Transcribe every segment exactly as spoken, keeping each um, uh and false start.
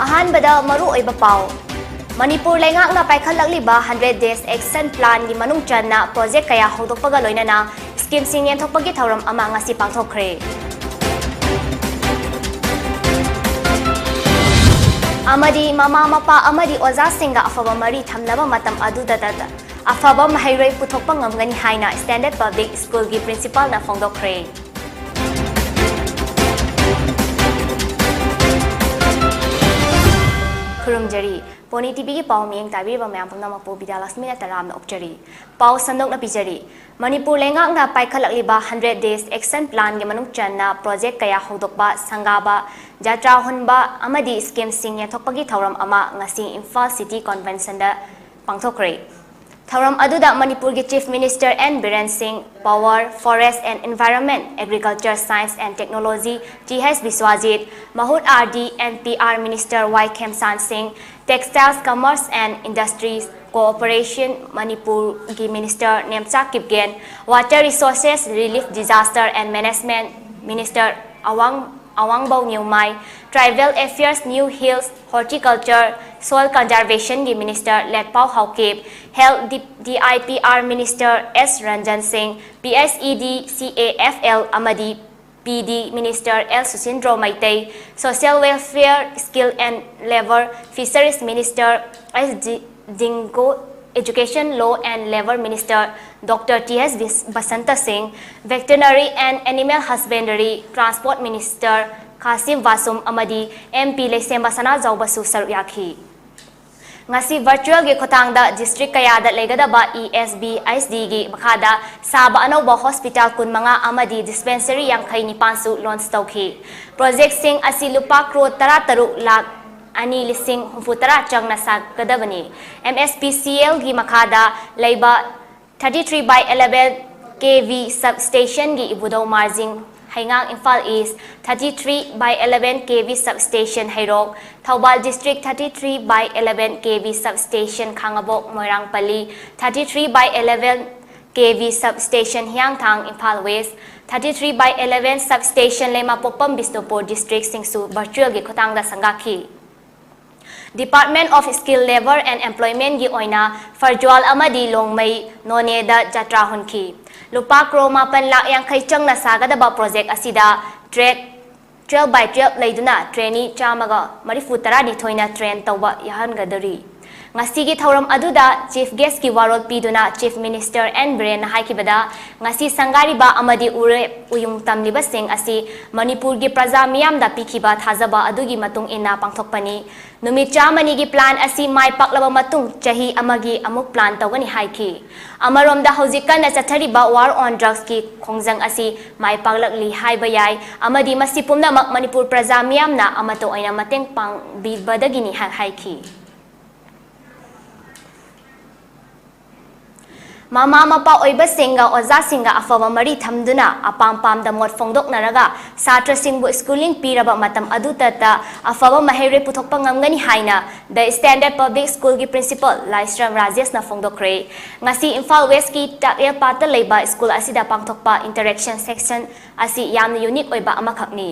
ꯑꯍꯥꯟꯕꯗ ꯃꯔꯨꯑꯣꯏꯕ ꯄꯥꯎ꯫ ꯃꯅꯤꯄꯨꯔ ꯂꯩꯉꯥꯛꯅ ꯄꯥꯏꯈꯠꯂꯛꯂꯤꯕ hundred days action planꯒꯤ ꯃꯅꯨꯡ ꯆꯟꯅ project ꯀꯌꯥ ꯍꯧꯗꯣꯛꯄꯒ ꯂꯣꯏꯅꯅ schemeꯁꯤꯡ ꯌꯦꯟꯊꯣꯛꯄꯒꯤ ꯊꯧꯔꯝ ꯑꯃ ꯉꯁꯤ ꯄꯥꯡꯊꯣꯛꯈ꯭ꯔꯦ꯫ ꯑꯃꯗꯤ ꯃꯃꯥ ꯃꯄꯥ ꯑꯃꯗꯤ ꯑꯣꯖꯥꯁꯤꯡꯒ ꯑꯐꯕ ꯃꯔꯤ ꯊꯝꯅꯕ ꯃꯇꯝ ꯑꯗꯨꯗꯇ ꯑꯐꯕ ꯃꯍꯩꯔꯣꯏ ꯄꯨꯊꯣꯛꯄ ꯉꯝꯒꯅꯤ ꯍꯥꯏꯅ Standard Public Schoolꯒꯤ principalꯅ ꯐꯣꯡꯗꯣꯛꯈ꯭ꯔꯦ꯫ ꯈꯨꯔꯨꯝꯖꯔꯤ꯫ ꯄꯣꯅꯤ TVꯒꯤ ꯄꯥꯎ ꯃꯤꯠꯌꯦꯡ ꯇꯥꯕꯤꯔꯤꯕ ꯃꯌꯥꯝ ꯄꯨꯝꯅꯃꯛꯄꯨ ꯕꯤꯗ꯭ꯌꯥꯂꯛꯁꯃꯤ ꯅꯠꯇꯔꯥꯝꯅ ꯑꯣꯛꯆꯔꯤ꯫ ꯄꯥꯎ ꯁꯟꯗꯣꯛꯅ ꯄꯤꯖꯔꯤ꯫ ꯃꯅꯤꯄꯨꯔ ꯂꯩꯉꯥꯛꯅ ꯄꯥꯏꯈꯠꯂꯛꯂꯤꯕ hundred days action planꯒꯤ ꯃꯅꯨꯡ ꯆꯟꯅ project ꯀꯌꯥ ꯍꯧꯗꯣꯛꯄ, ꯁꯪꯒꯥꯕ, ꯖꯇ꯭ꯔꯥ ꯍꯨꯟꯕ ꯑꯃꯗꯤ schemeꯁꯤꯡ ꯌꯦꯟꯊꯣꯛꯄꯒꯤ ꯊꯧꯔꯝ ꯑꯃ ꯉꯁꯤ ꯏꯝꯐꯥꯜ City Conventionꯗ ꯄꯥꯡꯊꯣꯛꯈ꯭ꯔꯦ꯫ ꯊꯧꯔꯝ ꯑꯗꯨꯗ ꯃꯅꯤꯄꯨꯔꯒꯤ Chief Minister N ꯕꯤꯔꯦꯟ ꯁꯤꯡ, Power, Forest and Environment, Agriculture, Science and Technology T H Biswajit, ꯃꯍꯨꯠ R D N P R Minister Y Khemchand Singh, Textiles, Commerce and Industries, Cooperation ꯃꯅꯤꯄꯨꯔꯒꯤ Minister Nemcha Kipgen, Water Resources, Relief, Disaster and Management Minister ꯑꯋꯥꯡ ꯑꯋꯥꯡꯕꯧ ꯅ꯭ꯌꯨꯃꯥꯏ, Tribal Affairs, New Hills, Horticulture, Soil Conservationꯒꯤ Minister ꯂꯦꯠꯄꯥꯎ Haokip, Health D I P R Minister ꯑꯦꯁ ꯔꯟꯖꯟ ꯁꯤꯡ, P H E ꯗꯤ ꯁꯤ ꯑꯦ F L ꯑꯃꯗꯤ P D Minister L Susindro Meitei, Social Welfare, Skill and Labour, Fisheries Minister S Jingko, Education, Law and Labour Minister doctor T S ꯕꯤꯁ-, Basanta Singh, Veterinary and Animal Husbandry, Transport Minister ꯈꯥꯁꯤꯝ ꯕꯥꯁꯨꯝ ꯑꯃꯗꯤ M P ꯂꯩꯁꯦꯝꯕ ꯁꯅꯥꯖꯥꯎꯕꯁꯨ ꯁꯔꯨꯛ ꯌꯥꯈꯤ꯫ ꯉꯁꯤ virtualꯒꯤ ꯈꯨꯠꯊꯥꯡꯗ district ꯀꯌꯥꯗ ꯂꯩꯒꯗꯕ E S B H ꯗꯤꯒꯤ ꯃꯈꯥꯗ ꯁꯥꯕ ꯑꯅꯧꯕ hospital ꯀꯨꯟꯃꯉꯥ ꯑꯃꯗꯤ dispensary ꯌꯥꯡꯈꯩ ꯅꯤꯄꯥꯟꯁꯨ launch ꯇꯧꯈꯤ꯫ Projectꯁꯤꯡ ꯑꯁꯤ ꯂꯨꯄꯥ ꯀ꯭ꯔꯣꯔ ꯇꯔꯥꯇꯔꯨꯛ ꯂꯥꯈ ꯑꯅꯤ ꯂꯤꯁꯤꯡ ꯍꯨꯝꯐꯨꯇꯔꯥ ꯆꯪꯅ ꯁꯥꯒꯗꯕꯅꯤ꯫ ꯑꯦꯝ ꯑꯦꯁ ꯄꯤ ꯁꯤ ꯑꯦꯜꯒꯤ ꯃꯈꯥꯗ ꯂꯩꯕ thirty three by eleven K V substationꯒꯤ ꯏꯕꯨꯙꯧ Marjing ꯍꯩꯉꯥꯡ Imphal East, thirty three by eleven K V substation Heirok Thoubal District, thirty three by eleven K V substation Khangabok ꯃꯣꯏꯔꯥꯡꯄꯜꯂꯤ, thirty three by eleven K V substation Hiyangthang Imphal West, thirty three by eleven substation ꯂꯩꯃꯄꯣꯛꯄꯝ Bishnupur districtꯁꯤꯡꯁꯨ virtualꯒꯤ ꯈꯨꯠꯊꯥꯡꯗ ꯁꯪꯒꯥꯈꯤ꯫ Department of Skill Labour and Employmentꯒꯤ ꯑꯣꯏꯅ ꯐꯔꯖ꯭ꯋꯥꯜ ꯑꯃꯗꯤ ꯂꯣꯡꯃꯩ ꯅꯣꯅꯦꯗ ꯖꯇ꯭ꯔꯥ ꯍꯨꯟꯈꯤ꯫ ꯂꯨꯄꯥ ꯀ꯭ꯔꯣꯔ ꯃꯥꯄꯟ ꯂꯥꯈ ꯌꯥꯡꯈꯩ ꯆꯪꯅ ꯁꯥꯒꯗꯕ project ꯑꯁꯤꯗ track twelve ꯕꯥꯏ twelve ꯂꯩꯗꯨꯅ ꯇ꯭ꯔꯦꯅꯤ ꯆꯥꯝꯃꯒ ꯃꯔꯤꯐꯨ ꯇꯔꯥꯅꯤꯊꯣꯏꯅ ꯇ꯭ꯔꯦꯟ ꯇꯧꯕ ꯌꯥꯍꯟꯒꯗꯧꯔꯤ꯫ ꯉꯁꯤꯒꯤ ꯊꯧꯔꯝ ꯑꯗꯨꯗ ꯆꯤꯐ ꯒꯦꯁꯀꯤ ꯋꯥꯔꯣꯜ ꯄꯤꯗꯨꯅ ꯆꯤꯐ ꯃꯤꯅꯤꯁꯇꯔ ꯑꯦꯟ ꯕꯤꯔꯦꯟꯅ ꯍꯥꯏꯈꯤꯕꯗ, ꯉꯁꯤ ꯁꯪꯒꯥꯔꯤꯕ ꯑꯃꯗꯤ ꯎꯔꯦꯞ ꯎꯌꯨꯡ ꯇꯝꯂꯤꯕꯁꯤꯡ ꯑꯁꯤ ꯃꯅꯤꯄꯨꯔꯒꯤ ꯄ꯭ꯔꯖꯥ ꯃꯤꯌꯥꯝꯗ ꯄꯤꯈꯤꯕ ꯊꯥꯖꯕ ꯑꯗꯨꯒꯤ ꯃꯇꯨꯡ ꯏꯟꯅ ꯄꯥꯡꯊꯣꯛꯄꯅꯤ꯫ ꯅꯨꯃꯤꯠ ꯆꯥꯝꯃꯅꯤꯒꯤ ꯄ꯭ꯂꯥꯟ ꯑꯁꯤ ꯃꯥꯏ ꯄꯥꯛꯂꯕ ꯃꯇꯨꯡ ꯆꯍꯤ ꯑꯃꯒꯤ ꯑꯃꯨꯛ ꯄ꯭ꯂꯥꯟ ꯇꯧꯒꯅꯤ ꯍꯥꯏꯈꯤ꯫ ꯑꯃꯔꯣꯝꯗ ꯍꯧꯖꯤꯛ ꯀꯟꯅ ꯆꯠꯊꯔꯤꯕ ꯋꯥꯔ ꯑꯣꯟ ꯗ꯭ꯔꯒꯁꯀꯤ ꯈꯣꯡꯖꯪ ꯑꯁꯤ ꯃꯥꯏ ꯄꯥꯛꯂꯛꯂꯤ ꯍꯥꯏꯕ ꯌꯥꯏ ꯑꯃꯗꯤ ꯃꯁꯤ ꯄꯨꯝꯅꯃꯛ ꯃꯅꯤꯄꯨꯔ ꯄ꯭ꯔꯖꯥ ꯃꯤꯌꯥꯝꯅ ꯑꯃꯠꯇ ꯑꯣꯏꯅ ꯃꯇꯦꯡ ꯄꯥꯡꯕꯤꯕꯗꯒꯤꯅꯤ ꯍꯥꯏ-, ꯍꯥꯏꯈꯤ꯫ ꯃꯃꯥ ꯃꯄꯥ ꯑꯣꯏꯕꯁꯤꯡꯒ ꯑꯣꯖꯥꯁꯤꯡꯒ ꯑꯐꯕ ꯃꯔꯤ ꯊꯝꯗꯨꯅ ꯑꯄꯥꯝ ꯄꯥꯝꯗ ꯃꯣꯠ ꯐꯣꯡꯗꯣꯛꯅꯔꯒ ꯁꯥꯇ꯭ꯔꯁꯤꯡꯕꯨ schooling ꯄꯤꯔꯕ ꯃꯇꯝ ꯑꯗꯨꯇꯇ ꯑꯐꯕ ꯃꯍꯩꯔꯣꯏ ꯄꯨꯊꯣꯛꯄ ꯉꯝꯒꯅꯤ ꯍꯥꯏꯅ The Standard Public Schoolꯒꯤ principal ꯂꯥꯏꯁ꯭ꯔꯝ ꯔꯥꯖꯦꯁꯅ ꯐꯣꯡꯗꯣꯛꯈ꯭ꯔꯦ꯫ ꯉꯁꯤ ꯏꯝꯐꯥꯜ ꯋꯦꯁꯀꯤ ꯇꯥꯛꯌꯦꯜꯄꯥꯠꯇ ꯂꯩꯕ school ꯑꯁꯤꯗ ꯄꯥꯡꯊꯣꯛꯄ interaction session ꯑꯁꯤ ꯌꯥꯝꯅ unique ꯑꯣꯏꯕ ꯑꯃꯈꯛꯅꯤ꯫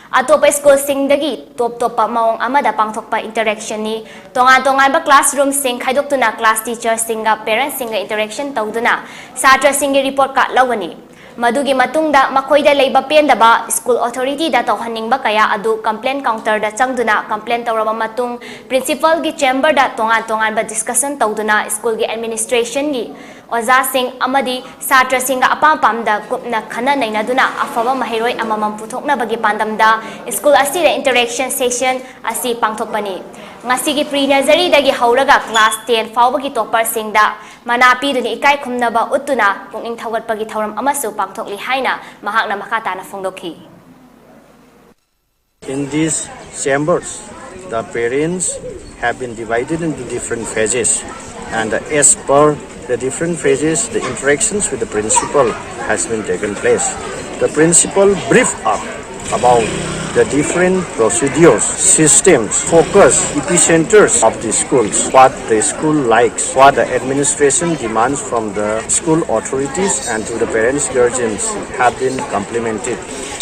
ꯑꯇꯣꯞꯄ schoolꯁꯤꯡꯗꯒꯤ ꯇꯣꯞ ꯇꯣꯞꯄ ꯃꯑꯣꯡ ꯑꯃꯗ ꯄꯥꯡꯊꯣꯛꯄ interactionꯅꯤ꯫ ꯇꯣꯉꯥꯟ ꯇꯣꯉꯥꯟꯕ classroomꯁꯤꯡ ꯈꯥꯏꯗꯣꯛꯇꯨꯅ class teacherꯁꯤꯡꯒ parentꯁꯤꯡꯒ interaction ꯇꯧꯗꯨꯅ ꯁꯥꯇ꯭ꯔꯁꯤꯡꯒꯤ report card ꯂꯧꯒꯅꯤ꯫ ꯃꯗꯨꯒꯤ ꯃꯇꯨꯡꯗ ꯃꯈꯣꯏꯗ ꯂꯩꯕ ꯄꯦꯟꯗꯕ school authorityꯗ ꯇꯧꯍꯟꯅꯤꯡꯕ ꯀꯌꯥ ꯑꯗꯨ complaint counterꯗ ꯆꯪꯗꯨꯅ complaint ꯇꯧꯔꯕ ꯃꯇꯨꯡ principalꯒꯤ chamberꯗ ꯇꯣꯉꯥꯟ ꯇꯣꯉꯥꯟꯕ discussion ꯇꯧꯗꯨꯅ schoolꯒꯤ administrationꯒꯤ ꯑꯣꯖꯥꯁꯤꯡ ꯑꯃꯗꯤ ꯁꯥꯇ꯭ꯔꯁꯤꯡꯒ ꯑꯄꯥꯝ ꯄꯥꯝꯗ ꯀꯨꯞꯅ ꯈꯟꯅ ꯅꯩꯅꯗꯨꯅ ꯑꯐꯕ ꯃꯍꯩꯔꯣꯏ ꯑꯃꯃꯝ ꯄꯨꯊꯣꯛꯅꯕꯒꯤ ꯄꯥꯟꯗꯝꯗ school ꯑꯁꯤꯗ interaction session ꯑꯁꯤ ꯄꯥꯡꯊꯣꯛꯄꯅꯤ꯫ ꯉꯁꯤꯒꯤ pre nurseryꯗꯒꯤ ꯍꯧꯔꯒ class ten ꯐꯥꯎꯕꯒꯤ topperꯁꯤꯡꯗ ꯃꯅꯥ ꯄꯤꯗꯨꯅ ꯏꯀꯥꯏ ꯈꯨꯝꯅꯕ ꯎꯠꯇꯨꯅ ꯄꯨꯛꯅꯤꯡ ꯊꯧꯒꯠꯄꯒꯤ ꯊꯧꯔꯝ ꯑꯃꯁꯨ ꯄꯥꯡꯊꯣꯛꯂꯤ ꯍꯥꯏꯅ ꯃꯍꯥꯛꯅ ꯃꯈꯥ ꯇꯥꯅ ꯐꯣꯡꯗꯣꯛꯈꯤ꯫ In these chambers, the parents have been divided into different phases, and as per the different phases, the interactions with the principal has been taken place. The principal briefed up about the different procedures, systems, focus, epicenters of the schools, what the school likes, what the administration demands from the school authorities and to the parents, guardians have been complemented.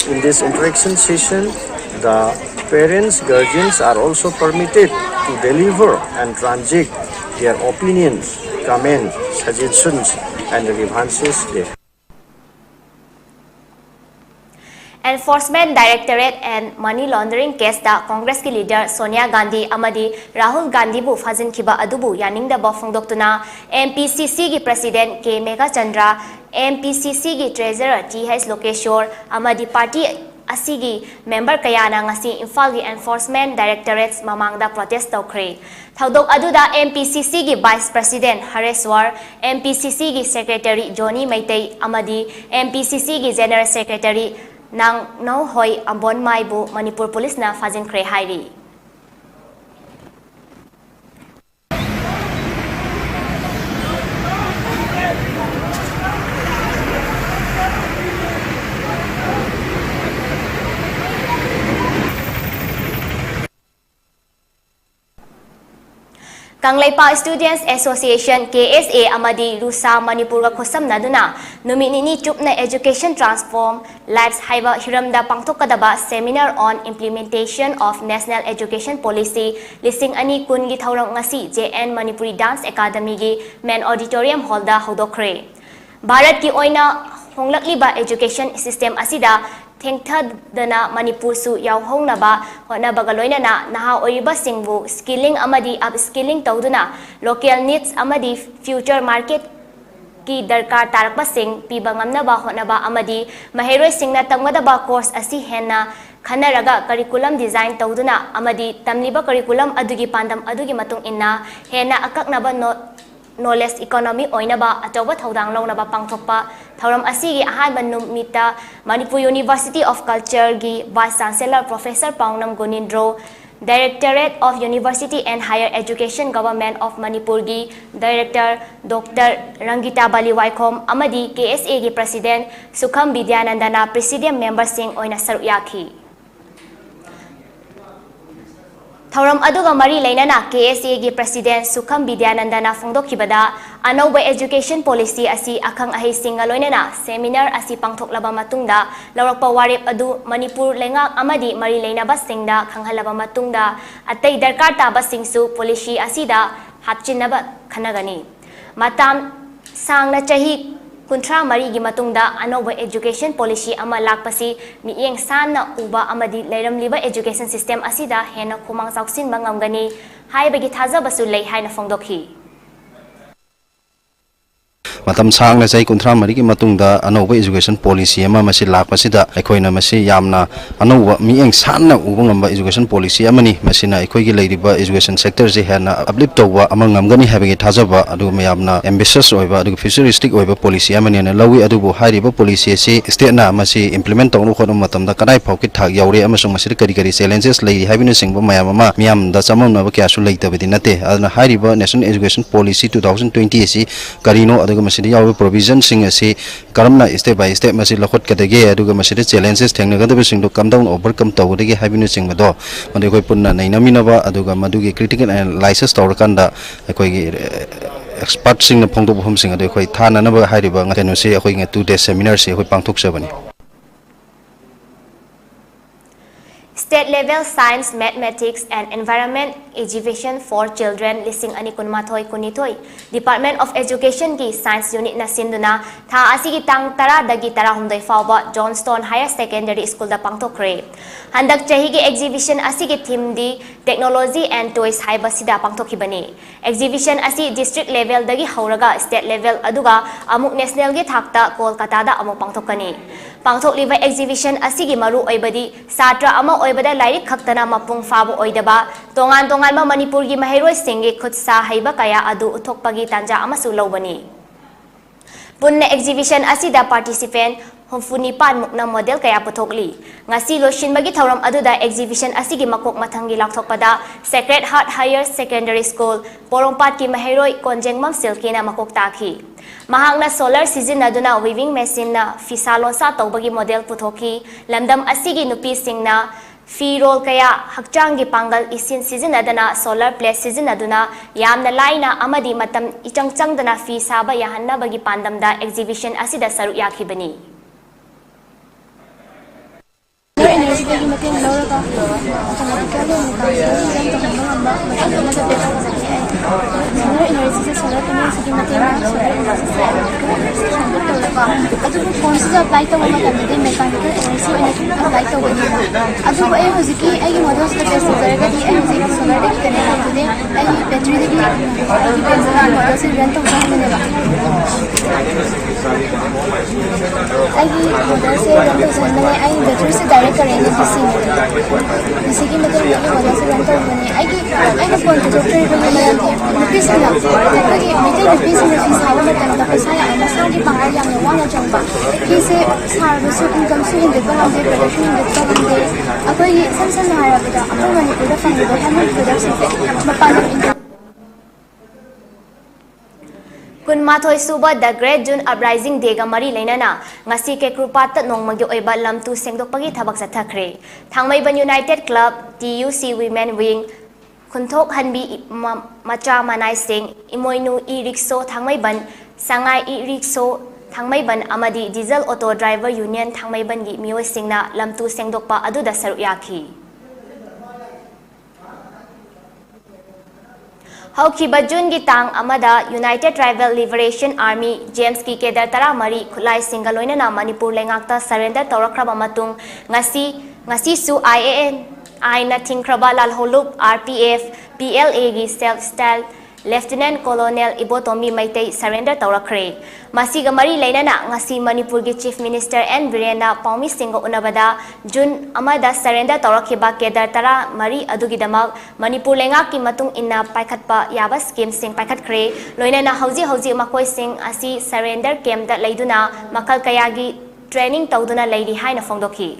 In this interaction session, The parents, guardians are also permitted to deliver and transmit their opinions, comments, suggestions, and grievances they Enforcement Directorate and Money Laundering case ꯇ Congress ꯀꯤ leader Sonia Gandhi ꯑꯃꯗꯤ Rahul Gandhi ꯕꯨ ꯐꯥꯖꯤꯟꯈꯤꯕ ꯑꯗꯨꯕꯨ ꯌꯥꯅꯤꯡꯗꯕ ꯐꯣꯡꯗꯣꯛꯇꯨꯅ M P C C ꯒꯤ president K Meghachandra, M P C C ꯒꯤ treasurer T H Lokeshwar ꯑꯃꯗꯤ party ꯑꯁꯤꯒꯤ member ꯀꯌꯥꯅ ꯉꯁꯤ ꯏꯝꯐꯥꯜꯒꯤ Enforcement Directorate ꯃꯃꯥꯡꯗ protest ꯇꯧꯈ꯭ꯔꯦ꯫ ꯊꯧꯗꯣꯛ ꯑꯗꯨꯗ M P C C ꯒꯤ vice president ꯍꯔꯦꯁ꯭ꯋꯔ, M P C C ꯒꯤ secretary Johnny ꯃꯩꯇꯩ ꯑꯃꯗꯤ M P C C ꯒꯤ general secretary ꯅꯥꯡꯅꯧꯍꯣꯏ ꯑꯝꯕꯣꯟꯃꯥꯏꯕꯨ ꯃꯅꯤꯄꯨꯔ ꯄꯨꯂꯤꯁꯅ ꯐꯥꯖꯤꯟꯈ꯭ꯔꯦ ꯍꯥꯏꯔꯤ꯫ Kangleipak Students Association, K S A, ꯑꯃꯗꯤ ꯔꯨꯁꯥ ꯃꯅꯤꯄꯨꯔꯒ ꯈꯨꯠꯁꯝꯅꯗꯨꯅ ꯅꯨꯃꯤꯠ ꯅꯤꯅꯤ ꯆꯨꯞꯅ Education Transform Lives ꯍꯥꯏꯕ ꯍꯤꯔꯝꯗ ꯄꯥꯡꯊꯣꯛꯀꯗꯕ Seminar on Implementation of National Education Policy ꯂꯤꯁꯤꯡ ꯑꯅꯤ ꯀꯨꯟꯒꯤ ꯊꯧꯔꯝ ꯉꯁꯤ J N Manipuri Dance Academy ꯒꯤ main auditorium hall ꯗ ꯍꯧꯗꯣꯛꯈ꯭ꯔꯦ꯫ ꯚꯥꯔꯠꯀꯤ ꯑꯣꯏꯅ ꯍꯣꯡꯂꯛꯂꯤꯕ education system ꯑꯁꯤꯗ ꯊꯦꯡꯊꯗꯅ ꯃꯅꯤꯄꯨꯔꯁꯨ ꯌꯥꯎꯍꯧꯅꯕ ꯍꯣꯠꯅꯕꯒ ꯂꯣꯏꯅꯅ ꯅꯍꯥ ꯑꯣꯏꯔꯤꯕꯁꯤꯡꯕꯨ skilling ꯑꯃꯗꯤ upskilling ꯇꯧꯗꯨꯅ local needs ꯑꯃꯗꯤ future market ꯀꯤ ꯗꯔꯀꯥꯔ ꯇꯥꯔꯛꯄꯁꯤꯡ ꯄꯤꯕ ꯉꯝꯅꯕ ꯍꯣꯠꯅꯕ ꯑꯃꯗꯤ ꯃꯍꯩꯔꯣꯏꯁꯤꯡꯅ ꯇꯝꯒꯗꯕ course ꯑꯁꯤ ꯍꯦꯟꯅ ꯈꯟꯅꯔꯒ curriculum design ꯇꯧꯗꯨꯅ ꯑꯃꯗꯤ ꯇꯝꯂꯤꯕ curriculum ꯑꯗꯨꯒꯤ ꯄꯥꯟꯗꯝ ꯑꯗꯨꯒꯤ ꯃꯇꯨꯡ ꯏꯟꯅ ꯍꯦꯟꯅ ꯑꯀꯛꯅꯕ no-, knowledge economy ꯑꯣꯏꯅꯕ ꯑꯆꯧꯕ ꯊꯧꯗꯥꯡ ꯂꯧꯅꯕ ꯄꯥꯡꯊꯣꯛꯄ ꯊꯧꯔꯝ ꯑꯁꯤꯒꯤ ꯑꯍꯥꯟꯕ ꯅꯨꯃꯤꯠꯇ Manipur University of Culture ꯒꯤ Vice Chancellor Professor ꯄꯥꯎꯅꯝ ꯒꯨꯅꯤꯟꯗ꯭ꯔꯣ, Directorate of University and Higher Education, Government of Manipur ꯒꯤ Director Doctor ꯔꯪꯒꯤꯇꯥ ꯕꯥꯂꯤ ꯋꯥꯏꯈꯣꯝ ꯑꯃꯗꯤ K S A ꯒꯤ President ꯁꯨꯈꯝ ꯕꯤꯗ꯭ꯌꯥꯅꯟꯗꯅ Presidium member ꯁꯤꯡ ꯑꯣꯏꯅ ꯁꯔꯨꯛ ꯌꯥꯈꯤ꯫ ꯊꯧꯔꯝ ꯑꯗꯨꯒ ꯃꯔꯤ ꯂꯩꯅꯅ K S A ꯒꯤ President ꯁꯨꯈꯝ ꯕꯤꯗ꯭ꯌꯥꯅꯟꯗꯅ ꯐꯣꯡꯗꯣꯛꯈꯤꯕꯗ, ꯑꯅꯧꯕ Education Policy ꯑꯁꯤ ꯑꯈꯪ ꯑꯍꯩꯁꯤꯡꯒ ꯂꯣꯏꯅꯅ seminar ꯑꯁꯤ ꯄꯥꯡꯊꯣꯛꯂꯕ ꯃꯇꯨꯡꯗ ꯂꯧꯔꯛꯄ ꯋꯥꯔꯦꯞ ꯑꯗꯨ ꯃꯅꯤꯄꯨꯔ ꯂꯩꯉꯥꯛ ꯑꯃꯗꯤ ꯃꯔꯤ ꯂꯩꯅꯕꯁꯤꯡꯗ ꯈꯪꯍꯜꯂꯕ ꯃꯇꯨꯡꯗ, ꯑꯇꯩ ꯗꯔꯀꯥꯔ ꯇꯥꯕꯁꯤꯡꯁꯨ policy ꯑꯁꯤꯗ ꯍꯥꯞꯆꯤꯟꯅꯕ ꯈꯟꯅꯒꯅꯤ꯫ ꯃꯇꯝ ꯁꯥꯡꯅ, ꯆꯍꯤ ꯀꯨꯟꯊ꯭ꯔꯥ ꯃꯔꯤꯒꯤ ꯃꯇꯨꯡꯗ ꯑꯅꯧꯕ Education Policy ꯑꯃ ꯂꯥꯛꯄꯁꯤ ꯃꯤꯠꯌꯦꯡ ꯁꯥꯟꯅ ꯎꯕ ꯑꯃꯗꯤ ꯂꯩꯔꯝꯂꯤꯕ education system ꯑꯁꯤꯗ ꯍꯦꯟꯅ ꯈꯨꯃꯥꯡ ꯆꯥꯎꯁꯤꯟꯕ ꯉꯝꯒꯅꯤ ꯍꯥꯏꯕꯒꯤ ꯊꯥꯖꯕꯁꯨ ꯂꯩ ꯍꯥꯏꯅ ꯐꯣꯡꯗꯣꯛꯈꯤ꯫ ꯃꯇꯝ ꯁꯥꯡꯅ, ꯆꯍꯤ ꯀꯨꯟꯊ꯭ꯔꯥ ꯃꯔꯤꯒꯤ ꯃꯇꯨꯡꯗ ꯑꯅꯧꯕ Education Policy ꯑꯃ ꯃꯁꯤ ꯂꯥꯛꯄꯁꯤꯗ ꯑꯩꯈꯣꯏꯅ ꯃꯁꯤ ꯌꯥꯝꯅ ꯑꯅꯧꯕ, ꯃꯤꯠꯌꯦꯡ ꯁꯥꯟꯅ ꯎꯕ ꯉꯝꯕ Education Policy ꯑꯃꯅꯤ꯫ ꯃꯁꯤꯅ ꯑꯩꯈꯣꯏꯒꯤ ꯂꯩꯔꯤꯕ education sector ꯁꯦ ꯍꯦꯟꯅ uplift ꯇꯧꯕ ꯑꯃ ꯉꯝꯒꯅꯤ ꯍꯥꯏꯕꯒꯤ ꯊꯥꯖꯕ ꯑꯗꯨꯒ ꯌꯥꯝꯅ ambitious ꯑꯣꯏꯕ ꯑꯗꯨꯒ futuristic ꯑꯣꯏꯕ policy ꯑꯃꯅꯦꯅ ꯂꯧꯏ꯫ ꯑꯗꯨꯕꯨ ꯍꯥꯏꯔꯤꯕ policy ꯑꯁꯤ state ꯅ ꯃꯁꯤ implement ꯇꯧꯅꯕ ꯍꯣꯠꯅꯕ ꯃꯇꯝꯗ ꯀꯗꯥꯏ ꯐꯥꯎꯒꯤ ꯊꯥꯛ ꯌꯧꯔꯦ ꯑꯃꯁꯨꯡ ꯃꯁꯤꯗ ꯀꯔꯤ ꯀꯔꯤ challenges ꯂꯩꯔꯤ ꯍꯥꯏꯕꯅꯆꯤꯡꯕ ꯃꯌꯥꯝ ꯑꯃ ꯃꯤꯌꯥꯝꯗ ꯆꯃꯝꯅꯕ ꯀꯌꯥꯁꯨ ꯂꯩꯇꯕꯗꯤ ꯅꯠꯇꯦ꯫ ꯑꯗꯨꯅ ꯍꯥꯏꯔꯤꯕ National Education Policy two thousand twenty ꯑꯁꯤ ꯀꯔꯤꯅꯣ, ꯑꯗꯨꯒ ꯃꯁꯤꯗ ꯌꯥꯎꯔꯤꯕ provision ꯁꯤꯡ ꯑꯁꯤ ꯀꯔꯝꯅ step by step ꯃꯁꯤ ꯂꯧꯈꯠꯀꯗꯒꯦ, ꯑꯗꯨꯒ ꯃꯁꯤꯗ challenges ꯊꯦꯡꯅꯒꯗꯕꯁꯤꯡꯗꯣ ꯀꯝꯗꯧꯅ overcome ꯇꯧꯒꯗꯒꯦ ꯍꯥꯏꯕꯅꯆꯤꯡꯕꯗꯣ, ꯃꯗꯨ ꯑꯩꯈꯣꯏ ꯄꯨꯟꯅ ꯅꯩꯅꯃꯤꯟꯅꯕ, ꯑꯗꯨꯒ ꯃꯗꯨꯒꯤ critical analysis ꯇꯧꯔꯀꯥꯟꯗ ꯑꯩꯈꯣꯏꯒꯤ expert ꯁꯤꯡꯅ ꯐꯣꯡꯗꯣꯛꯄ ꯋꯥꯐꯝꯁꯤꯡ ꯑꯗꯨ ꯑꯩꯈꯣꯏ ꯊꯥꯅꯅꯕ ꯍꯥꯏꯔꯤꯕ ꯀꯩꯅꯣꯁꯤ ꯑꯩꯈꯣꯏ two day seminar ꯁꯤ ꯑꯩꯈꯣꯏ ꯄꯥꯡꯊꯣꯛꯆꯕꯅꯤ꯫ State Level Science, Mathematics and Environment Exhibition for Children ꯂꯤꯁꯤꯡ ꯑꯅꯤ ꯀꯨꯟꯃꯥꯊꯣꯏ ꯀꯨꯟꯅꯤꯊꯣꯏ Department of Education ꯒꯤ Science Unit ꯅ ꯁꯤꯟꯗꯨꯅ ꯊꯥ ꯑꯁꯤꯒꯤ ꯇꯥꯡ ꯇꯔꯥꯗꯒꯤ ꯇꯔꯥꯍꯨꯝꯗꯣꯏ ꯐꯥꯎꯕ Johnstone Higher Secondary School ꯗ ꯄꯥꯡꯊꯣꯛꯈ꯭ꯔꯦ꯫ ꯍꯟꯗꯛ ꯆꯍꯤꯒꯤ exhibition ꯑꯁꯤꯒꯤ theme D Technology and Toys ꯍꯥꯏꯕꯁꯤꯗ ꯄꯥꯡꯊꯣꯛꯈꯤꯕꯅꯤ꯫ Exhibition ꯑꯁꯤ district level ꯗꯒꯤ ꯍꯧꯔꯒ state level ꯑꯗꯨꯒ ꯑꯃꯨꯛ national ꯒꯤ ꯊꯥꯛꯇ ꯀꯣꯜꯀꯇꯥꯗ ꯑꯃꯨꯛ ꯄꯥꯡꯊꯣꯛꯀꯅꯤ꯫ ꯄꯥꯡꯊꯣꯛꯂꯤꯕ exhibition ꯑꯁꯤꯒꯤ ꯃꯔꯨ ꯑꯣꯏꯕꯗꯤ ꯁꯥꯇ꯭ꯔ ꯑꯃ ꯑꯣꯏꯕꯗ ꯂꯥꯏꯔꯤꯛ ꯈꯛꯇꯅ ꯃꯄꯨꯡ ꯐꯥꯕ ꯑꯣꯏꯗꯕ, ꯇꯣꯉꯥꯟ ꯇꯣꯉꯥꯟꯕ ꯃꯅꯤꯄꯨꯔꯒꯤ ꯃꯍꯩꯔꯣꯏꯁꯤꯡꯒꯤ ꯈꯨꯠ ꯁꯥ ꯍꯩꯕ ꯀꯌꯥ ꯑꯗꯨ ꯎꯠꯊꯣꯛꯄꯒꯤ ꯇꯥꯟꯖꯥ ꯑꯃꯁꯨ ꯂꯧꯕꯅꯤ꯫ ꯄꯨꯟꯅ exhibition ꯑꯁꯤꯗ participant ꯍꯨꯝꯐꯨ ꯅꯤꯄꯥꯟ ꯃꯨꯛꯅ model ꯀꯌꯥ ꯄꯨꯊꯣꯛꯂꯤ꯫ ꯉꯁꯤ ꯂꯣꯏꯁꯤꯟꯕꯒꯤ ꯊꯧꯔꯝ ꯑꯗꯨꯗ exhibition ꯑꯁꯤꯒꯤ ꯃꯀꯣꯛ ꯃꯊꯪꯒꯤ ꯂꯥꯎꯊꯣꯛꯄꯗ Sacred Heart Higher Secondary School ꯄꯣꯔꯣꯝꯄꯥꯠꯀꯤ ꯃꯍꯩꯔꯣꯏ ꯀꯣꯟꯖꯦꯡꯕꯝ ꯁꯤꯜꯀꯤꯅ ꯃꯀꯣꯛ ꯇꯥꯈꯤ꯫ ꯃꯍꯥꯛꯅ solar ꯁꯤꯖꯤꯟꯅꯗꯨꯅ weaving machine ꯅ ꯐꯤꯁꯥ ꯂꯣꯟꯁꯥ ꯇꯧꯕꯒꯤ model ꯄꯨꯊꯣꯛꯈꯤ꯫ ꯂꯝꯗꯝ ꯑꯁꯤꯒꯤ ꯅꯨꯄꯤꯁꯤꯡꯅ ꯐꯤꯔꯣꯜ ꯀꯌꯥ, ꯍꯛꯆꯥꯡꯒꯤ ꯄꯥꯡꯒꯜ ꯏꯁꯤꯟ ꯁꯤꯖꯤꯟꯅꯗꯅ solar plate ꯁꯤꯖꯤꯟꯅꯗꯨꯅ ꯌꯥꯝꯅ ꯂꯥꯏꯅ ꯑꯃꯗꯤ ꯃꯇꯝ ꯏꯆꯪ ꯆꯪꯗꯅ ꯐꯤ ꯁꯥꯕ ꯌꯥꯍꯟꯅꯕꯒꯤ ꯄꯥꯟꯗꯝꯗ exhibition ꯑꯁꯤꯗ ꯁꯔꯨꯛ ꯌꯥꯈꯤꯕꯅꯤ꯫ Solar energy ꯗꯒꯤ ꯃꯇꯦꯡ ꯂꯧꯔꯒ mathematical ꯑꯣꯏꯅ ꯀꯥꯟꯗ ꯇꯧꯍꯟꯕ ꯉꯝꯕ ꯃꯇꯝ ꯑꯃꯗ ꯄꯦꯟꯊꯣꯛꯆꯈꯤ ꯑꯩ꯫ Solar energy ꯁꯦ, solar panel ꯁꯤꯒꯤ ꯃꯇꯦꯡꯅ solar energy ꯁꯦ ꯇꯧꯔꯒ, ꯑꯗꯨꯕꯨ phone ꯁꯤꯗ apply ꯇꯧꯕ ꯃꯇꯝꯗꯗꯤ mechanical energy ꯑꯣꯏꯅ apply ꯇꯧꯒꯅꯤ꯫ ꯑꯗꯨꯕꯨ ꯑꯩ ꯍꯧꯖꯤꯛꯀꯤ ꯑꯩꯒꯤ model ꯁꯤꯗ base ꯇꯧꯖꯔꯒꯗꯤ ꯑꯩ ꯍꯧꯖꯤꯛ solar ꯗꯒꯤ connect ꯇꯧꯖꯗꯦ꯫ ꯑꯩ battery ꯗꯒꯤ ꯑꯩꯒꯤ model ꯁꯤ run ꯇꯧꯖꯍꯟꯕꯅꯦꯕ꯫ ꯑꯩꯒꯤ model ꯁꯦ run ꯇꯧꯖꯍꯟꯕꯅꯦ꯫ ꯑꯩ battery ꯁꯦ direct current ꯅ D C ꯅꯦ꯫ D C ꯒꯤ ꯃꯇꯨꯡ ꯏꯟꯅ ꯑꯩꯒꯤ model ꯁꯦ run ꯇꯧꯕꯅꯦ꯫ ꯑꯩꯒꯤ, ꯑꯩꯅ phone ꯄꯨꯊꯣꯛꯆꯔꯤꯕꯒꯤ ꯃꯔꯝꯗꯤ ꯅꯨꯄꯤꯁꯤꯡꯅ, ꯑꯩꯈꯣꯏꯒꯤ ꯃꯩꯇꯩ ꯅꯨꯄꯤꯁꯤꯡꯅ ꯐꯤ ꯁꯥꯕ ꯃꯇꯝꯗ ꯄꯩꯁꯥ ꯌꯥꯝꯅ, ꯃꯁꯥꯒꯤ ꯄꯥꯡꯒꯜ ꯌꯥꯝꯅ ꯋꯥꯅ ꯆꯪꯕ꯫ ꯐꯤꯁꯦ ꯁꯥꯔꯕꯁꯨ income ꯁꯨ ꯍꯦꯟꯒꯠꯄ ꯉꯝꯗꯦ, production ꯍꯦꯟꯒꯠꯄ ꯉꯝꯗꯦ꯫ ꯑꯩꯈꯣꯏꯒꯤ ꯏꯁꯝ ꯁꯝꯅ ꯍꯥꯏꯔꯕꯗ ꯑꯩꯈꯣꯏ ꯃꯅꯤꯄꯨꯔꯗ ꯐꯪꯂꯤꯕ handloom product ꯁꯤꯡꯁꯦ ꯃꯄꯥꯟ ꯂꯝ ꯀꯨꯟꯃꯥꯊꯣꯏ ꯁꯨꯕ The Great June Uprising Day ꯒ ꯃꯔꯤ ꯂꯩꯅꯅ ꯉꯁꯤ ꯀꯦꯀ꯭ꯔꯨꯄꯥꯠꯇ ꯅꯣꯡꯃꯒꯤ ꯑꯣꯏꯕ ꯂꯝ ꯇꯨ ꯁꯦꯡꯗꯣꯛꯄꯒꯤ ꯊꯕꯛ ꯆꯠꯊꯈ꯭ꯔꯦ꯫ ꯊꯥꯡꯃꯩꯕꯟ United Club, T U C Women Wing, ꯈꯨꯟꯊꯣꯛꯍꯟꯕꯤ E-, ꯃ-, ꯃꯆꯥ ꯃꯅꯥꯏꯁꯤꯡ, ꯏꯃꯣꯏꯅꯨ E-Rickshaw ꯊꯥꯡꯃꯩꯕꯟ, ꯁꯉꯥꯏ E-Rickshaw ꯊꯥꯡꯃꯩꯕꯟ ꯑꯃꯗꯤ Diesel Auto Driver Union ꯊꯥꯡꯃꯩꯕꯟꯒꯤ ꯃꯤꯑꯣꯏꯁꯤꯡꯅ ꯂꯝ ꯇꯨ ꯁꯦꯡꯗꯣꯛꯄ ꯑꯗꯨꯗ ꯁꯔꯨꯛ ꯌꯥꯈꯤ꯫ ꯍꯧꯈꯤꯕ ꯖꯨꯟꯒꯤ ꯇꯥꯡ ꯑꯃꯗ United Tribal Liberation Army, JAMS ꯀꯤ cadre ꯇꯔꯥꯃꯔꯤ ꯈꯨꯠꯂꯥꯏꯁꯤꯡꯒ ꯂꯣꯏꯅꯅ ꯃꯅꯤꯄꯨꯔ ꯂꯩꯉꯥꯛꯇ surrender ꯇꯧꯔꯛꯈ꯭ꯔꯕ ꯃꯇꯨꯡ, ꯉꯁꯤ, ꯉꯁꯤꯁꯨ I A N I ꯅ ꯊꯤꯡꯈ꯭ꯔꯕ ꯂꯥꯜꯍꯧꯂꯨꯞ R P F, P L A ꯒꯤ self style Lieutenant Colonel ꯏꯕꯣꯇꯣꯝꯕꯤ ꯃꯩꯇꯩ surrender ꯇꯧꯔꯛꯈ꯭ꯔꯦ꯫ ꯃꯁꯤꯒ ꯃꯔꯤ ꯂꯩꯅꯅ ꯉꯁꯤ ꯃꯅꯤꯄꯨꯔꯒꯤ Chief Minister N ꯕꯤꯔꯦꯟꯅ ꯄꯥꯎꯃꯤꯁꯤꯡꯒ ꯎꯅꯕꯗ ꯖꯨꯟ ꯑꯃꯗ surrender ꯇꯧꯔꯛꯈꯤꯕ cadre ꯇꯔꯥꯃꯔꯤ ꯑꯗꯨꯒꯤꯗꯃꯛ ꯃꯅꯤꯄꯨꯔ ꯂꯩꯉꯥꯛꯀꯤ ꯃꯇꯨꯡ ꯏꯟꯅ ꯄꯥꯏꯈꯠꯄ ꯌꯥꯕ scheme ꯁꯤꯡ ꯄꯥꯏꯈꯠꯈ꯭ꯔꯦ꯫ ꯂꯣꯏꯅꯅ ꯍꯧꯖꯤꯛ ꯍꯧꯖꯤꯛ ꯃꯈꯣꯏꯁꯤꯡ ꯑꯁꯤ surrender camp ꯇ ꯂꯩꯗꯨꯅ ꯃꯈꯜ ꯀꯌꯥꯒꯤ training ꯇꯧꯗꯨꯅ ꯂꯩꯔꯤ ꯍꯥꯏꯅ ꯐꯣꯡꯗꯣꯛꯈꯤ꯫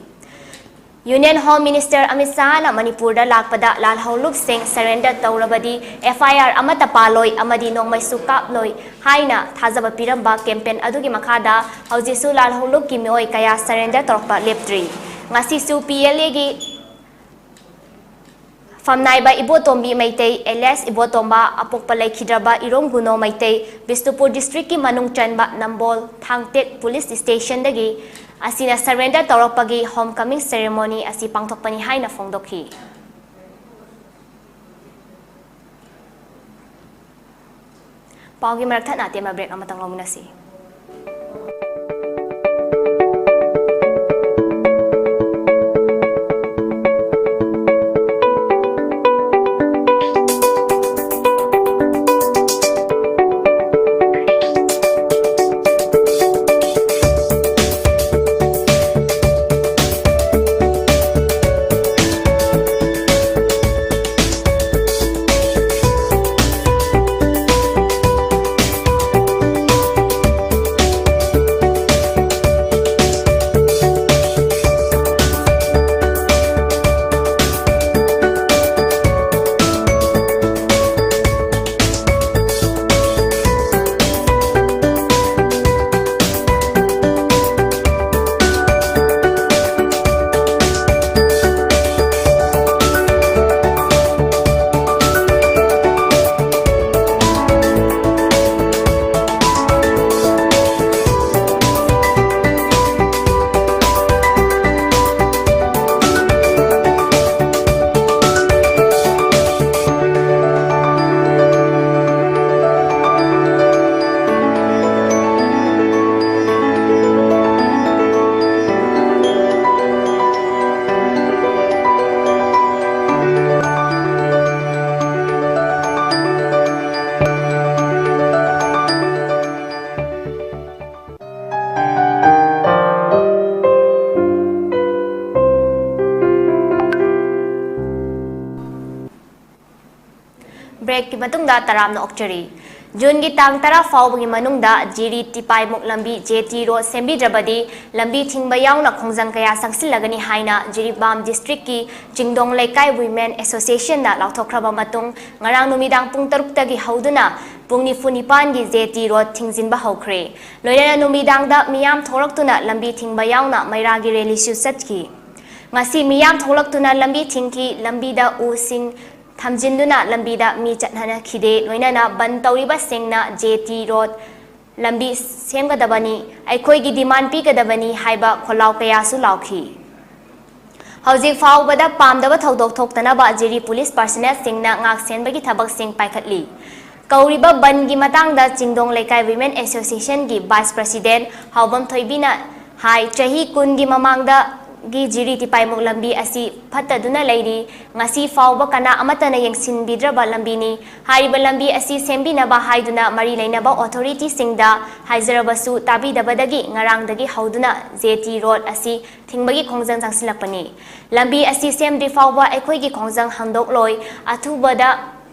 Union Home Minister ꯑꯃꯤꯠ ꯁꯥꯍꯅ ꯃꯅꯤꯄꯨꯔꯗ ꯂꯥꯛꯄꯗ ꯂꯥꯜꯍꯧꯂꯨꯞꯁꯤꯡ surrender ꯇꯧꯔꯕꯗꯤ F I R ꯑꯃꯠꯇ ꯄꯥꯜꯂꯣꯏ ꯑꯃꯗꯤ ꯅꯣꯡꯃꯩꯁꯨ ꯀꯥꯞꯂꯣꯏ ꯍꯥꯏꯅ ꯊꯥꯖꯕ ꯄꯤꯔꯝꯕ campaign ꯑꯗꯨꯒꯤ ꯃꯈꯥꯗ ꯍꯧꯖꯤꯛꯁꯨ ꯂꯥꯜꯍꯧꯂꯨꯞꯀꯤ ꯃꯤꯑꯣꯏ ꯀꯌꯥ surrender ꯇꯧꯔꯛꯄ ꯂꯦꯞꯇ꯭ꯔꯤ꯫ ꯉꯁꯤꯁꯨ P L A ꯒꯤ ꯐꯝꯅꯥꯏꯕ ꯏꯕꯣꯇꯣꯝꯕꯤ ꯃꯩꯇꯩ, alias ꯏꯕꯣꯇꯣꯝꯕ, ꯑꯄꯣꯛꯄ ꯂꯩꯈꯤꯗ꯭ꯔꯕ ꯏꯔꯣꯝ ꯒꯨꯅꯣ ꯃꯩꯇꯩ, ꯕꯤꯁꯅꯨꯄꯨꯔ district ꯀꯤ ꯃꯅꯨꯡ ꯆꯟꯕ ꯅꯝꯕꯣꯜ ꯊꯥꯡꯇꯦꯠ police station ꯗꯒꯤ ꯑꯁꯤꯅ surrender ꯇꯧꯔꯛꯄꯒꯤ homecoming ceremony ꯑꯁꯤ ꯄꯥꯡꯊꯣꯛꯄꯅꯤ ꯍꯥꯏꯅ ꯐꯣꯡꯗꯣꯛꯈꯤ꯫ ꯄꯥꯎꯒꯤ ꯃꯔꯛ ꯊꯠꯅ ꯑꯇꯦꯟꯕ break ꯑꯃꯇꯪ ꯂꯧꯃꯤꯟꯅꯁꯤ꯫ Break ꯀꯤ ꯃꯇꯨꯡꯗ ꯇꯔꯥꯝꯅ ꯑꯣꯛꯆꯔꯤ꯫ June ꯒꯤ ꯇꯥꯡ ꯇꯔꯥ ꯐꯥꯎꯕꯒꯤ ꯃꯅꯨꯡꯗ ꯖꯤꯔꯤ ꯇꯤꯄꯥꯏꯃꯨꯛ ꯂꯝꯕꯤ, J T road, ꯁꯦꯝꯕꯤꯗ꯭ꯔꯕꯗꯤ ꯂꯝꯕꯤ ꯊꯤꯡꯕ ꯌꯥꯎꯅ ꯈꯣꯡꯖꯪ ꯀꯌꯥ ꯆꯪꯁꯤꯜꯂꯒꯅꯤ ꯍꯥꯏꯅ ꯖꯤꯔꯤꯕꯥꯝ district ꯀꯤ ꯆꯤꯡꯗꯣꯡ ꯂꯩꯀꯥꯏ Women Association ꯅ ꯂꯥꯎꯊꯣꯛꯈ꯭ꯔꯕ ꯃꯇꯨꯡ, ꯉꯔꯥꯡ ꯅꯨꯃꯤꯗꯥꯡ ꯄꯨꯡ ꯇꯔꯨꯛꯇꯒꯤ ꯍꯧꯗꯨꯅ ꯄꯨꯡ ꯅꯤꯐꯨ ꯅꯤꯄꯥꯟꯒꯤ J T road ꯊꯤꯡꯖꯤꯟꯕ ꯍꯧꯈ꯭ꯔꯦ꯫ ꯂꯣꯏꯅꯅ ꯅꯨꯃꯤꯗꯥꯡꯗ ꯃꯤꯌꯥꯝ ꯊꯣꯔꯛꯇꯨꯅ ꯂꯝꯕꯤ ꯊꯤꯡꯕ ꯌꯥꯎꯅ ꯃꯩꯔꯥꯒꯤ rally ꯁꯨ ꯆꯠꯈꯤ꯫ ꯉꯁꯤ ꯃꯤꯌꯥꯝ ꯊꯣꯛꯂꯛꯇꯨꯅ ꯂꯝꯕꯤ ꯊꯤꯡꯈꯤ꯫ ꯂꯝꯕꯤꯗ ꯎꯁꯤꯡ ꯊꯝꯖꯤꯟꯗꯨꯅ ꯂꯝꯕꯤꯗ ꯃꯤ ꯆꯠꯍꯟꯈꯤꯗꯦ꯫ ꯂꯣꯏꯅꯅ ꯕꯟ ꯇꯧꯔꯤꯕꯁꯤꯡꯅ ꯖꯦ ꯇꯤ ꯔꯣꯗ ꯂꯝꯕꯤ ꯁꯦꯝꯒꯗꯕꯅꯤ, ꯑꯩꯈꯣꯏꯒꯤ ꯗꯤꯃꯥꯟ ꯄꯤꯒꯗꯕꯅꯤ ꯍꯥꯏꯕ ꯈꯣꯜꯂꯥꯎ ꯀꯌꯥꯁꯨ ꯂꯥꯎꯈꯤ꯫ ꯍꯧꯖꯤꯛ ꯐꯥꯎꯕꯗ ꯄꯥꯝꯗꯕ ꯊꯧꯗꯣꯛ ꯊꯣꯛꯇꯅꯕ ꯖꯤꯔꯤ ꯄꯨꯂꯤꯁ ꯄꯥꯔꯁꯅꯦꯜꯁꯤꯡꯅ ꯉꯥꯛ ꯁꯦꯟꯕꯒꯤ ꯊꯕꯛꯁꯤꯡ ꯄꯥꯏꯈꯠꯂꯤ꯫ ꯀꯧꯔꯤꯕ ꯕꯟꯒꯤ ꯃꯇꯥꯡꯗ ꯆꯤꯡꯗꯣꯡ ꯂꯩꯀꯥꯏ ꯋꯤꯃꯦꯟ ꯑꯦꯁꯣꯁꯤꯌꯦꯁꯟꯒꯤ ꯚꯥꯏꯁ ꯄ꯭ꯔꯁꯤꯗꯦꯟ ꯍꯥꯎꯕꯝ ꯊꯣꯏꯕꯤꯅ ꯍꯥꯏ, ꯆꯍꯤ ꯀꯨꯟꯒꯤ ꯃꯃꯥꯡꯗꯒꯤ ꯖꯤꯔꯤ ꯇꯤꯄꯥꯏꯃꯨꯛ ꯂꯝꯕꯤ ꯑꯁꯤ ꯐꯠꯇꯗꯨꯅ ꯂꯩꯔꯤ꯫ ꯉꯁꯤ ꯐꯥꯎꯕ ꯀꯅꯥ ꯑꯃꯠꯇꯅ ꯌꯦꯡꯁꯤꯟꯕꯤꯗ꯭ꯔꯕ ꯂꯝꯕꯤꯅꯤ꯫ ꯍꯥꯏꯔꯤꯕ ꯂꯝꯕꯤ ꯑꯁꯤ ꯁꯦꯝꯕꯤꯅꯕ ꯍꯥꯏꯗꯨꯅ ꯃꯔꯤ ꯂꯩꯅꯕ ꯑꯣꯊꯣꯔꯤꯇꯤꯁꯤꯡꯗ ꯍꯥꯏꯖꯔꯕꯁꯨ ꯇꯥꯕꯤꯗꯕꯗꯒꯤ ꯉꯔꯥꯡꯗꯒꯤ ꯍꯧꯗꯨꯅ ꯖꯦ ꯇꯤ ꯔꯣꯗ ꯑꯁꯤ ꯊꯤꯡꯕꯒꯤ ꯈꯣꯡꯖꯪ ꯆꯪꯁꯤꯜꯂꯛꯄꯅꯤ꯫ ꯂꯝꯕꯤ ꯑꯁꯤ ꯁꯦꯝꯗ꯭ꯔꯤ ꯐꯥꯎꯕ ꯑꯩꯈꯣꯏꯒꯤ ꯈꯣꯡꯖꯪ ꯍꯟꯗꯣꯛꯂꯣꯏ꯫ ꯑꯊꯨꯕꯗ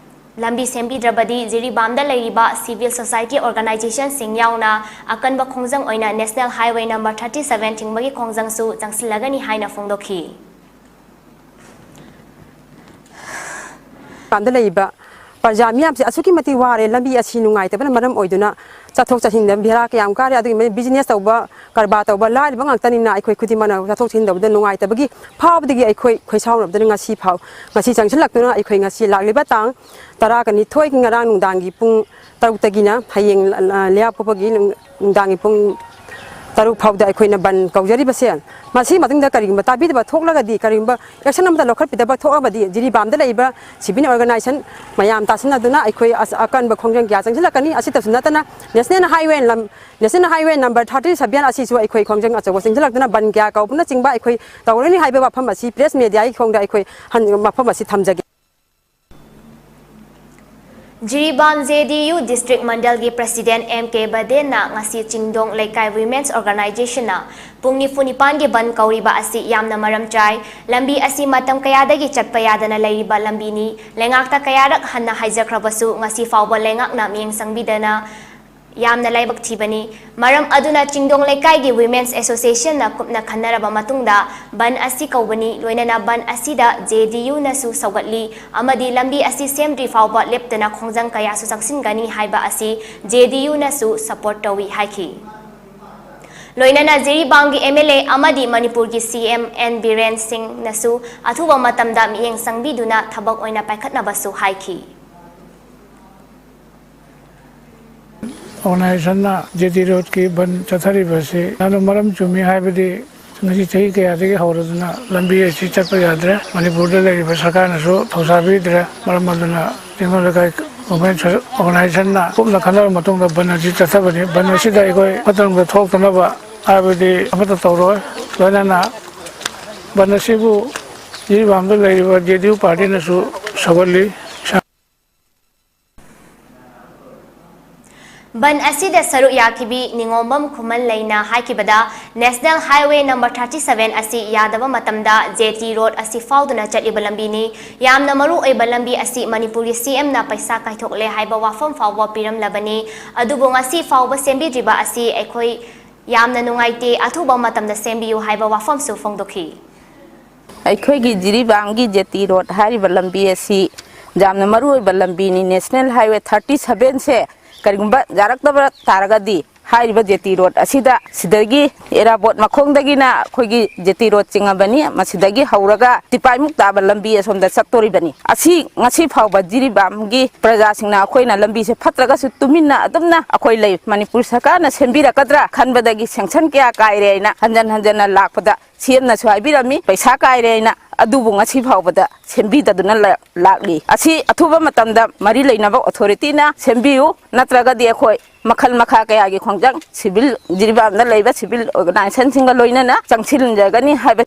ꯂꯝꯕꯤ ꯁꯦꯝꯕꯤꯗ꯭ꯔꯕꯗꯤ ꯖꯤꯔꯤꯕꯥꯝꯗ ꯂꯩꯔꯤꯕ ꯁꯤꯚꯤꯜ ꯁꯣꯁꯥꯏꯇꯤ ꯑꯣꯔꯒꯅꯥꯏꯖꯦꯁꯟꯁꯤꯡ ꯌꯥꯎꯅ ꯑꯀꯟꯕ ꯈꯣꯡꯖꯪ ꯑꯣꯏꯅ national highway number thirty seven ꯊꯤꯡꯕꯒꯤ ꯈꯣꯡꯖꯪꯁꯨ ꯆꯪꯁꯤꯜꯂꯒꯅꯤ ꯍꯥꯏꯅ ꯐꯣꯡꯗꯣꯛꯈꯤ꯫ ꯀꯥꯝꯗ ꯂꯩꯔꯤꯕ ꯄ꯭ꯔꯖꯥ ꯃꯤꯌꯥꯝꯁꯦ ꯑꯁꯨꯛꯀꯤ ꯃꯇꯤꯛ ꯋꯥꯔꯦ꯫ ꯂꯝꯕꯤ ꯑꯁꯤ ꯅꯨꯡꯉꯥꯏꯇꯕꯅ ꯃꯔꯝ ꯑꯣꯏꯗꯨꯅ ꯆꯠꯊꯣꯛ ꯆꯠꯁꯤꯟꯗ ꯕꯦꯔꯥ ꯀꯌꯥꯝ ꯀꯥꯔꯦ꯫ ꯑꯗꯨꯒꯤ ꯃꯇꯤꯛ ꯕꯤꯖꯤꯅꯦꯁ ꯇꯧꯕ, ꯀꯔꯕꯥꯔ ꯇꯧꯕ ꯂꯥꯏꯔꯕ ꯉꯥꯛꯇꯅꯤꯅ ꯑꯩꯈꯣꯏ ꯈꯨꯗꯤꯡꯃꯛꯅ ꯆꯠꯊꯣꯛ ꯆꯠꯁꯤꯟ ꯇꯧꯕꯗ ꯅꯨꯡꯉꯥꯏꯇꯕꯒꯤ ꯐꯥꯎꯕꯗꯒꯤ ꯑꯩꯈꯣꯏ ꯈꯣꯏꯁꯥꯎꯅꯕꯗꯅ ꯉꯁꯤ ꯐꯥꯎ, ꯉꯁꯤ ꯆꯪꯁꯤꯜꯂꯛꯇꯨꯅ ꯑꯩꯈꯣꯏ ꯉꯁꯤ ꯂꯥꯛꯂꯤꯕ ꯇꯥꯡ ꯇꯔꯥꯒ ꯅꯤꯊꯣꯏꯒꯤ ꯉꯔꯥꯡ ꯅꯨꯡꯗꯥꯡꯒꯤ ꯄꯨꯡ ꯇꯔꯨꯛꯇꯒꯤꯅ ꯍꯌꯦꯡ ꯂꯩꯕꯥꯛꯄꯣꯛꯄꯒꯤ ꯅꯨꯡꯗꯥꯡꯒꯤ ꯄꯨꯡ ꯇꯔꯨꯛ ꯐꯥꯎꯗ ꯑꯩꯈꯣꯏꯅ ꯕꯟ ꯀꯧꯖꯔꯤꯕꯁꯦ꯫ ꯃꯁꯤꯒꯤ ꯃꯇꯨꯡꯗ ꯀꯔꯤꯒꯨꯝꯕ ꯇꯥꯕꯤꯗꯕ ꯊꯣꯛꯂꯒꯗꯤ, ꯀꯔꯤꯒꯨꯝꯕ ꯑꯦꯛꯁꯟ ꯑꯃꯠꯇ ꯂꯧꯈꯠꯄꯤꯗꯕ ꯊꯣꯛꯂꯕꯗꯤ ꯖꯤꯔꯤꯕꯥꯝꯗ ꯂꯩꯔꯤꯕ ꯁꯤꯚꯤꯜ ꯑꯣꯔꯒꯅꯥꯏꯖꯦꯁꯟ ꯃꯌꯥꯝ ꯇꯥꯁꯤꯟꯅꯗꯨꯅ ꯑꯩꯈꯣꯏ ꯑꯀꯟꯕ ꯈꯣꯡꯖꯪ ꯀꯌꯥ ꯆꯪꯁꯤꯜꯂꯛꯀꯅꯤ꯫ ꯑꯁꯤꯇꯁꯨ ꯅꯠꯇꯅ ꯅꯦꯁꯅꯦꯜ ꯍꯥꯏꯋꯦ ꯂꯝ national highway number thirty seven ꯑꯁꯤꯁꯨ ꯑꯩꯈꯣꯏ ꯈꯣꯡꯖꯪ ꯑꯆꯧꯕ ꯆꯪꯁꯤꯜꯂꯛꯇꯨꯅ ꯕꯟ ꯀꯌꯥ ꯀꯧꯕꯅꯆꯤꯡꯕ ꯑꯩꯈꯣꯏ ꯇꯧꯔꯅꯤ ꯍꯥꯏꯕ ꯋꯥꯐꯝ ꯑꯁꯤ ꯄ꯭ꯔꯦꯁ ꯃꯦꯗꯤꯌꯥꯒꯤ ꯈꯣꯡꯗ ꯑꯩꯈꯣꯏ ꯃꯐꯝ ꯑꯁꯤ ꯊꯝꯖꯒꯦ꯫ ꯖꯤꯔꯤꯕꯥꯝ ꯖꯦ ꯗꯤ ꯌꯨ ꯗꯤꯁꯇ꯭ꯔꯤꯛ ꯃꯟꯗꯜꯒꯤ ꯄ꯭ꯔꯁꯤꯗꯦꯟ ꯑꯦꯝ ꯀꯦ ꯕꯗꯦꯟꯅ ꯉꯁꯤ ꯆꯤꯡꯗꯣꯡ ꯂꯩꯀꯥꯏ ꯋꯤꯃꯦꯟꯁ ꯑꯣꯔꯒꯅꯥꯏꯖꯦꯁꯟꯅ ꯄꯨꯡ ꯅꯤꯐꯨ ꯅꯤꯄꯥꯟꯒꯤ ꯕꯟ ꯀꯧꯔꯤꯕ ꯑꯁꯤ ꯌꯥꯝꯅ ꯃꯔꯝ ꯆꯥꯏ꯫ ꯂꯝꯕꯤ ꯑꯁꯤ ꯃꯇꯝ ꯀꯌꯥꯗꯒꯤ ꯆꯠꯄ ꯌꯥꯗꯅ ꯂꯩꯔꯤꯕ ꯂꯝꯕꯤꯅꯤ꯫ ꯂꯩꯉꯥꯛꯇ ꯀꯌꯥꯔꯛ ꯍꯟꯅ ꯍꯥꯏꯖꯈ꯭ꯔꯕꯁꯨ ꯉꯁꯤ ꯐꯥꯎꯕ ꯂꯩꯉꯥꯛꯅ ꯃꯤꯠꯌꯦꯡ ꯆꯪꯕꯤꯗꯅ ꯌꯥꯝꯅ ꯂꯥꯏꯕꯛ ꯊꯤꯕꯅꯤ꯫ ꯃꯔꯝ ꯑꯗꯨꯅ ꯆꯤꯡꯗꯣꯡ ꯂꯩꯀꯥꯏꯒꯤ ꯋꯤꯃꯦꯟꯁ ꯑꯦꯁꯣꯁꯤꯌꯦꯁꯟꯅ ꯀꯨꯞꯅ ꯈꯟꯅꯔꯕ ꯃꯇꯨꯡꯗ ꯕꯟ ꯑꯁꯤ ꯀꯧꯕꯅꯤ꯫ ꯂꯣꯏꯅꯅ ꯕꯟ ꯑꯁꯤꯗ ꯖꯦ ꯗꯤ ꯌꯨꯅꯁꯨ ꯁꯧꯒꯠꯂꯤ ꯑꯃꯗꯤ ꯂꯝꯕꯤ ꯑꯁꯤ ꯁꯦꯝꯗ꯭ꯔꯤ ꯐꯥꯎꯕ ꯂꯦꯞꯇꯅ ꯈꯣꯡꯖꯪ ꯀꯌꯥꯁꯨ ꯆꯪꯁꯤꯟꯒꯅꯤ ꯍꯥꯏꯕ ꯑꯁꯤ ꯖꯦ ꯗꯤ ꯌꯨꯅꯁꯨ ꯁꯄꯣꯔꯠ ꯇꯧꯏ ꯍꯥꯏꯈꯤ꯫ ꯂꯣꯏꯅꯅ ꯖꯤꯔꯤꯕꯥꯝꯒꯤ ꯑꯦꯝ ꯑꯦꯜ ꯑꯦ ꯑꯃꯗꯤ ꯃꯅꯤꯄꯨꯔꯒꯤ ꯁꯤ ꯑꯦꯝ ꯑꯦꯟ ꯕꯤꯔꯦꯟ ꯁꯤꯡꯅꯁꯨ ꯑꯊꯨꯕ ꯃꯇꯝꯗ ꯃꯤꯠꯌꯦꯡ ꯆꯪꯕꯤꯗꯨꯅ ꯊꯕꯛ ꯑꯣꯏꯅ ꯄꯥꯏꯈꯠꯅꯕꯁꯨ ꯍꯥꯏꯈꯤ꯫ ꯑꯣꯔꯒꯅꯥꯏꯖꯦꯁꯟꯅ ꯖꯦ ꯇꯤ ꯔꯣꯗꯀꯤ ꯕꯟ ꯆꯠꯊꯔꯤꯕꯁꯤ ꯌꯥꯝꯅ ꯃꯔꯝ ꯆꯨꯝꯃꯤ꯫ ꯍꯥꯏꯕꯗꯤ ꯉꯁꯤ ꯆꯍꯤ ꯀꯌꯥꯗꯒꯤ ꯍꯧꯔꯗꯨꯅ ꯂꯝꯕꯤ ꯑꯁꯤ ꯆꯠꯄ ꯌꯥꯗ꯭ꯔꯦ꯫ ꯃꯅꯤꯄꯨꯔꯗ ꯂꯩꯔꯤꯕ ꯁꯔꯀꯥꯔꯅꯁꯨ ꯊꯧꯁꯥꯕꯤꯗ꯭ꯔꯦ꯫ ꯃꯔꯝ ꯑꯗꯨꯅ ꯆꯤꯡꯂꯣꯟ ꯂꯩꯀꯥꯏ ꯒꯣꯔꯃꯦꯟ ꯑꯣꯔꯒꯅꯥꯏꯖꯦꯁꯟꯅ ꯀꯨꯞꯅ ꯈꯟꯅꯔꯕ ꯃꯇꯨꯡꯗ ꯕꯟ ꯑꯁꯤ ꯆꯠꯊꯕꯅꯤ꯫ ꯕꯟ ꯑꯁꯤꯗ ꯑꯩꯈꯣꯏ ꯐꯠꯇ ꯅꯨꯡꯗ ꯊꯣꯛꯇꯅꯕ ꯍꯥꯏꯕꯗꯤ ꯑꯃꯠꯇ ꯇꯧꯔꯣꯏ꯫ ꯂꯣꯏꯅꯅ ꯕꯟ ꯑꯁꯤꯕꯨ ꯖꯤꯔꯤꯕꯥꯝꯗ ꯂꯩꯔꯤꯕ ꯖꯦ ꯗꯤ ꯌꯨ ꯄꯥꯔꯇꯤꯅꯁꯨ ꯁꯧꯒꯠꯂꯤ꯫ ꯕꯟ ꯑꯁꯤꯗ ꯁꯔꯨꯛ ꯌꯥꯈꯤꯕꯤ ꯅꯤꯉꯣꯝꯕꯝ ꯈꯨꯃꯟ ꯂꯩꯅ ꯍꯥꯏꯈꯤꯕꯗ, national highway number thirty seven ꯑꯁꯤ ꯌꯥꯗꯕ ꯃꯇꯝꯗ ꯖꯦ ꯇꯤ ꯔꯣꯗ ꯑꯁꯤ ꯐꯥꯎꯗꯨꯅ ꯆꯠꯂꯤꯕ ꯂꯝꯕꯤꯅꯤ꯫ ꯌꯥꯝꯅ ꯃꯔꯨ ꯑꯣꯏꯕ ꯂꯝꯕꯤ ꯑꯁꯤ ꯃꯅꯤꯄꯨꯔꯒꯤ ꯁꯤ ꯑꯦꯝꯅ ꯄꯩꯁꯥ ꯀꯥꯏꯊꯣꯛꯂꯦ ꯍꯥꯏꯕ ꯋꯥꯐꯝ ꯐꯥꯎꯕ ꯄꯤꯔꯝꯂꯕꯅꯤ꯫ ꯑꯗꯨꯕꯨ ꯉꯁꯤ ꯐꯥꯎꯕ ꯁꯦꯝꯕꯤꯗ꯭ꯔꯤꯕ ꯑꯁꯤ ꯑꯩꯈꯣꯏ ꯌꯥꯝꯅ ꯅꯨꯡꯉꯥꯏꯇꯦ꯫ ꯑꯊꯨꯕ ꯃꯇꯝꯗ ꯁꯦꯝꯕꯤꯌꯨ ꯍꯥꯏꯕ ꯋꯥꯐꯝꯁꯨ ꯐꯣꯡꯗꯣꯛꯈꯤ꯫ ꯑꯩꯈꯣꯏꯒꯤ ꯖꯤꯔꯤꯕꯥꯝꯒꯤ ꯖꯦ ꯇꯤ ꯔꯣꯗ ꯍꯥꯏꯔꯤꯕ ꯂꯝꯕꯤ ꯑꯁꯤ ꯌꯥꯝꯅ ꯃꯔꯨ ꯑꯣꯏꯕ ꯂꯝꯕꯤꯅꯤ꯫ ꯅꯦꯁꯅꯦꯜ ꯍꯥꯏꯋꯦ thirty seven ꯁꯦ ꯀꯔꯤꯒꯨꯝꯕ ꯌꯥꯔꯛꯇꯕ ꯇꯥꯔꯒꯗꯤ, ꯍꯥꯏꯔꯤꯕ ꯖꯦ ꯇꯤ ꯔꯣꯗ ꯑꯁꯤꯗ, ꯁꯤꯗꯒꯤ ꯑꯦꯔꯥꯕꯣꯠ ꯃꯈꯣꯡꯗꯒꯤꯅ ꯑꯩꯈꯣꯏꯒꯤ ꯖꯦ ꯇꯤ ꯔꯣꯗ ꯆꯤꯡꯉꯕꯅꯤ, ꯃꯁꯤꯗꯒꯤ ꯍꯧꯔꯒ ꯇꯤꯄꯥꯏꯃꯨꯛ ꯇꯥꯕ ꯂꯝꯕꯤ ꯑꯁꯣꯝꯗ ꯆꯠꯇꯣꯔꯤꯕꯅꯤ꯫ ꯑꯁꯤ ꯉꯁꯤ ꯐꯥꯎꯕ ꯖꯤꯔꯤꯕꯥꯝꯒꯤ ꯄ꯭ꯔꯖꯥꯁꯤꯡꯅ ꯑꯩꯈꯣꯏꯅ ꯂꯝꯕꯤꯁꯦ ꯐꯠꯇ꯭ꯔꯒꯁꯨ ꯇꯨꯃꯤꯟꯅ ꯑꯗꯨꯝꯅ ꯑꯩꯈꯣꯏ ꯂꯩ꯫ ꯃꯅꯤꯄꯨꯔ ꯁꯔꯀꯥꯔꯅ ꯁꯦꯝꯕꯤꯔꯛꯀꯗ꯭ꯔꯥ ꯈꯟꯕꯗꯒꯤ ꯁꯦꯡꯁꯟ ꯀꯌꯥ ꯀꯥꯏꯔꯦ ꯍꯥꯏꯅ ꯍꯟꯖꯟ ꯍꯟꯖꯟꯅ ꯂꯥꯛꯄꯗ ꯁꯤ ꯑꯦꯝꯅꯁꯨ ꯍꯥꯏꯕꯤꯔꯝꯃꯤ, ꯄꯩꯁꯥ ꯀꯥꯏꯔꯦ ꯍꯥꯏꯅ꯫ ꯑꯗꯨꯕꯨ ꯉꯁꯤ ꯐꯥꯎꯕꯗ ꯁꯦꯝꯕꯤꯗꯗꯨꯅ ꯂ-, ꯂꯥꯛꯂꯤ꯫ ꯑꯁꯤ ꯑꯊꯨꯕ ꯃꯇꯝꯗ ꯃꯔꯤ ꯂꯩꯅꯕ ꯑꯣꯊꯣꯔꯤꯇꯤꯅ ꯁꯦꯝꯕꯤꯌꯨ, ꯅꯠꯇ꯭ꯔꯒꯗꯤ ꯑꯩꯈꯣꯏ ꯃꯈꯜ ꯃꯈꯥ ꯀꯌꯥꯒꯤ ꯈꯣꯡꯖꯪ ꯁꯤꯚꯤꯜ, ꯖꯤꯔꯤꯕꯥꯝꯗ ꯂꯩꯕ ꯁꯤꯚꯤꯜ ꯑꯣꯔꯒꯅꯥꯏꯖꯦꯁꯟꯁꯤꯡꯒ ꯂꯣꯏꯅꯅ ꯆꯪꯁꯤꯟꯖꯒꯅꯤ ꯍꯥꯏꯕ꯫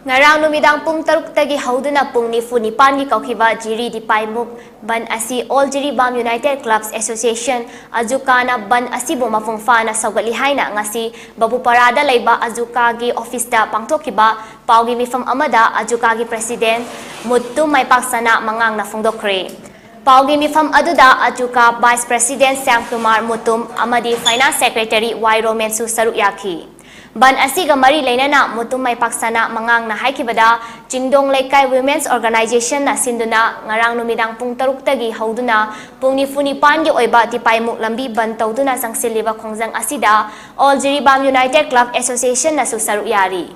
ꯉꯔꯥꯡ ꯅꯨꯃꯤꯗꯥꯡ ꯄꯨꯡ ꯇꯔꯨꯛꯇꯒꯤ ꯍꯧꯗꯨꯅ ꯄꯨꯡ ꯅꯤꯐꯨ ꯅꯤꯄꯥꯟꯒꯤ ꯀꯧꯈꯤꯕ ꯖꯤꯔꯤ ꯗꯤꯄꯥꯏꯃꯨꯛ ꯕꯟ ꯑꯁꯤ All Jiribam United Clubs Association, ꯑꯖꯨꯀꯥꯅ ꯕꯟ ꯑꯁꯤꯕꯨ ꯃꯄꯨꯡ ꯐꯥꯅ ꯁꯧꯒꯠꯂꯤ ꯍꯥꯏꯅ ꯉꯁꯤ ꯕꯕꯨꯄꯥꯔꯥꯗ ꯂꯩꯕ ꯑꯖꯨꯀꯥꯒꯤ ꯑꯣꯐꯤꯁꯇ ꯄꯥꯡꯊꯣꯛꯈꯤꯕ ꯄꯥꯎꯒꯤ ꯃꯤꯐꯝ ꯑꯃꯗ ꯑꯖꯨꯀꯥꯒꯤ ꯄ꯭ꯔꯁꯤꯗꯦꯟ ꯃꯨꯠꯇꯨꯝ ꯃꯥꯏꯄꯥꯛꯆꯅ ꯃꯉꯥꯡꯅ ꯐꯣꯡꯗꯣꯛꯈ꯭ꯔꯦ꯫ ꯄꯥꯎꯒꯤ ꯃꯤꯐꯝ ꯑꯗꯨꯗ ꯑꯖꯨꯀꯥ ꯚꯥꯏꯁ ꯄ꯭ꯔꯁꯤꯗꯦꯟ ꯁ꯭ꯌꯥꯝꯀꯨꯃꯥꯔ ꯃꯨꯇꯨꯝ ꯑꯃꯗꯤ ꯐꯥꯏꯅꯥꯟꯁ ꯁꯦꯀ꯭ꯔꯦꯇꯔꯤ ꯋꯥꯏ ꯔꯣꯃꯦꯟꯁꯨ ꯁꯔꯨꯛ ꯌꯥꯈꯤ꯫ ꯕꯟ ꯑꯁꯤꯒ ꯃꯔꯤ ꯂꯩꯅꯅ ꯃꯨꯇꯨꯝ ꯃꯥꯏꯄꯥꯛꯁꯅꯥ ꯃꯉꯥꯡꯅ ꯍꯥꯏꯈꯤꯕꯗ, ꯆꯤꯡꯗꯣꯡ ꯂꯩꯀꯥꯏ Women's Organization ꯅ ꯁꯤꯟꯗꯨꯅ ꯉꯔꯥꯡ ꯅꯨꯃꯤꯗꯥꯡ ꯄꯨꯡ ꯇꯔꯨꯛꯇꯒꯤ ꯍꯧꯗꯨꯅ ꯄꯨꯡ ꯅꯤꯐꯨ ꯅꯤꯄꯥꯟꯒꯤ ꯑꯣꯏꯕ ꯇꯤꯄꯥꯏꯃꯨꯛ ꯂꯝꯕꯤ ꯕꯟ ꯇꯧꯗꯨꯅ ꯆꯪꯁꯤꯜꯂꯤꯕ ꯈꯣꯡꯖꯪ ꯑꯁꯤꯗ All Jiribam United Club Association ꯅꯁꯨ ꯁꯔꯨꯛ ꯌꯥꯔꯤ꯫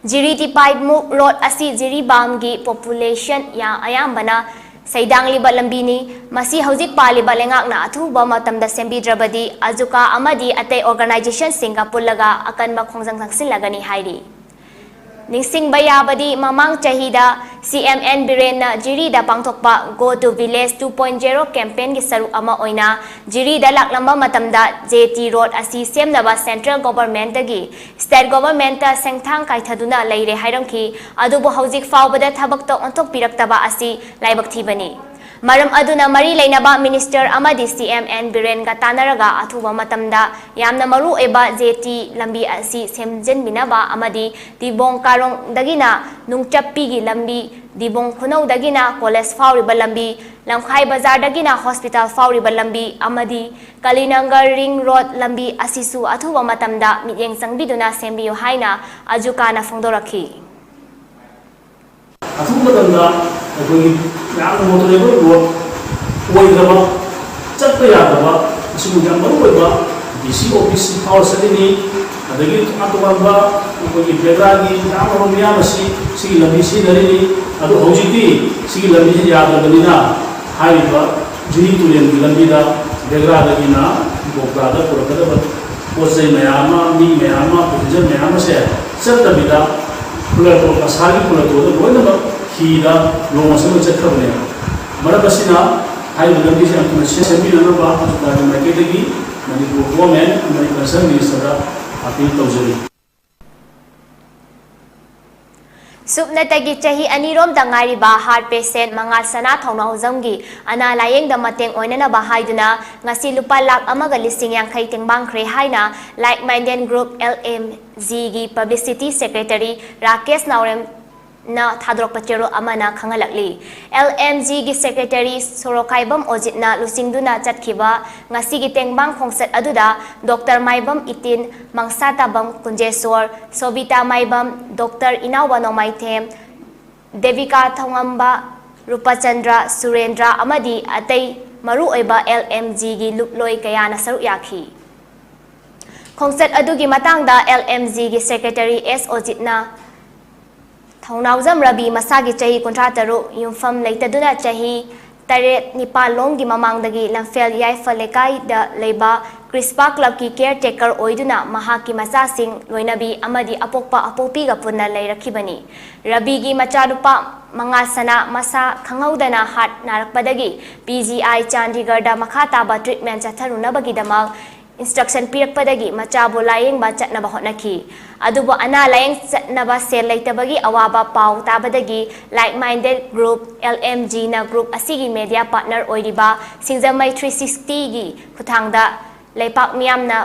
ꯖꯤꯔꯤ ꯇꯤꯄꯥꯏꯃꯨꯛ ꯔꯣꯗ ꯑꯁꯤ ꯖꯤꯔꯤꯕꯥꯝꯒꯤ population ꯌꯥ-, ꯑꯌꯥꯝꯕꯅ ꯁꯩꯗꯥꯡꯂꯤꯕ ꯂꯝꯕꯤꯅꯤ꯫ ꯃꯁꯤ ꯍꯧꯖꯤꯛ ꯄꯥꯜꯂꯤꯕ ꯂꯩꯉꯥꯛꯅ ꯑꯊꯨꯕ ꯃꯇꯝꯗ ꯁꯦꯝꯕꯤꯗ꯭ꯔꯕꯗꯤ ꯑꯖꯨꯀꯥ ꯑꯃꯗꯤ ꯑꯇꯩ organization ꯁꯤꯡꯒ ꯄꯨꯜꯂꯒ ꯑꯀꯟꯕ ꯈꯣꯡꯖꯪ ꯆꯪꯁꯤꯜꯂꯒꯅꯤ ꯍꯥꯏꯔꯤ꯫ ꯅꯤꯡꯁꯤꯡꯕ ꯌꯥꯕꯗꯤ, ꯃꯃꯥꯡ ꯆꯍꯤꯗ ꯁꯤ ꯑꯦꯝ ꯑꯦꯟ ꯕꯤꯔꯦꯟꯅ ꯖꯤꯔꯤꯗ ꯄꯥꯡꯊꯣꯛꯄ Go to Village two point zero campaign ꯒꯤ ꯁꯔꯨꯛ ꯑꯃ ꯑꯣꯏꯅ ꯖꯤꯔꯤꯗ ꯂꯥꯛꯂꯝꯕ ꯃꯇꯝꯗ ꯖꯦ ꯇꯤ ꯔꯣꯗ ꯑꯁꯤ ꯁꯦꯝꯅꯕ central government ꯇꯒꯤ state government ꯇ ꯁꯦꯟꯊꯥꯡ ꯀꯥꯏꯊꯗꯨꯅ ꯂꯩꯔꯦ ꯍꯥꯏꯔꯝꯈꯤ꯫ ꯑꯗꯨꯕꯨ ꯍꯧꯖꯤꯛ ꯐꯥꯎꯕꯗ ꯊꯕꯛꯇ ꯑꯣꯟꯊꯣꯛꯄꯤꯔꯛꯇꯕ ꯑꯁꯤ ꯂꯥꯏꯕꯛ ꯊꯤꯕꯅꯤ꯫ ꯃꯔꯝ ꯑꯗꯨꯅ ꯃꯔꯤ ꯂꯩꯅꯕ minister ꯑꯃꯗꯤ ꯁꯤ ꯑꯦꯝ ꯑꯦꯟ ꯕꯤꯔꯦꯟꯒ ꯇꯥꯟꯅꯔꯒ ꯑꯊꯨꯕ ꯃꯇꯝꯗ ꯌꯥꯝꯅ ꯃꯔꯨ ꯑꯣꯏꯕ ꯖꯦ ꯇꯤ ꯂꯝꯕꯤ ꯑꯁꯤ ꯁꯦꯝꯖꯤꯟꯕꯤꯅꯕ ꯑꯃꯗꯤ ꯗꯤꯕꯣꯡ ꯀꯥꯔꯣꯡꯗꯒꯤꯅ ꯅꯨꯡꯆꯞꯄꯤꯒꯤ ꯂꯝꯕꯤ, ꯗꯤꯕꯣꯡ ꯈꯨꯅꯧꯗꯒꯤꯅ college ꯐꯥꯎꯔꯤꯕ ꯂꯝꯕꯤ, ꯂꯝꯈꯥꯏ ꯕꯖꯥꯔꯗꯒꯤꯅ hospital ꯐꯥꯎꯔꯤꯕ ꯂꯝꯕꯤ ꯑꯃꯗꯤ ꯀꯂꯤꯅꯒꯔ ring road ꯂꯝꯕꯤ ꯑꯁꯤꯁꯨ ꯑꯊꯨꯕ ꯃꯇꯝꯗ ꯃꯤꯠꯌꯦꯡ ꯆꯪꯕꯤꯗꯨꯅ ꯁꯦꯝꯕꯤꯌꯨ ꯍꯥꯏꯅ ꯑꯖꯨꯀꯥꯅ ꯐꯣꯡꯗꯣꯔꯛꯈꯤ꯫ ꯑꯊꯨꯕ ꯃꯇꯝꯗ ꯑꯩꯈꯣꯏꯒꯤ ꯌꯥꯝꯅ motorable road ꯑꯣꯏꯗ꯭ꯔꯕ, ꯆꯠꯄ ꯌꯥꯗ꯭ꯔꯕ, ꯑꯁꯤꯒꯨꯝꯕ ꯌꯥꯝ ꯃꯔꯨ ꯑꯣꯏꯕ ꯗꯤ ꯁꯤ office ꯐꯥꯎꯔ ꯆꯠꯂꯤꯅꯤ꯫ ꯑꯗꯒꯤ ꯇꯣꯉꯥꯟ ꯇꯣꯉꯥꯟꯕ ꯑꯩꯈꯣꯏꯒꯤ ꯕꯦꯒ꯭ꯔꯥꯒꯤ ꯌꯥꯝ ꯃꯔꯨ ꯃꯌꯥꯝ ꯑꯁꯤ ꯁꯤꯒꯤ ꯂꯝꯕꯤ ꯁꯤꯖꯤꯟꯅꯔꯤꯅꯤ꯫ ꯑꯗꯨ ꯍꯧꯖꯤꯛꯇꯤ ꯁꯤꯒꯤ ꯂꯝꯕꯤꯁꯤ ꯌꯥꯗ꯭ꯔꯕꯅꯤꯅ ꯍꯥꯏꯔꯤꯕ ꯖꯤꯔꯤ ꯇꯨꯔꯦꯜꯒꯤ ꯂꯝꯕꯤꯗ ꯕꯦꯒ꯭ꯔꯥꯗꯒꯤꯅ ꯒꯣꯕ꯭ꯔꯥꯗ ꯄꯨꯔꯛꯀꯗꯕ ꯄꯣꯠ ꯆꯩ ꯃꯌꯥꯝ ꯑꯃ, ꯃꯤ ꯃꯌꯥꯝ ꯑꯃ, passenger ꯃꯌꯥꯝ ꯑꯃꯁꯦ ꯆꯠꯇꯕꯤꯗ ꯈꯨꯂꯥꯏꯄꯣ, ꯀꯁꯥꯔꯒꯤ ꯈꯨꯂꯥꯏꯄꯣꯗ ꯂꯣꯏꯅꯃꯛ ꯍꯤꯗ ꯂꯣꯡ ꯑꯁꯤꯗ ꯆꯠꯈ꯭ꯔꯕꯅꯦꯕ꯫ ꯃꯔꯝ ꯑꯁꯤꯅ ꯍꯥꯏꯔꯤꯕ ꯂꯝꯕꯤꯁꯤ ꯌꯥꯝ ꯊꯨꯅ ꯁꯦꯝꯕꯤꯅꯅꯕ ꯑꯖꯨꯀꯥꯒꯤ ꯃꯥꯏꯀꯩꯗꯒꯤ ꯃꯅꯤꯄꯨꯔ government ꯑꯃꯗꯤ concerned minister ꯗ appeal ꯇꯧꯖꯔꯤ꯫ ꯁꯨꯞꯅꯇꯒꯤ ꯆꯍꯤ ꯑꯅꯤꯔꯣꯝꯗ ꯉꯥꯏꯔꯤꯕ heart patient ꯃꯉꯥꯜ ꯁꯅꯥ ꯊꯧꯅꯥꯎꯖꯝꯒꯤ ꯑꯅꯥ ꯂꯥꯌꯦꯡꯗ ꯃꯇꯦꯡ ꯑꯣꯏꯅꯅꯕ ꯍꯥꯏꯗꯨꯅ ꯉꯁꯤ ꯂꯨꯄꯥ ꯂꯥꯈ ꯑꯃꯒ ꯂꯤꯁꯤꯡ ꯌꯥꯡꯈꯩ ꯇꯦꯡꯕꯥꯡꯈ꯭ꯔꯦ ꯍꯥꯏꯅ Like Minded Group, L M G ꯒꯤ publicity secretary ꯔꯥꯀꯦꯁ ꯅꯥꯎꯔꯦꯝ ꯅ ꯊꯥꯗꯣꯔꯛꯄ ꯆꯦꯔꯣꯜ ꯑꯃꯅ ꯈꯪꯍꯜꯂꯛꯂꯤ꯫ ꯑꯦꯜ ꯑꯦꯝ ꯖꯤꯒꯤ ꯁꯦꯀ꯭ꯔꯦꯇꯔꯤ ꯁꯣꯔꯣꯛꯈꯥꯏꯕꯝ ꯑꯣꯖꯤꯠꯅ ꯂꯨꯆꯤꯡꯗꯨꯅ ꯆꯠꯈꯤꯕ ꯉꯁꯤꯒꯤ ꯇꯦꯡꯕꯥꯡ ꯈꯣꯡꯆꯠ ꯑꯗꯨꯗ ꯗꯣꯛꯇꯔ ꯃꯥꯏꯕꯝ ꯏꯇꯤꯟ, ꯃꯪꯁꯥꯇꯥꯕꯝ ꯀꯨꯟꯖꯦꯁꯣꯔ, ꯁꯣꯕꯤꯇꯥ ꯃꯥꯏꯕꯝ, ꯗꯣꯛꯇꯔ ꯏꯅꯥꯎꯕ ꯅꯣꯡꯃꯥꯏꯊꯦꯝ, ꯗꯦꯕꯤꯀꯥ ꯊꯧꯉꯝꯕ, ꯔꯨꯄꯆꯟꯗ꯭ꯔ, ꯁꯨꯔꯦꯟꯗ꯭ꯔ ꯑꯃꯗꯤ ꯑꯇꯩ ꯃꯔꯨꯑꯣꯏꯕ ꯑꯦꯜ ꯑꯦꯝ ꯖꯤꯒꯤ ꯂꯨꯞꯂꯣꯏ ꯀꯌꯥꯅ ꯁꯔꯨꯛ ꯌꯥꯈꯤ꯫ ꯈꯣꯡꯆꯠ ꯑꯗꯨꯒꯤ ꯃꯇꯥꯡꯗ ꯑꯦꯜ ꯑꯦꯝ ꯖꯤꯒꯤ ꯁꯦꯀ꯭ꯔꯦꯇꯔꯤ ꯑꯦꯁ ꯑꯣꯖꯤꯠꯅ ꯊꯧꯅꯥꯎꯖꯝ ꯔꯕꯤ ꯃꯁꯥꯒꯤ ꯆꯍꯤ ꯀꯨꯟꯊ꯭ꯔꯥ ꯇꯔꯨꯛ, ꯌꯨꯝꯐꯝ ꯂꯩꯇꯗꯨꯅ ꯆꯍꯤ ꯇꯔꯦꯠ ꯅꯤꯄꯥꯜ ꯂꯣꯝꯒꯤ ꯃꯃꯥꯡꯗꯒꯤ ꯂꯝꯐꯦꯜ ꯌꯥꯏꯐ ꯂꯩꯀꯥꯏꯗ ꯂꯩꯕ ꯀ꯭ꯔꯤꯁꯄꯥ ꯀ꯭ꯂꯕꯀꯤ ꯀꯦꯌꯔꯇꯦꯀꯔ ꯑꯣꯏꯗꯨꯅ ꯃꯍꯥꯛꯀꯤ ꯃꯆꯥꯁꯤꯡ, ꯂꯣꯏꯅꯕꯤ ꯑꯃꯗꯤ ꯑꯄꯣꯛꯄ ꯑꯄꯣꯛꯄꯤꯒ ꯄꯨꯟꯅ ꯂꯩꯔꯛꯈꯤꯕꯅꯤ꯫ ꯔꯕꯤꯒꯤ ꯃꯆꯥꯅꯨꯄꯥ ꯃꯉꯥꯜ ꯁꯅꯥ ꯃꯁꯥ ꯈꯪꯍꯧꯗꯅ ꯍꯥꯔꯠ ꯅꯥꯔꯛꯄꯗꯒꯤ ꯄꯤ ꯖꯤ ꯑꯥꯏ ꯆꯥꯟꯗꯤꯒꯔꯗ ꯃꯈꯥ ꯇꯥꯕ ꯇ꯭ꯔꯤꯠꯃꯦꯟ ꯆꯠꯊꯔꯨꯅꯕꯒꯤꯗꯃꯛ ꯏꯟꯁꯇ꯭ꯔꯛꯁꯟ ꯄꯤꯔꯛꯄꯗꯒꯤ ꯃꯆꯥꯕꯨ ꯂꯥꯌꯦꯡꯕ ꯆꯠꯅꯕ ꯍꯣꯠꯅꯈꯤ꯫ ꯑꯗꯨꯕꯨ ꯑꯅꯥ ꯂꯥꯌꯦꯡ ꯆꯠꯅꯕ ꯁꯦꯜ ꯂꯩꯇꯕꯒꯤ ꯑꯋꯥꯕ ꯄꯥꯎ ꯇꯥꯕꯗꯒꯤ like minded group L M G ꯅ group ꯑꯁꯤꯒꯤ media partner ꯑꯣꯏꯔꯤꯕ ꯁꯤꯡꯖꯃꯩ three sixty ꯒꯤ ꯈꯨꯠꯊꯥꯡꯗ ꯂꯩꯄꯥꯛ ꯃꯤꯌꯥꯝꯅ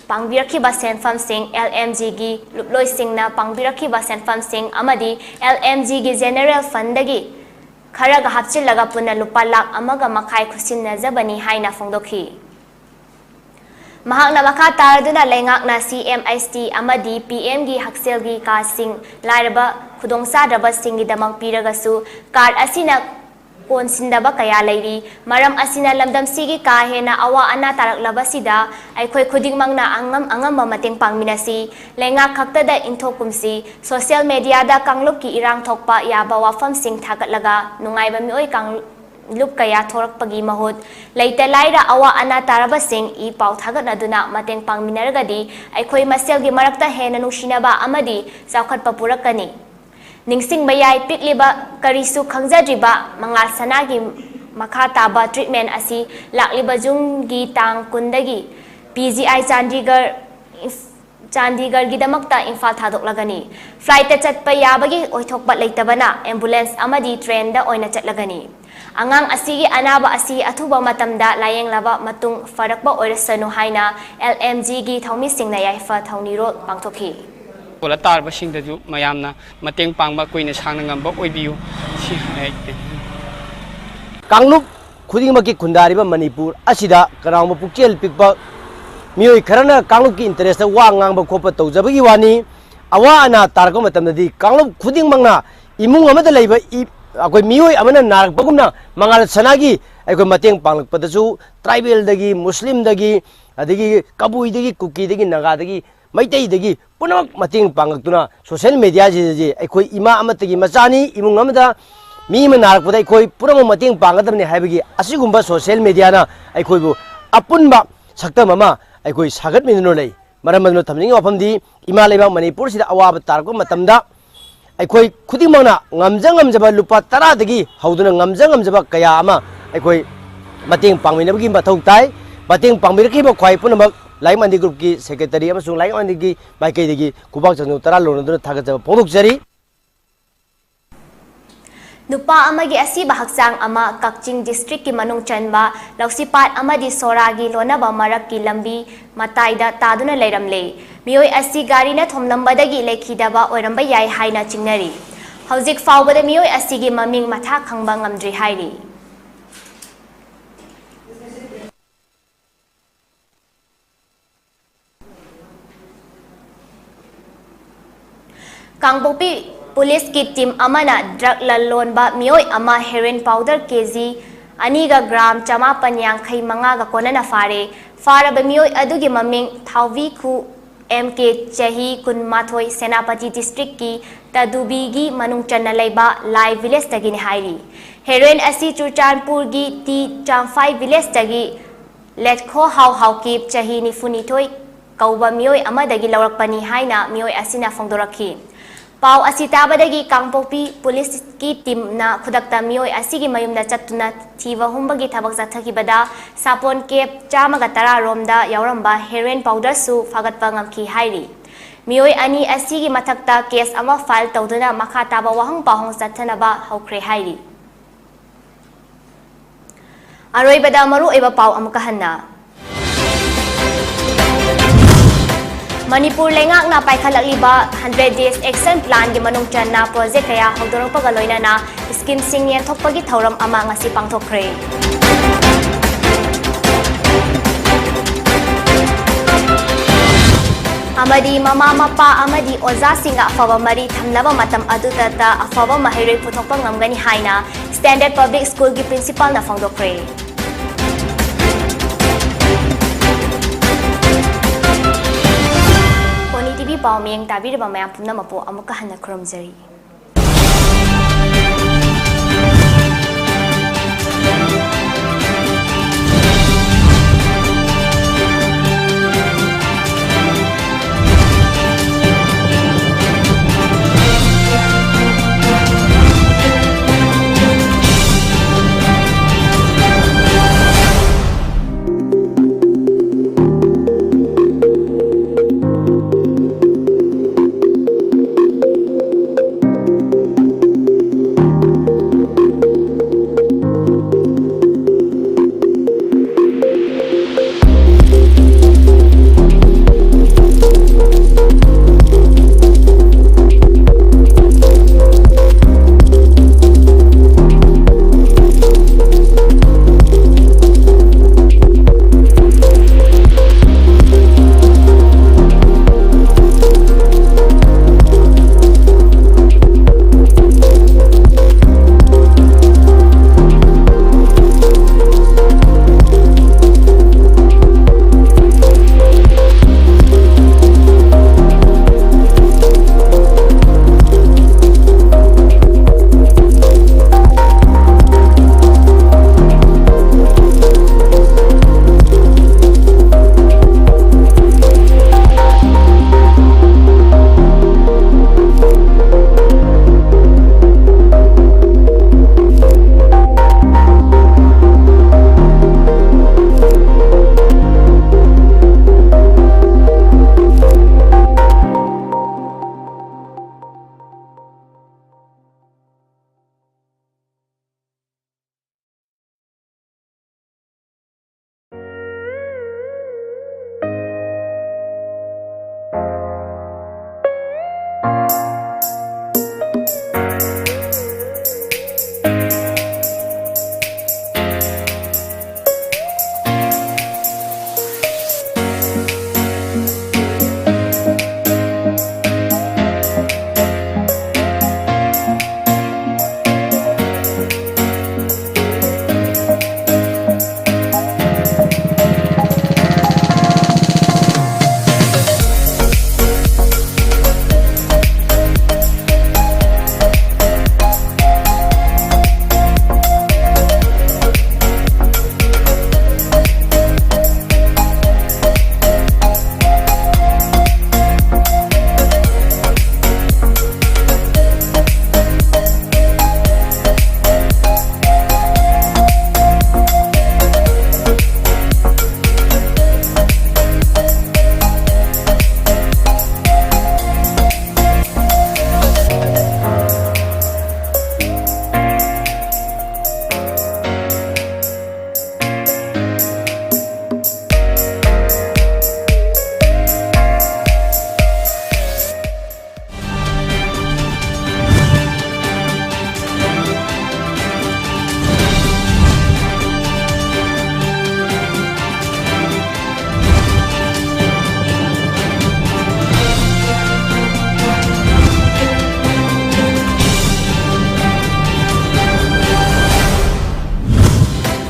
ꯄꯥꯡꯕꯤꯔꯛꯈꯤꯕ ꯁꯦꯟꯐꯝꯁꯤꯡ, L M G ꯒꯤ ꯂꯨꯞꯂꯣꯏꯁꯤꯡꯅ ꯄꯥꯡꯕꯤꯔꯛꯈꯤꯕ ꯁꯦꯟꯐꯝꯁꯤꯡ ꯑꯃꯗꯤ L M G ꯒꯤ general fund ꯗꯒꯤ ꯈꯔꯒ ꯍꯥꯞꯆꯤꯜꯂꯒ ꯄꯨꯟꯅ ꯂꯨꯄꯥ ꯂꯥꯈ ꯑꯃꯒ ꯃꯈꯥꯏ ꯈꯨꯠꯁꯤꯟꯅꯖꯕꯅꯤ ꯍꯥꯏꯅ ꯐꯣꯡꯗꯣꯛꯈꯤ꯫ ꯃꯍꯥꯛꯅ ꯃꯈꯥ ꯇꯥꯔꯗꯨꯅ ꯂꯩꯉꯥꯛꯅ C M S T ꯑꯃꯗꯤ P M ꯒꯤ ꯍꯛꯁꯦꯜꯒꯤ ꯀꯥꯔꯗꯁꯤꯡ ꯂꯥꯏꯔꯕ ꯈꯨꯗꯣꯡꯆꯥꯗ꯭ꯔꯕꯁꯤꯡꯒꯤꯗꯃꯛ ꯄꯤꯔꯒꯁꯨ ꯀꯥꯔꯗ ꯑꯁꯤꯅ ꯀꯣꯟꯁꯤꯟꯗꯕ ꯀꯌꯥ ꯂꯩꯔꯤ꯫ ꯃꯔꯝ ꯑꯁꯤꯅ ꯂꯝꯗꯝꯁꯤꯒꯤ ꯀꯥ ꯍꯦꯟꯅ ꯑꯋꯥ ꯑꯅꯥ ꯇꯥꯔꯛꯂꯕꯁꯤꯗ ꯑꯩꯈꯣꯏ ꯈꯨꯗꯤꯡꯃꯛꯅ ꯑꯉꯝ ꯑꯉꯝꯕ ꯃꯇꯦꯡ ꯄꯥꯡꯃꯤꯟꯅꯁꯤ꯫ ꯂꯩꯉꯥꯛ ꯈꯛꯇꯗ ꯏꯟꯊꯣꯛꯀꯨꯝꯁꯤ꯫ Social media ꯗ ꯀꯥꯡꯂꯨꯞꯀꯤ ꯏꯔꯥꯡ ꯊꯣꯛꯄ ꯌꯥꯕ ꯋꯥꯐꯝꯁꯤꯡ ꯊꯥꯒꯠꯂꯒ ꯅꯨꯡꯉꯥꯏꯕ ꯃꯤꯑꯣꯏ ꯀꯥꯡꯂꯨꯞ ꯀꯌꯥ ꯊꯣꯔꯛꯄꯒꯤ ꯃꯍꯨꯠ, ꯂꯩꯇ ꯂꯥꯏꯔ ꯑꯋꯥ ꯑꯅꯥ ꯇꯥꯔꯕꯁꯤꯡ ꯏ ꯄꯥꯎ ꯊꯥꯒꯠꯅꯗꯨꯅ ꯃꯇꯦꯡ ꯄꯥꯡꯃꯤꯟꯅꯔꯒꯗꯤ ꯑꯩꯈꯣꯏ ꯃꯁꯦꯜꯒꯤ ꯃꯔꯛꯇ ꯍꯦꯟꯅ ꯅꯨꯡꯁꯤꯅꯕ ꯑꯃꯗꯤ ꯆꯥꯎꯈꯠꯄ ꯄꯨꯔꯛꯀꯅꯤ꯫ ꯅꯤꯡꯁꯤꯡꯕ ꯌꯥꯏ, ꯄꯤꯛꯂꯤꯕ ꯀꯔꯤꯁꯨ ꯈꯪꯖꯗ꯭ꯔꯤꯕ ꯃꯉꯥꯜ ꯁꯅꯥꯒꯤ ꯃꯈꯥ ꯇꯥꯕ treatment ꯑꯁꯤ ꯂꯥꯛꯂꯤꯕ June ꯒꯤ ꯇꯥꯡ ꯀꯨꯟꯗꯒꯤ P G I Chandigarh ꯆꯥꯟꯗꯤꯒꯔꯒꯤꯗꯃꯛꯇ Imphal ꯊꯥꯗꯣꯛꯂꯒꯅꯤ꯫ Flight ꯇ ꯆꯠꯄ ꯌꯥꯕꯒꯤ ꯑꯣꯏꯊꯣꯛꯄ ꯂꯩꯇꯕꯅ ambulance ꯑꯃꯗꯤ train ꯗ ꯑꯣꯏꯅ ꯆꯠꯂꯒꯅꯤ꯫ ꯑꯉꯥꯡ ꯑꯁꯤꯒꯤ ꯑꯅꯥꯕ ꯑꯁꯤ ꯑꯊꯨꯕ ꯃꯇꯝꯗ ꯂꯥꯌꯦꯡꯂꯕ ꯃꯇꯨꯡ ꯐꯔꯛꯄ ꯑꯣꯏꯔꯁꯅꯨ ꯍꯥꯏꯅ L M G ꯒꯤ ꯊꯧꯃꯤꯁꯤꯡꯅ ꯌꯥꯏꯐ ꯊꯧꯅꯤꯔꯣꯜ ꯄꯥꯡꯊꯣꯛꯈꯤ꯫ ꯄꯣꯂ ꯇꯥꯔꯕꯁꯤꯡꯗꯁꯨ ꯃꯌꯥꯝꯅ ꯃꯇꯦꯡ ꯄꯥꯡꯕ ꯀꯨꯏꯅ ꯁꯥꯡꯅ ꯉꯝꯕ ꯑꯣꯏꯕꯤꯌꯨ꯫ ꯁꯤ ꯍꯥꯏ꯫ ꯀꯥꯡꯂꯨꯞ ꯈꯨꯗꯤꯡꯃꯛꯀꯤ ꯈꯨꯟꯗꯥꯔꯤꯕ ꯃꯅꯤꯄꯨꯔ ꯑꯁꯤꯗ ꯀꯅꯥꯒꯨꯝꯕ ꯄꯨꯛꯆꯦꯜ ꯄꯤꯛꯄ ꯃꯤꯑꯣꯏ ꯈꯔꯅ ꯀꯥꯡꯂꯨꯞꯀꯤ ꯏꯟꯇꯔꯦꯁꯇ ꯋꯥ ꯉꯥꯡꯕ ꯈꯣꯠꯄ ꯇꯧꯖꯕꯒꯤ ꯋꯥꯅꯤ꯫ ꯑꯋꯥ ꯑꯅꯥ ꯇꯥꯔꯛꯄ ꯃꯇꯝꯗꯗꯤ ꯀꯥꯡꯂꯨꯞ ꯈꯨꯗꯤꯡꯃꯛꯅ ꯏꯃꯨꯡ ꯑꯃꯗ ꯂꯩꯕ ꯏ-, ꯑꯩꯈꯣꯏ ꯃꯤꯑꯣꯏ ꯑꯃꯅ ꯅꯥꯔꯛꯄꯒꯨꯝꯅ ꯃꯉꯥꯜ ꯁꯅꯥꯒꯤ ꯑꯩꯈꯣꯏ ꯃꯇꯦꯡ ꯄꯥꯡꯂꯛꯄꯗꯁꯨ ꯇ꯭ꯔꯥꯏꯕꯦꯜꯗꯒꯤ, ꯃꯨꯁꯂꯤꯝꯗꯒꯤ, ꯑꯗꯒꯤ ꯀꯕꯨꯏꯗꯒꯤ, ꯀꯨꯀꯤꯗꯒꯤ, ꯅꯥꯒꯥꯗꯒꯤ, ꯃꯩꯇꯩꯗꯒꯤ ꯄꯨꯝꯅꯃꯛ ꯃꯇꯦꯡ ꯄꯥꯡꯉꯛꯇꯨꯅ ꯁꯣꯁꯤꯌꯦꯜ ꯃꯦꯗꯤꯌꯥꯁꯤꯗꯗꯤ ꯑꯩꯈꯣꯏ ꯏꯃꯥ ꯑꯃꯠꯇꯒꯤ ꯃꯆꯥꯅꯤ, ꯏꯃꯨꯡ ꯑꯃꯗ ꯃꯤ ꯑꯃ ꯅꯥꯔꯛꯄꯗ ꯑꯩꯈꯣꯏ ꯄꯨꯝꯅꯃꯛ ꯃꯇꯦꯡ ꯄꯥꯡꯒꯗꯕꯅꯤ ꯍꯥꯏꯕꯒꯤ ꯑꯁꯤꯒꯨꯝꯕ ꯁꯣꯁꯤꯌꯦꯜ ꯃꯦꯗꯤꯌꯥꯅ ꯑꯩꯈꯣꯏꯕꯨ ꯑꯄꯨꯟꯕ ꯁꯛꯇꯝ ꯑꯃ ꯑꯩꯈꯣꯏ ꯁꯥꯒꯠꯃꯤꯟꯅꯗꯨꯅ ꯂꯩ꯫ ꯃꯔꯝ ꯑꯗꯨꯅ ꯊꯝꯖꯅꯤꯡꯉꯤꯕ ꯋꯥꯐꯝꯗꯤ ꯏꯃꯥ ꯂꯩꯕꯥꯛ ꯃꯅꯤꯄꯨꯔꯁꯤꯗ ꯑꯋꯥꯕ ꯇꯥꯔꯛꯄ ꯃꯇꯝꯗ ꯑꯩꯈꯣꯏ ꯈꯨꯗꯤꯡꯃꯛꯅ ꯉꯝꯖ ꯉꯝꯖꯕ ꯂꯨꯄꯥ ꯇꯔꯥꯗꯒꯤ ꯍꯧꯗꯨꯅ ꯉꯝꯖ ꯉꯝꯖꯕ ꯀꯌꯥ ꯑꯃ ꯑꯩꯈꯣꯏ ꯃꯇꯦꯡ ꯄꯥꯡꯃꯤꯟꯅꯕꯒꯤ ꯃꯊꯧ ꯇꯥꯏ꯫ ꯃꯇꯦꯡ ꯄꯥꯡꯕꯤꯔꯛꯈꯤꯕ ꯈ꯭ꯋꯥꯏ ꯄꯨꯝꯅꯃꯛ ꯂꯥꯏꯔꯤꯛ ꯃꯟꯗꯤ ꯒ꯭ꯔꯨꯞꯀꯤ ꯁꯦꯀ꯭ꯔꯦꯇꯔꯤ ꯑꯃꯁꯨꯡ ꯂꯥꯏꯔꯤꯛ ꯃꯟꯗꯤꯒꯤ ꯃꯥꯏꯀꯩꯗꯒꯤ ꯈꯨꯕꯥꯛ ꯆꯟꯗꯣꯟ ꯇꯔꯥ ꯂꯣꯟꯅꯗꯨꯅ ꯊꯥꯒꯠꯆꯕ ꯐꯣꯡꯗꯣꯛꯆꯔꯤ꯫ ꯅꯨꯄꯥ ꯑꯃꯒꯤ ꯑꯁꯤꯕ ꯍꯛꯆꯥꯡ ꯑꯃ ꯀꯛꯆꯤꯡ ꯗꯤꯁꯇ꯭ꯔꯤꯛꯀꯤ ꯃꯅꯨꯡ ꯆꯟꯕ ꯂꯧꯁꯤꯄꯥꯠ ꯑꯃꯗꯤ ꯁꯣꯔꯥꯒꯤ ꯂꯣꯟꯅꯕ ꯃꯔꯛꯀꯤ ꯂꯝꯕꯤ ꯃꯇꯥꯏꯗ ꯇꯥꯗꯨꯅ ꯂꯩꯔꯝꯂꯦ꯫ ꯃꯤꯑꯣꯏ ꯑꯁꯤ ꯒꯥꯔꯤꯅ ꯊꯣꯝꯂꯝꯕꯗꯒꯤ ꯂꯩꯈꯤꯗꯕ ꯑꯣꯏꯔꯝꯕ ꯌꯥꯏ ꯍꯥꯏꯅ ꯆꯤꯡꯅꯔꯤ꯫ ꯍꯧꯖꯤꯛ ꯐꯥꯎꯕꯗ ꯃꯤꯑꯣꯏ ꯑꯁꯤꯒꯤ ꯃꯃꯤꯡ ꯃꯊꯥ ꯈꯪꯕ ꯉꯝꯗ꯭ꯔꯤ ꯍꯥꯏꯔꯤ꯫ ꯀꯥꯡꯄꯣꯛꯄꯤ ꯄꯨꯂꯤꯁꯀꯤ ꯇꯤꯝ ꯑꯃꯅ ꯗ꯭ꯔꯒ ꯂꯂꯣꯟꯕ ꯃꯤꯑꯣꯏ ꯑꯃ ꯍꯦꯔꯣꯏꯟ ꯄꯥꯎꯗꯔ ꯀꯦ ꯖꯤ ꯑꯅꯤꯒ ꯒ꯭ꯔꯥꯝ ꯆꯃꯥꯄꯟ ꯌꯥꯡꯈꯩ ꯃꯉꯥꯒ ꯀꯣꯟꯅꯅ ꯐꯥꯔꯦ꯫ ꯐꯥꯔꯕ ꯃꯤꯑꯣꯏ ꯑꯗꯨꯒꯤ ꯃꯃꯤꯡ ꯊꯥꯎꯕꯤꯈꯨ ꯑꯦꯝ ꯀꯦ, ꯆꯍꯤ ꯀꯨꯟꯃꯥꯊꯣꯏ, ꯁꯦꯅꯥꯄꯇꯤ ꯗꯤꯁꯇ꯭ꯔꯤꯛꯀꯤ ꯇꯗꯨꯕꯤꯒꯤ ꯃꯅꯨꯡ ꯆꯟꯅ ꯂꯩꯕ ꯂꯥꯏ ꯚꯤꯂꯦꯖꯇꯒꯤꯅꯤ ꯍꯥꯏꯔꯤ꯫ ꯍꯦꯔꯣꯏꯟ ꯑꯁꯤ ꯆꯨꯔꯆꯥꯟꯄꯨꯔꯒꯤ ꯇꯤ ꯆꯥꯝꯐꯥꯏ ꯚꯤꯂꯦꯖꯇꯒꯤ ꯂꯦꯠꯈꯣ ꯍꯥꯎ ꯍꯥꯎꯀꯤꯞ, ꯆꯍꯤ ꯅꯤꯐꯨꯅꯤꯊꯣꯏ, ꯀꯧꯕ ꯃꯤꯑꯣꯏ ꯑꯃꯗꯒꯤ ꯂꯧꯔꯛꯄꯅꯤ ꯍꯥꯏꯅ ꯃꯤꯑꯣꯏ ꯑꯁꯤꯅ ꯐꯣꯡꯗꯣꯔꯛꯈꯤ꯫ ꯄꯥꯎ ꯑꯁꯤ ꯇꯥꯕꯗꯒꯤ ꯀꯥꯡꯄꯣꯛꯄꯤ ꯄꯨꯂꯤꯁꯀꯤ ꯇꯤꯝꯅ ꯈꯨꯗꯛꯇ ꯃꯤꯑꯣꯏ ꯑꯁꯤꯒꯤ ꯃꯌꯨꯝꯗ ꯆꯠꯇꯨꯅ ꯊꯤꯕ ꯍꯨꯝꯕꯒꯤ ꯊꯕꯛ ꯆꯠꯊꯈꯤꯕꯗ ꯁꯥꯄꯣꯟ ꯀꯦꯞ ꯆꯥꯝꯃꯒ ꯇꯔꯥ ꯔꯣꯝꯗ ꯌꯥꯎꯔꯝꯕ ꯍꯦꯔꯣꯏꯟ ꯄꯥꯎꯗꯔꯁꯨ ꯐꯥꯒꯠꯄ ꯉꯝꯈꯤ ꯍꯥꯏꯔꯤ꯫ ꯃꯤꯑꯣꯏ ꯑꯅꯤ ꯑꯁꯤꯒꯤ ꯃꯊꯛꯇ ꯀꯦꯁ ꯑꯃ ꯐꯥꯏꯜ ꯇꯧꯗꯨꯅ ꯃꯈꯥ ꯇꯥꯕ ꯋꯥꯍꯪ ꯄꯥꯎꯍꯪ ꯆꯠꯊꯅꯕ ꯍꯧꯈ꯭ꯔꯦ ꯍꯥꯏꯔꯤ꯫ ꯑꯔꯣꯏꯕꯗ ꯃꯔꯨꯑꯣꯏꯕ ꯄꯥꯎ ꯑꯃꯨꯛꯀ ꯍꯟꯅ꯫ ꯃꯅꯤꯄꯨꯔ ꯂꯩꯉꯥꯛꯅ ꯄꯥꯏꯈꯠꯂꯛꯂꯤꯕ hundred days action planꯒꯤ ꯃꯅꯨꯡ ꯆꯟꯅ ꯄ꯭ꯔꯣꯖꯦꯛ ꯀꯌꯥ ꯍꯧꯗꯣꯔꯛꯄꯒ ꯂꯣꯏꯅꯅ ꯁ꯭ꯀꯤꯝꯁꯤꯡ ꯌꯦꯟꯊꯣꯛꯄꯒꯤ ꯊꯧꯔꯝ ꯑꯃ ꯉꯁꯤ ꯄꯥꯡꯊꯣꯛꯈ꯭ꯔꯦ꯫ ꯑꯃꯗꯤ ꯃꯃꯥ ꯃꯄꯥ ꯑꯃꯗꯤ ꯑꯣꯖꯥꯁꯤꯡꯒ ꯑꯐꯕ ꯃꯔꯤ ꯊꯝꯅꯕ ꯃꯇꯝ ꯑꯗꯨꯗꯇ ꯑꯐꯕ ꯃꯍꯩꯔꯣꯏ ꯄꯨꯊꯣꯛꯄ ꯉꯝꯒꯅꯤ ꯍꯥꯏꯅ Standard Public Schoolꯒꯤ principalꯅ ꯐꯣꯡꯗꯣꯛꯈ꯭ꯔꯦ꯫ Oni TV ꯄꯥꯎ ꯃꯤꯌꯦꯡ ꯇꯥꯕꯤꯔꯤꯕ ꯃꯌꯥꯝ ꯄꯨꯝꯅꯃꯛꯄꯨ ꯑꯃꯨꯛꯀ ꯍꯟꯅ ꯈꯨꯔꯨꯝꯖꯔꯤ꯫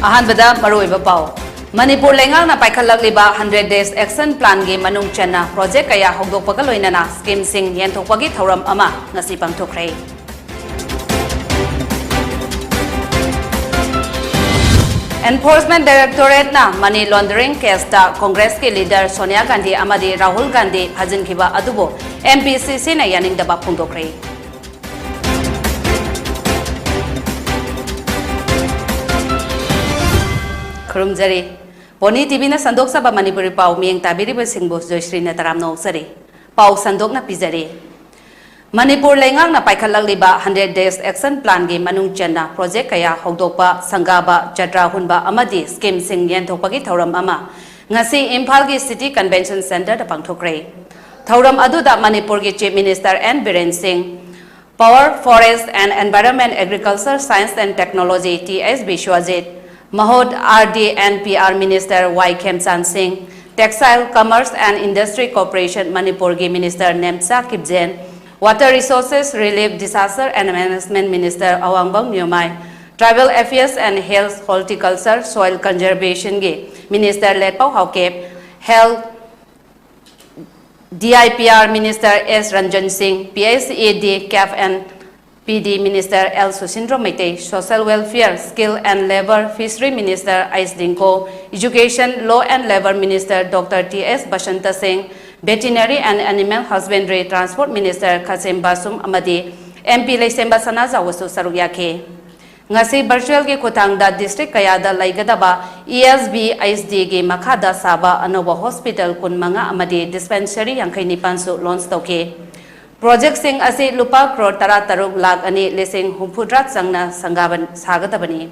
ꯑꯍꯥꯟꯕꯗ ꯃꯔꯨꯑꯣꯏꯕ ꯄꯥꯎ꯫ ꯃꯅꯤꯄꯨꯔ ꯂꯩꯉꯥꯛꯅ ꯄꯥꯏꯈꯠꯂꯛꯂꯤꯕ hundred days action planꯒꯤ ꯃꯅꯨꯡ ꯆꯟꯅ project ꯀꯌꯥ ꯍꯧꯗꯣꯛꯄꯒ ꯂꯣꯏꯅꯅ schemeꯁꯤꯡ ꯌꯦꯟꯊꯣꯛꯄꯒꯤ ꯊꯧꯔꯝ ꯑꯃ ꯉꯁꯤ ꯄꯥꯡꯊꯣꯛꯈ꯭ꯔꯦ꯫ Enforcement Directorateꯅ money laundering caseꯇ Congressꯀꯤ leader Sonia Gandhi ꯑꯃꯗꯤ ꯔꯥꯍꯨꯜ ꯒꯥꯟꯙꯤ ꯐꯥꯖꯤꯟꯈꯤꯕ ꯑꯗꯨꯕꯨ MPCCꯅ ꯌꯥꯅꯤꯡꯗꯕ ꯐꯣꯡꯗꯣꯛꯈ꯭ꯔꯦ꯫ ꯈꯨꯔꯨꯝꯖꯔꯤ꯫ ꯄꯣꯅꯤ TVꯅ ꯁꯟꯗꯣꯛꯆꯕ ꯃꯅꯤꯄꯨꯔꯤ ꯄꯥꯎ ꯃꯤꯠꯌꯦꯡ ꯇꯥꯕꯤꯔꯤꯕꯁꯤꯡꯕꯨ ꯖꯣꯏꯁ꯭ꯔꯤꯅ ꯇꯔꯥꯝꯅ ꯑꯣꯛꯆꯔꯤ꯫ ꯄꯥꯎ ꯁꯟꯗꯣꯛꯅ ꯄꯤꯖꯔꯤ꯫ ꯃꯅꯤꯄꯨꯔ ꯂꯩꯉꯥꯛꯅ ꯄꯥꯏꯈꯠꯂꯛꯂꯤꯕ hundred days action planꯒꯤ ꯃꯅꯨꯡ ꯆꯟꯅ project ꯀꯌꯥ ꯍꯧꯗꯣꯛꯄ, ꯁꯪꯒꯥꯕ, ꯖꯇ꯭ꯔꯥ ꯍꯨꯟꯕ ꯑꯃꯗꯤ schemeꯁꯤꯡ ꯌꯦꯟꯊꯣꯛꯄꯒꯤ ꯊꯧꯔꯝ ꯑꯃ ꯉꯁꯤ ꯏꯝꯐꯥꯜꯒꯤ City Convention Centreꯗ ꯄꯥꯡꯊꯣꯛꯈ꯭ꯔꯦ꯫ ꯊꯧꯔꯝ ꯑꯗꯨꯗ ꯃꯅꯤꯄꯨꯔꯒꯤ Chief Minister N ꯕꯤꯔꯦꯟ ꯁꯤꯡ, Power, Forest and Environment, Agriculture, Science and Technology Th Biswajit, ꯃꯍꯨꯠ RD and PR Minister Y ꯈꯦꯝꯆꯥꯟ ꯁꯤꯡ, Textile, Commerce and Industry Corporation ꯃꯅꯤꯄꯨꯔꯒꯤ Minister Nemcha ꯀꯤꯞꯖꯦꯟ, Water Resources, Relief, Disaster and Management Minister ꯑꯋꯥꯡꯕꯝ ꯅ꯭ꯌꯨꯃꯥꯏ, Tribal Affairs and Health, Horticulture, Soil Conservationꯒꯤ Minister ꯂꯦꯠꯄꯥꯎ ꯍꯥꯎꯀꯦꯞ, Health, DIPR Minister S Ranjan ꯁꯤꯡ, PHED, CAF and PD Minister L Susindro Meitei, Social Welfare, Skill and Labour, Fishery Minister H Dingko, Education, Law and Labour Minister Doctor Th Basanta Singh, Veterinary and Animal Husbandry, Transport Minister ꯈꯥꯁꯦꯝ ꯕꯥꯁꯨꯝ ꯑꯃꯗꯤ MP ꯂꯩꯁꯦꯝꯕ ꯁꯅꯥꯖꯥꯎꯕꯁꯨ ꯁꯔꯨꯛ ꯌꯥꯈꯤ꯫ ꯉꯁꯤ virtualꯒꯤ ꯈꯨꯠꯊꯥꯡꯗ district ꯀꯌꯥꯗ ꯂꯩꯒꯗꯕ ESBHDꯒꯤ ꯃꯈꯥꯗ ꯁꯥꯕ ꯑꯅꯧꯕ hospital ꯀꯨꯟꯃꯉꯥ ꯑꯃꯗꯤ dispensary ꯌꯥꯡꯈꯩ ꯅꯤꯄꯥꯟꯁꯨ launch ꯇꯧꯈꯤ꯫ Projectꯁꯤꯡ ꯑꯁꯤ ꯂꯨꯄꯥ ꯀ꯭ꯔꯣꯔ ꯇꯔꯥꯇꯔꯨꯛ ꯂꯥꯈ ꯑꯅꯤ ꯂꯤꯁꯤꯡ ꯍꯨꯝꯐꯨꯇꯔꯥ ꯆꯪꯅ ꯁꯪꯒꯥꯕ ꯁꯥꯒꯗꯕꯅꯤ꯫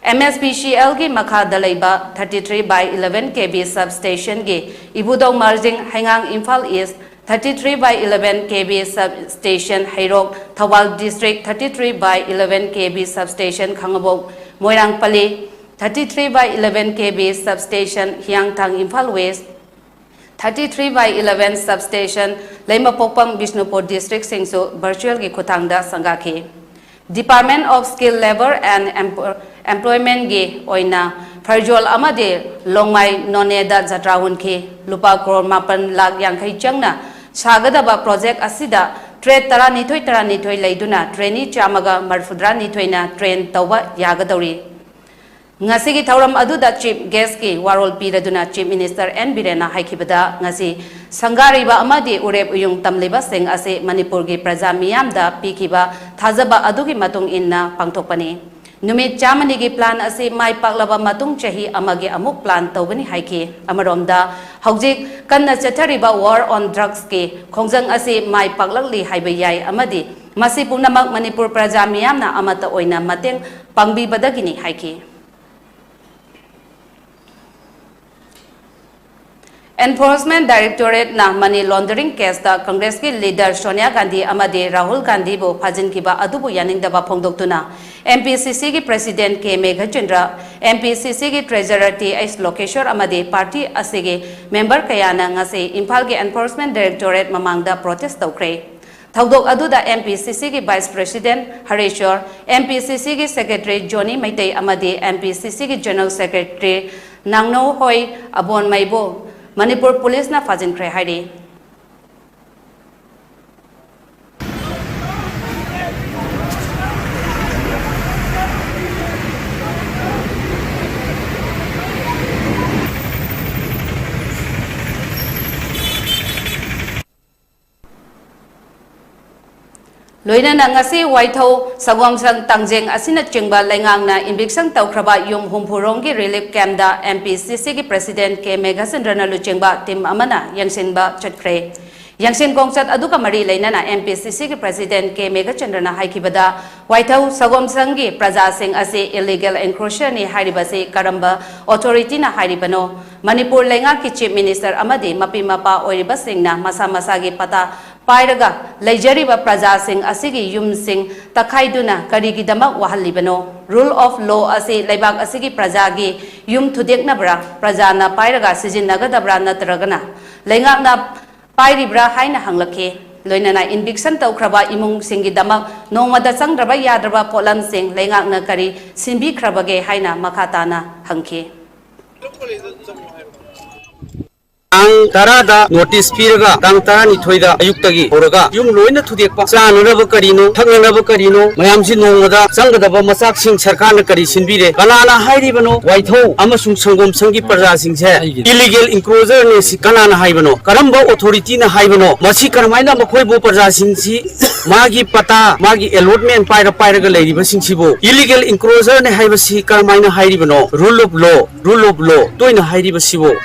MSPCLꯒꯤ ꯃꯈꯥꯗ ꯂꯩꯕ thirty three by eleven KV substationꯒꯤ ꯏꯕꯨꯙꯧ Marjing, ꯍꯩꯉꯥꯡ, Imphal East, thirty three by eleven KV substation Heirok, Thoubal District, thirty three by eleven KV substation Khangabok, ꯃꯣꯏꯔꯥꯡꯄꯜꯂꯤ, thirty three by eleven KV substation Hiyangthang, Imphal West, thirty three by eleven substation ꯂꯩꯃꯄꯣꯛꯄꯝ, Bishnupur districtꯁꯤꯡꯁꯨ virtualꯒꯤ ꯈꯨꯠꯊꯥꯡꯗ ꯁꯪꯒꯥꯈꯤ꯫ Department of Skill, Labour and Empo- Employmentꯀꯤ ꯑꯣꯏꯅ ꯐꯔꯖꯣꯜ ꯑꯃꯗꯤ ꯂꯣꯡꯃꯥꯏ ꯅꯣꯅꯦꯗ ꯖꯇ꯭ꯔꯥ ꯍꯨꯟꯈꯤ꯫ ꯂꯨꯄꯥ ꯀ꯭ꯔꯣꯔ ꯃꯥꯄꯟ ꯂꯥꯈ ꯌꯥꯡꯈꯩ ꯆꯪꯅ ꯁꯥꯒꯗꯕ project ꯑꯁꯤꯗ trade ꯇꯔꯥꯅꯤꯊꯣꯏ ꯇꯔꯥꯅꯤꯊꯣꯏ ꯂꯩꯗꯨꯅ ꯇ꯭ꯔꯦꯅꯤ ꯆꯥꯝꯃꯒ ꯃꯔꯤꯐꯨꯇꯔꯥꯅꯤꯊꯣꯏꯅ ꯇ꯭ꯔꯦꯟ ꯇꯧꯕ ꯌꯥꯒꯗꯧꯔꯤ꯫ ꯉꯁꯤꯒꯤ ꯊꯧꯔꯝ ꯑꯗꯨꯗ ꯆꯤꯐ ꯒꯦꯁꯀꯤ ꯋꯥꯔꯣꯜ ꯄꯤꯔꯗꯨꯅ ꯆꯤꯐ ꯃꯤꯅꯤꯁꯇꯔ ꯑꯦꯟ ꯕꯤꯔꯦꯟꯅ ꯍꯥꯏꯈꯤꯕꯗ, ꯉꯁꯤ ꯁꯪꯒꯥꯔꯤꯕ ꯑꯃꯗꯤ ꯎꯔꯦꯞ ꯎꯌꯨꯡ ꯇꯝꯂꯤꯕꯁꯤꯡ ꯑꯁꯤ ꯃꯅꯤꯄꯨꯔꯒꯤ ꯄ꯭ꯔꯖꯥ ꯃꯤꯌꯥꯝꯗ ꯄꯤꯈꯤꯕ ꯊꯥꯖꯕ ꯑꯗꯨꯒꯤ ꯃꯇꯨꯡ ꯏꯟꯅ ꯄꯥꯡꯊꯣꯛꯄꯅꯤ꯫ ꯅꯨꯃꯤꯠ ꯆꯥꯝꯃꯅꯤꯒꯤ ꯄ꯭ꯂꯥꯟ ꯑꯁꯤ ꯃꯥꯏ ꯄꯥꯛꯂꯕ ꯃꯇꯨꯡ ꯆꯍꯤ ꯑꯃꯒꯤ ꯑꯃꯨꯛ ꯄ꯭ꯂꯥꯟ ꯇꯧꯒꯅꯤ ꯍꯥꯏꯈꯤ꯫ ꯑꯃꯔꯣꯝꯗ, ꯍꯧꯖꯤꯛ ꯀꯟꯅ ꯆꯠꯊꯔꯤꯕ war on drugsꯀꯤ ꯈꯣꯡꯖꯪ ꯑꯁꯤ ꯃꯥꯏ ꯄꯥꯛꯂꯛꯂꯤ ꯍꯥꯏꯕ ꯌꯥꯏ ꯑꯃꯗꯤ ꯃꯁꯤ ꯄꯨꯝꯅꯃꯛ ꯃꯅꯤꯄꯨꯔ ꯄ꯭ꯔꯖꯥ ꯃꯤꯌꯥꯝꯅ ꯑꯃꯠꯇ ꯑꯣꯏꯅ ꯃꯇꯦꯡ ꯄꯥꯡꯕꯤꯕꯗꯒꯤꯅꯤ ꯍꯥꯏꯈꯤ꯫ Enforcement Directorateꯅ money laundering caseꯇ ꯀꯪꯒ꯭ꯔꯦꯁꯀꯤ leader Sonia Gandhi ꯑꯃꯗꯤ ꯔꯥꯍꯨꯜ ꯒꯥꯟꯙꯤꯕꯨ ꯐꯥꯖꯤꯟꯈꯤꯕ ꯑꯗꯨꯕꯨ ꯌꯥꯅꯤꯡꯗꯕ ꯐꯣꯡꯗꯣꯛꯇꯨꯅ, MPCCꯒꯤ president ꯀꯦ ꯃꯦꯘꯆꯟꯗ꯭ꯔ, MPCCꯒꯤ treasurer ꯇꯤ ꯑꯩꯆ ꯂꯣꯀꯦꯁ꯭ꯋꯔ ꯑꯃꯗꯤ party ꯑꯁꯤꯒꯤ member ꯀꯌꯥꯅ ꯉꯁꯤ ꯏꯝꯐꯥꯜꯒꯤ Enforcement Directorate ꯃꯃꯥꯡꯗ protest ꯇꯧꯈ꯭ꯔꯦ꯫ ꯊꯧꯗꯣꯛ ꯑꯗꯨꯗ MPCCꯒꯤ vice president ꯍꯔꯦꯁ꯭ꯋꯔ, MPCCꯒꯤ secretary ꯖꯣꯅꯤ ꯃꯩꯇꯩ ꯑꯃꯗꯤ MPCCꯒꯤ general secretary ꯅꯥꯡꯅꯧꯍꯣꯏ ꯑꯕꯣꯟꯃꯩꯕꯨ ꯃꯅꯤꯄꯨꯔ ꯄꯨꯂꯤꯁꯅ ꯐꯥꯖꯤꯟꯈ꯭ꯔꯦ ꯍꯥꯏꯔꯤ꯫ ꯂꯣꯏꯅꯅ ꯉꯁꯤ ꯋꯥꯏꯊꯧ, ꯁꯒꯣꯝꯁꯪ, ꯇꯥꯡꯖꯦꯡ ꯑꯁꯤꯅꯆꯤꯡꯕ ꯂꯩꯉꯥꯛꯅ eviction ꯇꯧꯈ꯭ꯔꯕ ꯌꯨꯝ ꯍꯨꯝꯐꯨ ꯔꯣꯝꯒꯤ relief campꯇ MPCCꯒꯤ president ꯀꯦ ꯃꯦꯘꯆꯟꯗ꯭ꯔꯅ ꯂꯨꯆꯤꯡꯕ team ꯑꯃꯅ ꯌꯦꯡꯁꯤꯟꯕ ꯆꯠꯈ꯭ꯔꯦ꯫ ꯌꯦꯡꯁꯤꯟ ꯈꯣꯡꯆꯠ ꯑꯗꯨꯒ ꯃꯔꯤ ꯂꯩꯅꯅ MPCCꯒꯤ president ꯀꯦ ꯃꯦꯘꯆꯟꯗ꯭ꯔꯅ ꯍꯥꯏꯈꯤꯕꯗ, ꯋꯥꯏꯊꯧ ꯁꯒꯣꯝꯁꯪꯒꯤ ꯄ꯭ꯔꯖꯥꯁꯤꯡ ꯑꯁꯤ illegal encroacherꯅꯤ ꯍꯥꯏꯔꯤꯕꯁꯤ ꯀꯔꯝꯕ authorityꯅ ꯍꯥꯏꯔꯤꯕꯅꯣ? ꯃꯅꯤꯄꯨꯔ ꯂꯩꯉꯥꯛꯀꯤ chief minister ꯑꯃꯗꯤ ꯃꯄꯤ ꯃꯄꯥ ꯑꯣꯏꯔꯤꯕꯁꯤꯡꯅ ꯃꯁꯥ ꯃꯁꯥꯒꯤ ꯄꯇꯥ ꯄꯥꯏꯔꯒ ꯂꯩꯖꯔꯤꯕ ꯄ꯭ꯔꯖꯥꯁꯤꯡ ꯑꯁꯤꯒꯤ ꯌꯨꯝꯁꯤꯡ ꯇꯛꯈꯥꯏꯗꯨꯅ ꯀꯔꯤꯒꯤꯗꯃꯛ ꯋꯥꯍꯜꯂꯤꯕꯅꯣ? Rule of law ꯑꯁꯤ ꯂꯩꯕꯥꯛ ꯑꯁꯤꯒꯤ ꯄ꯭ꯔꯖꯥꯒꯤ ꯌꯨꯝ ꯊꯨꯗꯦꯛꯅꯕ꯭ꯔꯥ, ꯄ꯭ꯔꯖꯥꯅ ꯄꯥꯏꯔꯒ ꯁꯤꯖꯤꯟꯅꯒꯗꯕ꯭ꯔꯥ ꯅꯠꯇ꯭ꯔꯒꯅ ꯂꯩꯉꯥꯛꯅ ꯄꯥꯏꯔꯤꯕ꯭ꯔꯥ ꯍꯥꯏꯅ ꯍꯪꯂꯛꯈꯤ꯫ ꯂꯣꯏꯅꯅ ꯏꯟꯚꯤꯛꯁꯟ ꯇꯧꯈ꯭ꯔꯕ ꯏꯃꯨꯡꯁꯤꯡꯒꯤꯗꯃꯛ ꯅꯣꯡꯃꯗ ꯆꯪꯗ꯭ꯔꯕ ꯌꯥꯗ꯭ꯔꯕ ꯄꯣꯠꯂꯝꯁꯤꯡ ꯂꯩꯉꯥꯛꯅ ꯀꯔꯤ ꯁꯤꯟꯕꯤꯈ꯭ꯔꯕꯒꯦ ꯍꯥꯏꯅ ꯃꯈꯥ ꯇꯥꯅ ꯍꯪꯈꯤ꯫ ꯇꯥꯡ ꯇꯔꯥꯗ ꯅꯣꯇꯤꯁ ꯄꯤꯔꯒ ꯇꯥꯡ ꯇꯔꯥꯅꯤꯊꯣꯏꯗ ꯑꯌꯨꯛꯇꯒꯤ ꯍꯧꯔꯒ ꯌꯨꯝ ꯂꯣꯏꯅ ꯊꯨꯗꯦꯛꯄ, ꯆꯥꯅꯅꯕ ꯀꯔꯤꯅꯣ, ꯊꯛꯅꯅꯕ ꯀꯔꯤꯅꯣ, ꯃꯌꯥꯝꯁꯤ ꯅꯣꯡꯃꯗ ꯆꯪꯒꯗꯕ ꯃꯆꯥꯛꯁꯤꯡ ꯁꯔꯀꯥꯔꯅ ꯀꯔꯤ ꯁꯤꯟꯕꯤꯔꯦ? ꯀꯅꯥꯅ ꯍꯥꯏꯔꯤꯕꯅꯣ? ꯋꯥꯏꯊꯧ ꯑꯃꯁꯨꯡ ꯁꯪꯒꯣꯝ ꯁꯪꯒꯤ ꯄ꯭ꯔꯖꯥꯁꯤꯡꯁꯦ ꯏꯂꯤꯒꯦꯜ ꯏꯟꯀ꯭ꯔꯣꯆꯔꯅꯦ ꯁꯤ ꯀꯅꯥꯅ ꯍꯥꯏꯕꯅꯣ? ꯀꯔꯝꯕ ꯑꯣꯊꯣꯔꯤꯇꯤꯅ ꯍꯥꯏꯕꯅꯣ? ꯃꯁꯤ ꯀꯔꯝꯍꯥꯏꯅ ꯃꯈꯣꯏꯕꯨ ꯄ꯭ꯔꯖꯥꯁꯤꯡꯁꯤ ꯃꯥꯒꯤ ꯄꯇꯥ, ꯃꯥꯒꯤ ꯑꯦꯂꯣꯠꯃꯦꯟ ꯄꯥꯏꯔ ꯄꯥꯏꯔꯒ ꯂꯩꯔꯤꯕꯁꯤꯡꯁꯤꯕꯨ ꯏꯂꯤꯒꯦꯜ ꯏꯟꯀ꯭ꯔꯣꯆꯔꯅꯦ ꯍꯥꯏꯕꯁꯤ ꯀꯔꯝꯍꯥꯏꯅ ꯍꯥꯏꯔꯤꯕꯅꯣ? Rule of law, rule of law ꯇꯣꯏꯅ ꯍꯥꯏꯔꯤꯕꯁꯤꯕꯨ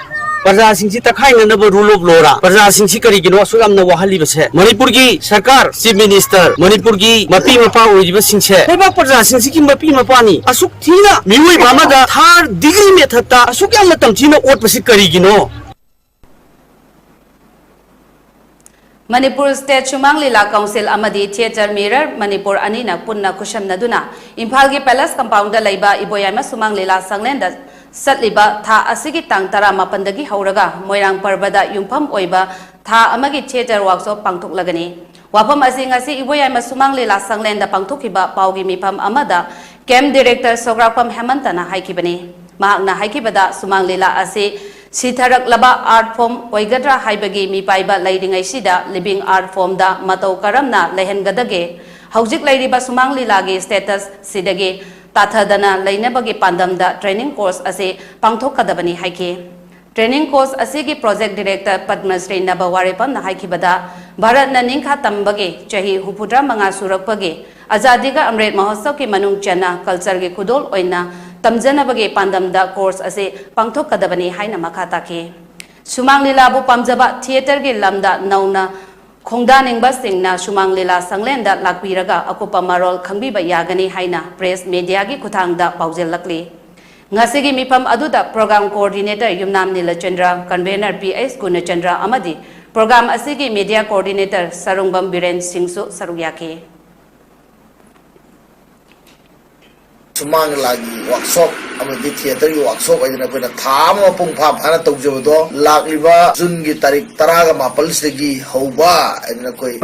ꯄ꯭ꯔꯖꯥꯁꯤꯡꯁꯤ ꯇꯛꯈꯥꯏꯅꯅꯕ ꯔꯨꯜ ꯑꯣꯐ ꯂꯣꯔꯥ? ꯄ꯭ꯔꯖꯥꯁꯤꯡꯁꯤ ꯀꯔꯤꯒꯤꯅꯣ ꯑꯁꯨꯛ ꯌꯥꯝꯅ ꯋꯥꯍꯜꯂꯤꯕꯁꯦ? ꯃꯅꯤꯄꯨꯔꯒꯤ ꯁꯔꯀꯥꯔ, ꯆꯤꯐ ꯃꯤꯅꯤꯁꯇꯔ, ꯃꯅꯤꯄꯨꯔꯒꯤ ꯃꯄꯤ ꯃꯄꯥ ꯑꯣꯏꯔꯤꯕꯁꯤꯡꯁꯦ ꯂꯩꯕꯥꯛ ꯄ꯭ꯔꯖꯥꯁꯤꯡꯁꯤꯒꯤ ꯃꯄꯤ ꯃꯄꯥꯅꯤ꯫ ꯑꯁꯨꯛ ꯊꯤꯅ ꯃꯤꯑꯣꯏꯕ ꯑꯃꯗ ꯊꯥꯔ ꯗꯤꯒ꯭ꯔꯤ ꯃꯦꯊꯠꯇ ꯑꯁꯨꯛ ꯌꯥꯝꯅ ꯇꯝꯊꯤꯅ ꯑꯣꯠꯄꯁꯤ ꯀꯔꯤꯒꯤꯅꯣ? ꯃꯅꯤꯄꯨꯔ ꯁ꯭ꯇꯦꯠ ꯁꯨꯃꯥꯡ ꯂꯤꯂꯥ ꯀꯥꯎꯟꯁꯤꯜ ꯑꯃꯗꯤ ꯊꯤꯌꯦꯇꯔ ꯃꯤꯔꯔ ꯃꯅꯤꯄꯨꯔ ꯑꯅꯤꯅ ꯄꯨꯟꯅ ꯈꯨꯠꯁꯝꯅꯗꯨꯅ ꯏꯝꯐꯥꯜꯒꯤ ꯄꯦꯂꯦꯁ ꯀꯝꯄꯥꯎꯟꯗ ꯂꯩꯕ ꯏꯕꯣꯌꯥꯏꯃ ꯁꯨꯃꯥꯡ ꯂꯤꯂꯥ ꯁꯪꯂꯦꯟꯗ ꯆꯠꯂꯤꯕ ꯊꯥ ꯑꯁꯤꯒꯤ ꯇꯥꯡ ꯇꯔꯥꯃꯥꯄꯟꯗꯒꯤ ꯍꯧꯔꯒ ꯃꯣꯏꯔꯥꯡ ꯄꯔꯕꯗ ꯌꯨꯝꯐꯝ ꯑꯣꯏꯕ ꯊꯥ ꯑꯃꯒꯤ ꯊꯤꯌꯦꯇꯔ ꯋꯥꯔꯛꯁꯣꯞ ꯄꯥꯡꯊꯣꯛꯂꯒꯅꯤ꯫ ꯋꯥꯐꯝ ꯑꯁꯤ ꯉꯁꯤ ꯏꯕꯣꯌꯥꯏꯃ ꯁꯨꯃꯥꯡ ꯂꯤꯂꯥ ꯁꯪꯂꯦꯟꯗ ꯄꯥꯡꯊꯣꯛꯈꯤꯕ ꯄꯥꯎꯒꯤ ꯃꯤꯐꯝ ꯑꯃꯗ ꯀꯦꯝꯞ ꯗꯤꯔꯦꯛꯇꯔ ꯁꯣꯒ꯭ꯔꯥꯛꯄꯝ ꯍꯦꯃꯟꯇꯅ ꯍꯥꯏꯈꯤꯕꯅꯤ꯫ ꯃꯍꯥꯛꯅ ꯍꯥꯏꯈꯤꯕꯗ, ꯁꯨꯃꯥꯡ ꯂꯤꯂꯥ ꯑꯁꯤ ꯁꯤꯊꯔꯛꯂꯕ ꯑꯥꯔꯠ ꯐꯣꯔꯝ ꯑꯣꯏꯒꯗ꯭ꯔꯥ ꯍꯥꯏꯕꯒꯤ ꯃꯤꯄꯥꯏꯕ ꯂꯩꯔꯤꯉꯩꯁꯤꯗ ꯂꯤꯕꯤꯡ ꯑꯥꯔꯠ ꯐꯣꯔꯝꯗ ꯃꯇꯧ ꯀꯔꯝꯅ ꯂꯩꯍꯟꯒꯗꯒꯦ? ꯍꯧꯖꯤꯛ ꯂꯩꯔꯤꯕ ꯁꯨꯃꯥꯡ ꯂꯤꯂꯥꯒꯤ ꯁ꯭ꯇꯦꯇꯁ ꯁꯤꯗꯒꯤ ꯇꯥꯊꯗꯅ ꯂꯩꯅꯕꯒꯤ ꯄꯥꯟꯗꯝꯗ ꯇ꯭ꯔꯦꯅꯤꯡ ꯀꯣꯔꯁ ꯑꯁꯤ ꯄꯥꯡꯊꯣꯛꯀꯗꯕꯅꯤ ꯍꯥꯏꯈꯤ꯫ ꯇ꯭ꯔꯦꯅꯤꯡ ꯀꯣꯔꯁ ꯑꯁꯤꯒꯤ ꯄ꯭ꯔꯣꯖꯦꯛ ꯗꯤꯔꯦꯛꯇꯔ ꯄꯗꯃꯁ꯭ꯔꯤ ꯅꯕ ꯋꯥꯔꯦꯄꯝꯅ ꯍꯥꯏꯈꯤꯕꯗ, ꯚꯥꯔꯠꯅ ꯅꯤꯡꯈꯥ ꯇꯝꯕꯒꯤ ꯆꯍꯤ ꯍꯨꯝꯐꯨꯇꯔꯥ ꯃꯉꯥ ꯁꯨꯔꯛꯄꯒꯤ ꯑꯖꯥꯗꯤ ꯀ ꯑꯃ꯭ꯔꯤꯠ ꯃꯍꯣꯠꯁꯕꯀꯤ ꯃꯅꯨꯡ ꯆꯟꯅ ꯀꯜꯆꯔꯒꯤ ꯈꯨꯗꯣꯜ ꯑꯣꯏꯅ ꯇꯝꯖꯅꯕꯒꯤ ꯄꯥꯟꯗꯝꯗ ꯀꯣꯔꯁ ꯑꯁꯤ ꯄꯥꯡꯊꯣꯛꯀꯗꯕꯅꯤ ꯍꯥꯏꯅ ꯃꯈꯥ ꯇꯥꯈꯤ꯫ ꯁꯨꯃꯥꯡ ꯂꯤꯂꯥꯕꯨ ꯄꯥꯝꯖꯕ ꯊꯤꯌꯦꯇꯔꯒꯤ ꯂꯝꯗ ꯅꯧꯅ ꯈꯣꯡꯗꯥꯅꯤꯡꯕꯁꯤꯡꯅ ꯁꯨꯃꯥꯡ ꯂꯤꯂꯥ ꯁꯪꯂꯦꯟꯗ ꯂꯥꯛꯄꯤꯔꯒ ꯑꯀꯨꯞꯄ ꯃꯔꯣꯜ ꯈꯪꯕꯤꯕ ꯌꯥꯒꯅꯤ ꯍꯥꯏꯅ ꯄ꯭ꯔꯦꯁ ꯃꯦꯗꯤꯌꯥꯒꯤ ꯈꯨꯠꯊꯥꯡꯗ ꯄꯥꯎꯖꯦꯜꯂꯛꯂꯤ꯫ ꯉꯁꯤꯒꯤ ꯃꯤꯐꯝ ꯑꯗꯨꯗ ꯄ꯭ꯔꯣꯒ꯭ꯔꯥꯝ ꯀꯣꯑꯣꯔꯗꯤꯅꯦꯇꯔ ꯌꯨꯝꯅꯥꯝ ꯅꯤꯂꯆꯟꯗ꯭ꯔ, ꯀꯟꯚꯦꯅꯔ ꯄꯤ ꯑꯩꯆ ꯒꯨꯅꯆꯟꯗ꯭ꯔ ꯑꯃꯗꯤ ꯄ꯭ꯔꯣꯒ꯭ꯔꯥꯝ ꯑꯁꯤꯒꯤ ꯃꯦꯗꯤꯌꯥ ꯀꯣꯑꯣꯔꯗꯤꯅꯦꯇꯔ ꯁꯔꯨꯡꯕꯝ ꯕꯤꯔꯦꯟ ꯁꯤꯡꯁꯨ ꯁꯔꯨꯛ ꯌꯥꯈꯤ꯫ ꯁꯨꯃꯥꯡ ꯂꯤꯂꯥꯒꯤ ꯋꯥꯛꯁꯣꯞ ꯑꯃꯗꯤ ꯊꯤꯌꯦꯇꯔꯒꯤ ꯋꯥꯛꯁꯣꯞ ꯍꯥꯏꯗꯅ ꯑꯩꯈꯣꯏꯅ ꯊꯥ ꯑꯃ ꯃꯄꯨꯡ ꯐꯥ ꯐꯥꯅ ꯇꯧꯖꯕꯗꯣ ꯂꯥꯛꯂꯤꯕ ꯖꯨꯟꯒꯤ ꯇꯥꯔꯤꯛ ꯇꯔꯥꯒ ꯃꯥꯄꯜꯁꯤꯗꯒꯤ ꯍꯧꯕ ꯍꯥꯏꯗꯅ ꯑꯩꯈꯣꯏ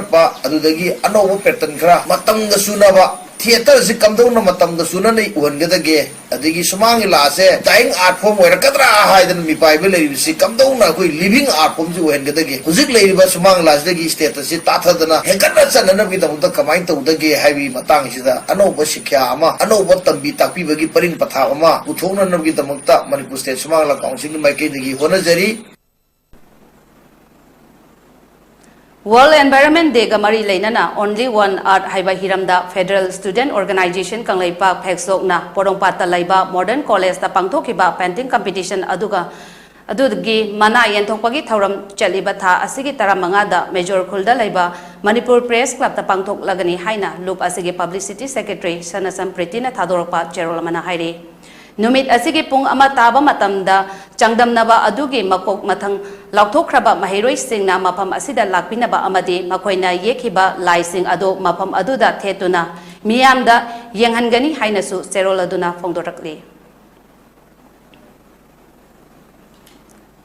ꯑꯗꯨꯗꯒꯤ ꯑꯅꯧꯕ ꯄꯦꯇꯔꯟ ꯈꯔ ꯃꯇꯝꯒ ꯆꯨꯅꯕ ꯊꯤꯌꯦꯇꯔꯁꯤ ꯀꯝꯗꯧꯅ ꯃꯇꯝꯒ ꯆꯨꯅꯅ ꯎꯍꯟꯒꯗꯒꯦ, ꯑꯗꯒꯤ ꯁꯨꯃꯥꯡ ꯂꯤꯂꯥꯁꯦ dying art form ꯑꯣꯏꯔꯛꯀꯗ꯭ꯔꯥ ꯍꯥꯏꯗꯅ ꯃꯤꯄꯥꯏꯕ ꯂꯩꯔꯤꯕꯁꯤ ꯀꯝꯗꯧꯅ ꯑꯩꯈꯣꯏ living art formꯁꯤ ꯑꯣꯏꯍꯟꯒꯗꯒꯦ, ꯍꯧꯖꯤꯛ ꯂꯩꯔꯤꯕ ꯁꯨꯃꯥꯡ ꯂꯤꯂꯥꯁꯤꯗꯒꯤ status ꯁꯤ ꯇꯥꯊꯗꯅ ꯍꯦꯟꯒꯠꯅ ꯆꯠꯅꯅꯕꯒꯤꯗꯃꯛꯇ ꯀꯃꯥꯏꯅ ꯇꯧꯗꯒꯦ ꯍꯥꯏꯕꯒꯤ ꯃꯇꯥꯡꯁꯤꯗ ꯑꯅꯧꯕ ꯁꯤꯛꯈ꯭ꯌꯥ ꯑꯃ, ꯑꯅꯧꯕ ꯇꯝꯕꯤ ꯇꯥꯛꯄꯤꯕꯒꯤ ꯄꯔꯤꯡ ꯄꯊꯥꯞ ꯑꯃ ꯄꯨꯊꯣꯛꯅꯅꯕꯒꯤꯗꯃꯛꯇ ꯃꯅꯤꯄꯨꯔ State ꯁꯨꯃꯥꯡ ꯂꯤꯂꯥ ꯀꯥꯎꯟꯁꯤꯜꯒꯤ ꯃꯥꯏꯀꯩꯗꯒꯤ ꯍꯣꯠꯅꯖꯔꯤ꯫ World Environment Dayꯒ ꯃꯔꯤ ꯂꯩꯅꯅ Only One Earth ꯍꯥꯏꯕ ꯍꯤꯔꯝꯗ Federal Student Organisation ꯀꯪꯂꯩꯄꯥꯛ ꯐꯦꯛꯁꯣꯛꯅ ꯄꯣꯔꯣꯝꯄꯥꯠꯇ ꯂꯩꯕ Modern Collegeꯇ ꯄꯥꯡꯊꯣꯛꯈꯤꯕ painting competition ꯑꯗꯨꯒ ꯑꯗꯨꯒꯤ ꯃꯅꯥ ꯌꯦꯟꯊꯣꯛꯄꯒꯤ ꯊꯧꯔꯝ ꯆꯠꯂꯤꯕ ꯊꯥ ꯑꯁꯤꯒꯤ ꯇꯔꯥꯃꯉꯥꯗ ꯃꯦꯖꯣꯔ ꯈꯨꯜꯗ ꯂꯩꯕ ꯃꯅꯤꯄꯨꯔ Press Clubꯇ ꯄꯥꯡꯊꯣꯛꯂꯒꯅꯤ ꯍꯥꯏꯅ ꯂꯨꯞ ꯑꯁꯤꯒꯤ Publicity Secretary ꯁꯅꯥꯁꯝ ꯄ꯭ꯔꯤꯇꯤꯅ ꯊꯥꯗꯣꯔꯛꯄ ꯆꯦꯔꯣꯜ ꯑꯃꯅ ꯍꯥꯏꯔꯤ꯫ ꯅꯨꯃꯤꯠ ꯑꯁꯤꯒꯤ ꯄꯨꯡ ꯑꯃ ꯇꯥꯕ ꯃꯇꯝꯗ ꯆꯥꯡꯗꯝꯅꯕ ꯑꯗꯨꯒꯤ ꯃꯀꯣꯛ ꯃꯊꯪ ꯂꯥꯎꯊꯣꯛꯈ꯭ꯔꯕ ꯃꯍꯩꯔꯣꯏꯁꯤꯡꯅ ꯃꯐꯝ ꯑꯁꯤꯗ ꯂꯥꯛꯄꯤꯅꯕ ꯑꯃꯗꯤ ꯃꯈꯣꯏꯅ ꯌꯦꯛꯈꯤꯕ ꯂꯥꯏꯁꯤꯡ ꯑꯗꯨ ꯃꯐꯝ ꯑꯗꯨꯗ ꯊꯦꯠꯇꯨꯅ ꯃꯤꯌꯥꯝꯗ ꯌꯦꯡꯍꯟꯒꯅꯤ ꯍꯥꯏꯅꯁꯨ ꯆꯦꯔꯣꯜ ꯑꯗꯨꯅ ꯐꯣꯡꯗꯣꯔꯛꯂꯤ꯫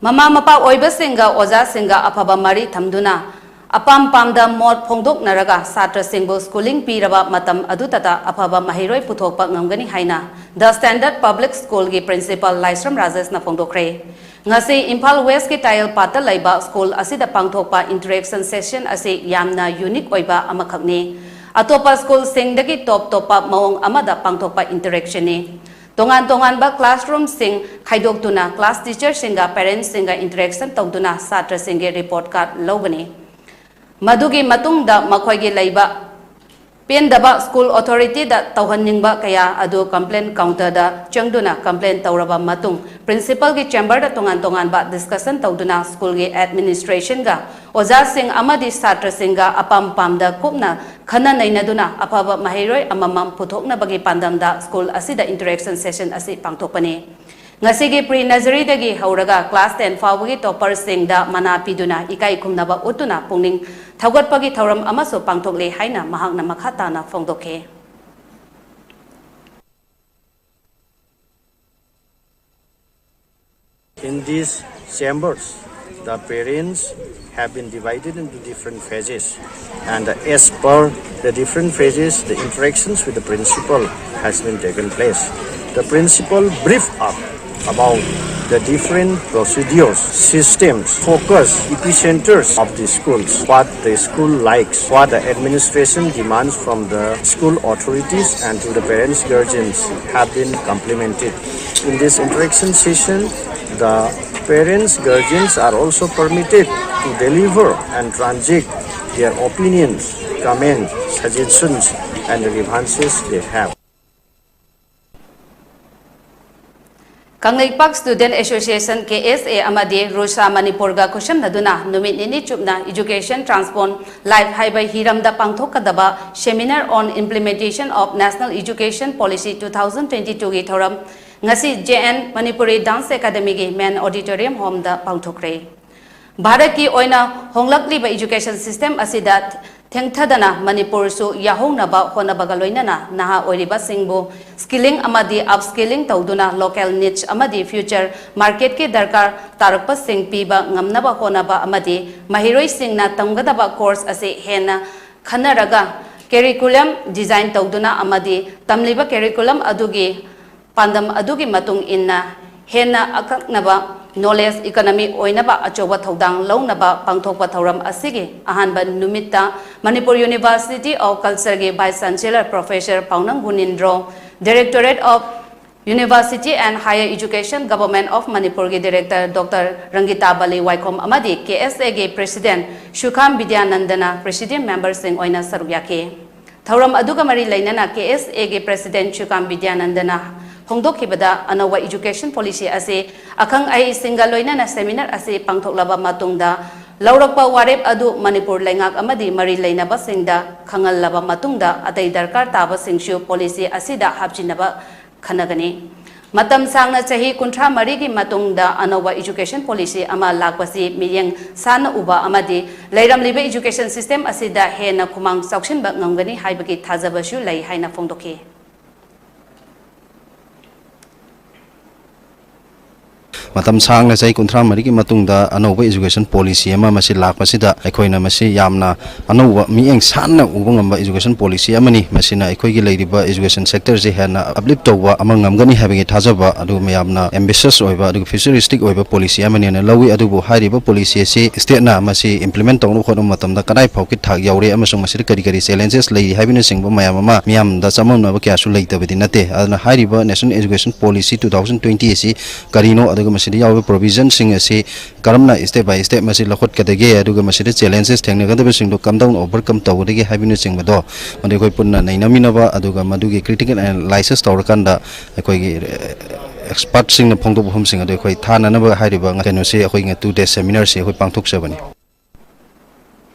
ꯃꯃꯥ ꯃꯄꯥ ꯑꯣꯏꯕꯁꯤꯡꯒ ꯑꯣꯖꯥꯁꯤꯡꯒ ꯑꯐꯕ ꯃꯔꯤ ꯊꯝꯗꯨꯅ ꯑꯄꯥꯝ ꯄꯥꯝꯗ ꯃꯣꯠ ꯐꯣꯡꯗꯣꯛꯅꯔꯒ ꯁꯥꯇ꯭ꯔꯁꯤꯡꯕꯨ schooling ꯄꯤꯔꯕ ꯃꯇꯝ ꯑꯗꯨꯇꯇ ꯑꯐꯕ ꯃꯍꯩꯔꯣꯏ ꯄꯨꯊꯣꯛꯄ ꯉꯝꯒꯅꯤ ꯍꯥꯏꯅ The Standard Public Schoolꯒꯤ Principal ꯂꯥꯏꯁ꯭ꯔꯝ ꯔꯥꯖꯦꯁꯅ ꯐꯣꯡꯗꯣꯛꯈ꯭ꯔꯦ꯫ ꯉꯁꯤ ꯏꯝꯐꯥꯜ Westꯀꯤ ꯇꯥꯌꯦꯜꯄꯥꯠꯇ ꯂꯩꯕ school ꯑꯁꯤꯗ ꯄꯥꯡꯊꯣꯛꯄ interaction session ꯑꯁꯤ ꯌꯥꯝꯅ unique ꯑꯣꯏꯕ ꯑꯃꯈꯛꯅꯤ꯫ ꯑꯇꯣꯞꯄ schoolꯁꯤꯡꯗꯒꯤ top ꯇꯣꯞꯄ ꯃꯑꯣꯡ ꯑꯃꯗ ꯄꯥꯡꯊꯣꯛꯄ interactionꯅꯤ꯫ ꯇꯣꯉꯥꯟ ꯇꯣꯉꯥꯟꯕ classroomꯁꯤꯡ ꯈꯥꯏꯗꯣꯛꯇꯨꯅ class teacherꯁꯤꯡꯒ parentsꯁꯤꯡꯒ interaction ꯇꯧꯗꯨꯅ ꯁꯥꯇ꯭ꯔꯁꯤꯡꯒꯤ report card ꯂꯧꯒꯅꯤ꯫ ꯃꯗꯨꯒꯤ ꯃꯇꯨꯡꯗ ꯃꯈꯣꯏꯒꯤ ꯂꯩꯕ ꯄꯦꯟꯗꯕ school authorityꯗ ꯇꯧꯍꯟꯅꯤꯡꯕ ꯀꯌꯥ ꯑꯗꯨ complaint counterꯗ ꯆꯪꯗꯨꯅ complaint ꯇꯧꯔꯕ ꯃꯇꯨꯡ principalꯒꯤ chamberꯗ ꯇꯣꯉꯥꯟ ꯇꯣꯉꯥꯟꯕ discussion ꯇꯧꯗꯨꯅ schoolꯒꯤ administrationꯒ ꯑꯣꯖꯥꯁꯤꯡ ꯑꯃꯗꯤ ꯁꯥꯇ꯭ꯔꯁꯤꯡꯒ ꯑꯄꯥꯝ ꯄꯥꯝꯗ ꯀꯨꯞꯅ ꯈꯟꯅ ꯅꯩꯅꯗꯨꯅ ꯑꯐꯕ ꯃꯍꯩꯔꯣꯏ ꯑꯃꯃꯝ ꯄꯨꯊꯣꯛꯅꯕꯒꯤ ꯄꯥꯟꯗꯝꯗ school ꯑꯁꯤꯗ interaction session ꯑꯁꯤ ꯄꯥꯡꯊꯣꯛꯄꯅꯤ꯫ ꯉꯁꯤꯒꯤ pre nurseryꯗꯒꯤ ꯍꯧꯔꯒ class ten ꯐꯥꯎꯕꯒꯤ topperꯁꯤꯡꯗ ꯃꯅꯥ ꯄꯤꯗꯨꯅ ꯏꯀꯥꯏ ꯈꯨꯝꯅꯕ ꯎꯠꯇꯨꯅ ꯄꯨꯛꯅꯤꯡ ꯊꯧꯒꯠꯄꯒꯤ ꯊꯧꯔꯝ ꯑꯃꯁꯨ ꯄꯥꯡꯊꯣꯛꯂꯦ ꯍꯥꯏꯅ ꯃꯍꯥꯛꯅ ꯃꯈꯥ ꯇꯥꯅ ꯐꯣꯡꯗꯣꯛꯈꯤ꯫ In these chambers, the parents have been divided into different phases, and as per the different phases, the interactions with the principal has been taken place. The principal briefed up about the different procedures, systems, focus, epicenters of the schools, what the school likes, what the administration demands from the school authorities and to the parents, guardians have been complemented. In this interaction session, the parents, guardians are also permitted to deliver and transact their opinions, comments, suggestions, and the grievances they have. Kangleipak Student Association, K S A, ꯑꯃꯗꯤ RUSA ꯃꯅꯤꯄꯨꯔꯒ ꯈꯨꯠꯁꯝꯅꯗꯨꯅ ꯅꯨꯃꯤꯠ ꯅꯤꯅꯤ ꯆꯨꯞꯅ Education Transform Life ꯍꯥꯏꯕ ꯍꯤꯔꯝꯗ ꯄꯥꯡꯊꯣꯛꯀꯗꯕ Seminar on Implementation of National Education Policy two thousand twenty-two ꯒꯤ ꯊꯧꯔꯝ ꯉꯁꯤ J N Manipuri Dance Academyꯒꯤ Main Auditorium Hallꯗ ꯄꯥꯡꯊꯣꯛꯈ꯭ꯔꯦ꯫ ꯚꯥꯔꯠꯀꯤ ꯑꯣꯏꯅ ꯍꯣꯡꯂꯛꯂꯤꯕ education system ꯑꯁꯤꯗ ꯊꯦꯡꯊꯗꯅ ꯃꯅꯤꯄꯨꯔꯁꯨ ꯌꯥꯎꯍꯧꯅꯕ ꯍꯣꯠꯅꯕꯒ ꯂꯣꯏꯅꯅ ꯅꯍꯥ ꯑꯣꯏꯔꯤꯕꯁꯤꯡꯕꯨ skilling ꯑꯃꯗꯤ upskilling ꯇꯧꯗꯨꯅ local niche ꯑꯃꯗꯤ future marketꯀꯤ ꯗꯔꯀꯥꯔ ꯇꯥꯔꯛꯄꯁꯤꯡ ꯄꯤꯕ ꯉꯝꯅꯕ ꯍꯣꯠꯅꯕ ꯑꯃꯗꯤ ꯃꯍꯩꯔꯣꯏꯁꯤꯡꯅ ꯇꯝꯒꯗꯕ course ꯑꯁꯤ ꯍꯦꯟꯅ ꯈꯟꯅꯔꯒ curriculum design ꯇꯧꯗꯨꯅ ꯑꯃꯗꯤ ꯇꯝꯂꯤꯕ curriculum ꯑꯗꯨꯒꯤ ꯄꯥꯟꯗꯝ ꯑꯗꯨꯒꯤ ꯃꯇꯨꯡ ꯏꯟꯅ ꯍꯦꯟꯅ ꯑꯀꯛꯅꯕ knowledge economy ꯑꯣꯏꯅꯕ ꯑꯆꯧꯕ ꯊꯧꯗꯥꯡ ꯂꯧꯅꯕ ꯄꯥꯡꯊꯣꯛꯄ ꯊꯧꯔꯝ ꯑꯁꯤꯒꯤ ꯑꯍꯥꯟꯕ ꯅꯨꯃꯤꯠꯇ Manipur University of Cultureꯒꯤ Vice Chancellor Professor ꯄꯥꯎꯅꯝ ꯒꯨꯅꯤꯟꯗ꯭ꯔꯣ, Directorate of University and Higher Education, Government of Manipurꯒꯤ Director Doctor ꯔꯪꯒꯤꯇꯥ Bali ꯋꯥꯏꯈꯣꯝ ꯑꯃꯗꯤ K S Aꯒꯤ President ꯁꯨꯈꯥꯝ ꯕꯤꯗ꯭ꯌꯥꯅꯟꯗꯅ Presidium Memberꯁꯤꯡ ꯑꯣꯏꯅ ꯁꯔꯨꯛ ꯌꯥꯈꯤ꯫ ꯊꯧꯔꯝ ꯑꯗꯨꯒ ꯃꯔꯤ ꯂꯩꯅꯅ K S Aꯒꯤ President ꯁꯨꯈꯥꯝ ꯕꯤꯗ꯭ꯌꯥꯅꯟꯗꯅ ꯐꯣꯡꯗꯣꯛꯈꯤꯕꯗ, ꯑꯅꯧꯕ education policy ꯑꯁꯤ ꯑꯈꯪ ꯑꯍꯩꯁꯤꯡꯒ ꯂꯣꯏꯅꯅ seminar ꯑꯁꯤ ꯄꯥꯡꯊꯣꯛꯂꯕ ꯃꯇꯨꯡꯗ ꯂꯧꯔꯛꯄ ꯋꯥꯔꯦꯞ ꯑꯗꯨ ꯃꯅꯤꯄꯨꯔ ꯂꯩꯉꯥꯛ ꯑꯃꯗꯤ ꯃꯔꯤ ꯂꯩꯅꯕꯁꯤꯡꯗ ꯈꯪꯍꯜꯂꯕ ꯃꯇꯨꯡꯗ ꯑꯇꯩ ꯗꯔꯀꯥꯔ ꯇꯥꯕꯁꯤꯡꯁꯨ policy ꯑꯁꯤꯗ ꯍꯥꯞꯆꯤꯟꯅꯕ ꯈꯟꯅꯒꯅꯤ꯫ ꯃꯇꯝ ꯁꯥꯡꯅ ꯆꯍꯤ ꯀꯨꯟꯊ꯭ꯔꯥ ꯃꯔꯤꯒꯤ ꯃꯇꯨꯡꯗ ꯑꯅꯧꯕ education policy ꯑꯃ ꯂꯥꯛꯄꯁꯤ ꯃꯤꯠꯌꯦꯡ ꯁꯥꯟꯅ ꯎꯕ ꯑꯃꯗꯤ ꯂꯩꯔꯝꯂꯤꯕ education system ꯑꯁꯤꯗ ꯍꯦꯟꯅ ꯈꯨꯃꯥꯡ ꯆꯥꯎꯁꯤꯟꯕ ꯉꯝꯒꯅꯤ ꯍꯥꯏꯕꯒꯤ ꯊꯥꯖꯕꯁꯨ ꯂꯩ ꯍꯥꯏꯅ ꯐꯣꯡꯗꯣꯛꯈꯤ꯫ ꯃꯇꯝ ꯁꯥꯡꯅ, ꯆꯍꯤ ꯀꯨꯟꯊ꯭ꯔꯥ ꯃꯔꯤꯒꯤ ꯃꯇꯨꯡꯗ, ꯑꯅꯧꯕ education policy ꯑꯃ ꯃꯁꯤ ꯂꯥꯛꯄꯁꯤꯗ, ꯑꯩꯈꯣꯏꯅ ꯃꯁꯤ ꯌꯥꯝꯅ ꯑꯅꯧꯕ, ꯃꯤꯠꯌꯦꯡ ꯁꯥꯟꯅ ꯎꯕ ꯉꯝꯕ education policy ꯑꯃꯅꯤ꯫ ꯃꯁꯤꯅ ꯑꯩꯈꯣꯏꯒꯤ ꯂꯩꯔꯤꯕ education sectorꯁꯤ ꯍꯦꯟꯅ uplift ꯇꯧꯕ ꯑꯃ ꯉꯝꯒꯅꯤ ꯍꯥꯏꯕꯒꯤ ꯊꯥꯖꯕ ꯑꯗꯨ ꯃꯌꯥꯝꯅ ambitious ꯑꯣꯏꯕ ꯑꯗꯨꯒ futuristic ꯑꯣꯏꯕ policy ꯑꯃꯅꯦꯅ ꯂꯧꯏ꯫ ꯑꯗꯨꯕꯨ ꯍꯥꯏꯔꯤꯕ policy ꯑꯁꯤ stateꯅ ꯃꯁꯤ implement ꯇꯧꯅꯕ ꯍꯣꯠꯅꯕ ꯃꯇꯝꯗ ꯀꯗꯥꯏ ꯐꯥꯎꯒꯤ ꯊꯥꯛ ꯌꯧꯔꯦ ꯑꯃꯁꯨꯡ ꯃꯁꯤꯗ ꯀꯔꯤ ꯀꯔꯤ challenges ꯂꯩꯔꯤ ꯍꯥꯏꯕꯅꯆꯤꯡꯕ ꯃꯌꯥꯝ ꯑꯃ ꯃꯤꯌꯥꯝꯗ ꯆꯃꯝꯅꯕ ꯀꯌꯥꯁꯨ ꯂꯩꯇꯕꯗꯤ ꯅꯠꯇꯦ꯫ ꯑꯗꯨꯅ ꯍꯥꯏꯔꯤꯕ National Education Policy two thousand twenty ꯑꯁꯤ ꯀꯔꯤꯅꯣ, ꯑꯗꯨꯒ ꯃꯁꯤꯗ ꯌꯥꯎꯔꯤꯕ provisionꯁꯤꯡ ꯑꯁꯤ ꯀꯔꯝꯅ step by step ꯃꯁꯤ ꯂꯧꯈꯠꯀꯗꯒꯦ, ꯑꯗꯨꯒ ꯃꯁꯤꯗ challenges ꯊꯦꯡꯅꯒꯗꯕꯁꯤꯡꯗꯣ ꯀꯝꯗꯧꯅ overcome ꯇꯧꯒꯗꯒꯦ ꯍꯥꯏꯕꯅꯆꯤꯡꯕꯗꯣ, ꯃꯗꯨ ꯑꯩꯈꯣꯏ ꯄꯨꯟꯅ ꯅꯩꯅꯃꯤꯟꯅꯕ, ꯑꯗꯨꯒ ꯃꯗꯨꯒꯤ critical analysis ꯇꯧꯔꯀꯥꯟꯗ ꯑꯩꯈꯣꯏꯒꯤ, ꯑꯦ, expertꯁꯤꯡꯅ ꯐꯣꯡꯗꯣꯛꯄ ꯋꯥꯐꯝꯁꯤꯡ ꯑꯗꯨ ꯑꯩꯈꯣꯏ ꯊꯥꯅꯅꯕ ꯍꯥꯏꯔꯤꯕ ꯀꯩꯅꯣꯁꯤ, ꯑꯩꯈꯣꯏꯒꯤ two day seminar ꯁꯤ ꯑꯩꯈꯣꯏ ꯄꯥꯡꯊꯣꯛꯆꯕꯅꯤ꯫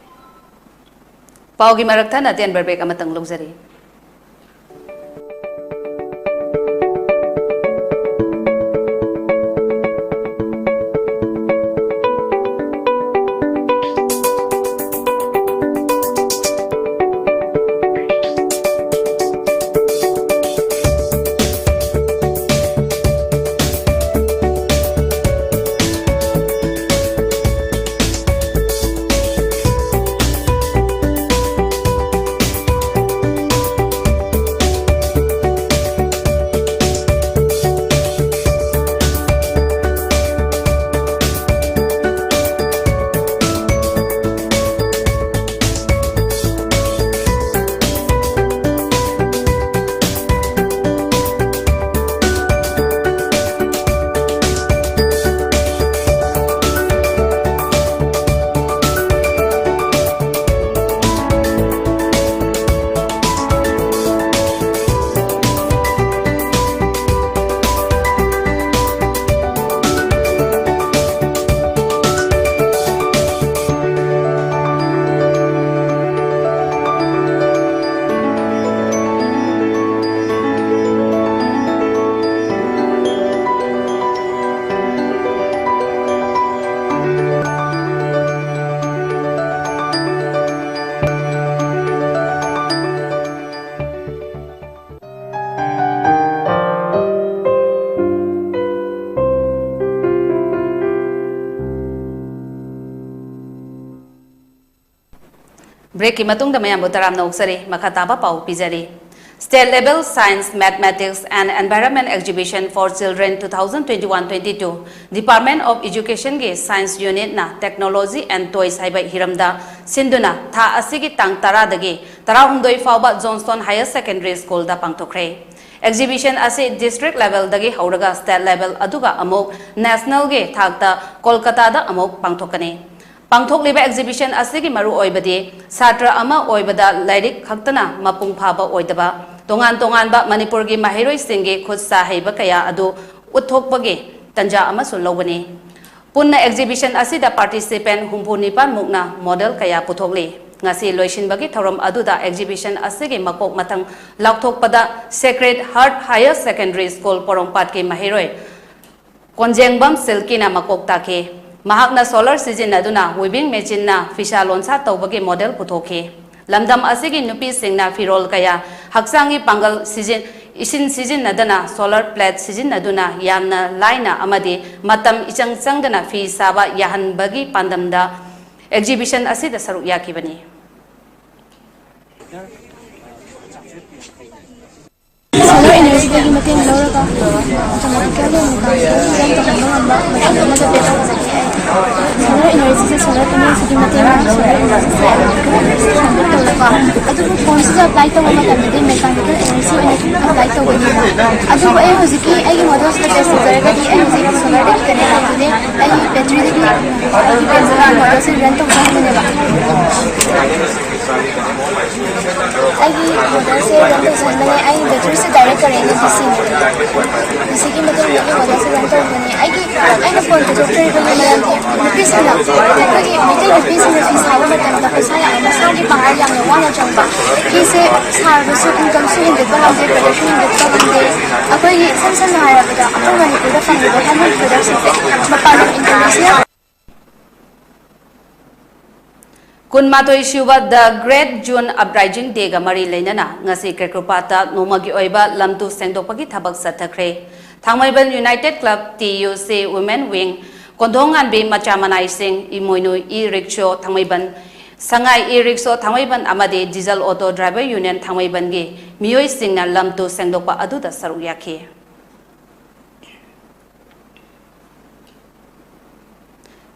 ꯄꯥꯎꯒꯤ ꯃꯔꯛ ꯊꯠꯅ ꯑꯇꯦꯟꯕ break ꯑꯃꯇꯪ ꯂꯧꯖꯔꯤ꯫ Breakꯀꯤ ꯃꯇꯨꯡꯗ ꯃꯌꯥꯝꯕꯨ ꯇꯔꯥꯝꯅ ꯑꯣꯛꯆꯔꯤ꯫ ꯃꯈꯥ ꯇꯥꯕ ꯄꯥꯎ ꯄꯤꯖꯔꯤ꯫ State Level Science, Mathematics and Environment Exhibition for Children two thousand twenty-one twenty-two, Department of Educationꯒꯤ Science Unitꯅ Technology and Toys ꯍꯥꯏꯕ ꯍꯤꯔꯝꯗ ꯁꯤꯟꯗꯨꯅ ꯊꯥ ꯑꯁꯤꯒꯤ ꯇꯥꯡ ꯇꯔꯥꯗꯒꯤ ꯇꯔꯥꯍꯨꯝꯗꯣꯏ ꯐꯥꯎꯕ Johnstone Higher Secondary Schoolꯗ ꯄꯥꯡꯊꯣꯛꯈ꯭ꯔꯦ꯫ Exhibition ꯑꯁꯤ district levelꯗꯒꯤ ꯍꯧꯔꯒ state level ꯑꯗꯨꯒ ꯑꯃꯨꯛ nationalꯒꯤ ꯊꯥꯛꯇ ꯀꯣꯜꯀꯇꯥꯗ ꯑꯃꯨꯛ ꯄꯥꯡꯊꯣꯛꯀꯅꯤ꯫ ꯄꯥꯡꯊꯣꯛꯂꯤꯕ exhibition ꯑꯁꯤꯒꯤ ꯃꯔꯨꯑꯣꯏꯕꯗꯤ ꯁꯥꯇ꯭ꯔ ꯑꯃ ꯑꯣꯏꯕꯗ ꯂꯥꯏꯔꯤꯛ ꯈꯛꯇꯅ ꯃꯄꯨꯡ ꯐꯥꯕ ꯑꯣꯏꯗꯕ, ꯇꯣꯉꯥꯟ ꯇꯣꯉꯥꯟꯕ ꯃꯅꯤꯄꯨꯔꯒꯤ ꯃꯍꯩꯔꯣꯏꯁꯤꯡꯒꯤ ꯈꯨꯠ ꯁꯥ ꯍꯩꯕ ꯀꯌꯥ ꯑꯗꯨ ꯎꯠꯊꯣꯛꯄꯒꯤ ꯇꯟꯖꯥ ꯑꯃꯁꯨ ꯂꯧꯒꯅꯤ꯫ ꯄꯨꯟꯅ exhibition ꯑꯁꯤꯗ participant ꯍꯨꯝꯐꯨ ꯅꯤꯄꯥꯟ ꯃꯨꯛꯅ model ꯀꯌꯥ ꯄꯨꯊꯣꯛꯂꯤ꯫ ꯉꯁꯤ ꯂꯣꯏꯁꯤꯟꯕꯒꯤ ꯊꯧꯔꯝ ꯑꯗꯨꯗ exhibition ꯑꯁꯤꯒꯤ ꯃꯀꯣꯛ ꯃꯊꯪ ꯂꯥꯎꯊꯣꯛꯄꯗ Sacred Heart Higher Secondary School ꯄꯣꯔꯣꯝꯄꯥꯠꯀꯤ ꯃꯍꯩꯔꯣꯏ ꯀꯣꯟꯖꯦꯡꯕꯝ ꯁꯤꯜꯀꯤꯅ ꯃꯀꯣꯛ ꯇꯥꯛꯈꯤ꯫ ꯃꯍꯥꯛꯅ solar ꯁꯤꯖꯤꯟꯅꯗꯨꯅ weaving machineꯅ ꯐꯤꯁꯥ ꯂꯣꯟꯁꯥ ꯇꯧꯕꯒꯤ model ꯄꯨꯊꯣꯛꯈꯤ꯫ ꯂꯝꯗꯝ ꯑꯁꯤꯒꯤ ꯅꯨꯄꯤꯁꯤꯡꯅ ꯐꯤꯔꯣꯜ ꯀꯌꯥ ꯍꯛꯆꯥꯡꯒꯤ ꯄꯥꯡꯒꯜ ꯁꯤꯖꯤꯟ-, ꯏꯁꯤꯟ ꯁꯤꯖꯤꯟꯅꯗꯅ solar plate ꯁꯤꯖꯤꯟꯅꯗꯨꯅ ꯌꯥꯝꯅ ꯂꯥꯏꯅ ꯑꯃꯗꯤ ꯃꯇꯝ ꯏꯆꯪ ꯆꯪꯗꯅ ꯐꯤ ꯁꯥꯕ ꯌꯥꯍꯟꯕꯒꯤ ꯄꯥꯟꯗꯝꯗ exhibition ꯑꯁꯤꯗ ꯁꯔꯨꯛ ꯌꯥꯈꯤꯕꯅꯤ꯫ Solar energyꯗꯒꯤ ꯃꯇꯦꯡ ꯂꯧꯔꯒ mathematical ꯑꯣꯏꯅ ꯇꯧꯍꯟꯕ ꯉꯝꯕ machine ꯑꯃꯗ ꯄꯦꯛ ꯇꯧꯖꯒꯦ꯫ Solar energyꯁꯦ solar panelꯁꯤꯒꯤ ꯃꯇꯦꯡꯅ solar energyꯁꯦ convert ꯇꯧꯔꯒ, ꯑꯗꯨꯕꯨ phoneꯁꯤꯗ apply ꯇꯧꯕ ꯃꯇꯝꯗꯗꯤ mechanical energy ꯑꯣꯏꯅ apply ꯇꯧꯒꯅꯤꯕ꯫ ꯑꯗꯨꯕꯨ ꯑꯩ ꯍꯧꯖꯤꯛꯀꯤ ꯑꯩꯒꯤ modelꯁꯤꯗ test ꯇꯧꯖꯔꯒꯗꯤ ꯑꯩ ꯍꯧꯖꯤꯛ solarꯗꯒꯤ connect ꯇꯧꯗꯣꯏꯅꯦ꯫ ꯑꯩꯒꯤ batteryꯗꯒꯤ ꯑꯩꯒꯤ modelꯁꯦ run ꯇꯧꯖꯍꯟꯕꯅꯦꯕ꯫ ꯑꯩꯒꯤ modelꯁꯦ run ꯇꯧꯖꯍꯟꯕꯅꯦ꯫ ꯑꯩꯒꯤ batteryꯁꯦ direct currentꯅ DCꯅꯦ꯫ DCꯒꯤ ꯃꯇꯨꯡ ꯏꯟꯅ ꯑꯩꯒꯤ modelꯁꯦ run ꯇꯧꯕꯅꯦ꯫ ꯑꯩꯒꯤ, ꯑꯩꯅ phone ꯄꯨꯊꯣꯛꯆꯔꯤꯕꯒꯤ ꯃꯔꯝꯗꯤ ꯅꯨꯄꯤꯁꯤꯡꯅ, ꯑꯩꯈꯣꯏꯒꯤ ꯃꯩꯇꯩ ꯅꯨꯄꯤꯁꯤꯡꯅ ꯐꯤ ꯁꯥꯕ ꯃꯇꯝꯗ ꯄꯩꯁꯥ ꯌꯥꯝꯅ ꯃꯁꯥꯒꯤ ꯄꯥꯡꯒꯜ ꯌꯥꯝꯅ ꯋꯥꯅ ꯆꯪꯕ꯫ ꯐꯤꯁꯦ ꯁꯥꯔꯕꯁꯨ incomeꯁꯨ ꯍꯦꯟꯒꯠꯄ ꯉꯝꯗꯦ, production ꯍꯦꯟꯒꯠꯄ ꯉꯝꯗꯦ꯫ ꯑꯩꯈꯣꯏꯒꯤ ꯏꯁꯝ ꯁꯝꯅ ꯍꯥꯏꯔꯕꯗ ꯑꯩꯈꯣꯏ ꯃꯅꯤꯄꯨꯔꯗ ꯐꯪꯂꯤꯕ handloom productꯁꯤꯡꯁꯦ ꯃꯄꯥꯟ ꯂꯝ Indonesia ꯀꯨꯟꯃꯥꯊꯣꯏ ꯁꯨꯕ The Great June Uprising Dayꯒ ꯃꯔꯤ ꯂꯩꯅꯅ ꯉꯁꯤ ꯀ꯭ꯔꯦꯀ꯭ꯔꯨꯄꯥꯠꯇ ꯅꯣꯡꯃꯒꯤ ꯑꯣꯏꯕ ꯂꯝꯇꯨ ꯁꯦꯡꯗꯣꯛꯄꯒꯤ ꯊꯕꯛ ꯆꯠꯊꯈ꯭ꯔꯦ꯫ ꯊꯥꯡꯃꯩꯕꯟ United Club TUC Women Wing, ꯀꯣꯟꯊꯣꯡꯉꯥꯟꯕꯤ ꯃꯆꯥ ꯃꯅꯥꯏꯁꯤꯡ, ꯏꯃꯣꯏꯅꯨ E-Rickshaw, ꯊꯥꯡꯃꯩꯕꯟ ꯁꯉꯥꯏ ꯏ ꯔꯤꯛꯁꯣ ꯊꯥꯡꯃꯩꯕꯟ ꯑꯃꯗꯤ ꯗꯤꯖꯜ ꯑꯣꯇꯣ ꯗ꯭ꯔꯥꯏꯚꯔ ꯌꯨꯅꯤꯌꯟ ꯊꯥꯡꯃꯩꯕꯟꯒꯤ ꯃꯤꯑꯣꯏꯁꯤꯡꯅ ꯂꯝ ꯇꯨ ꯁꯦꯡꯗꯣꯛꯄ ꯑꯗꯨꯗ ꯁꯔꯨꯛ ꯌꯥꯈꯤ꯫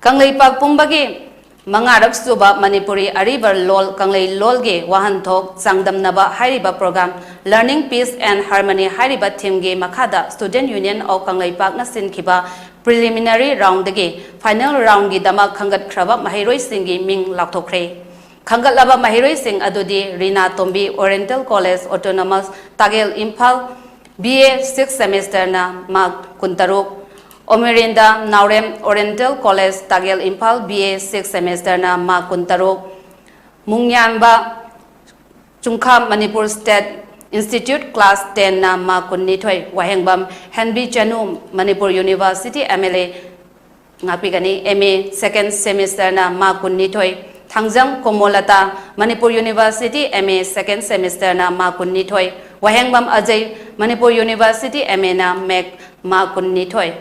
ꯀꯪꯂꯩꯄꯥꯛ ꯄꯨꯝꯕꯒꯤ ꯃꯉꯥꯔꯛ ꯁꯨꯕ ꯃꯅꯤꯄꯨꯔꯤ ꯑꯔꯤꯕ ꯂꯣꯜ ꯀꯪꯂꯩ ꯂꯣꯜꯒꯤ ꯋꯥꯍꯟꯊꯣꯛ ꯆꯥꯡꯗꯝꯅꯕ ꯍꯥꯏꯔꯤꯕ program Learning Peace and Harmony ꯍꯥꯏꯔꯤꯕ themeꯒꯤ ꯃꯈꯥꯗ Student Union of ꯀꯪꯂꯩꯄꯥꯛꯅ ꯁꯤꯟꯈꯤꯕ preliminary roundꯗꯒꯤ final roundꯒꯤꯗꯃꯛ ꯈꯟꯒꯠꯈ꯭ꯔꯕ ꯃꯍꯩꯔꯣꯏꯁꯤꯡꯒꯤ ꯃꯤꯡ ꯂꯥꯎꯊꯣꯛꯈ꯭ꯔꯦ꯫ ꯈꯟꯒꯠꯂꯕ ꯃꯍꯩꯔꯣꯏꯁꯤꯡ ꯑꯗꯨꯗꯤ ꯔꯤꯅꯥ ꯇꯣꯝꯕꯤ, Oriental College Autonomous, ꯇꯥꯒꯦꯜ, Imphal, B A sixth semesterꯅ mark ꯀꯨꯟꯇꯔꯨꯛ, ꯑꯣꯃꯤꯔꯤꯟꯗ ꯅꯥꯎꯔꯦꯝ, Oriental College ꯇꯥꯒꯦꯜ, Imphal, B A sixth semesterꯅ mark ꯀꯨꯟꯇꯔꯨꯛ, ꯃꯨꯡꯌꯥꯟꯕ ꯆꯨꯡꯈꯥ, Manipur State Institute, class tenꯅ mark ꯀꯨꯟꯅꯤꯊꯣꯏ, ꯋꯥꯍꯦꯡꯕꯝ ꯍꯦꯟꯕꯤ ꯆꯅꯨ, Manipur University M L A ꯉꯥꯛꯄꯤꯒꯅꯤ, M A second semesterꯅ mark ꯀꯨꯟꯅꯤꯊꯣꯏ, Thangjam ꯀꯣꯃꯣꯂꯇꯥ, Manipur University M A second semesterꯅ mark ꯀꯨꯟꯅꯤꯊꯣꯏ, ꯋꯥꯍꯦꯡꯕꯝ ꯑꯖꯩ, Manipur University M Aꯅ ꯃꯦꯛ mark ꯀꯨꯟꯅꯤꯊꯣꯏ,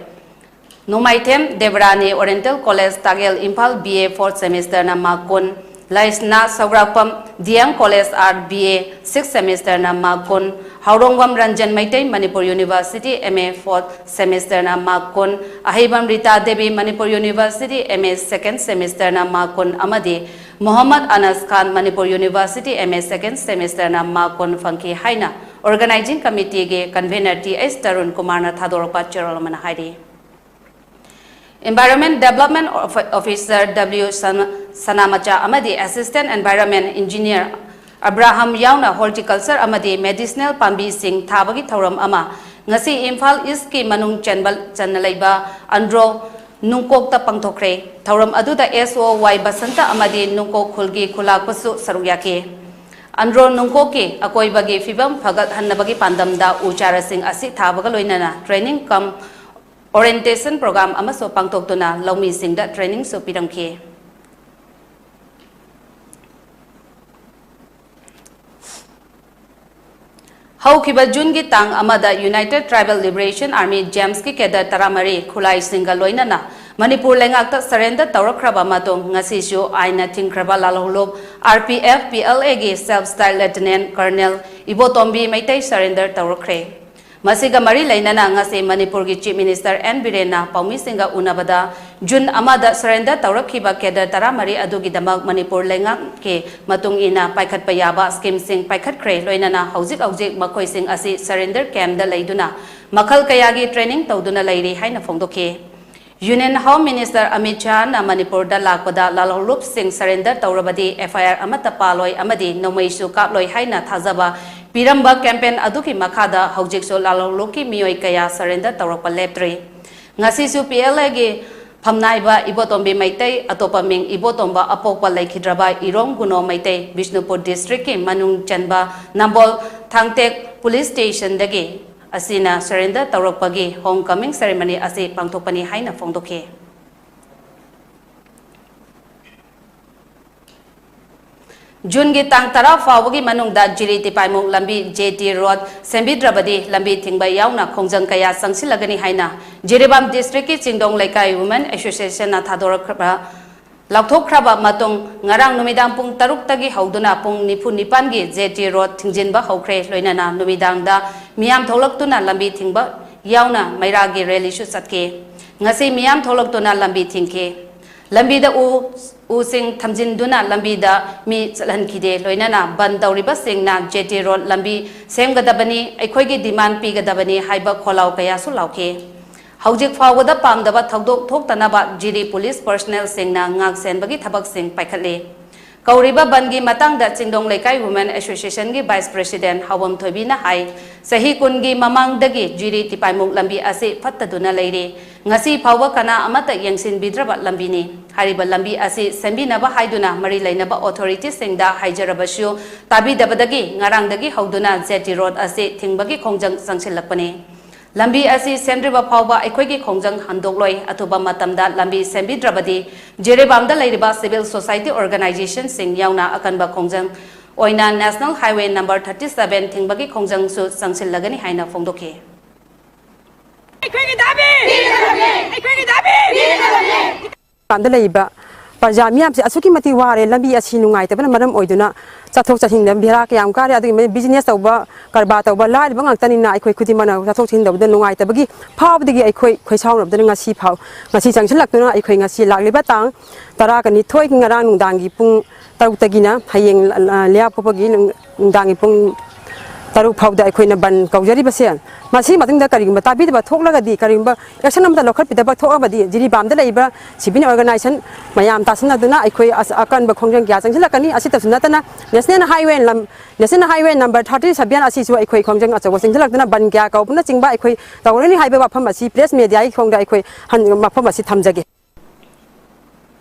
ꯅꯣꯡꯃꯥꯏꯊꯦꯝ Debrani, Oriental College ꯇꯥꯒꯦꯜ, Imphal, B A fourth semesterꯅ mark ꯀꯨꯟ, ꯂꯩꯁꯅꯥ ꯁꯧꯒ꯭ꯔꯥꯛꯄꯝ, D M College Art, B A sixth semesterꯅ mark ꯀꯨꯟ, ꯍꯥꯎꯔꯣꯡꯕꯝ Ranjan Meitei, Manipur University M A fourth semesterꯅ mark ꯀꯨꯟ, ꯑꯍꯩꯕꯝ Rita Devi, Manipur University M A second semesterꯅ mark ꯀꯨꯟ ꯑꯃꯗꯤ ꯃꯣꯍꯝꯃꯗ ꯑꯅꯁ ꯈꯥꯟ, Manipur University M A second semesterꯅ mark ꯀꯨꯟ ꯐꯪꯈꯤ ꯍꯥꯏꯅ Organizing Committeeꯒꯤ convener T H Tarun ꯀꯨꯃꯥꯔꯅ ꯊꯥꯗꯣꯔꯛꯄ ꯆꯦꯔꯣꯜ ꯑꯃꯅ ꯍꯥꯏꯔꯤ꯫ Environment Development Officer W ꯁꯅꯥꯃꯆꯥ ꯑꯃꯗꯤ Assistant Environment Engineer ꯑꯕ꯭ꯔꯥꯍꯝ ꯌꯥꯎꯅ horticulture ꯑꯃꯗꯤ medicinal ꯄꯥꯝꯕꯤꯁꯤꯡ ꯊꯥꯕꯒꯤ ꯊꯧꯔꯝ ꯑꯃ ꯉꯁꯤ ꯏꯝꯐꯥꯜ ꯏꯁꯀꯤ ꯃꯅꯨꯡ ꯆꯟꯕ ꯆꯟꯅ ꯂꯩꯕ ꯑꯟꯗ꯭ꯔꯣ ꯅꯨꯡꯀꯣꯛꯇ ꯄꯥꯡꯊꯣꯛꯈ꯭ꯔꯦ꯫ ꯊꯧꯔꯝ ꯑꯗꯨꯗ S O Y ꯕꯁꯟꯇ ꯑꯃꯗꯤ ꯅꯨꯡꯀꯣꯛ ꯈꯨꯜꯒꯤ ꯈꯨꯂꯥꯛꯄꯁꯨ ꯁꯔꯨꯛ ꯌꯥꯈꯤ꯫ ꯑꯟꯗ꯭ꯔꯣ ꯅꯨꯡꯀꯣꯛꯀꯤ ꯑꯀꯣꯏꯕꯒꯤ ꯐꯤꯕꯝ ꯐꯒꯠꯍꯟꯅꯕꯒꯤ ꯄꯥꯟꯗꯝꯗ ꯎ ꯆꯥꯔꯥꯁꯤꯡ ꯑꯁꯤ ꯊꯥꯕꯒ ꯂꯣꯏꯅꯅ training cum orientation program ꯑꯃꯁꯨ ꯄꯥꯡꯊꯣꯛꯇꯨꯅ ꯂꯧꯃꯤꯁꯤꯡꯗ trainingꯁꯨ ꯄꯤꯔꯝꯈꯤ꯫ ꯍꯧꯈꯤꯕ ꯖꯨꯟꯒꯤ ꯇꯥꯡ ꯑꯃꯗ United Tribal Liberation Army, JAMSꯀꯤ cadre ꯇꯔꯥꯃꯔꯤ ꯈꯨꯠꯂꯥꯏꯁꯤꯡꯒ ꯂꯣꯏꯅꯅ ꯃꯅꯤꯄꯨꯔ ꯂꯩꯉꯥꯛꯇ surrender ꯇꯧꯔꯛꯈ꯭ꯔꯕ ꯃꯇꯨꯡ ꯉꯁꯤꯁꯨ ꯑꯥꯏꯟꯅ ꯊꯤꯡꯈ꯭ꯔꯕ ꯂꯥꯜꯍꯧꯂꯨꯞ R P F P L A ꯒꯤ Self Styled Lieutenant Colonel ꯏꯕꯣꯇꯣꯝꯕꯤ ꯃꯩꯇꯩ surrender ꯇꯧꯔꯛꯈ꯭ꯔꯦ꯫ ꯃꯁꯤꯒ ꯃꯔꯤ ꯂꯩꯅꯅ ꯉꯁꯤ ꯃꯅꯤꯄꯨꯔꯒꯤ Chief Minister N ꯕꯤꯔꯦꯟꯅ ꯄꯥꯎꯃꯤꯁꯤꯡꯒ ꯎꯅꯕꯗ June ꯑꯃꯗ surrender ꯇꯧꯔꯛꯈꯤꯕ cadre ꯇꯔꯥꯃꯔꯤ ꯑꯗꯨꯒꯤꯗꯃꯛ ꯃꯅꯤꯄꯨꯔ ꯂꯩꯉꯥꯛꯀꯤ ꯃꯇꯨꯡ ꯏꯟꯅ ꯄꯥꯏꯈꯠꯄ ꯌꯥꯕ schemeꯁꯤꯡ ꯄꯥꯏꯈꯠꯈ꯭ꯔꯦ꯫ ꯂꯣꯏꯅꯅ ꯍꯧꯖꯤꯛ ꯍꯧꯖꯤꯛ ꯃꯈꯣꯏꯁꯤꯡ ꯑꯁꯤ surrender campꯗ ꯂꯩꯗꯨꯅ ꯃꯈꯜ ꯀꯌꯥꯒꯤ training ꯇꯧꯗꯨꯅ ꯂꯩꯔꯤ ꯍꯥꯏꯅ ꯐꯣꯡꯗꯣꯛꯈꯤ꯫ Union Home Minister ꯑꯃꯤꯠ ꯁꯥꯍꯅ ꯃꯅꯤꯄꯨꯔꯗ ꯂꯥꯛꯄꯗ ꯂꯥꯜꯍꯧꯂꯨꯞꯁꯤꯡ surrender ꯇꯧꯔꯕꯗꯤ F I R ꯑꯃꯠꯇ ꯄꯥꯜꯂꯣꯏ ꯑꯃꯗꯤ ꯅꯣꯡꯃꯩꯁꯨ ꯀꯥꯞꯂꯣꯏ ꯍꯥꯏꯅ ꯊꯥꯖꯕ ꯄꯤꯔꯝꯕ campaign ꯑꯗꯨꯒꯤ ꯃꯈꯥꯗ ꯍꯧꯖꯤꯛꯁꯨ ꯂꯥꯜꯍꯧꯂꯨꯞꯀꯤ ꯃꯤꯑꯣꯏ ꯀꯌꯥ surrender ꯇꯧꯔꯛꯄ ꯂꯦꯞꯇ꯭ꯔꯤ꯫ ꯉꯁꯤꯁꯨ P L A ꯒꯤ ꯐꯝꯅꯥꯏꯕ ꯏꯕꯣꯇꯣꯝꯕꯤ ꯃꯩꯇꯩ, ꯑꯇꯣꯞꯄ ꯃꯤꯡ ꯏꯕꯣꯇꯣꯝꯕ ꯑꯄꯣꯛꯄ ꯂꯩꯈꯤꯗ꯭ꯔꯕ ꯏꯔꯣꯝ ꯒꯨꯅꯣ ꯃꯩꯇꯩ, ꯕꯤꯁꯅꯨꯄꯨꯔ districtꯀꯤ ꯃꯅꯨꯡ ꯆꯟꯕ ꯅꯝꯕꯣꯜ ꯊꯥꯡꯇꯦꯛ police stationꯗꯒꯤ ꯑꯁꯤꯅ surrender ꯇꯧꯔꯛꯄꯒꯤ homecoming ceremony ꯑꯁꯤ ꯄꯥꯡꯊꯣꯛꯄꯅꯤ ꯍꯥꯏꯅ ꯐꯣꯡꯗꯣꯛꯈꯤ꯫ Juneꯒꯤ ꯇꯥꯡ ꯇꯔꯥ ꯐꯥꯎꯕꯒꯤ ꯃꯅꯨꯡꯗ ꯖꯤꯔꯤ ꯇꯤꯄꯥꯏꯃꯨꯛ ꯂꯝꯕꯤ, J T road, ꯁꯦꯝꯕꯤꯗ꯭ꯔꯕꯗꯤ ꯂꯝꯕꯤ ꯊꯤꯡꯕ ꯌꯥꯎꯅ ꯈꯣꯡꯖꯪ ꯀꯌꯥ ꯆꯪꯁꯤꯜꯂꯒꯅꯤ ꯍꯥꯏꯅ ꯖꯤꯔꯤꯕꯥꯝ districtꯀꯤ ꯆꯤꯡꯗꯣꯡ ꯂꯩꯀꯥꯏ Women Associationꯅ ꯊꯥꯗꯣꯔꯛꯈ꯭ꯔꯕ ꯂꯥꯎꯊꯣꯛꯈ꯭ꯔꯕ ꯃꯇꯨꯡ, ꯉꯔꯥꯡ ꯅꯨꯃꯤꯗꯥꯡ ꯄꯨꯡ ꯇꯔꯨꯛꯇꯒꯤ ꯍꯧꯗꯨꯅ ꯄꯨꯡ ꯅꯤꯐꯨ ꯅꯤꯄꯥꯟꯒꯤ J T road ꯊꯤꯡꯖꯤꯟꯕ ꯍꯧꯈ꯭ꯔꯦ꯫ ꯂꯣꯏꯅꯅ ꯅꯨꯃꯤꯗꯥꯡꯗ ꯃꯤꯌꯥꯝ ꯊꯣꯛꯂꯛꯇꯨꯅ ꯂꯝꯕꯤ ꯊꯤꯡꯕ ꯌꯥꯎꯅ ꯃꯩꯔꯥꯒꯤ rallyꯁꯨ ꯆꯠꯈꯤ꯫ ꯉꯁꯤ ꯃꯤꯌꯥꯝ ꯊꯣꯛꯂꯛꯇꯨꯅ ꯂꯝꯕꯤ ꯊꯤꯡꯈꯤ꯫ ꯂꯝꯕꯤꯗ ꯎ, ꯎꯁꯤꯡ ꯊꯝꯖꯤꯟꯗꯨꯅ ꯂꯝꯕꯤꯗ ꯃꯤ ꯆꯠꯍꯟꯈꯤꯗꯦ꯫ ꯂꯣꯏꯅꯅ ꯕꯟ ꯇꯧꯔꯤꯕꯁꯤꯡꯅ J T road ꯂꯝꯕꯤ ꯁꯦꯝꯒꯗꯕꯅꯤ, ꯑꯩꯈꯣꯏꯒꯤ demand ꯄꯤꯒꯗꯕꯅꯤ ꯍꯥꯏꯕ ꯈꯣꯜꯂꯥꯎ ꯀꯌꯥꯁꯨ ꯂꯥꯎꯈꯤ꯫ ꯍꯧꯖꯤꯛ ꯐꯥꯎꯕꯗ ꯄꯥꯝꯗꯕ ꯊꯧꯗꯣꯛ ꯊꯣꯛꯇꯅꯕ ꯖꯤꯔꯤ police personnelꯁꯤꯡꯅ ꯉꯥꯛ ꯁꯦꯟꯕꯒꯤ ꯊꯕꯛꯁꯤꯡ ꯄꯥꯏꯈꯠꯂꯤ꯫ ꯀꯧꯔꯤꯕ ꯕꯟꯒꯤ ꯃꯇꯥꯡꯗ ꯆꯤꯡꯗꯣꯡ ꯂꯩꯀꯥꯏ Women Associationꯒꯤ Vice President ꯍꯥꯎꯕꯝ ꯊꯣꯏꯕꯤꯅ ꯍꯥꯏ, ꯆꯍꯤ ꯀꯨꯟꯒꯤ ꯃꯃꯥꯡꯗꯒꯤ ꯖꯤꯔꯤ ꯇꯤꯄꯥꯏꯃꯨꯛ ꯂꯝꯕꯤ ꯑꯁꯤ ꯐꯠꯇꯗꯨꯅ ꯂꯩꯔꯤ꯫ ꯉꯁꯤ ꯐꯥꯎꯕ ꯀꯅꯥ ꯑꯃꯠꯇ ꯌꯦꯡꯁꯤꯟꯕꯤꯗ꯭ꯔꯕ ꯂꯝꯕꯤꯅꯤ꯫ ꯍꯥꯏꯔꯤꯕ ꯂꯝꯕꯤ ꯑꯁꯤ ꯁꯦꯝꯕꯤꯅꯕ ꯍꯥꯏꯗꯨꯅ ꯃꯔꯤ ꯂꯩꯅꯕ authorityꯁꯤꯡꯗ ꯍꯥꯏꯖꯔꯕꯁꯨ ꯇꯥꯕꯤꯗꯕꯗꯒꯤ ꯉꯔꯥꯡꯗꯒꯤ ꯍꯧꯗꯨꯅ J T road ꯑꯁꯤ ꯊꯤꯡꯕꯒꯤ ꯈꯣꯡꯖꯪ ꯆꯪꯁꯤꯜꯂꯛꯄꯅꯤ꯫ ꯂꯝꯕꯤ ꯑꯁꯤ ꯁꯦꯝꯗ꯭ꯔꯤꯕ ꯐꯥꯎꯕ ꯑꯩꯈꯣꯏꯒꯤ ꯈꯣꯡꯖꯪ ꯍꯟꯗꯣꯛꯂꯣꯏ꯫ ꯑꯊꯨꯕ ꯃꯇꯝꯗ ꯂꯝꯕꯤ ꯁꯦꯝꯕꯤꯗ꯭ꯔꯕꯗꯤ ꯖꯤꯔꯤꯕꯥꯝꯗ ꯂꯩꯔꯤꯕ civil society organizationꯁꯤꯡ ꯌꯥꯎꯅ ꯑꯀꯟꯕ ꯈꯣꯡꯖꯪ ꯑꯣꯏꯅ National Highway number thirty seven ꯊꯤꯡꯕꯒꯤ ꯈꯣꯡꯖꯪꯁꯨ ꯆꯪꯁꯤꯜꯂꯒꯅꯤ ꯍꯥꯏꯅ ꯐꯣꯡꯗꯣꯛꯈꯤ꯫ ꯑꯩꯈꯣꯏ ꯄꯥꯝꯗ ꯂꯩꯔꯤꯕ ꯄ꯭ꯔꯖꯥ ꯃꯤꯌꯥꯝꯁꯦ ꯑꯁꯨꯛꯀꯤ ꯃꯇꯤꯛ ꯋꯥꯔꯦ꯫ ꯂꯝꯕꯤ ꯑꯁꯤ ꯅꯨꯡꯉꯥꯏꯇꯕꯅ ꯃꯔꯝ ꯑꯣꯏꯗꯨꯅ ꯆꯠꯊꯣꯛ ꯆꯠꯁꯤꯟꯗ ꯕꯦꯔꯥ ꯀꯌꯥꯝ ꯀꯥꯔꯦ꯫ ꯑꯗꯨꯒꯤ ꯃꯇꯤꯛ business ꯇꯧꯕ, ꯀꯔꯕꯥꯔ ꯇꯧꯕ ꯂꯥꯏꯔꯕ ꯉꯥꯛꯇꯅꯤꯅ ꯑꯩꯈꯣꯏ ꯈꯨꯗꯤꯡꯃꯛꯅ ꯆꯠꯊꯣꯛ ꯆꯠꯁꯤꯟ ꯇꯧꯕꯗ ꯅꯨꯡꯉꯥꯏꯇꯕꯒꯤ ꯐꯥꯎꯕꯗꯒꯤ ꯑꯩꯈꯣꯏ ꯈꯣꯏꯁꯥꯎꯅꯕꯗꯅ ꯉꯁꯤ ꯐꯥꯎ, ꯉꯁꯤ ꯆꯪꯁꯤꯜꯂꯛꯇꯨꯅ ꯑꯩꯈꯣꯏ ꯉꯁꯤ ꯂꯥꯛꯂꯤꯕ ꯇꯥꯡ ꯇꯔꯥꯒ ꯅꯤꯊꯣꯏꯒꯤ ꯉꯔꯥꯡ ꯅꯨꯡꯗꯥꯡꯒꯤ ꯄꯨꯡ ꯇꯔꯨꯛꯇꯒꯤꯅ ꯍꯌꯦꯡ, ꯑ, ꯂꯩꯕꯥꯛꯄꯣꯛꯄꯒꯤ ꯅꯨꯡ-, ꯅꯨꯡꯗꯥꯡꯒꯤ ꯄꯨꯡ ꯇꯔꯨꯛ ꯐꯥꯎꯗ ꯑꯩꯈꯣꯏꯅ ꯕꯟ ꯀꯧꯖꯔꯤꯕꯁꯦ꯫ ꯃꯁꯤꯒꯤ ꯃꯇꯨꯡꯗ ꯀꯔꯤꯒꯨꯝꯕ ꯇꯥꯕꯤꯗꯕ ꯊꯣꯛꯂꯒꯗꯤ, ꯀꯔꯤꯒꯨꯝꯕ action ꯑꯃꯠꯇ ꯂꯧꯈꯠꯄꯤꯗꯕ ꯊꯣꯛꯂꯕꯗꯤ, ꯖꯤꯔꯤꯕꯥꯝꯗ ꯂꯩꯔꯤꯕ civil organization ꯃꯌꯥꯝ ꯇꯥꯁꯤꯟꯅꯗꯨꯅ ꯑꯩꯈꯣꯏ ꯑꯁ-, ꯑꯀꯟꯕ ꯈꯣꯡꯖꯪ ꯀꯌꯥ ꯆꯪꯁꯤꯜꯂꯛꯀꯅꯤ꯫ ꯑꯁꯤꯇꯁꯨ ꯅꯠꯇꯅ National Highway ꯂꯝ-, National Highway number thirty seven ꯑꯁꯤꯁꯨ ꯑꯩꯈꯣꯏ ꯈꯣꯡꯖꯪ ꯑꯆꯧꯕ ꯆꯪꯁꯤꯜꯂꯛꯇꯨꯅ ꯕꯟ ꯀꯌꯥ ꯀꯧꯕꯅꯆꯤꯡꯕ ꯑꯩꯈꯣꯏ ꯇꯧꯔꯅꯤ ꯍꯥꯏꯕ ꯋꯥꯐꯝ ꯑꯁꯤ press mediaꯒꯤ ꯈꯣꯡꯗ ꯑꯩꯈꯣꯏ ꯍꯟ-, ꯃꯐꯝ ꯑꯁꯤ ꯊꯝꯖꯒꯦ꯫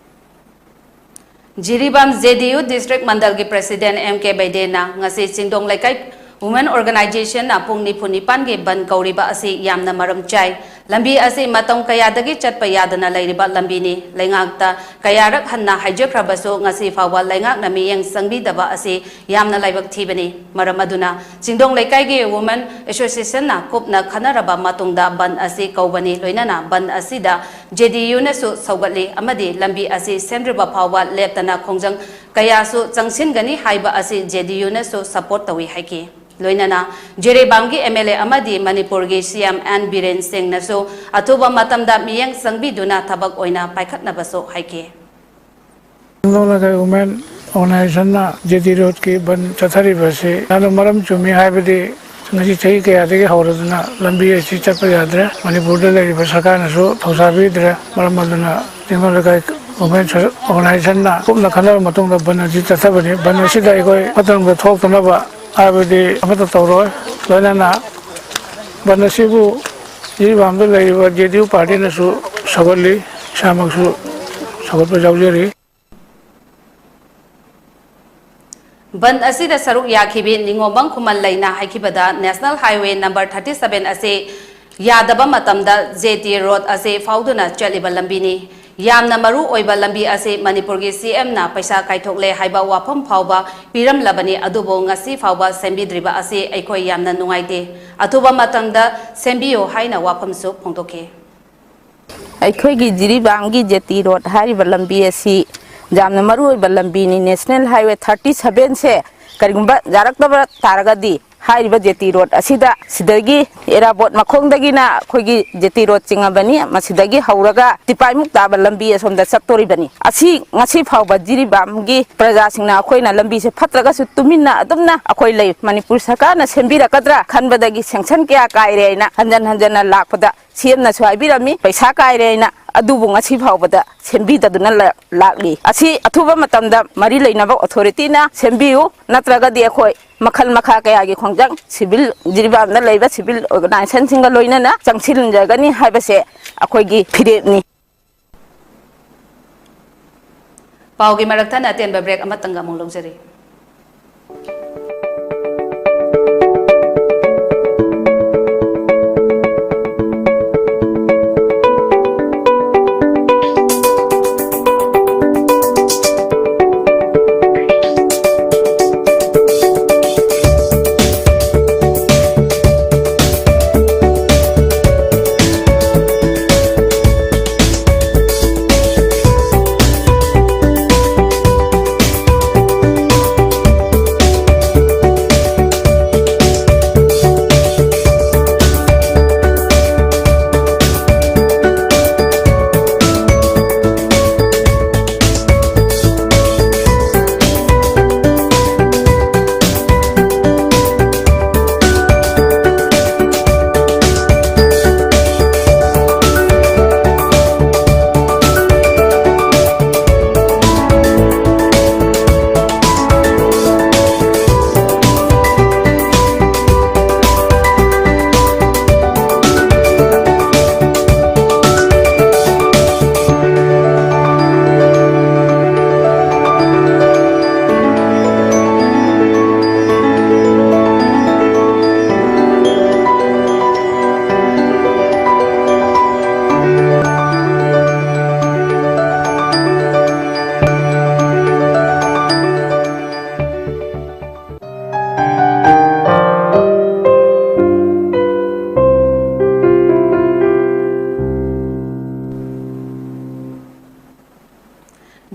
ꯖꯤꯔꯤꯕꯥꯝ ꯖꯦ ꯗꯤ ꯌꯨ ꯗꯤꯁꯇ꯭ꯔꯤꯛ ꯃꯟꯗꯜꯒꯤ ꯄ꯭ꯔꯦꯁꯤꯗꯦꯟ ꯑꯦꯝ ꯀꯦ ꯕꯩꯗꯦꯅ ꯉꯁꯤ ꯆꯤꯡꯗꯣꯡ ꯂꯩꯀꯥꯏ ꯋꯨꯃꯦꯟ ꯑꯣꯔꯒꯅꯥꯏꯖꯦꯁꯟꯅ ꯄꯨꯡ ꯅꯤꯐꯨ ꯅꯤꯄꯥꯟꯒꯤ ꯕꯟ ꯀꯧꯔꯤꯕ ꯑꯁꯤ ꯌꯥꯝꯅ ꯃꯔꯝ ꯆꯥꯏ꯫ ꯂꯝꯕꯤ ꯑꯁꯤ ꯃꯇꯝ ꯀꯌꯥꯗꯒꯤ ꯆꯠꯄ ꯌꯥꯗꯅ ꯂꯩꯔꯤꯕ ꯂꯝꯕꯤꯅꯤ꯫ ꯂꯩꯉꯥꯛꯇ ꯀꯌꯥꯔꯛ ꯍꯟꯅ ꯍꯥꯏꯖꯈ꯭ꯔꯕꯁꯨ ꯉꯁꯤ ꯐꯥꯎꯕ ꯂꯩꯉꯥꯛꯅ ꯃꯤꯠꯌꯦꯡ ꯆꯪꯕꯤꯗꯕ ꯑꯁꯤ ꯌꯥꯝꯅ ꯂꯥꯏꯕꯛ ꯊꯤꯕꯅꯤ꯫ ꯃꯔꯝ ꯑꯗꯨꯅ ꯆꯤꯡꯗꯣꯡ ꯂꯩꯀꯥꯏꯒꯤ ꯋꯨꯃꯦꯟ ꯑꯦꯁꯣꯁꯤꯌꯦꯁꯟꯅ ꯀꯨꯞꯅ ꯈꯟꯅꯔꯕ ꯃꯇꯨꯡꯗ ꯕꯟ ꯑꯁꯤ ꯀꯧꯕꯅꯤ꯫ ꯂꯣꯏꯅꯅ ꯕꯟ ꯑꯁꯤꯗ ꯖꯦ ꯗꯤ ꯌꯨꯅꯁꯨ ꯁꯧꯒꯠꯂꯤ ꯑꯃꯗꯤ ꯂꯝꯕꯤ ꯑꯁꯤ ꯁꯦꯝꯗ꯭ꯔꯤꯕ ꯐꯥꯎꯕ ꯂꯦꯞꯇꯅ ꯈꯣꯡꯖꯪ ꯀꯌꯥꯁꯨ ꯆꯪꯁꯤꯟꯒꯅꯤ ꯍꯥꯏꯕ ꯑꯁꯤ ꯖꯦ ꯗꯤ ꯌꯨꯅꯁꯨ support ꯇꯧꯏ ꯍꯥꯏꯈꯤ꯫ ꯂꯣꯏꯅꯅ ꯖꯤꯔꯤꯕꯥꯝꯒꯤ ꯑꯦꯝ ꯑꯦꯜ ꯑꯦ ꯑꯃꯗꯤ ꯃꯅꯤꯄꯨꯔꯒꯤ ꯁꯤ ꯑꯦꯝ ꯑꯦꯟ ꯕꯤꯔꯦꯟ ꯁꯤꯡꯅꯁꯨ ꯑꯊꯨꯕ ꯃꯇꯝꯗ ꯃꯤꯠꯌꯦꯡ ꯆꯪꯕꯤꯗꯨꯅ ꯊꯕꯛ ꯑꯣꯏꯅ ꯄꯥꯏꯈꯠꯅꯕꯁꯨ ꯍꯥꯏꯈꯤ꯫ ꯆꯤꯡꯗꯣꯡ ꯂꯩꯀꯥꯏ ꯋꯨꯃꯦꯟ ꯑꯣꯔꯒꯅꯥꯏꯖꯦꯁꯟꯅ ꯖꯦ ꯗꯤ ꯔꯣꯗꯀꯤ ꯕꯟ ꯆꯠꯊꯔꯤꯕ ꯑꯁꯤ ꯌꯥꯝꯅ ꯃꯔꯝ ꯆꯨꯝꯃꯤ꯫ ꯍꯥꯏꯕꯗꯤ ꯉꯁꯤ ꯆꯍꯤ ꯀꯌꯥꯗꯒꯤ ꯍꯧꯔꯗꯨꯅ ꯂꯝꯕꯤ ꯑꯁꯤ ꯆꯠꯄ ꯌꯥꯗ꯭ꯔꯦ꯫ ꯃꯅꯤꯄꯨꯔꯗ ꯂꯩꯔꯤꯕ ꯁꯔꯀꯥꯔꯅꯁꯨ ꯊꯧꯁꯥꯕꯤꯗ꯭ꯔꯦ꯫ ꯃꯔꯝ ꯑꯗꯨꯅ ꯆꯤꯡꯗꯣꯡ ꯂꯩꯀꯥꯏ ꯋꯨꯃꯦꯟ ꯑꯣꯔꯒꯅꯥꯏꯖꯦꯁꯟꯅ ꯀꯨꯞꯅ ꯈꯟꯅꯔꯕ ꯃꯇꯨꯡꯗ ꯕꯟ ꯑꯁꯤ ꯆꯠꯊꯕꯅꯤ꯫ ꯕꯟ ꯑꯁꯤꯗ ꯑꯩꯈꯣꯏ ꯐꯠꯇ ꯅꯨꯡꯗ ꯊꯣꯛꯇꯅꯕ ꯍꯥꯏꯕꯗꯤ ꯑꯃꯠꯇ ꯇꯧꯔꯣꯏ꯫ ꯂꯣꯏꯅꯅ ꯕꯟ ꯑꯁꯤꯕꯨ ꯖꯤꯔꯤꯕꯥꯝꯗ ꯂꯩꯔꯤꯕ ꯖꯦ ꯗꯤ ꯌꯨ ꯄꯥꯔꯇꯤꯅꯁꯨ ꯁꯧꯒꯠꯂꯤ, ꯏꯁꯥꯃꯛꯁꯨ ꯁꯧꯒꯠꯄ ꯌꯥꯎꯖꯔꯤ꯫ ꯕꯟ ꯑꯁꯤꯗ ꯁꯔꯨꯛ ꯌꯥꯈꯤꯕꯤ ꯅꯤꯉꯣꯝꯕꯝ ꯈꯨꯃꯟꯂꯩꯅ ꯍꯥꯏꯈꯤꯕꯗ, National Highway number thirty seven ꯑꯁꯤ ꯌꯥꯗꯕ ꯃꯇꯝꯗ ꯖꯦ ꯇꯤ ꯔꯣꯗ ꯑꯁꯤ ꯐꯥꯎꯗꯨꯅ ꯆꯠꯂꯤꯕ ꯂꯝꯕꯤꯅꯤ꯫ ꯌꯥꯝꯅ ꯃꯔꯨ ꯑꯣꯏꯕ ꯂꯝꯕꯤ ꯑꯁꯤ ꯃꯅꯤꯄꯨꯔꯒꯤ ꯁꯤ ꯑꯦꯝꯅ ꯄꯩꯁꯥ ꯀꯥꯏꯊꯣꯛꯂꯦ ꯍꯥꯏꯕ ꯋꯥꯐꯝ ꯐꯥꯎꯕ ꯄꯤꯔꯝꯂꯕꯅꯤ, ꯑꯗꯨꯕꯨ ꯉꯁꯤ ꯐꯥꯎꯕ ꯁꯦꯝꯕꯤꯗ꯭ꯔꯤꯕ ꯑꯁꯤ ꯑꯩꯈꯣꯏ ꯌꯥꯝꯅ ꯅꯨꯡꯉꯥꯏꯇꯦ꯫ ꯑꯊꯨꯕ ꯃꯇꯝꯗ ꯁꯦꯝꯕꯤꯌꯨ ꯍꯥꯏꯅ ꯋꯥꯐꯝꯁꯨ ꯐꯣꯡꯗꯣꯛꯈꯤ꯫ ꯑꯩꯈꯣꯏꯒꯤ ꯖꯤꯔꯤꯕꯥꯝꯒꯤ ꯖꯦꯇꯤ ꯔꯣꯗ ꯍꯥꯏꯔꯤꯕ ꯂꯝꯕꯤ ꯑꯁꯤ ꯌꯥꯝꯅ ꯃꯔꯨ ꯑꯣꯏꯕ ꯂꯝꯕꯤꯅꯤ꯫ ꯅꯦꯁꯅꯦꯜ ꯍꯥꯏꯋꯦ ꯊꯥꯔꯇꯤ ꯁꯚꯦꯟꯁꯦ ꯀꯔꯤꯒꯨꯝꯕ ꯌꯥꯔꯛꯇꯕ ꯇꯥꯔꯒꯗꯤ, ꯍꯥꯏꯔꯤꯕ ꯖꯦꯇꯤ ꯔꯣꯗ ꯑꯁꯤꯗ, ꯁꯤꯗꯒꯤ ꯑꯦꯔꯥꯕꯣꯠ ꯃꯈꯣꯡꯗꯒꯤꯅ ꯑꯩꯈꯣꯏꯒꯤ ꯖꯦꯇꯤ ꯔꯣꯗ ꯆꯤꯡꯉꯕꯅꯤ, ꯃꯁꯤꯗꯒꯤ ꯍꯧꯔꯒ ꯇꯤꯄꯥꯏꯃꯨꯛ ꯇꯥꯕ ꯂꯝꯕꯤ ꯑꯁꯣꯝꯗ ꯆꯠꯇꯣꯔꯤꯕꯅꯤ꯫ ꯑꯁꯤ ꯉꯁꯤ ꯐꯥꯎꯕ ꯖꯤꯔꯤꯕꯥꯝꯒꯤ ꯄ꯭ꯔꯖꯥꯁꯤꯡꯅ ꯑꯩꯈꯣꯏꯅ ꯂꯝꯕꯤꯁꯦ ꯐꯠꯇ꯭ꯔꯒꯁꯨ ꯇꯨꯃꯤꯟꯅ ꯑꯗꯨꯝꯅ ꯑꯩꯈꯣꯏ ꯂꯩ꯫ ꯃꯅꯤꯄꯨꯔ ꯁꯔꯀꯥꯔꯅ ꯁꯦꯝꯕꯤꯔꯛꯀꯗ꯭ꯔꯥ ꯈꯟꯕꯗꯒꯤ ꯁꯦꯡꯁꯟ ꯀꯌꯥ ꯀꯥꯏꯔꯦ ꯍꯥꯏꯅ ꯍꯟꯖꯟ ꯍꯟꯖꯟꯅ ꯂꯥꯛꯄꯗ ꯁꯤ ꯑꯦꯝꯅꯁꯨ ꯍꯥꯏꯕꯤꯔꯝꯃꯤ, ꯄꯩꯁꯥ ꯀꯥꯏꯔꯦ ꯍꯥꯏꯅ, ꯑꯗꯨꯕꯨ ꯉꯁꯤ ꯐꯥꯎꯕꯗ ꯁꯦꯝꯕꯤꯗꯗꯨꯅ ꯂ-, ꯂꯥꯛꯂꯤ꯫ ꯑꯁꯤ ꯑꯊꯨꯕ ꯃꯇꯝꯗ ꯃꯔꯤ ꯂꯩꯅꯕ ꯑꯣꯊꯣꯔꯤꯇꯤꯅ ꯁꯦꯝꯕꯤꯌꯨ, ꯅꯠꯇ꯭ꯔꯒꯗꯤ ꯑꯩꯈꯣꯏ ꯃꯈꯜ ꯃꯈꯥ ꯀꯌꯥꯒꯤ ꯈꯣꯡꯖꯪ, ꯁꯤꯚꯤꯜ, ꯖꯤꯔꯤꯕꯥꯝꯗ ꯂꯩꯕ ꯁꯤꯚꯤꯜ ꯑꯣꯔꯒꯅꯥꯏꯖꯦꯁꯟꯁꯤꯡꯒ ꯂꯣꯏꯅꯅ ꯆꯪꯁꯤꯟꯖꯒꯅꯤ ꯍꯥꯏꯕꯁꯦ ꯑꯩꯈꯣꯏꯒꯤ ꯐꯤꯔꯦꯞꯅꯤ꯫ ꯄꯥꯎꯒꯤ ꯃꯔꯛ ꯊꯠꯅ ꯑꯇꯦꯟꯕ ꯕ꯭ꯔꯦꯛ ꯑꯃꯇꯪꯒ ꯑꯃꯨꯛ ꯂꯧꯖꯔꯤ꯫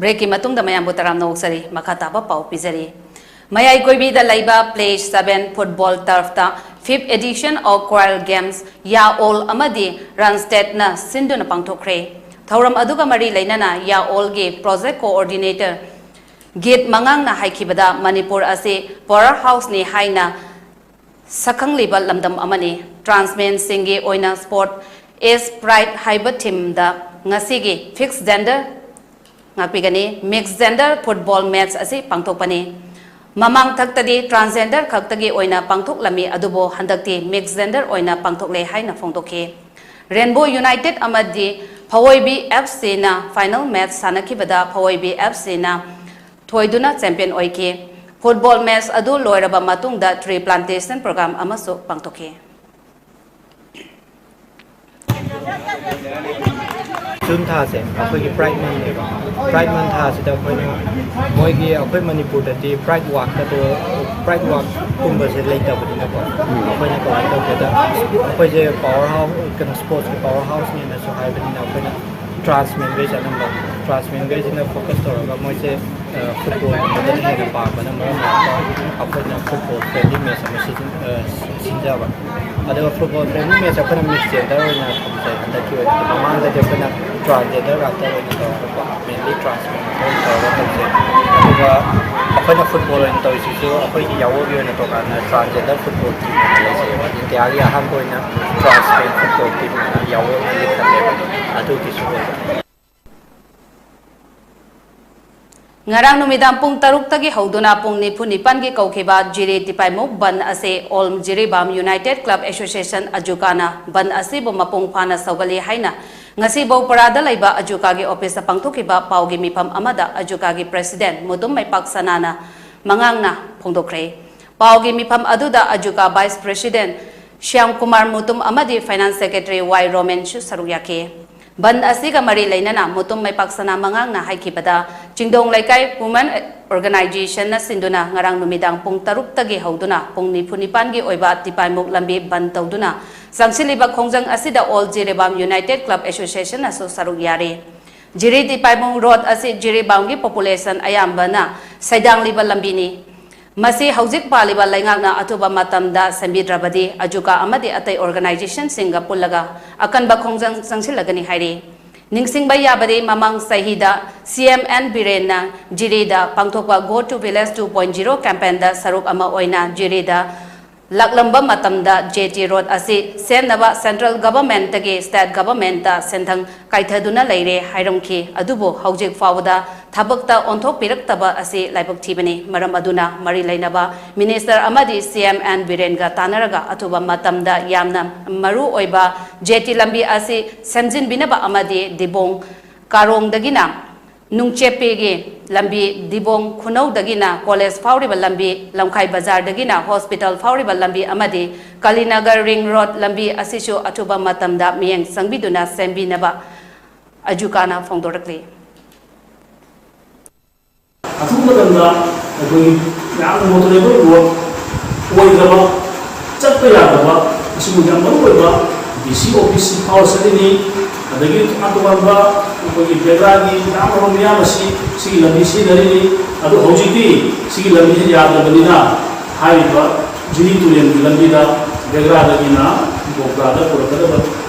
ꯕ꯭ꯔꯦꯛꯀꯤ ꯃꯇꯨꯡꯗ ꯃꯌꯥꯝꯕꯨ ꯇꯔꯥꯝꯅ ꯑꯣꯛꯆꯔꯤ꯫ ꯃꯈꯥ ꯇꯥꯕ ꯄꯥꯎ ꯄꯤꯖꯔꯤ꯫ ꯃꯌꯥꯏ ꯀꯣꯏꯕꯤꯗ ꯂꯩꯕ Play Seven Football Turfꯇ Fifth Edition of Choral Games ꯌꯥ ꯑꯣꯜ ꯑꯃꯗꯤ ꯔꯟꯁꯇꯦꯠꯅ ꯁꯤꯟꯗꯨꯅ ꯄꯥꯡꯊꯣꯛꯈ꯭ꯔꯦ꯫ ꯊꯧꯔꯝ ꯑꯗꯨꯒ ꯃꯔꯤ ꯂꯩꯅꯅ ꯌꯥ ꯑꯣꯜꯒꯤ Project Coordinator ꯒꯤꯠ ꯃꯉꯥꯡꯅ ꯍꯥꯏꯈꯤꯕꯗ, ꯃꯅꯤꯄꯨꯔ ꯑꯁꯤ Power Houseꯅꯤ ꯍꯥꯏꯅ ꯁꯛꯈꯪꯂꯤꯕ ꯂꯝꯗꯝ ꯑꯃꯅꯤ꯫ Transmenꯁꯤꯡꯒꯤ ꯑꯣꯏꯅ Sport is Pride ꯍꯥꯏꯕ themeꯗ ꯉꯁꯤꯒꯤ Fifth Gender, ꯉꯥꯛꯄꯤꯒꯅꯤ, Mixed Gender Football Match ꯑꯁꯤ ꯄꯥꯡꯊꯣꯛꯄꯅꯤ꯫ ꯃꯃꯥꯡ ꯊꯛꯇꯗꯤ Transgender ꯈꯛꯇꯒꯤ ꯑꯣꯏꯅ ꯄꯥꯡꯊꯣꯛꯂꯝꯃꯤ, ꯑꯗꯨꯕꯨ ꯍꯟꯗꯛꯇꯤ Mixed Gender ꯑꯣꯏꯅ ꯄꯥꯡꯊꯣꯛꯂꯦ ꯍꯥꯏꯅ ꯐꯣꯡꯗꯣꯛꯈꯤ꯫ Rainbow United ꯑꯃꯗꯤ ꯐꯋꯣꯏꯕꯤ Fcꯅ final match ꯁꯥꯟꯅꯈꯤꯕꯗ ꯐꯋꯣꯏꯕꯤ Fcꯅ ꯊꯣꯏꯗꯨꯅ champion ꯑꯣꯏꯈꯤ꯫ Football match ꯑꯗꯨ ꯂꯣꯏꯔꯕ ꯃꯇꯨꯡꯗ tree plantation program ꯑꯃꯁꯨ ꯄꯥꯡꯊꯣꯛꯈꯤ꯫ ꯖꯨꯟ ꯊꯥꯁꯦ ꯑꯩꯈꯣꯏꯒꯤ Pride Monthꯅꯦꯕ꯫ Pride Month ꯊꯥꯁꯤꯗ ꯑꯩꯈꯣꯏꯅ ꯃꯣꯏꯒꯤ, ꯑꯩꯈꯣꯏ ꯃꯅꯤꯄꯨꯔꯗꯗꯤ Pride Walkꯀꯗꯣ, Pride Walkꯀꯨꯝꯕꯁꯦ ꯂꯩꯇꯕꯅꯤꯅꯀꯣ, ꯑꯩꯈꯣꯏꯅ ꯀꯃꯥꯏꯅ ꯇꯧꯒꯦꯗ, ꯑꯩꯈꯣꯏꯁꯦ Power House, ꯀꯩꯅꯣ, Sportsꯀꯤ Power Houseꯅꯦꯅꯁꯨ ꯍꯥꯏꯕꯅꯤꯅ, ꯑꯩꯈꯣꯏꯅ Transmenꯈꯩꯁꯦ ꯑꯅꯝꯕ, Transmenꯈꯩꯁꯤꯅ focus ꯇꯧꯔꯒ ꯃꯣꯏꯁꯦ footballꯒꯨꯝꯕꯗꯅ ꯍꯦꯟꯅ ꯄꯥꯝꯕꯅ ꯃꯔꯝ ꯑꯣꯏꯔꯒ ꯑꯩꯈꯣꯏꯅ Football Friendly Match ꯑꯃ ꯁꯤꯟꯖꯕ꯫ ꯑꯗꯨꯒ Football Friendly Match ꯑꯩꯈꯣꯏꯅ Mixed Gender ꯑꯣꯏꯅ ꯊꯝꯖꯩ꯫ ꯍꯟꯗꯛꯀꯤ ꯑꯣꯏꯅꯗꯤ, ꯃꯃꯥꯡꯗꯗꯤ ꯑꯩꯈꯣꯏꯅ Transgender ꯉꯥꯛꯇ ꯑꯣꯏꯅ ꯇꯧꯔꯒꯀꯣ, mainly Transmen ꯉꯥꯛꯇ ꯑꯣꯏꯅ ꯇꯧꯔꯒ ꯇꯧꯖꯩ꯫ ꯑꯗꯨꯒ ꯑꯩꯈꯣꯏꯅ Football ꯑꯣꯏꯅ ꯇꯧꯔꯤꯁꯤꯁꯨ ꯑꯩꯈꯣꯏꯒꯤ ꯌꯥꯑꯣꯜꯒꯤ ꯑꯣꯏꯅ ꯇꯣꯉꯥꯟꯅ Transgender Football Team ꯑꯣꯏꯅ ꯂꯩꯖꯩ꯫ ꯏꯟꯗꯤꯌꯥꯒꯤ ꯑꯍꯥꯟꯕ ꯑꯣꯏꯅ Transmen Football Team ꯑꯣꯏꯅ ꯌꯥꯑꯣꯜꯅ ꯂꯤꯡꯈꯠꯂꯦꯕ꯫ ꯑꯗꯨꯒꯤꯁꯨ ꯑꯣꯏꯕ꯫ ꯉꯔꯥꯡ ꯅꯨꯃꯤꯗꯥꯡ ꯄꯨꯡ ꯇꯔꯨꯛꯇꯒꯤ ꯍꯧꯗꯨꯅ ꯄꯨꯡ ꯅꯤꯐꯨ ꯅꯤꯄꯥꯟꯒꯤ ꯀꯧꯈꯤꯕ ꯖꯤꯔꯤ ꯇꯤꯄꯥꯏꯃꯨꯛ ꯕꯟ ꯑꯁꯤ All Jiribam United Club Association, ꯑꯖꯨꯀꯥꯅ ꯕꯟ ꯑꯁꯤꯕꯨ ꯃꯄꯨꯡ ꯐꯥꯅ ꯁꯧꯒꯠꯂꯤ ꯍꯥꯏꯅ ꯉꯁꯤ ꯕꯧꯄꯔꯥꯗ ꯂꯩꯕ ꯑꯖꯨꯀꯥꯒꯤ ꯑꯣꯐꯤꯁꯇ ꯄꯥꯡꯊꯣꯛꯈꯤꯕ ꯄꯥꯎꯒꯤ ꯃꯤꯐꯝ ꯑꯃꯗ ꯑꯖꯨꯀꯥꯒꯤ President ꯃꯨꯇꯨꯝ ꯃꯩꯄꯥꯛ ꯁꯅꯥꯅ ꯃꯉꯥꯡꯅ ꯐꯣꯡꯗꯣꯛꯈ꯭ꯔꯦ꯫ ꯄꯥꯎꯒꯤ ꯃꯤꯐꯝ ꯑꯗꯨꯗ ꯑꯖꯨꯀꯥ Vice President ꯁ꯭ꯌꯥꯝ ꯀꯨꯃꯥꯔ ꯃꯨꯇꯨꯝ ꯑꯃꯗꯤ Finance Secretary ꯋꯥꯏ ꯔꯣꯃꯦꯟꯁꯨ ꯁꯔꯨꯛ ꯌꯥꯈꯤ꯫ ꯕꯟ ꯑꯁꯤꯒ ꯃꯔꯤ ꯂꯩꯅꯅ ꯃꯨꯇꯨꯝ ꯃꯩꯄꯥꯛ ꯁꯅꯥ ꯃꯉꯥꯡꯅ ꯍꯥꯏꯈꯤꯕꯗ, ꯆꯤꯡꯗꯣꯡ ꯂꯩꯀꯥꯏ Women Organizationꯅ ꯁꯤꯟꯗꯨꯅ ꯉꯔꯥꯡ ꯅꯨꯃꯤꯗꯥꯡ ꯄꯨꯡ ꯇꯔꯨꯛꯇꯒꯤ ꯍꯧꯗꯨꯅ ꯄꯨꯡ ꯅꯤꯐꯨ ꯅꯤꯄꯥꯟꯒꯤ ꯑꯣꯏꯕ ꯇꯤꯄꯥꯏꯃꯨꯛ ꯂꯝꯕꯤ ꯕꯟ ꯇꯧꯗꯨꯅ ꯆꯪꯁꯤꯜꯂꯤꯕ ꯈꯣꯡꯖꯪ ꯑꯁꯤꯗ All Jiribam United Club Associationꯅꯁꯨ ꯁꯔꯨꯛ ꯌꯥꯔꯤ꯫ ꯖꯤꯔꯤ ꯇꯤ ꯄꯥꯏꯃꯨꯡ ꯔꯣꯗ ꯑꯁꯤ ꯖꯤꯔꯤꯕꯥꯝꯒꯤ ꯄꯣꯄꯨꯂꯦꯁꯟ ꯑꯌꯥꯝꯕꯅ ꯁꯩꯗꯥꯡꯂꯤꯕ ꯂꯝꯕꯤꯅꯤ꯫ ꯃꯁꯤ ꯍꯧꯖꯤꯛ ꯄꯥꯜꯂꯤꯕ ꯂꯩꯉꯥꯛꯅ ꯑꯊꯨꯕ ꯃꯇꯝꯗ ꯁꯦꯝꯕꯤꯗ꯭ꯔꯕꯗꯤ ꯑꯖꯨꯀꯥ ꯑꯃꯗꯤ ꯑꯇꯩ ꯑꯣꯔꯒꯅꯥꯏꯖꯦꯁꯟꯁꯤꯡꯒ ꯄꯨꯜꯂꯒ ꯑꯀꯟꯕ ꯈꯣꯡꯖꯪ ꯆꯪꯁꯤꯜꯂꯒꯅꯤ ꯍꯥꯏꯔꯤ꯫ ꯅꯤꯡꯁꯤꯡꯕ ꯌꯥꯕꯗꯤ, ꯃꯃꯥꯡ ꯆꯍꯤꯗ ꯁꯤ ꯑꯦꯝ ꯑꯦꯟ ꯕꯤꯔꯦꯟꯅ ꯖꯤꯔꯤꯗ ꯄꯥꯡꯊꯣꯛꯄ Go to Village two point zero campaignꯗ ꯁꯔꯨꯛ ꯑꯃ ꯑꯣꯏꯅ ꯖꯤꯔꯤꯗ ꯂꯥꯛꯂꯝꯕ ꯃꯇꯝꯗ ꯖꯦ ꯇꯤ ꯔꯣꯗ ꯑꯁꯤ ꯁꯦꯝꯅꯕ ꯁꯦꯟꯇ꯭ꯔꯦꯜ ꯒꯚꯔꯟꯃꯦꯟꯠꯇꯒꯤ ꯁ꯭ꯇꯦꯠ ꯒꯚꯔꯟꯃꯦꯟꯠꯇ ꯁꯦꯟꯊꯪ ꯀꯥꯏꯊꯗꯨꯅ ꯂꯩꯔꯦ ꯍꯥꯏꯔꯝꯈꯤ꯫ ꯑꯗꯨꯕꯨ ꯍꯧꯖꯤꯛ ꯐꯥꯎꯕꯗ ꯊꯕꯛꯇ ꯑꯣꯟꯊꯣꯛꯄꯤꯔꯛꯇꯕ ꯑꯁꯤ ꯂꯥꯏꯕꯛ ꯊꯤꯕꯅꯤ꯫ ꯃꯔꯝ ꯑꯗꯨꯅ ꯃꯔꯤ ꯂꯩꯅꯕ ꯃꯤꯅꯤꯁꯇꯔ ꯑꯃꯗꯤ ꯁꯤ ꯑꯦꯝ ꯑꯦꯟ ꯕꯤꯔꯦꯟꯒ ꯇꯥꯟꯅꯔꯒ ꯑꯊꯨꯕ ꯃꯇꯝꯗ ꯌꯥꯝꯅ ꯃꯔꯨ ꯑꯣꯏꯕ ꯖꯦ ꯇꯤ ꯂꯝꯕꯤ ꯑꯁꯤ ꯁꯦꯝꯖꯤꯟꯕꯤꯅꯕ ꯑꯃꯗꯤ ꯗꯤꯕꯣꯡ ꯀꯥꯔꯣꯡꯗꯒꯤꯅ ꯅꯨꯡꯆꯦꯞꯄꯤꯒꯤ ꯂꯝꯕꯤ, ꯗꯤꯕꯣꯡ ꯈꯨꯅꯧꯗꯒꯤꯅ ꯀꯣꯂꯦꯖ ꯐꯥꯎꯔꯤꯕ ꯂꯝꯕꯤ, ꯂꯝꯈꯥꯏ ꯕꯖꯥꯔꯗꯒꯤꯅ ꯍꯣꯁꯄꯤꯇꯥꯜ ꯐꯥꯎꯔꯤꯕ ꯂꯝꯕꯤ ꯑꯃꯗꯤ ꯀꯂꯤꯅꯒꯔ ꯔꯤꯡ ꯔꯣꯗ ꯂꯝꯕꯤ ꯑꯁꯤꯁꯨ ꯑꯊꯨꯕ ꯃꯇꯝꯗ ꯃꯤꯠꯌꯦꯡ ꯆꯪꯕꯤꯗꯨꯅ ꯁꯦꯝꯕꯤꯅꯕ ꯑꯖꯨꯀꯥꯅ ꯐꯣꯡꯗꯣꯔꯛꯂꯤ꯫ ꯑꯊꯨꯕ ꯃꯇꯝꯗ ꯑꯩꯈꯣꯏꯒꯤ ꯌꯥꯝꯅ ꯃꯣꯇꯣꯔꯦꯕꯜ ꯔꯣꯗ ꯑꯣꯏꯗ꯭ꯔꯕ, ꯆꯠꯄ ꯌꯥꯗ꯭ꯔꯕ, ꯑꯁꯤꯒꯨꯝꯕ ꯌꯥꯝ ꯃꯔꯨ ꯑꯣꯏꯕ ꯗꯤ ꯁꯤ ꯑꯣꯐꯤꯁꯁꯤ ꯐꯥꯎꯔ ꯆꯠꯂꯤꯅꯤ꯫ ꯑꯗꯒꯤ ꯇꯣꯉꯥꯟ ꯇꯣꯉꯥꯟꯕ ꯑꯩꯈꯣꯏꯒꯤ ꯕꯦꯒ꯭ꯔꯥꯒꯤ ꯃꯌꯥꯝ ꯑꯃ ꯃꯤꯌꯥꯝ ꯑꯁꯤ ꯁꯤꯒꯤ ꯂꯝꯕꯤ ꯁꯤꯖꯤꯟꯅꯔꯤꯅꯤ꯫ ꯑꯗꯣ ꯍꯧꯖꯤꯛꯇꯤ ꯁꯤꯒꯤ ꯂꯝꯕꯤꯁꯤ ꯌꯥꯗ꯭ꯔꯕꯅꯤꯅ ꯍꯥꯏꯔꯤꯕ ꯖꯤꯔꯤ ꯇꯨꯔꯦꯜꯒꯤ ꯂꯝꯕꯤꯗ ꯕꯦꯒ꯭ꯔꯥꯗꯒꯤꯅ ꯕꯣꯀ꯭ꯔꯥꯗ ꯄꯨꯔꯛꯀꯗꯕ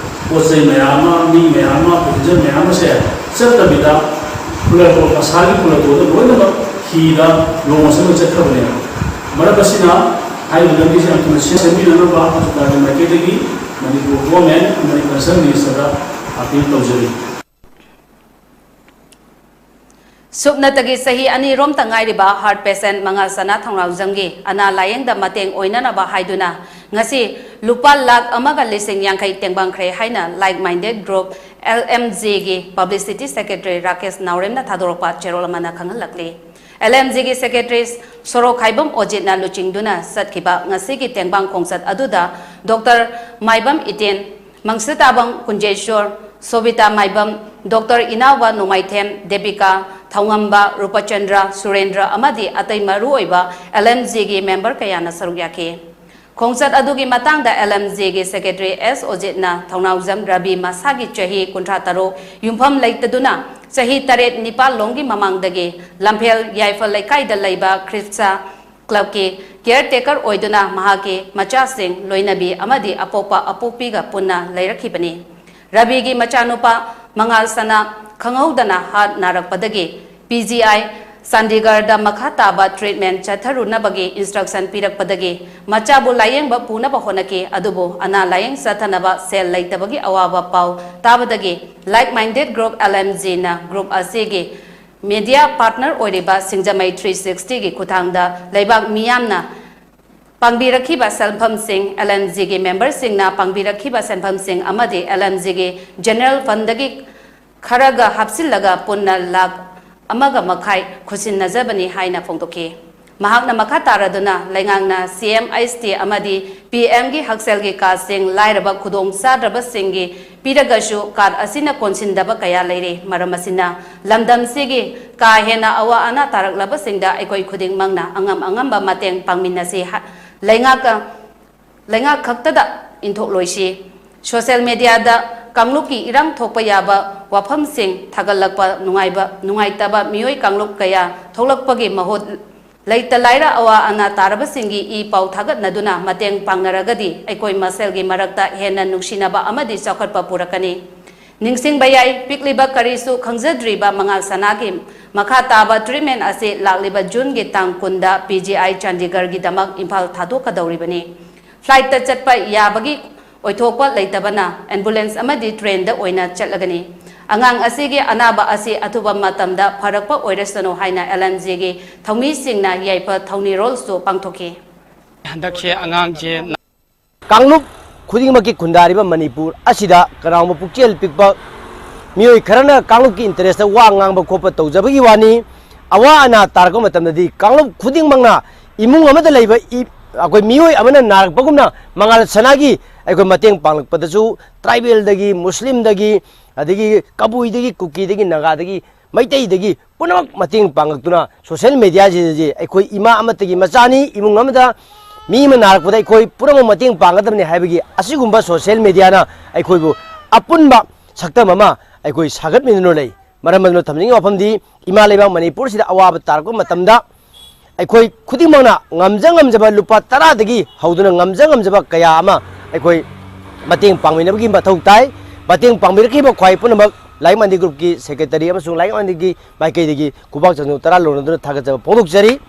ꯄꯣꯠ ꯆꯩ ꯃꯌꯥꯝ ꯑꯃ, ꯃꯤ ꯃꯌꯥꯝ ꯑꯃ, ꯄꯦꯁꯦꯟꯖꯔ ꯃꯌꯥꯝ ꯑꯃꯁꯦ ꯆꯠꯇꯕꯤꯗ ꯈꯨꯂꯥꯛꯄ, ꯃꯁꯥꯒꯤ ꯈꯨꯂꯥꯛꯄꯗ ꯂꯣꯏꯅꯃꯛ ꯍꯤꯗ ꯂꯣꯡ ꯑꯁꯤꯗ ꯆꯠꯈ꯭ꯔꯕꯅꯦꯕ꯫ ꯃꯔꯝ ꯑꯁꯤꯅ ꯍꯥꯏꯔꯤꯕ ꯂꯝꯕꯤꯁꯤ ꯌꯥꯝ ꯊꯨꯅ ꯁꯦꯝ-, ꯁꯦꯝꯕꯤꯅꯅꯕ ꯍꯣꯁꯄꯤꯇꯥꯜꯒꯤ ꯃꯥꯏꯀꯩꯗꯒꯤ ꯃꯅꯤꯄꯨꯔ ꯒꯣꯔꯃꯦꯟ ꯑꯃꯗꯤ ꯀꯟꯁꯔꯟ ꯃꯤꯅꯤꯁꯇꯔꯗ ꯑꯄꯤꯜ ꯇꯧꯖꯔꯤ꯫ ꯁꯨꯞꯅꯇꯒꯤ ꯆꯍꯤ ꯑꯅꯤꯔꯣꯝꯇ ꯉꯥꯏꯔꯤꯕ ꯍꯥꯔꯠ ꯄꯦꯁꯦꯟ ꯃꯉꯥ ꯁꯅꯥ ꯊꯧꯅꯥꯎꯖꯝꯒꯤ ꯑꯅꯥ ꯂꯥꯌꯦꯡꯗ ꯃꯇꯦꯡ ꯑꯣꯏꯅꯅꯕ ꯍꯥꯏꯗꯨꯅ ꯉꯁꯤ ꯂꯨꯄꯥ ꯂꯥꯈ ꯑꯃꯒ ꯂꯤꯁꯤꯡ ꯌꯥꯡꯈꯩ ꯇꯦꯡꯕꯥꯡꯈ꯭ꯔꯦ ꯍꯥꯏꯅ Like Minded Group, L M G ꯒꯤ publicity secretary ꯔꯥꯀꯦꯁ ꯅꯥꯎꯔꯦꯝꯅ ꯊꯥꯗꯣꯔꯛꯄ ꯆꯦꯔꯣꯜ ꯑꯃꯅ ꯈꯪꯍꯜꯂꯛꯂꯤ꯫ L M G ꯒꯤ secretary ꯁꯣꯔꯣꯛꯈꯥꯏꯕꯝ ꯑꯣꯖꯤꯠꯅ ꯂꯨꯆꯤꯡꯗꯨꯅ ꯆꯠꯈꯤꯕ ꯉꯁꯤꯒꯤ ꯇꯦꯡꯕꯥꯡ ꯈꯣꯡꯆꯠ ꯑꯗꯨꯗ ꯗꯣꯛꯇꯔ ꯃꯥꯏꯕꯝ ꯏꯇꯦꯟ, ꯃꯪꯁꯤꯇꯥꯕꯝ ꯀꯨꯟꯖꯦꯁꯣꯔ, ꯁꯣꯕꯤꯇꯥ ꯃꯥꯏꯕꯝ, ꯗꯣꯛꯇꯔ ꯏꯅꯥꯎꯕ ꯅꯣꯡꯃꯥꯏꯊꯦꯝ, ꯗꯦꯕꯤꯀꯥ, ꯊꯧꯉꯝꯕ, ꯔꯨꯄꯆꯟꯗ꯭ꯔ, ꯁꯨꯔꯦꯟꯗ꯭ꯔ ꯑꯃꯗꯤ ꯑꯇꯩ ꯃꯔꯨꯑꯣꯏꯕ L M G ꯒꯤ member ꯀꯌꯥꯅ ꯁꯔꯨꯛ ꯌꯥꯈꯤ꯫ ꯈꯣꯡꯆꯠ ꯑꯗꯨꯒꯤ ꯃꯇꯥꯡꯗ L M G ꯒꯤ Secretary S ꯑꯣꯖꯤꯠꯅ ꯊꯧꯅꯥꯎꯖꯝ ꯔꯕꯤ ꯃꯁꯥꯒꯤ ꯆꯍꯤ ꯀꯨꯟꯊ꯭ꯔꯥ ꯇꯔꯨꯛ ꯌꯨꯝꯐꯝ ꯂꯩꯇꯗꯨꯅ ꯆꯍꯤ ꯇꯔꯦꯠ ꯅꯤꯄꯥꯜ ꯂꯣꯝꯒꯤ ꯃꯃꯥꯡꯗꯒꯤ ꯂꯝꯐꯦꯜ ꯌꯥꯏꯐ ꯂꯩꯀꯥꯏꯗ ꯂꯩꯕ ꯈ꯭ꯔꯤꯁꯇ ꯀ꯭ꯂꯕꯀꯤ caretaker ꯑꯣꯏꯗꯨꯅ ꯃꯍꯥꯛꯀꯤ ꯃꯆꯥꯁꯤꯡ, ꯂꯣꯏꯅꯕꯤ ꯑꯃꯗꯤ ꯑꯄꯣꯛꯄ ꯑꯄꯣꯛꯄꯤꯒ ꯄꯨꯟꯅ ꯂꯩꯔꯛꯈꯤꯕꯅꯤ꯫ ꯔꯕꯤꯒꯤ ꯃꯆꯥꯅꯨꯄꯥ ꯃꯉꯥꯜ ꯁꯅꯥ ꯈꯪꯍꯧꯗꯅ heart ꯅꯥꯔꯛꯄꯗꯒꯤ P G I ꯆꯥꯟꯗꯤꯒꯔꯗ ꯃꯈꯥ ꯇꯥꯕ treatment ꯆꯠꯊꯔꯨꯅꯕꯒꯤ instruction ꯄꯤꯔꯛꯄꯗꯒꯤ ꯃꯆꯥꯕꯨ ꯂꯥꯌꯦꯡꯕ ꯄꯨꯅꯕ ꯍꯣꯠꯅꯈꯤ꯫ ꯑꯗꯨꯕꯨ ꯑꯅꯥ ꯂꯥꯌꯦꯡ ꯆꯠꯊꯅꯕ ꯁꯦꯜ ꯂꯩꯇꯕꯒꯤ ꯑꯋꯥꯕ ꯄꯥꯎ ꯇꯥꯕꯗꯒꯤ like minded group L M G ꯅ group ꯑꯁꯤꯒꯤ media partner ꯑꯣꯏꯔꯤꯕ ꯁꯤꯡꯖꯃꯩ three sixty ꯒꯤ ꯈꯨꯠꯊꯥꯡꯗ ꯂꯩꯕꯥꯛ ꯃꯤꯌꯥꯝꯅ ꯄꯥꯡꯕꯤꯔꯛꯈꯤꯕ ꯁꯦꯟꯐꯝꯁꯤꯡ, L M G ꯒꯤ member ꯁꯤꯡꯅ ꯄꯥꯡꯕꯤꯔꯛꯈꯤꯕ ꯁꯦꯟꯐꯝꯁꯤꯡ ꯑꯃꯗꯤ L M G ꯒꯤ general fund ꯗꯒꯤ ꯈꯔꯒ ꯍꯥꯞꯆꯤꯜꯂꯒ ꯄꯨꯟꯅ ꯂꯥꯈ ꯑꯃꯒ ꯃꯈꯥꯏ ꯈꯨꯠꯁꯤꯟꯅꯖꯕꯅꯤ ꯍꯥꯏꯅ ꯐꯣꯡꯗꯣꯛꯈꯤ꯫ ꯃꯍꯥꯛꯅ ꯃꯈꯥ ꯇꯥꯔꯗꯨꯅ ꯂꯩꯉꯥꯛꯅ C M H T ꯑꯃꯗꯤ P M ꯒꯤ ꯍꯛꯁꯦꯜꯒꯤ card ꯁꯤꯡ ꯂꯥꯏꯔꯕ ꯈꯨꯗꯣꯡ ꯆꯥꯗ꯭ꯔꯕꯁꯤꯡꯒꯤ ꯄꯤꯔꯒꯁꯨ card ꯑꯁꯤꯅ ꯀꯣꯟꯁꯤꯟꯗꯕ ꯀꯌꯥ ꯂꯩꯔꯤ꯫ ꯃꯔꯝ ꯑꯁꯤꯅ ꯂꯝꯗꯝꯁꯤꯒꯤ ꯀꯥ ꯍꯦꯟꯅ ꯑꯋꯥ ꯑꯅꯥ ꯇꯥꯔꯛꯂꯕꯁꯤꯡꯗ ꯑꯩꯈꯣꯏ ꯈꯨꯗꯤꯡꯃꯛꯅ ꯑꯉꯝ ꯑꯉꯝꯕ ꯃꯇꯦꯡ ꯄꯥꯡꯃꯤꯟꯅꯁꯤ꯫ ꯍꯥ-, ꯂꯩꯉꯥꯛꯀ ꯂꯩꯉꯥꯛ ꯈꯛꯇꯗ ꯏꯟꯊꯣꯛꯂꯣꯏꯁꯤ꯫ Social media ꯗ ꯀꯥꯡꯂꯨꯞꯀꯤ ꯏꯔꯥꯡ ꯊꯣꯛꯄ ꯌꯥꯕ ꯋꯥꯐꯝꯁꯤꯡ ꯊꯥꯒꯠꯂꯛꯄ ꯅꯨꯡꯉꯥꯏꯕ, ꯅꯨꯡꯉꯥꯏꯇꯕ ꯃꯤꯑꯣꯏ ꯀꯥꯡꯂꯨꯞ ꯀꯌꯥ ꯊꯣꯛꯂꯛꯄꯒꯤ ꯃꯍꯨꯠ ꯂꯩꯇ ꯂꯥꯏꯔ ꯑꯋꯥ ꯑꯅꯥ ꯇꯥꯔꯕꯁꯤꯡꯒꯤ ꯏ ꯄꯥꯎ ꯊꯥꯒꯠꯅꯗꯨꯅ ꯃꯇꯦꯡ ꯄꯥꯡꯅꯔꯒꯗꯤ ꯑꯩꯈꯣꯏ ꯃꯁꯦꯜꯒꯤ ꯃꯔꯛꯇ ꯍꯦꯟꯅ ꯅꯨꯡꯁꯤꯅꯕ ꯑꯃꯗꯤ ꯆꯥꯎꯈꯠꯄ ꯄꯨꯔꯛꯀꯅꯤ꯫ ꯅꯤꯡꯁꯤꯡꯕ ꯌꯥꯏ, ꯄꯤꯛꯂꯤꯕ ꯀꯔꯤꯁꯨ ꯈꯪꯖꯗ꯭ꯔꯤꯕ ꯃꯉꯥꯜ ꯁꯅꯥꯒꯤ ꯃꯈꯥ ꯇꯥꯕ treatment ꯑꯁꯤ ꯂꯥꯛꯂꯤꯕ ꯖꯨꯟꯒꯤ ꯇꯥꯡ ꯀꯨꯟꯗ P G I ꯆꯥꯟꯗꯤꯒꯔꯒꯤꯗꯃꯛ Imphal ꯊꯥꯗꯣꯛꯀꯗꯧꯔꯤꯕꯅꯤ꯫ Flight ꯇ ꯆꯠꯄ ꯌꯥꯕꯒꯤ ꯑꯣꯏꯊꯣꯛꯄ ꯂꯩꯇꯕꯅ ambulance ꯑꯃꯗꯤ train ꯗ ꯑꯣꯏꯅ ꯆꯠꯂꯒꯅꯤ꯫ ꯑꯉꯥꯡ ꯑꯁꯤꯒꯤ ꯑꯅꯥꯕ ꯑꯁꯤ ꯑꯊꯨꯕ ꯃꯇꯝꯗ ꯐꯔꯛꯄ ꯑꯣꯏꯔꯁꯅꯨ ꯍꯥꯏꯅ L M G ꯒꯤ ꯊꯧꯃꯤꯁꯤꯡꯅ ꯌꯥꯏꯐ ꯊꯧꯅꯤꯔꯣꯜꯁꯨ ꯄꯥꯡꯊꯣꯛꯈꯤ꯫ ꯍꯟꯗꯛꯁꯦ ꯑꯉꯥꯡꯁꯦ ꯀꯥꯡꯂꯨꯞ ꯈꯨꯗꯤꯡꯃꯛꯀꯤ ꯈꯨꯟꯗꯥꯔꯤꯕ ꯃꯅꯤꯄꯨꯔ ꯑꯁꯤꯗ ꯀꯅꯥꯒꯨꯝꯕ ꯄꯨꯛꯆꯦꯜ ꯄꯤꯛꯄ ꯃꯤꯑꯣꯏ ꯈꯔꯅ ꯀꯥꯡꯂꯨꯞꯀꯤ interest ꯇ ꯋꯥ ꯉꯥꯡꯕ ꯈꯣꯠꯄ ꯇꯧꯖꯕꯒꯤ ꯋꯥꯅꯤ꯫ ꯑꯋꯥ ꯑꯅꯥ ꯇꯥꯔꯛꯄ ꯃꯇꯝꯗꯗꯤ ꯀꯥꯡꯂꯨꯞ ꯈꯨꯗꯤꯡꯃꯛꯅ ꯏꯃꯨꯡ ꯑꯃꯗ ꯂꯩꯕ ꯏ-, ꯑꯩꯈꯣꯏ ꯃꯤꯑꯣꯏ ꯑꯃꯅ ꯅꯥꯔꯛꯄꯒꯨꯝꯅ ꯃꯉꯥꯜ ꯁꯅꯥꯒꯤ ꯑꯩꯈꯣꯏ ꯃꯇꯦꯡ ꯄꯥꯡꯂꯛꯄꯗꯁꯨ tribal ꯗꯒꯤ, Muslim ꯗꯒꯤ, ꯑꯗꯒꯤ ꯀꯕꯨꯏꯗꯒꯤ, ꯀꯨꯀꯤꯗꯒꯤ, ꯅꯥꯒꯥꯗꯒꯤ, ꯃꯩꯇꯩꯗꯒꯤ ꯄꯨꯝꯅꯃꯛ ꯃꯇꯦꯡ ꯄꯥꯡꯂꯛꯇꯨꯅ social media ꯁꯤꯗꯗꯤ ꯑꯩꯈꯣꯏ ꯏꯃꯥ ꯑꯃꯠꯇꯒꯤ ꯃꯆꯥꯅꯤ, ꯏꯃꯨꯡ ꯑꯃꯗ ꯃꯤ ꯑꯃ ꯅꯥꯔꯛꯄꯗ ꯑꯩꯈꯣꯏ ꯄꯨꯝꯅꯃꯛ ꯃꯇꯦꯡ ꯄꯥꯡꯒꯗꯕꯅꯤ ꯍꯥꯏꯕꯒꯤ ꯑꯁꯤꯒꯨꯝꯕ social media ꯅ ꯑꯩꯈꯣꯏꯕꯨ ꯑꯄꯨꯟꯕ ꯁꯛꯇꯝ ꯑꯃ ꯑꯩꯈꯣꯏ ꯁꯥꯒꯠꯃꯤꯟꯅꯗꯨꯅ ꯂꯩ꯫ ꯃꯔꯝ ꯑꯗꯨꯅ ꯊꯝꯖꯅꯤꯡꯉꯤꯕ ꯋꯥꯐꯝꯗꯤ, ꯏꯃꯥ ꯂꯩꯕꯥꯛ ꯃꯅꯤꯄꯨꯔꯁꯤꯗ ꯑꯋꯥꯕ ꯇꯥꯔꯛꯄ ꯃꯇꯝꯗ ꯑꯩꯈꯣꯏ ꯈꯨꯗꯤꯡꯃꯛꯅ ꯉꯝꯖ ꯉꯝꯖꯕ ꯂꯨꯄꯥ ꯇꯔꯥꯗꯒꯤ ꯍꯧꯗꯨꯅ ꯉꯝꯖ ꯉꯝꯖꯕ ꯀꯌꯥ ꯑꯃ ꯑꯩꯈꯣꯏ ꯃꯇꯦꯡ ꯄꯥꯡꯃꯤꯟꯅꯕꯒꯤ ꯃꯊꯧ ꯇꯥꯏ꯫ ꯃꯇꯦꯡ ꯄꯥꯡꯕꯤꯔꯛꯈꯤꯕ ꯈ꯭ꯋꯥꯏ ꯄꯨꯝꯅꯃꯛ ꯂꯥꯏꯔꯤꯛ ꯃꯟꯗꯤ groupꯀꯤ secretary ꯑꯃꯁꯨꯡ ꯂꯥꯏꯔꯤꯛ ꯃꯟꯗꯤꯒꯤ ꯃꯥꯏꯀꯩꯗꯒꯤ ꯈꯨꯕꯥꯛ ꯆꯟꯗꯨꯅ ꯇꯔꯥ ꯂꯧꯅꯗꯨꯅ ꯊꯥꯒꯠꯆꯕ ꯐꯣꯡꯗꯣꯛꯆꯔꯤ꯫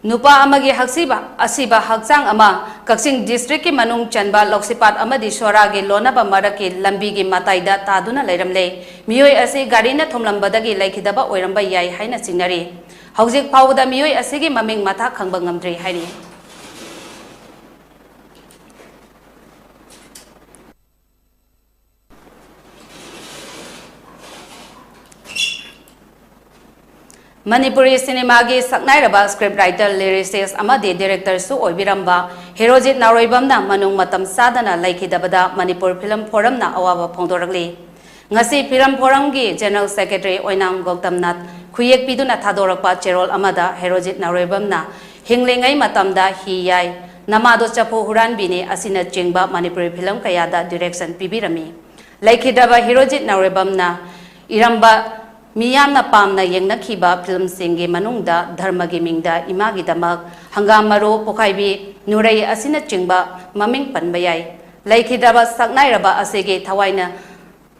ꯅꯨꯄꯥ ꯑꯃꯒꯤ ꯍꯛꯁꯤꯕ, ꯑꯁꯤꯕ ꯍꯛꯆꯥꯡ ꯑꯃ ꯀꯛꯆꯤꯡ districtꯀꯤ ꯃꯅꯨꯡ ꯆꯟꯕ ꯂꯧꯁꯤꯄꯥꯠ ꯑꯃꯗꯤ ꯁꯣꯔꯥꯒꯤ ꯂꯣꯟꯅꯕ ꯃꯔꯛꯀꯤ ꯂꯝꯕꯤꯒꯤ ꯃꯇꯥꯏꯗ ꯇꯥꯗꯨꯅ ꯂꯩꯔꯝꯂꯦ꯫ ꯃꯤꯑꯣꯏ ꯑꯁꯤ ꯒꯥꯔꯤꯅ ꯊꯣꯝꯂꯝꯕꯗꯒꯤ ꯂꯩꯈꯤꯗꯕ ꯑꯣꯏꯔꯝꯕ ꯌꯥꯏ ꯍꯥꯏꯅ ꯆꯤꯡꯅꯔꯤ꯫ ꯍꯧꯖꯤꯛ ꯐꯥꯎꯕꯗ ꯃꯤꯑꯣꯏ ꯑꯁꯤꯒꯤ ꯃꯃꯤꯡ ꯃꯊꯥ ꯈꯪꯕ ꯉꯝꯗ꯭ꯔꯤ ꯍꯥꯏꯔꯤ꯫ ꯃꯅꯤꯄꯨꯔꯤ ꯁꯤꯅꯦꯃꯥꯒꯤ ꯁꯛꯅꯥꯏꯔꯕ script writer, lyricist ꯑꯃꯗꯤ directorꯁꯨ ꯑꯣꯏꯕꯤꯔꯝꯕ ꯍꯦꯔꯣꯖꯤꯠ ꯅꯥꯎꯔꯣꯏꯕꯝꯅ ꯃꯅꯨꯡ ꯃꯇꯝ ꯆꯥꯗꯅ ꯂꯩꯈꯤꯗꯕꯗ ꯃꯅꯤꯄꯨꯔ Film Forumꯅ ꯑꯋꯥꯕ ꯐꯣꯡꯗꯣꯔꯛꯂꯤ꯫ ꯉꯁꯤ Film Forumꯒꯤ general secretary ꯑꯣꯏꯅꯥꯝ ꯒꯧꯇꯝꯅ ꯈꯨꯌꯦꯛ ꯄꯤꯗꯨꯅ ꯊꯥꯗꯣꯔꯛꯄ ꯆꯦꯔꯣꯜ ꯑꯃꯗ ꯍꯦꯔꯣꯖꯤꯠ ꯅꯥꯎꯔꯣꯏꯕꯝꯅ ꯍꯤꯡꯂꯤꯉꯩ ꯃꯇꯝꯗ ꯍꯤ ꯌꯥꯏ, ꯅꯃꯥꯗꯣ ꯆꯐꯨ ꯍꯨꯔꯥꯟꯕꯤꯅꯤ ꯑꯁꯤꯅꯆꯤꯡꯕ ꯃꯅꯤꯄꯨꯔꯤ film ꯀꯌꯥꯗ direction ꯄꯤꯕꯤꯔꯝꯃꯤ꯫ ꯂꯩꯈꯤꯗ꯭ꯔꯕ ꯍꯦꯔꯣꯖꯤꯠ ꯅꯥꯎꯔꯦꯝꯕꯝꯅ ꯏꯔꯝꯕ ꯃꯤꯌꯥꯝꯅ ꯄꯥꯝꯅ ꯌꯦꯡꯅꯈꯤꯕ filmꯁꯤꯡꯒꯤ ꯃꯅꯨꯡꯗ ꯙꯔꯃꯒꯤ ꯃꯤꯡꯗ ꯏꯃꯥꯒꯤꯗꯃꯛ, ꯍꯪꯒꯥꯝ ꯃꯔꯨ ꯄꯣꯈꯥꯏꯕꯤ, ꯅꯨꯔꯩ ꯑꯁꯤꯅꯆꯤꯡꯕ ꯃꯃꯤꯡ ꯄꯟꯕ ꯌꯥꯏ꯫ ꯂꯩꯈꯤꯗ꯭ꯔꯕ ꯁꯛꯅꯥꯏꯔꯕ ꯑꯁꯤꯒꯤ ꯊꯋꯥꯏꯅ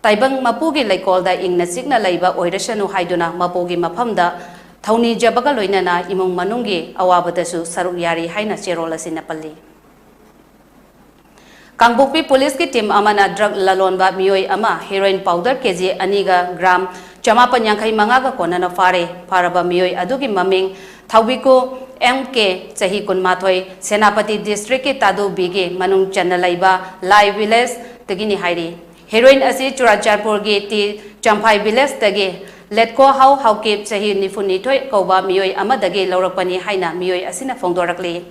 ꯇꯥꯏꯕꯪ ꯃꯄꯨꯒꯤ ꯂꯩꯀꯣꯜꯗ ꯏꯪꯅ ꯆꯤꯛꯅ ꯂꯩꯕ ꯑꯣꯏꯔꯁꯅꯨ ꯍꯥꯏꯗꯨꯅ ꯃꯄꯨꯒꯤ ꯃꯐꯝꯗ ꯊꯧꯅꯤꯖꯕꯒ ꯂꯣꯏꯅꯅ ꯏꯃꯨꯡ ꯃꯅꯨꯡꯒꯤ ꯑꯋꯥꯕꯗꯁꯨ ꯁꯔꯨꯛ ꯌꯥꯔꯤ ꯍꯥꯏꯅ ꯆꯦꯔꯣꯜ ꯑꯁꯤꯅ ꯄꯜꯂꯤ꯫ ꯀꯥꯡꯄꯣꯛꯄꯤ policeꯀꯤ team ꯑꯃꯅ drug ꯂꯂꯣꯟꯕ ꯃꯤꯑꯣꯏ ꯑꯃ heroin powder KG ꯑꯅꯤꯒ gram ꯆꯃꯥꯄꯟ ꯌꯥꯡꯈꯩ ꯃꯉꯥꯒ ꯀꯣꯟꯅꯅ ꯐꯥꯔꯦ꯫ ꯐꯥꯔꯕ ꯃꯤꯑꯣꯏ ꯑꯗꯨꯒꯤ ꯃꯃꯤꯡ ꯊꯥꯎꯕꯤꯀꯨ M K, ꯆꯍꯤ ꯀꯨꯟꯃꯥꯊꯣꯏ, ꯁꯦꯅꯥꯄꯇꯤ districtꯀꯤ ꯇꯥꯗꯨ Bꯒꯤ ꯃꯅꯨꯡ ꯆꯟꯅ ꯂꯩꯕ ꯂꯥꯏ villageꯇꯒꯤꯅꯤ ꯍꯥꯏꯔꯤ꯫ Heroin ꯑꯁꯤ ꯆꯨꯔꯥꯆꯥꯟꯄꯨꯔꯒꯤ ꯇꯤ ꯆꯝꯐꯥꯏ villageꯇꯒꯤ ꯂꯦꯠꯀꯣ ꯍꯥꯎ ꯍꯥꯎꯀꯤꯞ, ꯆꯍꯤ ꯅꯤꯐꯨꯅꯤꯊꯣꯏ ꯀꯧꯕ ꯃꯤꯑꯣꯏ ꯑꯃꯗꯒꯤ ꯂꯧꯔꯛꯄꯅꯤ ꯍꯥꯏꯅ ꯃꯤꯑꯣꯏ ꯑꯁꯤꯅ ꯐꯣꯡꯗꯣꯔꯛꯂꯤ꯫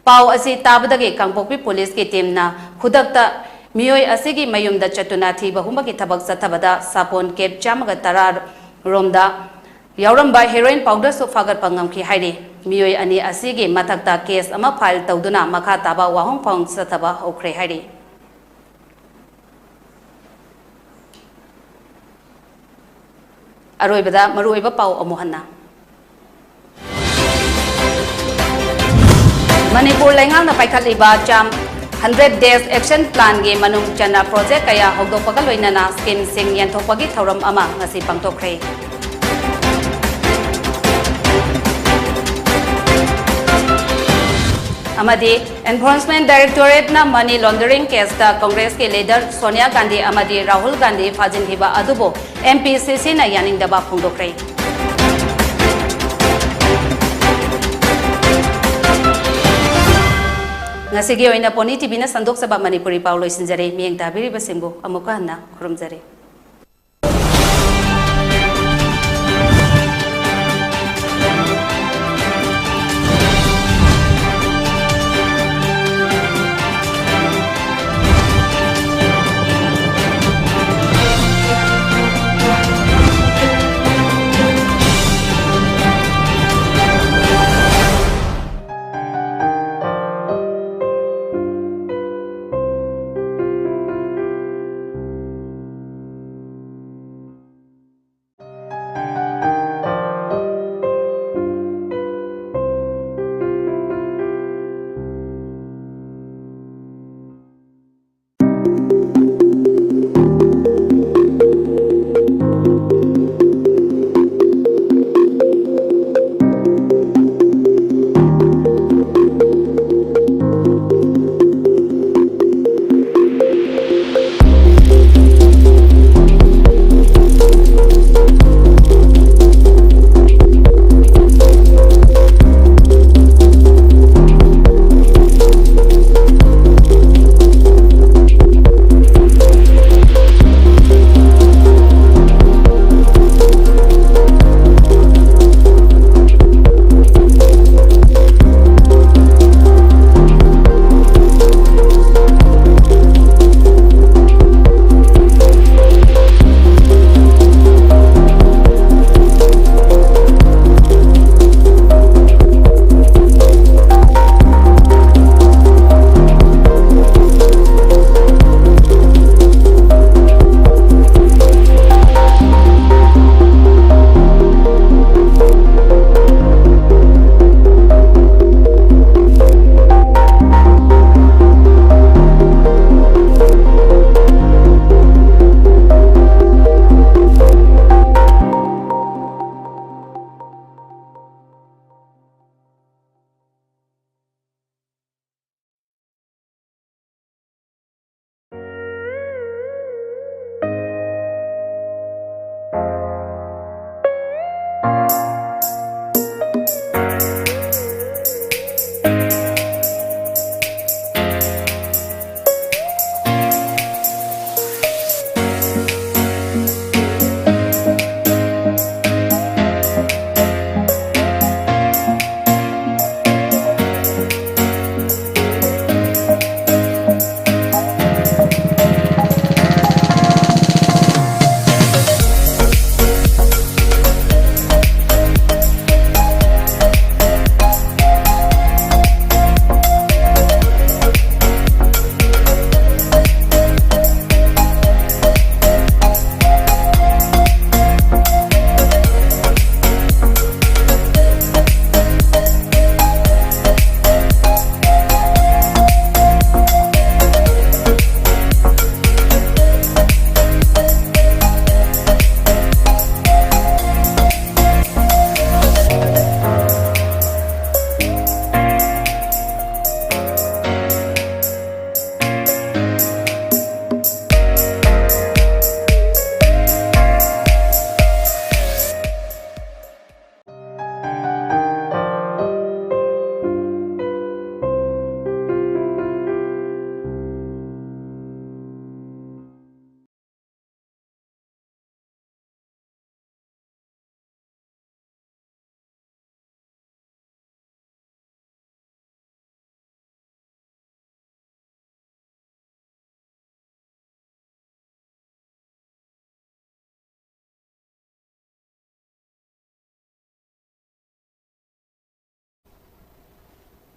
ꯄꯥꯎ ꯑꯁꯤ ꯇꯥꯕꯗꯒꯤ ꯀꯥꯡꯄꯣꯛꯄꯤ policeꯀꯤ teamꯅ ꯈꯨꯗꯛꯇ ꯃꯤꯑꯣꯏ ꯑꯁꯤꯒꯤ ꯃꯌꯨꯝꯗ ꯆꯠꯇꯨꯅ ꯊꯤꯕ ꯍꯨꯝꯕꯒꯤ ꯊꯕꯛ ꯆꯠꯊꯕꯗ ꯁꯥꯄꯣꯟ cap ꯆꯥꯝꯃꯒ ꯇꯔꯥ ꯔꯣꯝꯗ ꯌꯥꯎꯔꯝꯕ heroin powderꯁꯨ ꯐꯥꯒꯠꯄ ꯉꯝꯈꯤ ꯍꯥꯏꯔꯤ꯫ ꯃꯤꯑꯣꯏ ꯑꯅꯤ ꯑꯁꯤꯒꯤ ꯃꯊꯛꯇ case ꯑꯃ file ꯇꯧꯗꯨꯅ ꯃꯈꯥ ꯇꯥꯕ ꯋꯥꯍꯪ ꯐꯥꯎ ꯆꯠꯊꯕ ꯍꯧꯈ꯭ꯔꯦ ꯍꯥꯏꯔꯤ꯫ ꯑꯔꯣꯏꯕꯗ ꯃꯔꯨꯑꯣꯏꯕ ꯄꯥꯎ ꯑꯃꯨꯛ ꯍꯟꯅ꯫ ꯃꯅꯤꯄꯨꯔ ꯂꯩꯉꯥꯛꯅ ꯄꯥꯏꯈꯠꯂꯤꯕ ꯆꯥꯝ hundred days action planꯒꯤ ꯃꯅꯨꯡ ꯆꯟꯅ project ꯀꯌꯥ ꯍꯧꯗꯣꯛꯄꯒ ꯂꯣꯏꯅꯅ schemeꯁꯤꯡ ꯌꯦꯟꯊꯣꯛꯄꯒꯤ ꯊꯧꯔꯝ ꯑꯃ ꯉꯁꯤ ꯄꯥꯡꯊꯣꯛꯈ꯭ꯔꯦ꯫ ꯑꯃꯗꯤ Enforcement Directorateꯅ money laundering caseꯇ Congressꯀꯤ leader Sonia Gandhi ꯑꯃꯗꯤ ꯔꯥꯍꯨꯜ ꯒꯥꯟꯙꯤ ꯐꯥꯖꯤꯟꯈꯤꯕ ꯑꯗꯨꯕꯨ MPCCꯅ ꯌꯥꯅꯤꯡꯗꯕ ꯐꯣꯡꯗꯣꯛꯈ꯭ꯔꯦ꯫ ꯉꯁꯤꯒꯤ ꯑꯣꯏꯅ Pony TVꯅ ꯁꯟꯗꯣꯛꯆꯕ ꯃꯅꯤꯄꯨꯔꯤ ꯄꯥꯎ ꯂꯣꯏꯁꯤꯟꯖꯔꯦ꯫ ꯃꯤꯠꯌꯦꯡ ꯇꯥꯕꯤꯔꯤꯕꯁꯤꯡꯕꯨ ꯑꯃꯨꯛꯀ ꯍꯟꯅ ꯈꯨꯔꯨꯝꯖꯔꯤ꯫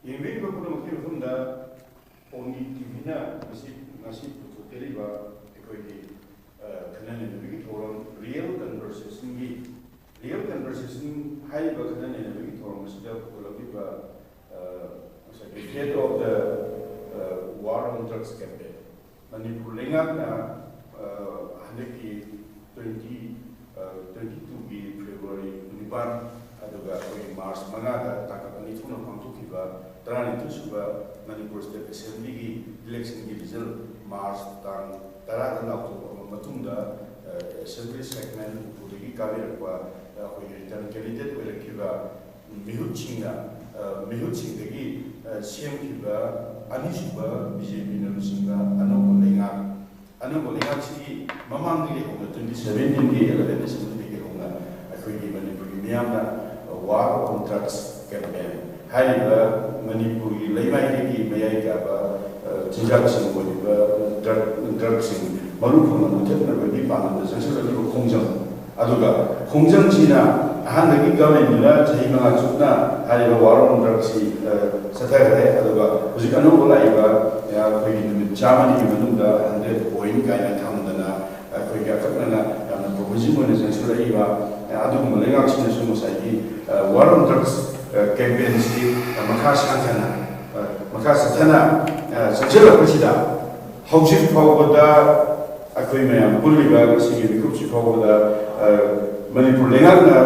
ꯌꯦꯡꯕꯤꯔꯤꯕ ꯄꯨꯝꯅꯃꯛꯀꯤ ꯃꯐꯝꯗ ꯄꯣꯅꯤ ꯇꯤꯚꯤꯅ ꯉꯁꯤ, ꯉꯁꯤ ꯄꯨꯊꯣꯛꯆꯔꯤꯕ ꯑꯩꯈꯣꯏꯒꯤ, ꯑ, ꯈꯟꯅ ꯅꯩꯅꯕꯒꯤ ꯊꯧꯔꯝ, ꯔꯤꯌꯦꯜ ꯀꯟꯚꯔꯁꯦꯁꯟꯒꯤ, ꯔꯤꯌꯦꯜ ꯀꯟꯚꯔꯁꯦꯁꯟ ꯍꯥꯏꯔꯤꯕ ꯈꯟꯅ ꯅꯩꯅꯕꯒꯤ ꯊꯧꯔꯝ ꯑꯁꯤꯗ ꯄꯨꯊꯣꯛꯂꯛꯂꯤꯕ, ꯑ, ꯉꯁꯥꯏꯒꯤ Fate of the, ꯑ, War on Drugs campaign, Manipur ꯂꯩꯉꯥꯛꯅ, ꯑ, ꯍꯟꯗꯛꯀꯤ ꯇ꯭ꯋꯦꯟꯇꯤ, ꯑ, ꯇ꯭ꯋꯦꯟꯇꯤ ꯇꯨꯒꯤ ꯐꯦꯕ꯭ꯔꯨꯋꯥꯔꯤ ꯅꯤꯄꯥꯟ, ꯑꯗꯨꯒ ꯑꯩꯈꯣꯏꯒꯤ ꯃꯥꯔꯆ ꯃꯉꯥꯗ ꯇꯥꯡꯀꯛ ꯑꯅꯤ ꯊꯣꯛꯅ ꯄꯥꯡꯊꯣꯛꯈꯤꯕ ꯇꯔꯥꯅꯤꯊꯣꯏ ꯁꯨꯕ ꯃꯅꯤꯄꯨꯔ ꯁ꯭ꯇꯦꯠ ꯑꯦꯁꯦꯝꯕ꯭ꯂꯤꯒꯤ ꯏꯂꯦꯛꯁꯟꯒꯤ ꯔꯤꯖꯜ ꯃꯥꯔꯆ ꯇꯥꯡ ꯇꯔꯥꯗ ꯂꯥꯎꯊꯣꯛꯂꯕ ꯃꯇꯨꯡꯗ, ꯑ, ꯑꯦꯁꯦꯝꯕ꯭ꯂꯤ ꯁꯦꯒꯃꯦꯟ ꯎꯄꯨꯗꯒꯤ ꯀꯥꯕꯤꯔꯛꯄ, ꯑ, ꯑꯩꯈꯣꯏꯒꯤ ꯔꯤꯇꯔꯟ ꯀꯦꯟꯗꯤꯗꯦꯠ ꯑꯣꯏꯔꯛꯈꯤꯕ ꯃꯤꯍꯨꯠꯁꯤꯡꯅ, ꯑ, ꯃꯤꯍꯨꯠꯁꯤꯡꯗꯒꯤ, ꯑ, ꯁꯦꯝꯈꯤꯕ ꯑꯅꯤꯁꯨꯕ ꯕꯤ ꯖꯦ ꯄꯤꯅ ꯂꯨꯆꯤꯡꯕ ꯑꯅꯧꯕ ꯂꯩꯉꯥꯛ, ꯑꯅꯧꯕ ꯂꯩꯉꯥꯛꯁꯤꯒꯤ ꯃꯃꯥꯡꯗꯒꯤ ꯍꯧꯅ, ꯇ꯭ꯋꯦꯟꯇꯤ ꯁꯚꯦꯟꯇꯤꯟꯒꯤ ꯑꯦꯂꯦꯚꯦꯟ ꯑꯦꯁꯦꯝꯕ꯭ꯂꯤꯗꯒꯤ ꯍꯧꯅ ꯑꯩꯈꯣꯏꯒꯤ ꯃꯅꯤꯄꯨꯔꯒꯤ ꯃꯤꯌꯥꯝꯅ War on Drugs campaign ꯍꯥꯏꯔꯤꯕ ꯃꯅꯤꯄꯨꯔꯒꯤ ꯂꯩꯃꯥꯏꯗꯒꯤ ꯃꯌꯥꯏ ꯀꯥꯕ, ꯑ, ꯆꯤꯟꯖꯥꯛꯁꯤꯡ ꯑꯣꯏꯔꯤꯕ ꯗ꯭ꯔꯒ, ꯗ꯭ꯔꯒꯁꯤꯡ ꯃꯔꯨ ꯐꯪꯅ ꯃꯨꯊꯠꯅꯕꯒꯤ ꯄꯥꯟꯗꯝꯗ ꯆꯪꯁꯤꯜꯂꯛꯂꯤꯕ ꯈꯣꯡꯖꯪ, ꯑꯗꯨꯒ ꯈꯣꯡꯖꯪꯁꯤꯅ ꯑꯍꯥꯟꯕꯒꯤ ꯒꯚꯔꯟꯃꯦꯟꯗꯨꯅ ꯆꯍꯤ ꯃꯉꯥ ꯆꯨꯞꯅ ꯍꯥꯏꯔꯤꯕ War on Drugsꯁꯤ, ꯑ, ꯆꯠꯊꯈ꯭ꯔꯦ꯫ ꯑꯗꯨꯒ ꯍꯧꯖꯤꯛ ꯑꯅꯧꯕ ꯂꯥꯛꯏꯕ, ꯑ, ꯑꯩꯈꯣꯏꯒꯤ ꯅꯨꯃꯤꯠ ꯆꯥꯝꯃꯅꯤꯒꯤ ꯃꯅꯨꯡꯗ ꯍꯟꯗ꯭ꯔꯦꯠ ꯄꯣꯏꯟ ꯀꯥꯏꯅ ꯊꯝꯗꯅ ꯑꯩꯈꯣꯏꯒꯤ ꯑꯀꯛꯅꯅ ꯌꯥꯝꯅ ꯄ꯭ꯔꯣꯃꯤꯁꯤꯡ ꯑꯣꯏꯅ ꯆꯪꯁꯤꯜꯂꯛꯏꯕ, ꯑ, ꯑꯗꯨꯒꯨꯝꯕ ꯂꯩꯉꯥꯛꯁꯤꯅꯁꯨ ꯉꯁꯥꯏꯒꯤ, ꯑ, War on Drugs, ꯑ, campaignꯁꯤ, ꯑ, ꯃꯈꯥ ꯁꯥꯡꯊꯅ, ꯑ, ꯃꯈꯥ ꯆꯠꯊꯅ, ꯑ, ꯆꯪꯁꯤꯜꯂꯛꯄꯁꯤꯗ ꯍꯧꯖꯤꯛ ꯐꯥꯎꯕꯗ ꯑꯩꯈꯣꯏ ꯃꯌꯥꯝ ꯄꯨꯜꯂꯤꯕ ꯉꯁꯤꯒꯤ ꯃꯤꯀꯨꯞꯁꯤ ꯐꯥꯎꯕꯗ, ꯑ, ꯃꯅꯤꯄꯨꯔ ꯂꯩꯉꯥꯛꯅ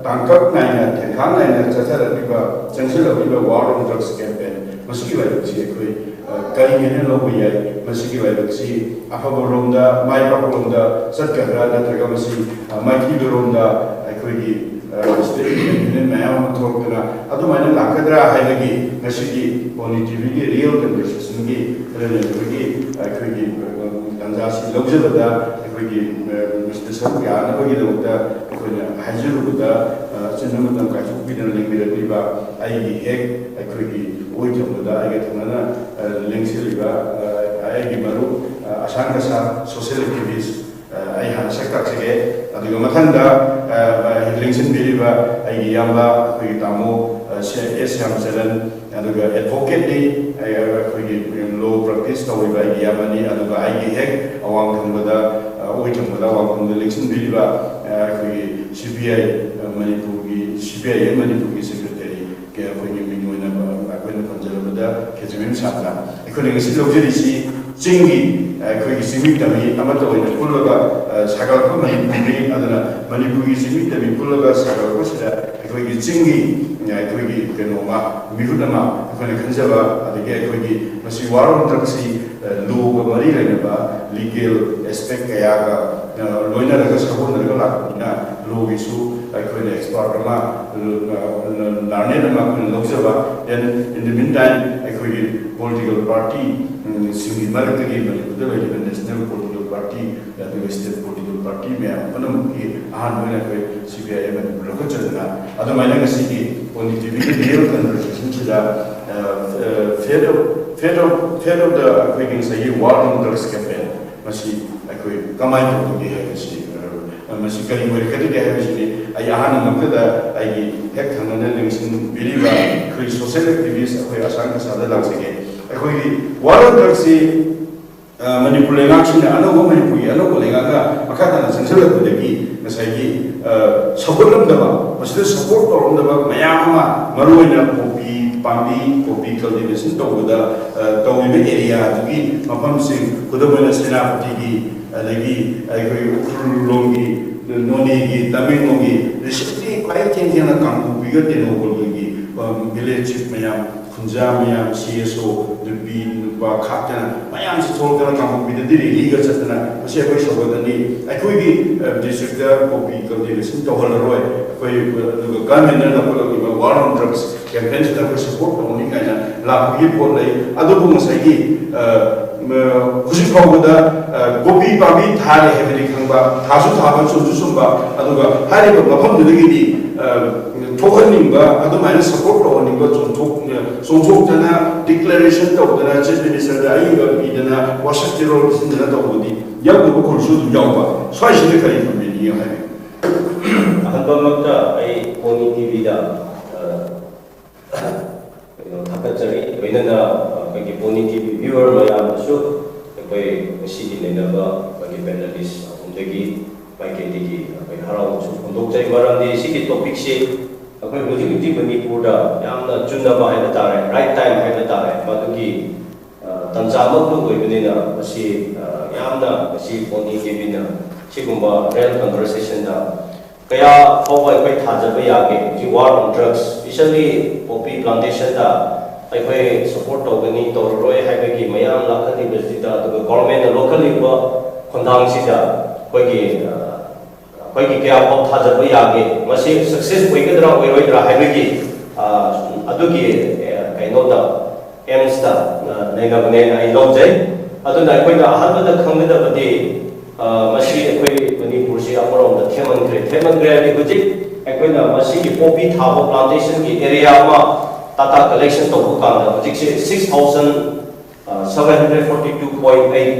ꯇꯥꯡꯀꯛ ꯅꯥꯏꯅ, ꯊꯦꯡꯈꯥꯡ ꯅꯥꯏꯅ ꯆꯠꯊꯔꯛꯂꯤꯕ, ꯆꯪꯁꯤꯜꯂꯛꯂꯤꯕ War on Drugs campaign ꯃꯁꯤꯒꯤ ꯂꯥꯏꯕꯛꯁꯤ ꯑꯩꯈꯣꯏ, ꯑ, ꯀꯔꯤ ꯍꯥꯏꯅ ꯂꯧꯕ ꯌꯥꯏ? ꯃꯁꯤꯒꯤ ꯂꯥꯏꯕꯛꯁꯤ ꯑꯐꯕꯔꯣꯝꯗ, ꯃꯥꯏ ꯄꯥꯛꯄꯔꯣꯝꯗ ꯆꯠꯀꯗ꯭ꯔꯥ, ꯅꯠꯇ꯭ꯔꯒ ꯃꯁꯤ, ꯑ, ꯃꯥꯏꯊꯤꯕꯔꯣꯝꯗ ꯑꯩꯈꯣꯏꯒꯤ, ꯑ, ꯁꯤꯗ ꯏꯟꯗꯤꯄꯦꯟꯗꯦꯟ ꯃꯌꯥꯝ ꯑꯃ ꯊꯣꯛꯂꯛꯇꯅ ꯑꯗꯨꯃꯥꯏꯅ ꯂꯥꯛꯀꯗ꯭ꯔꯥ ꯍꯥꯏꯕꯒꯤ ꯉꯁꯤꯒꯤ ꯄꯣꯅꯤ ꯇꯤꯚꯤꯒꯤ ꯔꯤꯌꯦꯜ ꯀꯟꯚꯔꯁꯦꯁꯟꯒꯤ ꯈꯔ ꯂꯩꯕꯒꯤ ꯑꯩꯈꯣꯏꯒꯤ, ꯑ, ꯇꯥꯟꯖꯥꯁꯤ ꯂꯧꯖꯕꯗ ꯑꯩꯈꯣꯏꯒꯤ, ꯑ, ꯃꯁꯤꯗ ꯁꯔꯨꯛ ꯌꯥꯅꯕꯒꯤꯗꯃꯛꯇ ꯑꯩꯈꯣꯏꯅ ꯍꯥꯏꯖꯔꯨꯕꯗ, ꯑ, ꯑꯆꯤꯟꯕ ꯃꯇꯝ ꯀꯥꯏꯊꯣꯛꯄꯤꯗꯅ ꯂꯦꯡꯕꯤꯔꯛꯂꯤꯕ ꯑꯩꯒꯤ ꯍꯦꯛ ꯑꯩꯈꯣꯏꯒꯤ ꯑꯣꯏ ꯊꯪꯕꯗ ꯑꯩꯒ ꯊꯪꯅꯅ, ꯑ, ꯂꯦꯡꯁꯤꯜꯂꯤꯕ, ꯑ, ꯑꯩꯒꯤ ꯃꯔꯨꯞ, ꯑ, ꯑꯁꯥꯡ ꯀꯁꯥ social activist, ꯑ, ꯑꯩ ꯍꯥꯟꯅ ꯁꯛ ꯇꯥꯛꯆꯒꯦ꯫ ꯑꯗꯨꯒ ꯃꯊꯪꯗ, ꯑ, ꯑ, ꯂꯦꯡꯁꯤꯟꯕꯤꯔꯤꯕ ꯑꯩꯒꯤ ꯏꯌꯥꯝꯕ, ꯑꯩꯈꯣꯏꯒꯤ ꯇꯥꯃꯣ, ꯑ, ꯁꯦ ꯑꯦꯁ ꯁ꯭ꯌꯥꯝꯆꯔꯟ, ꯑꯗꯨꯒ ꯑꯦꯗꯚꯣꯀꯦꯠꯅꯤ꯫ ꯑꯩ, ꯑꯩꯈꯣꯏꯒꯤ ꯂꯣ ꯄ꯭ꯔꯦꯛꯇꯤꯁ ꯇꯧꯔꯤꯕ ꯑꯩꯒꯤ ꯏꯌꯥꯝꯕꯅꯤ꯫ ꯑꯗꯨꯒ ꯑꯩꯒꯤ ꯍꯦꯛ ꯑꯋꯥꯡ ꯊꯪꯕꯗ, ꯑ, ꯑꯣꯏ ꯊꯪꯕꯗ, ꯑꯋꯥꯡ ꯊꯪꯕꯗ ꯂꯦꯡꯁꯤꯟꯕꯤꯔꯤꯕ, ꯑ, ꯑꯩꯈꯣꯏꯒꯤ ꯁꯤ ꯕꯤ ꯑꯥꯏ, ꯑ, ꯃꯅꯤꯄꯨꯔꯒꯤ, ꯁꯤ ꯕꯤ ꯑꯥꯏ ꯑꯦꯝ ꯃꯅꯤꯄꯨꯔꯒꯤ ꯁꯦꯀ꯭ꯔꯦꯇꯔꯤ, ꯑꯩꯈꯣꯏꯒꯤ ꯃꯤꯡ ꯑꯣꯏꯅ ꯑꯩꯈꯣꯏꯅ ꯄꯟꯖꯔꯕꯗ ꯈꯦꯖꯤꯃꯌꯨꯝ ꯁꯥꯟꯇ꯫ ꯑꯩꯈꯣꯏꯅ ꯉꯁꯤ ꯂꯧꯖꯔꯤꯁꯤ ꯆꯤꯡꯒꯤ, ꯑ, ꯑꯩꯈꯣꯏꯒꯤ ꯆꯤꯡꯃꯤ ꯇꯝꯃꯤ ꯑꯃꯠꯇ ꯑꯣꯏꯅ ꯄꯨꯜꯂꯒ, ꯑ, ꯁꯥꯒꯠꯂꯛꯄ ꯃꯅꯤꯄꯨꯔꯅꯤ꯫ ꯑꯗꯨꯅ ꯃꯅꯤꯄꯨꯔꯒꯤ ꯆꯤꯡꯃꯤ ꯇꯝꯃꯤ ꯄꯨꯜꯂꯒ ꯁꯥꯒꯠꯂꯛꯄꯁꯤꯗ ꯑꯩꯈꯣꯏꯒꯤ ꯆꯤꯡꯒꯤ, ꯑ, ꯑꯩꯈꯣꯏꯒꯤ ꯀꯩꯅꯣꯃ, ꯃꯤꯍꯨꯠ ꯑꯃ ꯑꯩꯈꯣꯏꯅ ꯈꯟꯖꯕ, ꯑꯗꯒꯤ ꯑꯩꯈꯣꯏꯒꯤ ꯃꯁꯤ ꯋꯥꯔꯣꯜ ꯗ꯭ꯔꯛꯁꯤ, ꯑ, ꯂꯣꯒ ꯃꯔꯤ ꯂꯩꯅꯕ ꯂꯤꯒꯦꯜ ꯑꯦꯁꯄꯦꯛ ꯀꯌꯥꯒ, ꯑ, ꯂꯣꯏꯅꯔꯒ ꯁꯥꯒꯣꯟꯅꯔꯒ ꯂꯥꯛꯄꯅꯤꯅ ꯂꯣꯒꯤꯁꯨ ꯑꯩꯈꯣꯏꯅ ꯑꯦꯛꯁꯄꯥꯔꯠ ꯑꯃ, ꯑ, ꯂꯥꯔꯅꯦꯠ ꯑꯃ ꯑꯩꯈꯣꯏꯅ ꯂꯧꯖꯕ꯫ Then in the meantime ꯑꯩꯈꯣꯏꯒꯤ ꯄꯣꯂꯤꯇꯤꯀꯦꯜ ꯄꯥꯔꯇꯤ, ꯎꯝ, ꯁꯤꯡꯒꯤ ꯃꯔꯛꯇꯒꯤ ꯃꯅꯤꯄꯨꯔꯗ ꯂꯩꯔꯤꯕ ꯅꯦꯁꯅꯦꯜ ꯄꯣꯂꯤꯇꯤꯀꯦꯜ ꯄꯥꯔꯇꯤ, ꯑꯗꯨꯒ ꯁ꯭ꯇꯦꯠ ꯄꯣꯂꯤꯇꯤꯀꯦꯜ ꯄꯥꯔꯇꯤ ꯃꯌꯥꯝ ꯄꯨꯝꯅꯃꯛꯀꯤ ꯑꯍꯥꯟꯕ ꯑꯣꯏꯅ ꯑꯩꯈꯣꯏ ꯁꯤ ꯕꯤ ꯑꯥꯏ ꯃꯅꯤꯄꯨꯔ ꯂꯧꯈꯠꯆꯗꯨꯅ, ꯑꯗꯨꯃꯥꯏꯅ ꯉꯁꯤꯒꯤ ꯄꯣꯅꯤ ꯇꯤ ꯚꯤꯒꯤ ꯔꯤꯌꯦꯜ ꯀꯟꯚꯔꯁꯦꯁꯟꯁꯤꯗ, uh, uh, fate of, fate of, fate of the ꯑꯩꯈꯣꯏꯒꯤ ꯉꯁꯥꯏꯒꯤ ꯋꯥꯔ ꯑꯣꯟ ꯗ꯭ꯔꯛꯁ ꯀꯦꯝꯄꯦꯟ ꯃꯁꯤ ꯑꯩꯈꯣꯏ ꯀꯃꯥꯏꯅ ꯇꯧꯒꯗꯒꯦ ꯍꯥꯏꯕꯁꯤ, ꯑ, ꯃꯁꯤ ꯀꯔꯤ ꯑꯣꯏꯔꯛꯀꯗꯒꯦ ꯍꯥꯏꯕꯁꯤꯗꯤ ꯑꯩ ꯑꯍꯥꯟꯕꯃꯛꯇꯗ ꯑꯩꯒꯤ ꯍꯦꯛ ꯊꯪꯅꯅ ꯂꯦꯡꯁꯤꯟꯕꯤꯔꯤꯕ ꯑꯩꯈꯣꯏ ꯁꯣꯁꯤꯌꯦꯜ ꯑꯦꯛꯇꯤꯚꯤꯁ ꯑꯩꯈꯣꯏ ꯑꯁꯥꯡ ꯀꯁꯥꯗ ꯂꯥꯛꯆꯒꯦ꯫ ꯑꯩꯈꯣꯏꯒꯤ ꯋꯥꯔ ꯑꯣꯟ ꯗ꯭ꯔꯛꯁꯤ ꯑ, ꯃꯅꯤꯄꯨꯔ ꯂꯩꯉꯥꯛꯁꯤꯅ ꯑꯅꯧꯕ, ꯃꯅꯤꯄꯨꯔꯒꯤ ꯑꯅꯧꯕ ꯂꯩꯉꯥꯛꯅ ꯃꯈꯥ ꯇꯥꯅ ꯆꯪꯁꯤꯜꯂꯛꯄꯗꯒꯤ ꯉꯁꯥꯏꯒꯤ, ꯑ, ꯁꯧꯒꯠꯂꯝꯗꯕ, ꯃꯁꯤꯗ ꯁꯄꯣꯔꯠ ꯇꯧꯔꯝꯗꯕ ꯃꯌꯥꯝ ꯑꯃ, ꯃꯔꯨꯑꯣꯏꯅ ꯀꯣꯐꯤ ꯄꯥꯝꯕꯤ, ꯀꯣꯐꯤ ꯀꯜꯇꯤꯚꯦꯁꯟ ꯇꯧꯕꯗ, ꯑ, ꯇꯧꯔꯤꯕ ꯑꯦꯔꯤꯌꯥꯗꯨꯒꯤ ꯃꯐꯝꯁꯤꯡ, ꯈꯨꯗꯝ ꯑꯣꯏꯅ ꯁꯦꯅꯥꯄꯇꯤꯒꯤ, ꯑꯗꯒꯤ ꯑꯩꯈꯣꯏ ꯎꯈ꯭ꯔꯨꯜ ꯂꯣꯝꯒꯤ, ꯅꯣꯅꯦꯒꯤ, ꯇꯃꯦꯡꯂꯣꯡꯒꯤ, ꯔꯤꯁꯦꯟꯂꯤ ꯈ꯭ꯋꯥꯏ ꯊꯦꯡ ꯊꯦꯡꯅ ꯀꯥꯡꯄꯣꯛꯄꯤꯒ ꯇꯦꯡꯅꯧꯄꯜꯒꯤ, ꯑ, ꯚꯤꯂꯦꯖ ꯆꯤꯐ ꯃꯌꯥꯝ, ꯈꯨꯟꯖꯥ ꯃꯌꯥꯝ, ꯁꯤ ꯑꯦꯁ ꯑꯣ, ꯅꯨꯄꯤ ꯅꯨꯄꯥ ꯈꯥꯛꯇꯅ ꯃꯌꯥꯝꯁꯤ ꯊꯣꯛꯂꯛꯇꯅ ꯀꯥꯡꯄꯣꯛꯄꯤꯗꯗꯤ ꯔꯦꯂꯤꯒ ꯆꯠꯇꯅ ꯃꯁꯤ ꯑꯩꯈꯣꯏ ꯁꯧꯒꯠꯂꯅꯤ, ꯑꯩꯈꯣꯏꯒꯤ, ꯑ, ꯗꯤꯁꯇ꯭ꯔꯤꯛꯇ ꯀꯣꯐꯤ ꯀꯜꯇꯤꯚꯦꯁꯟ ꯇꯧꯍꯜꯂꯔꯣꯏ, ꯑꯩꯈꯣꯏ, ꯑ, ꯑꯗꯨꯒ ꯒꯚꯔꯟꯃꯦꯟꯠꯅ ꯂꯧꯈꯠꯂꯛꯂꯤꯕ ꯋꯥꯔ ꯑꯣꯟ ꯗ꯭ꯔꯛꯁ ꯀꯦꯝꯄꯦꯟꯁꯤꯗ ꯑꯩꯈꯣꯏ ꯁꯄꯣꯔꯠ ꯇꯧꯅꯤ ꯀꯥꯏꯅ ꯂꯥꯛꯄꯒꯤ ꯄꯣꯠ ꯂꯩ꯫ ꯑꯗꯨꯕꯨ ꯉꯁꯥꯏꯒꯤ, ꯑ, ꯃ-, ꯍꯧꯖꯤꯛ ꯐꯥꯎꯕꯗ, ꯑ, ꯀꯣꯐꯤ ꯄꯥꯝꯕꯤ ꯊꯥꯔꯦ ꯍꯥꯏꯕꯗꯤ ꯈꯪꯕ, ꯊꯥꯁꯨ ꯊꯥꯕ, ꯆꯨꯝꯁꯨ ꯆꯨꯝꯕ, ꯑꯗꯨꯒ ꯍꯥꯏꯔꯤꯕ ꯃꯐꯝꯗꯨꯗꯒꯤꯗꯤ, ꯑ, ꯊꯣꯛꯍꯟꯅꯤꯡꯕ, ꯑꯗꯨꯃꯥꯏꯅ ꯁꯄꯣꯔꯠ ꯇꯧꯍꯟꯅꯤꯡꯕ ꯆꯣꯡꯊꯣꯛ-, ꯆꯣꯡꯊꯣꯛꯇꯅ, ꯗꯤꯀ꯭ꯂꯥꯔꯦꯁꯟ ꯇꯧꯗꯅ, ꯆꯤꯐ ꯃꯤꯅꯤꯁꯇꯔꯗ ꯑꯏꯕ ꯄꯤꯗꯅ, ꯋꯥꯁꯛ ꯆꯦꯔꯣꯜ ꯄꯤꯁꯤꯟꯗꯅ ꯇꯧꯕꯗꯤ ꯌꯥꯎꯗꯕ ꯈꯣꯠꯄꯁꯨ ꯑꯗꯨꯝ ꯌꯥꯎꯕ꯫ ꯁ꯭ꯋꯥꯏꯁꯤꯗ ꯀꯔꯤ ꯈꯨꯝꯕꯤꯅꯤꯡꯉꯤ ꯍꯥꯏꯕꯤꯌꯨ꯫ ꯑꯍꯥꯟꯕꯃꯛꯇ ꯑꯩ ꯄꯣꯅꯤ ꯇꯤ ꯚꯤꯗ, ꯑ, ꯀꯩꯅꯣ, ꯊꯥꯒꯠꯆꯔꯤ꯫ ꯂꯣꯏꯅꯅ ꯑꯩꯈꯣꯏꯒꯤ ꯄꯣꯅꯤ ꯇꯤ ꯚꯤ ꯚ꯭ꯌꯨꯋꯔ ꯃꯌꯥꯝꯗꯁꯨ ꯑꯩꯈꯣꯏ ꯉꯁꯤꯒꯤ ꯅꯩꯅꯕ ꯑꯩꯈꯣꯏꯒꯤ ꯄꯦꯅꯦꯂꯤꯁ ꯑꯍꯨꯝꯗꯒꯤ ꯃꯥꯏꯀꯩꯗꯒꯤ ꯑꯩꯈꯣꯏ ꯍꯔꯥꯎꯕꯁꯨ ꯐꯣꯡꯗꯣꯛꯆꯩ꯫ ꯃꯔꯝꯗꯤ ꯁꯤꯒꯤ ꯇꯣꯄꯤꯛꯁꯤ ꯑꯩꯈꯣꯏ ꯍꯧꯖꯤꯛ ꯍꯧꯖꯤꯛ ꯃꯅꯤꯄꯨꯔꯗ ꯌꯥꯝꯅ ꯆꯨꯅꯕ ꯍꯥꯏꯕ ꯇꯥꯔꯦ, ꯔꯥꯏꯠ ꯇꯥꯏꯝ ꯍꯥꯏꯕ ꯇꯥꯔꯦ, ꯃꯗꯨꯒꯤ ꯑ, ꯇꯥꯟꯖꯥꯃꯛꯇ ꯑꯣꯏꯕꯅꯤꯅ ꯃꯁꯤ ꯑ, ꯌꯥꯝꯅ ꯉꯁꯤ ꯄꯣꯅꯤ ꯇꯤ ꯚꯤꯅ ꯁꯤꯒꯨꯝꯕ ꯔꯤꯌꯦꯜ ꯀꯟꯚꯔꯁꯦꯁꯟꯗ ꯀꯌꯥ ꯐꯥꯎꯕ ꯑꯩꯈꯣꯏ ꯊꯥꯖꯕ ꯌꯥꯒꯦ? ꯍꯧꯖꯤꯛ ꯋꯥꯔ ꯑꯣꯟ ꯗ꯭ꯔꯒꯁ, ꯏꯁꯄꯤꯁꯦꯜꯂꯤ ꯄꯣꯄꯤ ꯄ꯭ꯂꯥꯟꯇꯦꯁꯟꯗ ꯑꯩꯈꯣꯏ ꯁꯄꯣꯔꯠ ꯇꯧꯒꯅꯤ, ꯇꯧꯔꯔꯣꯏ ꯍꯥꯏꯕꯒꯤ ꯃꯌꯥꯝ ꯂꯥꯛꯍꯜꯂꯤꯕꯁꯤꯗ, ꯑꯗꯨꯒ ꯒꯣꯔꯃꯦꯟꯅ ꯂꯧꯈꯠꯂꯤꯕ ꯈꯣꯡꯊꯥꯡꯁꯤꯗ ꯑꯩꯈꯣꯏꯒꯤ ꯑ, ꯑꯩꯈꯣꯏꯒꯤ ꯀꯌꯥ ꯐꯥꯎ ꯊꯥꯖꯕ ꯌꯥꯒꯦ? ꯃꯁꯤ ꯁꯛꯁꯦꯁ ꯑꯣꯏꯒꯗ꯭ꯔꯥ ꯑꯣꯏꯔꯣꯏꯗ꯭ꯔꯥ ꯍꯥꯏꯕꯒꯤ ꯑ, ꯑꯗꯨꯒꯤ ꯑ, ꯀꯩꯅꯣꯗ ꯑꯦꯝꯁꯇ ꯅꯩꯅꯕꯅꯦꯅ ꯑꯩ ꯂꯧꯖꯩ꯫ ꯑꯗꯨꯅ ꯑꯩꯈꯣꯏꯅ ꯑꯍꯥꯟꯕꯗ ꯈꯪꯒꯗꯕꯗꯤ, ꯑ, ꯃꯁꯤ ꯑꯩꯈꯣꯏ ꯃꯅꯤꯄꯨꯔꯁꯤ ꯑꯃꯔꯣꯝꯗ ꯊꯦꯝꯃꯟꯈ꯭ꯔꯦ꯫ ꯊꯦꯝꯃꯟꯈ꯭ꯔꯦ ꯍꯥꯏꯗꯤ ꯍꯧꯖꯤꯛ ꯑꯩꯈꯣꯏꯅ ꯃꯁꯤꯒꯤ ꯄꯣꯄꯤ ꯊꯥꯕ ꯄ꯭ꯂꯥꯟꯇꯦꯁꯟꯒꯤ ꯑꯦꯔꯤꯌꯥ ꯑꯃ ꯗꯥꯇꯥ ꯀꯂꯦꯛꯁꯟ ꯇꯧꯕ ꯀꯥꯟꯗ ꯍꯧꯖꯤꯛꯁꯦ six thousand seven hundred forty two point eight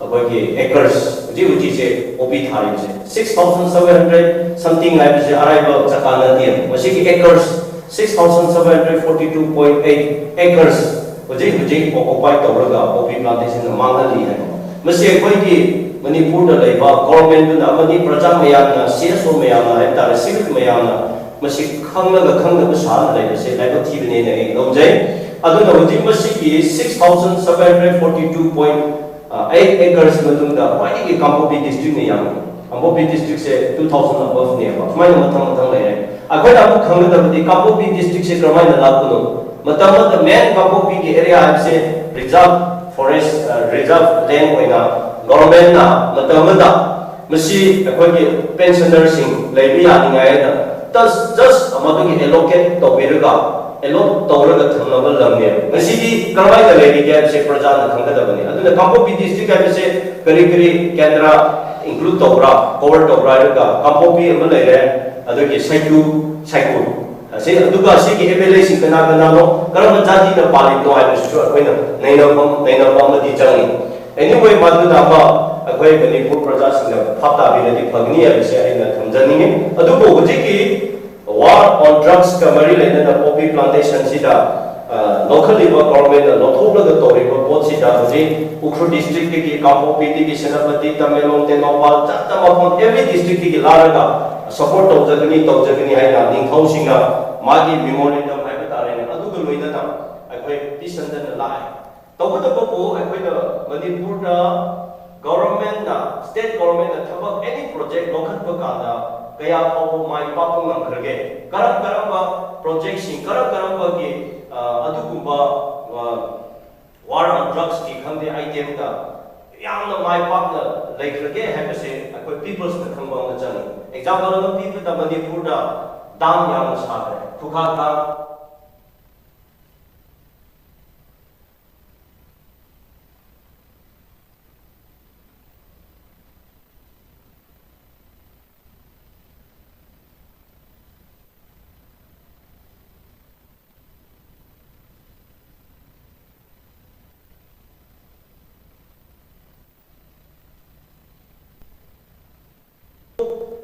ꯑꯩꯈꯣꯏꯒꯤ ꯑꯦꯀꯔꯁ ꯍꯧꯖꯤꯛ ꯍꯧꯖꯤꯛꯁꯦ poppy ꯊꯥꯔꯤꯕꯁꯦ, six thousand seven hundred something ꯍꯥꯏꯕꯁꯦ ꯑꯔꯥꯏꯕ ꯆꯀꯥ ꯅꯠꯇꯦ꯫ ꯃꯁꯤꯒꯤ acres six thousand seven hundred forty two point eight acres ꯍꯧꯖꯤꯛ ꯍꯧꯖꯤꯛ ꯑꯣꯀꯨꯄꯥꯏ ꯇꯧꯔꯒ ꯄꯣꯄꯤ ꯄ꯭ꯂꯥꯟꯇꯦꯁꯟꯅ ꯃꯥꯡꯍꯜꯂꯤ ꯍꯥꯏꯕ꯫ ꯃꯁꯤ ꯑꯩꯈꯣꯏꯒꯤ ꯃꯅꯤꯄꯨꯔꯗ ꯂꯩꯕ ꯒꯣꯔꯃꯦꯟꯗꯨꯅ ꯑꯃꯗꯤ ꯄ꯭ꯔꯖꯥ ꯃꯌꯥꯝꯅ, ꯁꯤ ꯑꯦꯁ ꯑꯣ ꯃꯌꯥꯝꯅ ꯍꯥꯏꯕ ꯇꯥꯔꯦ, ꯁꯤꯚꯤꯛ ꯃꯌꯥꯝꯅ ꯃꯁꯤ ꯈꯪꯂꯒ ꯈꯪꯗꯕ ꯁꯥꯔ ꯂꯩꯕꯁꯦ ꯂꯥꯏꯕꯛ ꯊꯤꯕꯅꯦꯅ ꯑꯩ ꯂꯧꯖꯩ꯫ ꯑꯗꯨꯅ ꯍꯧꯖꯤꯛ ꯃꯁꯤꯒꯤ six thousand seven hundred forty two point eight acres ꯃꯅꯨꯡꯗ ꯈ꯭ꯋꯥꯏꯗꯒꯤ ꯀꯥꯡꯄꯣꯛꯄꯤ ꯗꯤꯁꯇ꯭ꯔꯤꯛꯅ ꯌꯥꯝꯃꯤ꯫ ꯀꯥꯡꯄꯣꯛꯄꯤ ꯗꯤꯁꯇ꯭ꯔꯤꯛꯁꯦ two thousand aboveꯅꯦꯕ꯫ ꯁꯨꯃꯥꯏꯅ ꯃꯊꯪ ꯃꯊꯪ ꯂꯩꯔꯦ꯫ ꯑꯩꯈꯣꯏꯅ ꯑꯃꯨꯛ ꯈꯪꯒꯗꯕꯗꯤ ꯀꯥꯡꯄꯣꯛꯄꯤ ꯗꯤꯁꯇ꯭ꯔꯤꯛꯁꯦ ꯀꯔꯝꯍꯥꯏꯅ ꯂꯥꯛꯄꯅꯣ? ꯃꯇꯝ ꯑꯃꯗ ꯃꯦꯟ ꯀꯥꯡꯄꯣꯛꯄꯤꯒꯤ ꯑꯦꯔꯤꯌꯥ ꯍꯥꯏꯕꯁꯦ ꯔꯤꯖꯥꯔꯚ ꯐꯣꯔꯦꯁ, ꯔꯤꯖꯥꯔꯚ ꯂꯦꯟ ꯑꯣꯏꯅ ꯒꯣꯔꯃꯦꯟꯅ ꯃꯇꯝ ꯑꯃꯗ ꯃꯁꯤ ꯑꯩꯈꯣꯏꯒꯤ ꯄꯦꯟꯁꯅꯔꯁꯤꯡ ꯂꯩꯕ ꯌꯥꯅꯤꯡꯉꯥꯏ ꯍꯥꯏꯅ ꯇꯁ ꯖꯁ ꯑꯃꯗꯒꯤ ꯑꯦꯂꯣꯀꯦꯠ ꯇꯧꯕꯤꯔꯒ, ꯑꯦꯂꯣꯠ ꯇꯧꯔꯒ ꯊꯝꯂꯕ ꯂꯝꯅꯦꯕ꯫ ꯉꯁꯤꯗꯤ ꯀꯔꯝꯍꯥꯏꯅ ꯂꯩꯔꯤꯒꯦ ꯍꯥꯏꯕꯁꯦ ꯄ꯭ꯔꯖꯥꯅ ꯈꯪꯒꯗꯕꯅꯤ꯫ ꯑꯗꯨꯅ ꯀꯥꯡꯄꯣꯛꯄꯤ ꯗꯤꯁꯇ꯭ꯔꯤꯛ ꯍꯥꯏꯕꯁꯦ ꯀꯔꯤ ꯀꯔꯤ ꯀꯦꯟꯗ꯭ꯔ ꯏꯟꯀ꯭ꯂꯨꯗ ꯇꯧꯕ꯭ꯔꯥ, ꯀꯣꯚꯔ ꯇꯧꯕ꯭ꯔꯥ ꯍꯥꯏꯔꯒ ꯀꯥꯡꯄꯣꯛꯄꯤ ꯑꯃ ꯂꯩꯔꯦ, ꯑꯗꯒꯤ ꯁꯩꯇꯨ, ꯁꯥꯏꯀꯨ꯫ ꯑꯁꯤ, ꯑꯗꯨꯒ ꯑꯁꯤꯒꯤ ꯑꯦꯝ ꯑꯦꯜ ꯑꯦꯁꯤꯡ ꯀꯅꯥ ꯀꯅꯥꯅꯣ, ꯀꯔꯝꯕ ꯖꯥꯇꯤꯅ ꯄꯥꯜꯂꯤꯕꯅꯣ ꯍꯥꯏꯕꯁꯤꯁꯨ ꯑꯩꯈꯣꯏꯅ ꯅꯩꯅꯕ, ꯅꯩꯅꯕ ꯑꯃꯗꯤ ꯆꯪꯉꯤ꯫ Anyway, ꯃꯗꯨꯅ ꯑꯃ ꯑꯩꯈꯣꯏ ꯃꯅꯤꯄꯨꯔ ꯄ꯭ꯔꯖꯥꯁꯤꯡꯅ ꯚꯥꯞ ꯇꯥꯕꯤꯔꯗꯤ ꯐꯒꯅꯤ ꯍꯥꯏꯕꯁꯦ ꯑꯩꯅ ꯊꯝꯖꯅꯤꯡꯉꯤ꯫ ꯑꯗꯨꯕꯨ ꯍꯧꯖꯤꯛꯀꯤ War on drugs ꯀ ꯃꯔꯤ ꯂꯩꯅꯅ poppy plantation ꯁꯤꯗ, ꯑ, ꯂꯧꯈꯠꯂꯤꯕ government ꯅ ꯂꯧꯊꯣꯛꯂꯒ ꯇꯧꯔꯤꯕ ꯄꯣꯠꯁꯤꯗ ꯍꯧꯖꯤꯛ ꯎꯈ꯭ꯔꯨꯜ district ꯇꯒꯤ, ꯀꯥꯡꯄꯣꯛꯄꯤꯗꯒꯤ, ꯁꯦꯅꯥꯄꯇꯤ, ꯇꯃꯦꯡꯂꯣꯡ, ꯇꯦꯡꯅꯧꯄꯜ, ꯆꯠꯇ ꯃꯐꯝ every district ꯇꯒꯤ ꯂꯥꯛꯂꯒ support ꯇꯧꯖꯒꯅꯤ, ꯇꯧꯖꯒꯅꯤ ꯍꯥꯏꯅ ꯅꯤꯡꯊꯧꯁꯤꯡꯅ ꯃꯥꯒꯤ memorandum ꯍꯥꯏꯕ ꯇꯥꯔꯦꯅꯦ, ꯑꯗꯨꯒ ꯂꯣꯏꯅꯅ ꯑꯩꯈꯣꯏ peace ꯁꯟꯗꯅ ꯂꯥꯛꯑꯦ꯫ ꯇꯧꯕꯇꯕꯨ ꯑꯩꯈꯣꯏꯅ ꯃꯅꯤꯄꯨꯔꯗ government ꯅ, state government ꯅ ꯊꯕꯛ any project ꯂꯧꯈꯠꯄ ꯀꯥꯟꯗ ꯀꯌꯥ ꯐꯥꯎꯕ ꯃꯥꯏ ꯄꯥꯛꯄ ꯉꯝꯈ꯭ꯔꯒꯦ? ꯀꯔꯝ ꯀꯔꯝꯕ project ꯁꯤꯡ, ꯀꯔꯝ ꯀꯔꯝꯕꯒꯤ, ꯑ, ꯑꯗꯨꯒꯨꯝꯕ, ꯑ, war on drugs ꯀꯤ ꯈꯪꯗꯦ, item ꯗ ꯌꯥꯝꯅ ꯃꯥꯏ ꯄꯥꯛꯅ ꯂꯩꯈ꯭ꯔꯒꯦ ꯍꯥꯏꯕꯁꯦ ꯑꯩꯈꯣꯏ peoples ꯅ ꯈꯪꯕ ꯑꯃ ꯆꯪꯉꯤ꯫ Example ꯑꯃ ꯄꯤꯕꯗ ꯃꯅꯤꯄꯨꯔꯗ dam ꯌꯥꯝꯅ ꯁꯥꯈ꯭ꯔꯦ, ꯈꯨꯒꯥ dam꯫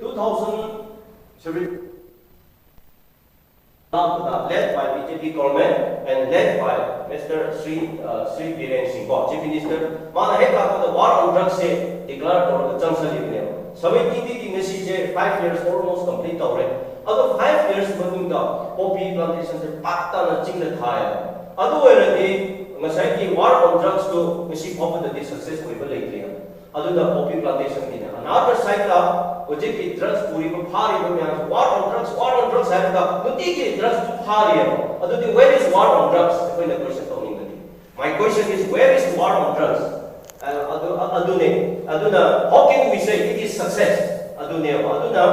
Two thousand seven, led by B J P government and led by Mister Sri, uh, Sri Biren Singh ꯀꯣ, Chief Minister, ꯃꯥꯅ ꯍꯦꯛ ꯂꯥꯛꯄꯗ war on drugs say declare ꯇꯧꯔꯒ ꯆꯪꯁꯜꯂꯤꯕꯅꯦꯕ꯫ ꯁꯕꯦꯟꯇꯤꯗꯒꯤ ꯉꯁꯤꯁꯦ five years almost complete ꯇꯧꯔꯦ꯫ ꯑꯗꯣ five years ꯃꯇꯨꯡꯗ poppy plantation ꯁꯦ ꯄꯥꯛ ꯇꯥꯅ ꯆꯤꯡꯗ ꯊꯥꯏꯌꯦꯕ꯫ ꯑꯗꯨ ꯑꯣꯏꯔꯗꯤ ꯉꯁꯥꯏꯒꯤ war on drugs ꯇꯨ ꯉꯁꯤ ꯐꯥꯎꯕꯗꯗꯤ success ꯑꯣꯏꯕ ꯂꯩꯇ꯭ꯔꯤꯌꯦ꯫ ꯑꯗꯨꯅ poppy plantation ꯒꯤꯅꯦ꯫ Another side ꯇ ꯍꯧꯖꯤꯛꯀꯤ drugs ꯄꯨꯔꯤꯕ, ꯐꯥꯔꯤꯕ ꯃꯌꯥꯝꯁꯦ war on drugs, war on drugs ꯍꯥꯏꯔꯒ ꯅꯨꯡꯇꯤꯒꯤ drugs ꯇꯨ ꯐꯥꯔꯤꯌꯦꯕ꯫ ꯑꯗꯨꯗꯤ where is war on drugs? ꯑꯩꯈꯣꯏꯅ question ꯇꯧꯅꯤꯡꯕꯗꯤ꯫ My question is, where is war on drugs? ꯑ, ꯑꯗꯨ, ꯑ, ꯑꯗꯨꯅꯦ꯫ ꯑꯗꯨꯅ how can we say it is success? ꯑꯗꯨꯅꯦꯕ꯫ ꯑꯗꯨꯅ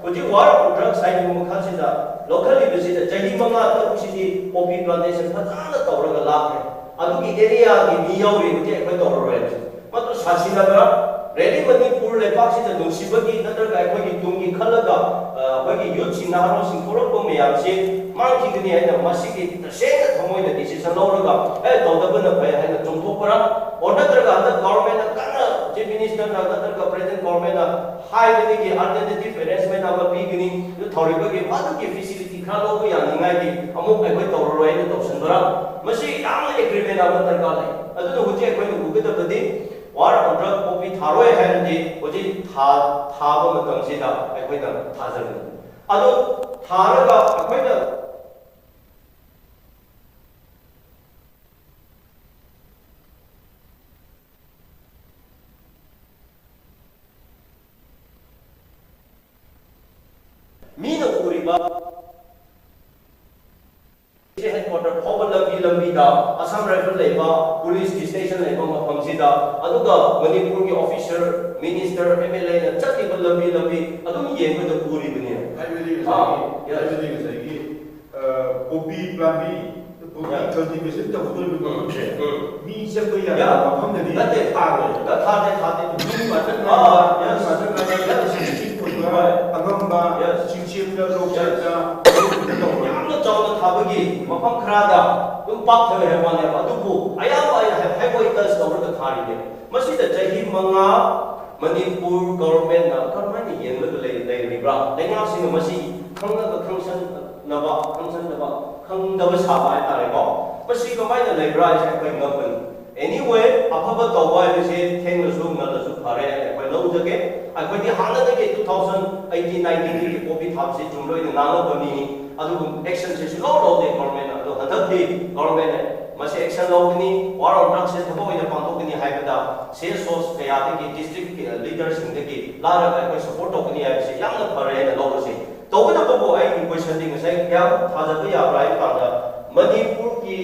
ꯍꯧꯖꯤꯛ war on drugs ꯍꯥꯏꯔꯤꯕ ꯃꯈꯜꯁꯤꯗ ꯂꯧꯈꯠꯂꯤꯕꯁꯤꯗ ꯆꯍꯤ ꯃꯉꯥ ꯇꯔꯨꯛꯁꯤꯗꯤ poppy plantation ꯐꯖꯅ ꯇꯧꯔꯒ ꯂꯥꯛꯈ꯭ꯔꯦ꯫ ꯑꯗꯨꯒꯤ area ꯒꯤ ꯃꯤ ꯌꯥꯎꯔꯤꯕꯗꯤ ꯑꯩꯈꯣꯏ ꯇꯧꯔꯔꯣꯏ ꯍꯥꯏꯕꯁꯦ꯫ ꯃꯗꯨ ꯁꯥꯁꯤꯟꯅꯕ꯭ꯔꯥ? Really ꯃꯅꯤꯄꯨꯔ ꯂꯩꯕꯥꯛꯁꯤꯗ ꯅꯨꯡꯁꯤꯕꯒꯤ ꯅꯠꯇ꯭ꯔꯒ ꯑꯩꯈꯣꯏꯒꯤ ꯇꯨꯡꯒꯤ ꯈꯜꯂꯒ, ꯑ, ꯑꯩꯈꯣꯏꯒꯤ youth ꯁꯤꯡ, ꯅꯍꯥꯔꯣꯜꯁꯤꯡ ꯊꯣꯛꯂꯛꯄ ꯃꯌꯥꯝꯁꯤ ꯃꯥꯡꯈꯤꯒꯅꯤ ꯍꯥꯏꯅ ꯃꯁꯤꯒꯤ ꯇꯁꯦꯡꯅ ꯊꯃꯣꯏꯅ decision ꯂꯧꯔꯒ, "ꯑꯦ, ꯇꯧꯗꯕꯅ ꯐꯩ" ꯍꯥꯏꯅ ꯆꯣꯡꯊꯣꯛꯄ꯭ꯔꯥ? Or ꯅꯠꯇ꯭ꯔꯒ ꯍꯟꯗꯛ government ꯅ ꯀꯟꯅ J P ꯃꯤꯅꯤꯁꯇꯔꯅ ꯅꯠꯇ꯭ꯔꯒ ꯄ꯭ꯔꯦꯖꯦꯟ ꯒꯣꯔꯃꯦꯟꯅ ꯍꯥꯏꯕꯗꯒꯤ ꯑꯜꯇꯔꯅꯦꯇꯤꯚ ꯑꯦꯔꯦꯟꯖꯃꯦꯟ ꯑꯃ ꯄꯤꯒꯅꯤ, ꯑꯗꯨ ꯊꯧꯔꯤꯕꯒꯤ ꯃꯗꯨꯒꯤ ꯐꯦꯁꯤꯂꯤꯇꯤ ꯈꯔ ꯂꯧꯕ ꯌꯥꯅꯤꯡꯉꯥꯏꯒꯤ ꯑꯃꯨꯛ ꯑꯩꯈꯣꯏ ꯇꯧꯔꯔꯣꯏ ꯍꯥꯏꯅ ꯇꯧꯁꯟꯕ꯭ꯔꯥ? ꯃꯁꯤ ꯌꯥꯝꯅ ꯑꯦꯒ꯭ꯔꯤꯃꯦꯟ ꯑꯃ ꯗꯔꯀꯥꯔ ꯂꯩ꯫ ꯑꯗꯨꯅ ꯍꯧꯖꯤꯛ ꯑꯩꯈꯣꯏꯅ ꯎꯒꯗꯕꯗꯤ ꯋꯥꯔ ꯑꯣꯟ ꯗ꯭ꯔꯒ ꯄꯣꯄꯤ ꯊꯥꯔꯣꯏ ꯍꯥꯏꯔꯗꯤ ꯍꯧꯖꯤꯛ ꯊꯥ-, ꯊꯥꯕ ꯃꯇꯝꯁꯤꯗ ꯑꯩꯈꯣꯏꯅ ꯊꯥꯖꯒꯅꯤ꯫ ꯑꯗꯨ ꯊꯥꯔꯒ ꯑꯩꯈꯣꯏꯅ ꯃꯤꯅ ꯎꯔꯤꯕ ꯍꯦꯗꯀ꯭ꯋꯥꯇꯔ ꯐꯥꯎꯕ ꯂꯝꯕꯤ ꯂꯝꯕꯤꯗ ꯑꯁꯥꯝ ꯔꯥꯏꯐꯜ ꯂꯩꯕ, ꯄꯨꯂꯤꯁꯀꯤ ꯁ꯭ꯇꯦꯁꯟ ꯂꯩꯕ ꯃꯐꯝꯁꯤꯗ, ꯑꯗꯨꯒ ꯃꯅꯤꯄꯨꯔꯒꯤ ꯑꯣꯐꯤꯁꯔ, ꯃꯤꯅꯤꯁꯇꯔ, ꯑꯦꯝ ꯑꯦꯜ ꯑꯦꯅ ꯆꯠꯂꯤꯕ ꯂꯝꯕꯤ ꯂꯝꯕꯤ ꯑꯗꯨꯝ ꯌꯦꯡꯕꯗ ꯎꯔꯤꯕꯅꯤ꯫ ꯍꯥꯏꯕꯗꯤ ꯑꯥ, ꯉꯁꯥꯏꯒꯤ, yes꯫ ꯍꯥꯏꯕꯗꯤ ꯉꯁꯥꯏꯒꯤ, ꯑ, ꯄꯣꯄꯤ ꯄꯥꯝꯕꯤ, ꯄꯣꯄꯤ Yeah꯫ ꯀꯜꯇꯤꯚꯦꯁꯟ ꯇꯧꯒꯗꯧꯔꯤꯕ ꯃꯐꯝꯁꯦ, ꯎꯝ꯫ ꯃꯤ ꯆꯠꯄ ꯌꯥꯗꯕ Yeah꯫ ꯃꯐꯝꯗꯗꯤ ꯅꯠꯇꯦ꯫ ꯊꯥꯔꯣꯏ꯫ ꯅꯠ-, ꯊꯥꯗꯦ, ꯊꯥꯗꯦ꯫ ꯅꯨꯡ ꯉꯥꯛꯇ ꯑꯥ, ꯉꯥꯏꯕ, yes꯫ ꯅꯨꯡ ꯉꯥꯛꯇ ꯉꯥꯏꯕ, Yes꯫ ꯁꯤꯡ ꯀꯣꯏꯕ, Right꯫ ꯑꯉꯝꯕ, Yes꯫ ꯆꯤꯡꯆꯦꯟꯗ, ꯂꯣꯛꯆꯠꯇ, ꯑꯗꯨꯒꯨꯝꯕ ꯇꯧꯕ꯫ ꯌꯥꯝꯅ ꯆꯥꯎꯅ ꯊꯥꯕꯒꯤ ꯃꯐꯝ ꯈꯔꯗ ꯑꯗꯨꯝ ꯄꯥꯛꯊꯋꯦ ꯍꯥꯏꯕ ꯋꯥꯅꯦꯕ, ꯑꯗꯨꯕꯨ ꯑꯌꯥꯝꯕ ꯑꯩꯅ ꯍꯥꯏ-, highway touch ꯇꯧꯔꯒ ꯊꯥꯔꯤꯅꯦ꯫ ꯃꯁꯤꯗ ꯆꯍꯤ ꯃꯉꯥ ꯃꯅꯤꯄꯨꯔ ꯒꯣꯚꯔꯟꯃꯦꯟꯠꯅ ꯀꯔꯝꯍꯥꯏꯅ ꯌꯦꯡꯂꯒ ꯂꯩ-, ꯂꯩꯔꯤꯕ꯭ꯔꯥ? ꯂꯩꯉꯥꯛꯁꯤꯡꯅ ꯃꯁꯤ ꯈꯪꯂꯒ ꯈꯪꯁꯟꯅꯕ, ꯈꯪꯁꯟꯗꯕ, ꯈꯪꯗꯕ ꯁꯥꯕ ꯍꯥꯏꯇꯥꯔꯦꯀꯣ꯫ ꯃꯁꯤ ꯀꯃꯥꯏꯅ ꯂꯩꯕ꯭ꯔꯥ ꯍꯥꯏꯁꯦ ꯑꯩꯈꯣꯏ ꯉꯛꯄꯅꯤ꯫ Anyway, ꯑꯐꯕ ꯇꯧꯕ ꯍꯥꯏꯕꯁꯦ ꯊꯦꯡꯂꯁꯨ ꯉꯜꯂꯁꯨ ꯐꯔꯦ ꯍꯥꯏꯅ ꯑꯩꯈꯣꯏ ꯂꯧꯖꯒꯦ꯫ ꯑꯩꯈꯣꯏꯗꯤ ꯍꯥꯟꯅꯗꯒꯤ two thousand eighteen nineteen ꯗꯒꯤ ꯄꯣꯄꯤ ꯊꯥꯕꯁꯤ ꯆꯨꯝꯂꯣꯏꯅ ꯉꯥꯡꯂꯛꯄ ꯃꯤꯅꯤ꯫ ꯑꯗꯨꯕꯨ action ꯁꯦ ꯁꯨꯡꯂꯧ ꯂꯧꯗꯦ ꯒꯣꯚꯔꯟꯃꯦꯟꯠꯅ꯫ ꯑꯗꯣ ꯍꯟꯗꯛꯇꯤ ꯒꯣꯚꯔꯟꯃꯦꯟꯠꯅ ꯃꯁꯤ action ꯂꯧꯒꯅꯤ, war on drugs ꯁꯦ ꯊꯕꯛ ꯑꯣꯏꯅ ꯄꯥꯡꯊꯣꯛꯀꯅꯤ ꯍꯥꯏꯕꯗ ꯁꯤ ꯑꯦꯁ ꯑꯣꯁ ꯀꯌꯥꯗꯒꯤ, district leader ꯁꯤꯡꯗꯒꯤ ꯂꯥꯛꯂꯒ ꯑꯩꯈꯣꯏ support ꯇꯧꯒꯅꯤ ꯍꯥꯏꯕꯁꯤ ꯌꯥꯝꯅ ꯐꯔꯦ ꯍꯥꯏꯅ ꯂꯧꯔꯁꯤ꯫ ꯇꯧꯕꯇꯕꯨ ꯑꯩꯒꯤ question ꯗꯤ ꯉꯁꯥꯏ ꯀꯌꯥꯃꯨꯛ ꯊꯥꯖꯕ ꯌꯥꯕ꯭ꯔꯥ ꯍꯥꯏꯕ ꯀꯥꯟꯗ ꯃꯅꯤꯄꯨꯔꯒꯤ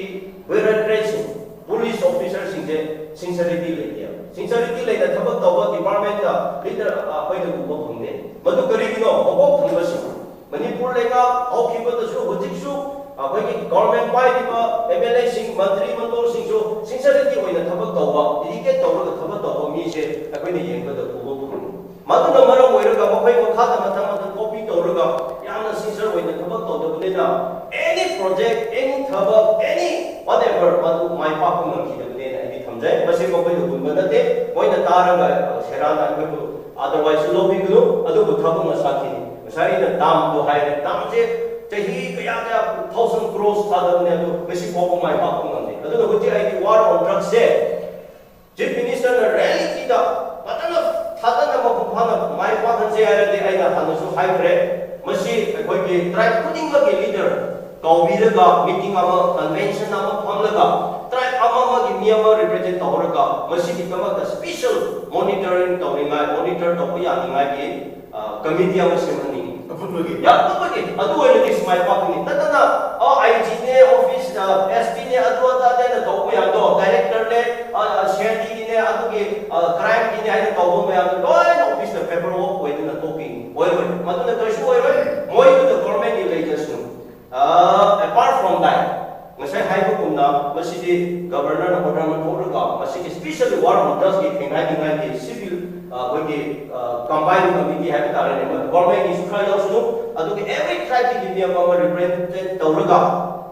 bureaucrat ꯁꯤꯡ, police officer ꯁꯤꯡꯁꯦ sincerity ꯂꯩꯇꯦ꯫ Sincerity ꯂꯩꯅ ꯊꯕꯛ ꯇꯧꯕ department ꯇ leader ꯑꯩꯈꯣꯏꯅ ꯎꯕ ꯐꯪꯗꯦ꯫ ꯃꯗꯨ ꯀꯔꯤꯒꯤꯅꯣ? ꯃꯀꯣꯛ ꯊꯣꯡꯕꯁꯤꯡ꯫ ꯃꯅꯤꯄꯨꯔ ꯂꯩꯉꯥꯛ ꯍꯧꯈꯤꯕꯗꯁꯨ ꯍꯧꯖꯤꯛꯁꯨ ꯑꯩꯈꯣꯏꯒꯤ ꯒꯣꯚꯔꯟꯃꯦꯟꯠ ꯄꯥꯏꯔꯤꯕ ꯑꯦꯝ ꯑꯦꯜ ꯑꯦ ꯁꯤꯡ, ꯃꯟꯇ꯭ꯔꯤ ꯃꯟꯗꯣꯜꯁꯤꯡꯁꯨ sincerity ꯑꯣꯏꯅ ꯊꯕꯛ ꯇꯧꯕ, dedicate ꯇꯧꯔꯒ ꯊꯕꯛ ꯇꯧꯕ ꯃꯤꯁꯦ ꯑꯩꯈꯣꯏꯅ ꯌꯦꯡꯕꯗ ꯎꯕ ꯐꯪꯉꯤ꯫ ꯃꯗꯨꯅ ꯃꯔꯝ ꯑꯣꯏꯔꯒ ꯃꯈꯣꯏ ꯃꯈꯥꯗ ꯃꯊꯪ ꯃꯊꯪ ꯀꯣꯄꯤ ꯇꯧꯔꯒ ꯌꯥꯝꯅ sincere ꯑꯣꯏꯅ ꯊꯕꯛ ꯇꯧꯗꯕꯅꯤꯅ any project, any ꯊꯕꯛ, any whatever ꯃꯗꯨ ꯃꯥꯏ ꯄꯥꯛꯄ ꯉꯝꯈꯤꯗꯕꯅꯦꯅ ꯑꯩꯗꯤ ꯊꯝꯖꯩ꯫ ꯃꯁꯤ ꯃꯈꯣꯏꯅ ꯍꯨꯟꯕ ꯅꯠꯇꯦ, ꯃꯣꯏꯅ ꯊꯥꯔꯒ ꯁꯦꯔꯥꯟꯅ ꯑꯩꯈꯣꯏꯕꯨ otherwise ꯂꯧꯕꯤꯒꯅꯨ꯫ ꯑꯗꯨꯕꯨ ꯊꯕꯛꯅ ꯁꯥꯊꯤꯅꯤ꯫ ꯉꯁꯥꯏ ꯑꯩꯅ ꯗꯥꯝꯗꯣ ꯍꯥꯏꯔꯦ, ꯗꯥꯝꯁꯦ ꯆꯍꯤ ꯀꯌꯥ ꯀꯌꯥ thousand crores ꯊꯥꯗꯕꯅꯦ, ꯑꯗꯨ ꯉꯁꯤ ꯐꯥꯎꯕ ꯃꯥꯏ ꯄꯥꯛꯄ ꯉꯝꯗꯦ꯫ ꯑꯗꯨꯅ ꯍꯧꯖꯤꯛ ꯑꯩꯒꯤ war on drugsꯁꯦ Chief Ministerꯅ realityꯗ ꯐꯖꯅ ꯊꯥꯖꯅ ꯃꯄꯨꯡ ꯐꯥꯅ ꯃꯥꯏ ꯄꯥꯛꯍꯟꯁꯦ ꯍꯥꯏꯔꯗꯤ, ꯑꯩꯅ ꯍꯥꯟꯅꯁꯨ ꯍꯥꯏꯈ꯭ꯔꯦ, ꯃꯁꯤ ꯑꯩꯈꯣꯏꯒꯤ tribe ꯈꯨꯗꯤꯡꯃꯛꯀꯤ leader ꯀꯧꯕꯤꯔꯒ meeting ꯑꯃ, convention ꯑꯃ ꯐꯝꯂꯒ tribe ꯑꯃ ꯑꯃꯒꯤ ꯃꯤ ꯑꯃ represent ꯇꯧꯔꯒ ꯃꯁꯤꯒꯤꯗꯃꯛꯇ special monitoring ꯇꯧꯅꯤꯡꯉꯥꯏ, monitor ꯇꯧꯕ ꯌꯥꯅꯤꯡꯉꯥꯏꯒꯤ committee ꯑꯃ ꯁꯦꯝꯍꯟꯅꯤꯡꯉꯤ꯫ ꯑꯄꯨꯟꯕꯒꯤ? ꯌꯥꯝ ꯑꯄꯨꯟꯕꯒꯤ꯫ ꯑꯗꯨ ꯑꯣꯏꯔꯗꯤ ꯁꯨꯃꯥꯏ ꯄꯥꯛꯀꯅꯤ꯫ ꯅꯠꯇꯅ ꯑ, IGꯅꯦ, office, SPꯅꯦ, ꯑꯗꯨ ꯑꯗꯥꯅꯦꯅ ꯇꯧꯕ ꯃꯌꯥꯝꯗꯣ, directorꯅꯦ, CIDꯒꯤꯅꯦ, ꯑꯗꯨꯒꯤ crimeꯒꯤꯅꯦ ꯍꯥꯏꯅ ꯇꯧꯕ ꯃꯌꯥꯝꯗꯣ ꯂꯣꯏꯅ officeꯇ paperwork ꯑꯣꯏꯗꯅ ꯇꯣꯛꯈꯤꯅꯤ꯫ ꯑꯣꯏꯔꯣꯏ꯫ ꯃꯗꯨꯅ ꯀꯔꯤꯁꯨ ꯑꯣꯏꯔꯣꯏ꯫ ꯃꯣꯏꯗꯨꯅ governmentꯀꯤ ꯂꯩꯖꯁꯅꯨ꯫ Apart from that, ꯉꯁꯥꯏ ꯍꯥꯏꯕꯒꯨꯝꯅ ꯃꯁꯤꯗꯤ governorꯅ order ꯑꯃ ꯊꯣꯛꯂꯒ ꯃꯁꯤꯒꯤ specially war on drugsꯀꯤ ꯊꯦꯡꯅꯅꯤꯡꯉꯥꯏꯒꯤ civil, ꯑ, ꯑꯩꯈꯣꯏꯒꯤ, ꯑ, combined committee ꯍꯥꯏꯕ ꯇꯥꯔꯦꯅꯦ, ꯃꯣꯏ governmentꯀꯤꯁꯨ ꯈꯔ ꯌꯥꯎꯁꯅꯨ, ꯑꯗꯨꯒ every tribeꯀꯤ ꯃꯤ ꯑꯃ ꯑꯃ represent ꯇꯧꯔꯒ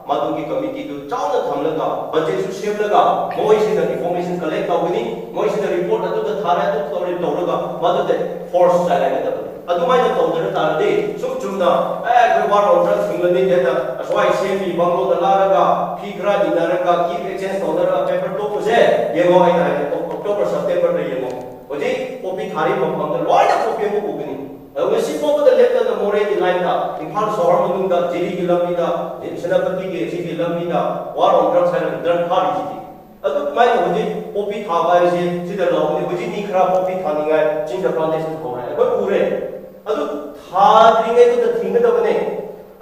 ꯃꯗꯨꯒꯤ committeeꯗꯨ ꯆꯥꯎꯅ ꯊꯝꯂꯒ budgetꯁꯨ ꯁꯦꯝꯂꯒ ꯃꯣꯏꯁꯤꯅ information collect ꯇꯧꯒꯅꯤ, ꯃꯣꯏꯁꯤꯅ report ꯑꯗꯨꯗ ꯊꯥꯔꯦ, ꯑꯗꯨ ꯇꯧꯔꯦ ꯇꯧꯔꯒ ꯃꯗꯨꯗ force ꯆꯥꯏꯔꯛꯀꯗꯕꯅꯤ꯫ ꯑꯗꯨꯃꯥꯏꯅ ꯇꯧꯗꯕ ꯇꯥꯔꯗꯤ ꯁꯨꯝ ꯆꯨꯝꯅ ꯑꯦ ꯑꯩꯈꯣꯏ war on drugs ꯊꯤꯡꯂꯅꯤ ꯍꯥꯏꯅ ꯑꯁ꯭ꯋꯥꯏ ꯁꯦꯝꯃꯤ ꯕꯪꯒ꯭ꯂꯣꯗ ꯂꯥꯛꯂꯒ ꯐꯤ ꯈꯔ ꯏꯟꯅꯔꯒ gift exchange ꯇꯧꯅꯔꯒ paper ꯇꯣꯛꯄꯁꯦ ꯌꯦꯡꯉꯣ꯫ ꯑꯩꯅ ꯍꯥꯏꯔꯦ, October Septemberꯗ ꯌꯦꯡꯉꯣ꯫ ꯍꯧꯖꯤꯛ poppy ꯊꯥꯔꯤꯕ ꯃꯐꯝꯗ ꯂꯣꯏꯅ poppy ꯑꯃ ꯎꯒꯅꯤ꯫ ꯑꯗꯨ ꯉꯁꯤ ꯐꯥꯎꯕꯗ ꯂꯦꯞꯇꯅ ꯃꯣꯔꯦꯒꯤ lineꯗ, ꯏꯝꯐꯥꯜ ꯁꯍꯔ ꯃꯅꯨꯡꯗ, ꯖꯤꯔꯤꯒꯤ ꯂꯝꯕꯤꯗ, ꯁꯦꯅꯥꯄꯇꯤꯒꯤ ꯁꯤꯒꯤ ꯂꯝꯕꯤꯗ war on drugs ꯍꯥꯏꯔꯒ drug ꯊꯥꯔꯤꯁꯤꯗꯤ꯫ ꯑꯗꯨꯃꯥꯏꯅ ꯍꯧꯖꯤꯛ poppy ꯊꯥꯕ ꯍꯥꯏꯁꯦ ꯁꯤꯗ ꯂꯧꯕꯅꯤ꯫ ꯍꯧꯖꯤꯛ ꯃꯤ ꯈꯔ poppy ꯊꯥꯅꯤꯡꯉꯥꯏ ꯆꯤꯡꯗ plantation ꯍꯧꯔꯦ, ꯑꯩꯈꯣꯏ ꯎꯔꯦ꯫ ꯑꯗꯨ ꯊꯥꯗ꯭ꯔꯤꯉꯩꯗꯨꯗ ꯊꯤꯡꯒꯗꯕꯅꯦ꯫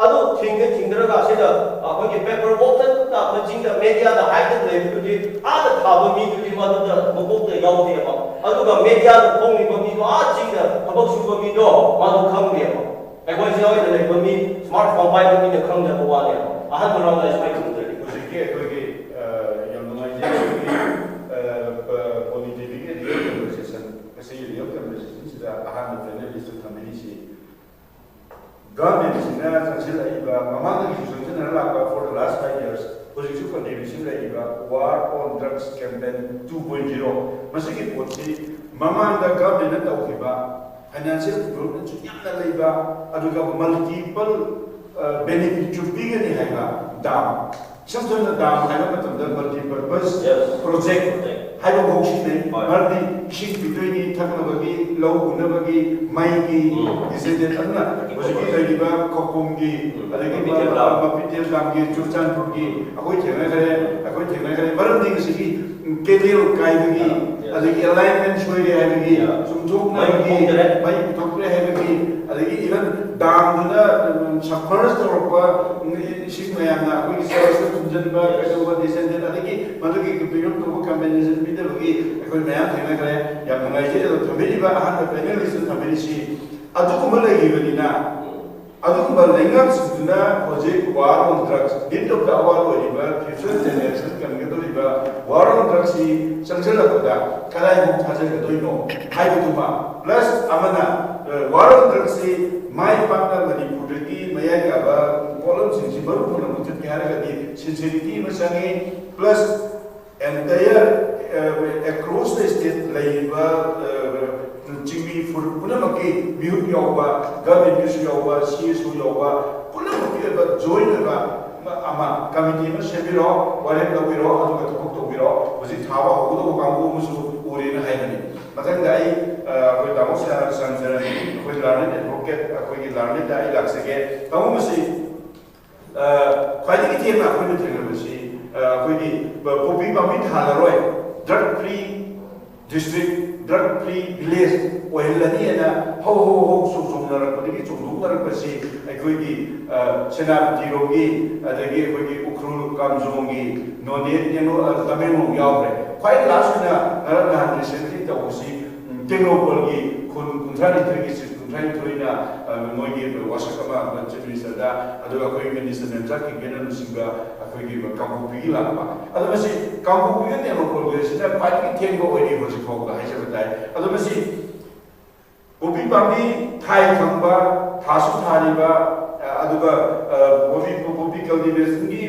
ꯑꯗꯨ ꯊꯤꯡꯗ ꯊꯤꯡꯗ꯭ꯔꯒ ꯁꯤꯗ ꯑꯩꯈꯣꯏꯒꯤ paperworkꯇ ꯃꯆꯤꯡꯗ mediaꯗ ꯍꯥꯏꯗꯅ ꯂꯩꯕꯗꯨꯗꯤ ꯑꯥꯗ ꯊꯥꯕ ꯃꯤꯗꯨꯗꯤ ꯃꯗꯨꯗ ꯃꯀꯣꯛꯇ ꯌꯥꯎꯗꯦꯕ꯫ ꯑꯗꯨꯒ mediaꯗ ꯐꯣꯡꯂꯤꯕ ꯃꯤꯗꯣ, ꯑꯥ ꯆꯤꯡꯗ ꯊꯕꯛ ꯁꯨꯕ ꯃꯤꯗꯣ ꯃꯗꯨ ꯈꯪꯗꯦꯕ꯫ ꯑꯩꯈꯣꯏ ꯁꯤꯗ ꯑꯣꯏꯅ ꯂꯩꯕ ꯃꯤ smartphone ꯄꯥꯏꯕ ꯃꯤꯅ ꯈꯪꯗꯕ ꯋꯥꯅꯦꯕ꯫ ꯑꯍꯥꯟꯕ roundꯗ ꯁꯨꯃꯥꯏꯅ ꯇꯧꯗ꯭ꯔꯗꯤ꯫ ꯍꯧꯖꯤꯛꯀꯤ ꯑꯩꯈꯣꯏꯒꯤ, ꯑ, ꯌꯥꯝ ꯅꯨꯡꯉꯥꯏꯖꯩ꯫ ꯑꯩꯈꯣꯏꯒꯤ, ꯑ, ꯄ-, Pony TVꯒꯤ legal conversation, ꯉꯁꯤꯒꯤ legal conversationꯁꯤꯗ ꯑꯍꯥꯟꯕ panelistꯇ ꯊꯝꯕꯤꯔꯤꯁꯤ governmentꯁꯤꯅ ꯆꯪꯁꯤꯜꯂꯛꯏꯕ, ꯃꯃꯥꯡꯗꯒꯤꯁꯨ ꯆꯪꯁꯤꯟꯅꯔ ꯂꯥꯛꯄ for the last five years, ꯍꯧꯖꯤꯛꯁꯨ ꯑꯣꯏꯔꯤꯕꯁꯤ ꯂꯩꯔꯤꯕ War on Drugs Campaign two point zero, ꯃꯁꯤꯒꯤ ꯄꯣꯠꯁꯤ ꯃꯃꯥꯡꯗ ꯒꯚꯔꯟꯃꯦꯟꯅ ꯇꯧꯈꯤꯕ ꯐꯥꯏꯅꯥꯟꯁꯤꯌꯦꯜ ꯗꯤꯕꯂꯞꯃꯦꯟꯁꯨ ꯌꯥꯝꯅ ꯂꯩꯕ, ꯑꯗꯨꯒ ꯃꯜꯇꯤꯄꯜ ꯕꯦꯅꯤꯐꯤꯠꯁꯨ ꯄꯤꯒꯅꯤ ꯍꯥꯏꯕ ꯗꯥꯝ꯫ ꯏꯁꯝ ꯁꯝꯅ ꯗꯥꯝ ꯍꯥꯏꯕ ꯃꯇꯝꯗ ꯃꯜꯇꯤꯄꯔꯄꯁ Yes. Project Project. ꯍꯥꯏꯕ ꯃꯑꯣꯡꯁꯤꯅꯤ꯫ ꯍꯣꯏ. ꯃꯔꯝꯗꯤ ꯏꯁꯤꯡ ꯄꯤꯗꯣꯏꯅꯤ, ꯊꯛꯅꯕꯒꯤ, ꯂꯧ ꯎꯅꯕꯒꯤ, ꯃꯩꯒꯤ, ꯎꯝ. ꯏꯁꯦꯟꯁꯤꯌꯦꯜ꯫ ꯑꯗꯨꯅ ꯍꯧꯖꯤꯛꯀꯤ ꯂꯩꯔꯤꯕ ꯈꯧꯄꯨꯝꯒꯤ, ꯎꯝ. ꯑꯗꯒꯤ ꯃꯄꯤꯇꯦꯜ ꯗꯥꯝ. ꯃꯄꯤꯇꯦꯜ ꯗꯥꯝꯒꯤ, ꯆꯨꯔꯆꯥꯟꯄꯨꯔꯒꯤ ꯑꯩꯈꯣꯏ ꯊꯦꯡꯅꯈ꯭ꯔꯦ, ꯑꯩꯈꯣꯏ ꯊꯦꯡꯅꯈ꯭ꯔꯦ꯫ ꯃꯔꯝꯗꯤ ꯉꯁꯤꯒꯤ ꯀꯦꯅꯦꯜ ꯀꯥꯏꯕꯒꯤ, Yes. ꯑꯗꯒꯤ ꯑꯦꯂꯥꯏꯟꯃꯦꯟ ꯁꯣꯏꯔꯦ ꯍꯥꯏꯕꯒꯤ, Yeah. ꯆꯨꯝꯊꯣꯛꯅꯕꯒꯤ, ꯃꯩ ꯄꯨꯊꯣꯛꯇꯔꯦ. ꯃꯩ ꯄꯨꯊꯣꯛꯇ꯭ꯔꯦ ꯍꯥꯏꯕꯒꯤ, ꯑꯗꯒꯤ ꯏꯚꯟ ꯗꯥꯝꯗꯨꯅ ꯁꯕꯃꯔꯖ ꯇꯧꯔꯛꯄ, ꯎꯝ, ꯏꯁꯤꯡ ꯃꯌꯥꯝꯅ ꯑꯩꯈꯣꯏꯒꯤ ꯆꯔꯆꯇ ꯊꯨꯝꯖꯤꯟꯕ, ꯀꯩꯗꯧꯕ, ꯗꯤꯁꯦꯟꯗꯦꯟ, ꯑꯗꯒꯤ ꯃꯗꯨꯒꯤ ꯄꯤꯔꯝ ꯇꯧꯕ ꯀꯝꯄꯦꯟꯁꯦꯁꯟ ꯄꯤꯗꯕꯒꯤ ꯑꯩꯈꯣꯏ ꯃꯌꯥꯝ ꯊꯦꯡꯅꯈ꯭ꯔꯦ꯫ ꯌꯥꯝ ꯅꯨꯡꯉꯥꯏꯖꯩ꯫ ꯑꯗꯣ ꯊꯝꯕꯤꯔꯤꯕ ꯑꯍꯥꯟꯕ ꯄꯦꯅꯦꯂꯤꯁꯇ ꯊꯝꯕꯤꯔꯤꯁꯤ ꯑꯗꯨꯒꯨꯝꯕ ꯂꯩꯈꯤꯕꯅꯤꯅ, ꯑꯗꯨꯒꯨꯝꯕ ꯂꯩꯉꯥꯛꯁꯤꯡꯗꯨꯅ ꯍꯧꯖꯤꯛ War on Drugs, need of the hour ꯑꯣꯏꯔꯤꯕ ꯐ꯭ꯌꯨꯆꯔ ꯖꯦꯅꯦꯔꯦꯁꯟ ꯀꯟꯒꯗꯧꯔꯤꯕ War on Drugsꯁꯤ ꯆꯪꯁꯤꯜꯂꯛꯄꯗ ꯀꯗꯥꯏꯐꯥꯎ ꯊꯥꯖꯤꯟꯒꯗꯣꯏꯅꯣ ꯍꯥꯏꯕꯗꯨꯃ, ꯄ꯭ꯂꯁ ꯑꯃꯅ, ꯑ, War on Drugsꯁꯤ ꯃꯥꯏ ꯄꯥꯛꯅ ꯃꯅꯤꯄꯨꯔꯗꯒꯤ ꯃꯌꯥꯏ ꯀꯥꯕ ꯄꯣꯠꯂꯝꯁꯤꯡꯁꯤ ꯃꯔꯨ ꯑꯣꯏꯅ ꯃꯨꯊꯠꯀꯦ ꯍꯥꯏꯔꯒꯗꯤ ꯁꯤꯟꯁꯤꯔꯤꯇꯤ ꯑꯃ ꯆꯪꯉꯤ, ꯄ꯭ꯂꯁ entire, ꯑ, across the state ꯂꯩꯔꯤꯕ, ꯑ, ꯆꯤꯡꯃꯤ ꯐꯨꯔꯨꯞ ꯄꯨꯝꯅꯃꯛꯀꯤ ꯃꯤꯍꯨꯠ ꯌꯥꯎꯕ, ꯒꯚꯔꯟꯃꯦꯟꯒꯤꯁꯨ ꯌꯥꯎꯕ, ꯁꯤ ꯑꯦꯁ ꯑꯣ ꯌꯥꯎꯕ, ꯄꯨꯝꯅꯃꯛꯀꯤ ꯑꯣꯏꯕ ꯖꯣꯏꯟ ꯑꯣꯏꯕ ꯑꯃ ꯀꯃꯤꯇꯤ ꯑꯃ ꯁꯦꯝꯕꯤꯔꯣ, ꯋꯥꯔꯦꯞ ꯂꯧꯕꯤꯔꯣ, ꯑꯗꯨꯒ ꯊꯕꯛ ꯇꯧꯕꯤꯔꯣ꯫ ꯍꯧꯖꯤꯛ ꯊꯥꯕ ꯍꯧꯒꯗꯧꯕ ꯀꯥꯡꯕꯨ ꯑꯃꯁꯨ ꯎꯔꯦꯅ ꯍꯥꯏꯕꯅꯤ꯫ ꯃꯊꯪꯗ ꯑꯩ, ꯑ, ꯑꯩꯈꯣꯏ ꯇꯥꯃꯣ ꯁꯅꯥꯆꯔꯟ, ꯑꯩꯈꯣꯏ ꯂꯥꯔꯅꯦꯠ ꯑꯦꯗꯚꯣꯀꯦꯠ, ꯑꯩꯈꯣꯏꯒꯤ ꯂꯥꯔꯅꯦꯠꯇ ꯑꯩ ꯂꯥꯛꯆꯒꯦ꯫ ꯇꯥꯃꯣ, ꯃꯁꯤ, ꯑ, ꯈ꯭ꯋꯥꯏꯗꯒꯤ ꯊꯦꯡꯅ ꯑꯩꯈꯣꯏꯅ ꯊꯦꯡꯅꯕꯁꯤ, ꯑ, ꯑꯩꯈꯣꯏꯒꯤ ꯄ-, ꯄꯣꯄꯤ ꯄꯥꯝꯕꯤ ꯊꯥꯔꯔꯣꯏ, drug free district, drug free village ꯑꯣꯏꯍꯜꯂꯅꯤ ꯍꯥꯏꯅ ꯍꯧ ꯍꯧ ꯍꯧ ꯆꯣꯡꯊꯣꯛꯅꯔꯛꯄꯗꯒꯤ, ꯆꯣꯡꯊꯣꯛꯅꯔꯛꯄꯁꯤ ꯑꯩꯈꯣꯏꯒꯤ, ꯑ, ꯁꯦꯅꯥꯄꯇꯤꯔꯣꯝꯒꯤ, ꯑꯗꯒꯤ ꯑꯩꯈꯣꯏꯒꯤ ꯎꯈ꯭ꯔꯨꯜ ꯀꯥꯝꯖꯣꯡꯒꯤ, ꯅꯣꯅꯦ, ꯇꯦꯡꯅꯧ-, ꯑ, ꯇꯃꯦꯡꯂꯣꯡ ꯌꯥꯎꯈ꯭ꯔꯦ꯫ ꯈ꯭ꯋꯥꯏ ꯂꯥꯁ ꯑꯣꯏꯅ ꯉꯔꯥꯡ ꯅꯍꯥꯟ ꯔꯤꯁꯦꯟꯂꯤ ꯇꯧꯕꯁꯤ, ꯎꯝ, ꯇꯦꯡꯅꯧꯄꯜꯒꯤ ꯈꯨꯟ ꯀꯨꯟꯊ꯭ꯔꯥ ꯅꯤꯊꯣꯏꯒꯤ ꯁꯤꯠ ꯀꯨꯟꯊ꯭ꯔꯥ ꯅꯤꯊꯣꯏꯅ, ꯑ, ꯃꯣꯏꯒꯤ ꯋꯥꯁꯛ ꯑꯃ ꯆꯤꯐ ꯃꯤꯅꯤꯁꯇꯔꯗ, ꯑꯗꯨꯒ ꯑꯩꯈꯣꯏꯒꯤ ꯃꯤꯅꯤꯁꯇꯔ ꯅꯦꯝꯆꯥ ꯀꯤꯝꯒꯦꯟꯅ ꯂꯨꯆꯤꯡꯕ ꯑꯩꯈꯣꯏꯒꯤ ꯀꯥꯡꯄꯣꯛꯄꯤꯒꯤ ꯂꯥꯛꯄ꯫ ꯑꯗꯣ ꯃꯁꯤ ꯀꯥꯡꯄꯣꯛꯄꯤꯒ ꯇꯦꯡꯅꯧꯄꯜꯒꯁꯤꯅ ꯈ꯭ꯋꯥꯏꯗꯒꯤ ꯊꯦꯡꯕ ꯑꯣꯏꯔꯤ ꯍꯧꯖꯤꯛ ꯐꯥꯎꯕ ꯍꯥꯏꯖꯕ ꯇꯥꯏ꯫ ꯑꯗꯣ ꯃꯁꯤ ꯄꯣꯄꯤ ꯄꯥꯝꯕꯤ ꯊꯥꯏ ꯈꯪꯕ, ꯊꯥꯁꯨ ꯊꯥꯔꯤꯕ, ꯑ, ꯑꯗꯨꯒ, ꯑ, ꯄꯣꯄꯤ, ꯄꯣꯄꯤ ꯀꯜꯇꯤꯚꯦꯁꯟꯒꯤ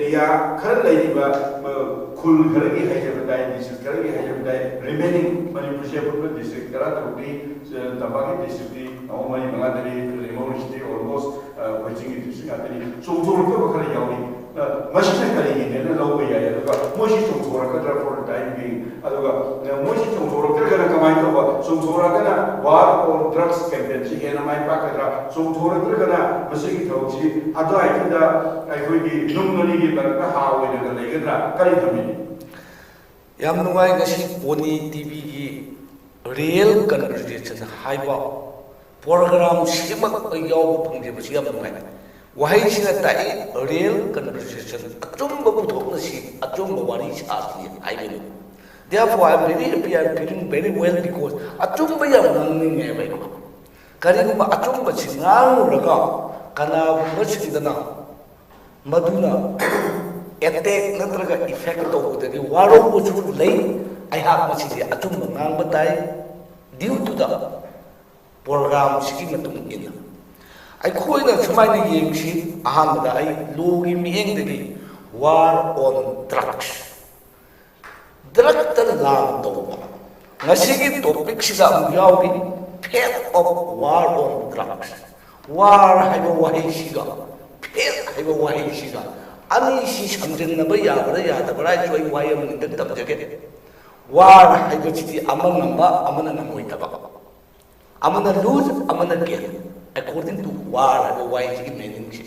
ꯑꯦꯔꯤꯌꯥ ꯈꯔ ꯂꯩꯔꯤꯕ, ꯑ, ꯈꯨꯜ ꯈꯔꯒꯤ ꯍꯥꯏꯖꯕ ꯇꯥꯏ, ꯗꯤꯁꯇ꯭ꯔꯤꯛ ꯈꯔꯒꯤ ꯍꯥꯏꯖꯕ ꯇꯥꯏ, ꯔꯤꯃꯦꯅꯤꯡ ꯃꯅꯤꯄꯨꯔꯁꯤ ꯑꯄꯨꯟꯕ ꯗꯤꯁꯇ꯭ꯔꯤꯛ ꯇꯔꯥꯇꯔꯨꯛꯀꯤ, ꯑ, ꯇꯝꯄꯥꯛꯀꯤ ꯗꯤꯁꯇ꯭ꯔꯤꯛꯇꯤ ꯑꯍꯨꯝ, ꯃꯔꯤ, ꯃꯉꯥ, ꯇꯔꯦꯠ ꯂꯩꯍꯧꯔꯤꯁꯤꯗꯤ almost, ꯑ, ꯑꯩꯈꯣꯏ ꯆꯤꯡꯒꯤ ꯗꯤꯁꯇ꯭ꯔꯤꯛ ꯉꯥꯛꯇꯅꯤ꯫ ꯆꯣꯡꯊꯣꯔꯛꯇꯕ ꯈꯔ ꯌꯥꯎꯔꯤ꯫ ꯑ, ꯃꯁꯤꯅ ꯀꯔꯤꯒꯤꯅꯦꯅ ꯂꯧꯕ ꯌꯥꯏ꯫ ꯑꯗꯨꯒ ꯃꯣꯏꯁꯤ ꯆꯣꯡꯊꯣꯔꯛꯀꯗ꯭ꯔꯥ for the time being? ꯑꯗꯨꯒ, ꯑ, ꯃꯣꯏꯁꯤ ꯆꯣꯡꯊꯣꯔꯛꯇ꯭ꯔꯒꯅ ꯀꯃꯥꯏꯅ ꯇꯧꯕ? ꯆꯣꯡꯊꯣꯔꯛꯑꯒꯅ war on drugs campaignꯁꯤ ꯍꯦꯟꯅ ꯃꯥꯏ ꯄꯥꯛꯀꯗ꯭ꯔꯥ? ꯆꯣꯡꯊꯣꯔꯛꯇ꯭ꯔꯒꯅ ꯃꯁꯤꯒꯤ ꯊꯕꯛꯁꯤ ꯑꯗꯨꯋꯥꯏꯗꯨꯗ ꯑꯩꯈꯣꯏꯒꯤ ꯅꯨꯡ ꯑꯅꯤꯒꯤ ꯃꯔꯛꯇ ꯍꯥ ꯑꯣꯏꯅꯒ ꯂꯩꯒꯗ꯭ꯔꯥ? ꯀꯔꯤ ꯊꯝꯕꯤꯅꯤ? ꯌꯥꯝ ꯅꯨꯡꯉꯥꯏ꯫ ꯉꯁꯤ ꯄꯣꯅꯤ ꯇꯤꯚꯤꯒꯤ Real Conversation ꯍꯥꯏꯕ ꯄ꯭ꯔꯣꯒ꯭ꯔꯥꯝꯁꯤꯃꯛ ꯑꯩ ꯌꯥꯎꯕ ꯐꯪꯖꯕꯁꯤ ꯌꯥꯝ ꯅꯨꯡꯉꯥꯏ꯫ ꯋꯥꯍꯩꯁꯤꯅ ꯇꯥꯛꯏ, Real Conversation, ꯑꯆꯨꯝꯕ ꯄꯨꯊꯣꯛꯅꯁꯤ, ꯑꯆꯨꯝꯕ ꯋꯥꯔꯤ ꯁꯥꯁꯤ ꯍꯥꯏꯕꯅꯤ꯫ Therefore, I am very happy, I am feeling very well because ꯑꯆꯨꯝꯕ ꯌꯥꯝ ꯉꯥꯡꯅꯤꯡꯉꯦꯕ ꯑꯩꯀꯣ꯫ ꯀꯔꯤꯒꯨꯝꯕ ꯑꯆꯨꯝꯕꯁꯤ ꯉꯥꯡꯂꯨꯔꯒ ꯀꯅꯥꯒꯨꯝꯕꯁꯤꯡꯗꯅ ꯃꯗꯨꯅ ꯑꯦꯇꯦꯛ ꯅꯠꯇ꯭ꯔꯒ ꯏꯐꯦꯛ ꯇꯧꯕꯗꯒꯤ ꯋꯥꯔꯧꯕꯁꯨ ꯂꯩ꯫ ꯑꯩꯍꯥꯛ ꯃꯁꯤꯗꯤ ꯑꯆꯨꯝꯕ ꯉꯥꯡꯕ ꯇꯥꯏ, due to the ꯄ꯭ꯔꯣꯒ꯭ꯔꯥꯝꯁꯤꯒꯤ ꯃꯇꯨꯡ ꯏꯟꯅ꯫ ꯑꯩꯈꯣꯏꯅ ꯁꯨꯃꯥꯏꯅ ꯌꯦꯡꯁꯤ, ꯑꯍꯥꯟꯕꯗ ꯑꯩ ꯂꯣꯒꯤ ꯃꯤꯠꯌꯦꯡꯗꯒꯤ war on drugs, ꯗ꯭ꯔꯛꯇ ꯂꯥꯟ ꯇꯧꯕ꯫ ꯉꯁꯤꯒꯤ ꯇꯣꯄꯤꯛꯁꯤꯗ ꯑꯃꯨꯛ ꯌꯥꯎꯔꯤ, Fate of War on Drugs꯫ War ꯍꯥꯏꯕ ꯋꯥꯍꯩꯁꯤꯒ Fate ꯍꯥꯏꯕ ꯋꯥꯍꯩꯁꯤꯒ ꯑꯅꯤꯁꯤ ꯁꯝꯖꯤꯟꯅꯕ ꯌꯥꯕ꯭ꯔꯥ ꯌꯥꯗꯕ꯭ꯔꯥ ꯍꯥꯏꯁꯨ ꯑꯩ ꯋꯥꯍꯩ ꯑꯃꯅꯤꯗꯪ ꯇꯝꯖꯒꯦ꯫ War ꯍꯥꯏꯕꯁꯤꯗꯤ ꯑꯃ ꯉꯝꯕ, ꯑꯃꯅ ꯉꯝꯃꯣꯏꯗꯕ, ꯑꯃꯅ lose, ꯑꯃꯅ gain, according to war ꯍꯥꯏꯕ ꯋꯥꯍꯩꯁꯤꯒꯤ ꯃꯤꯅꯤꯡꯁꯦ꯫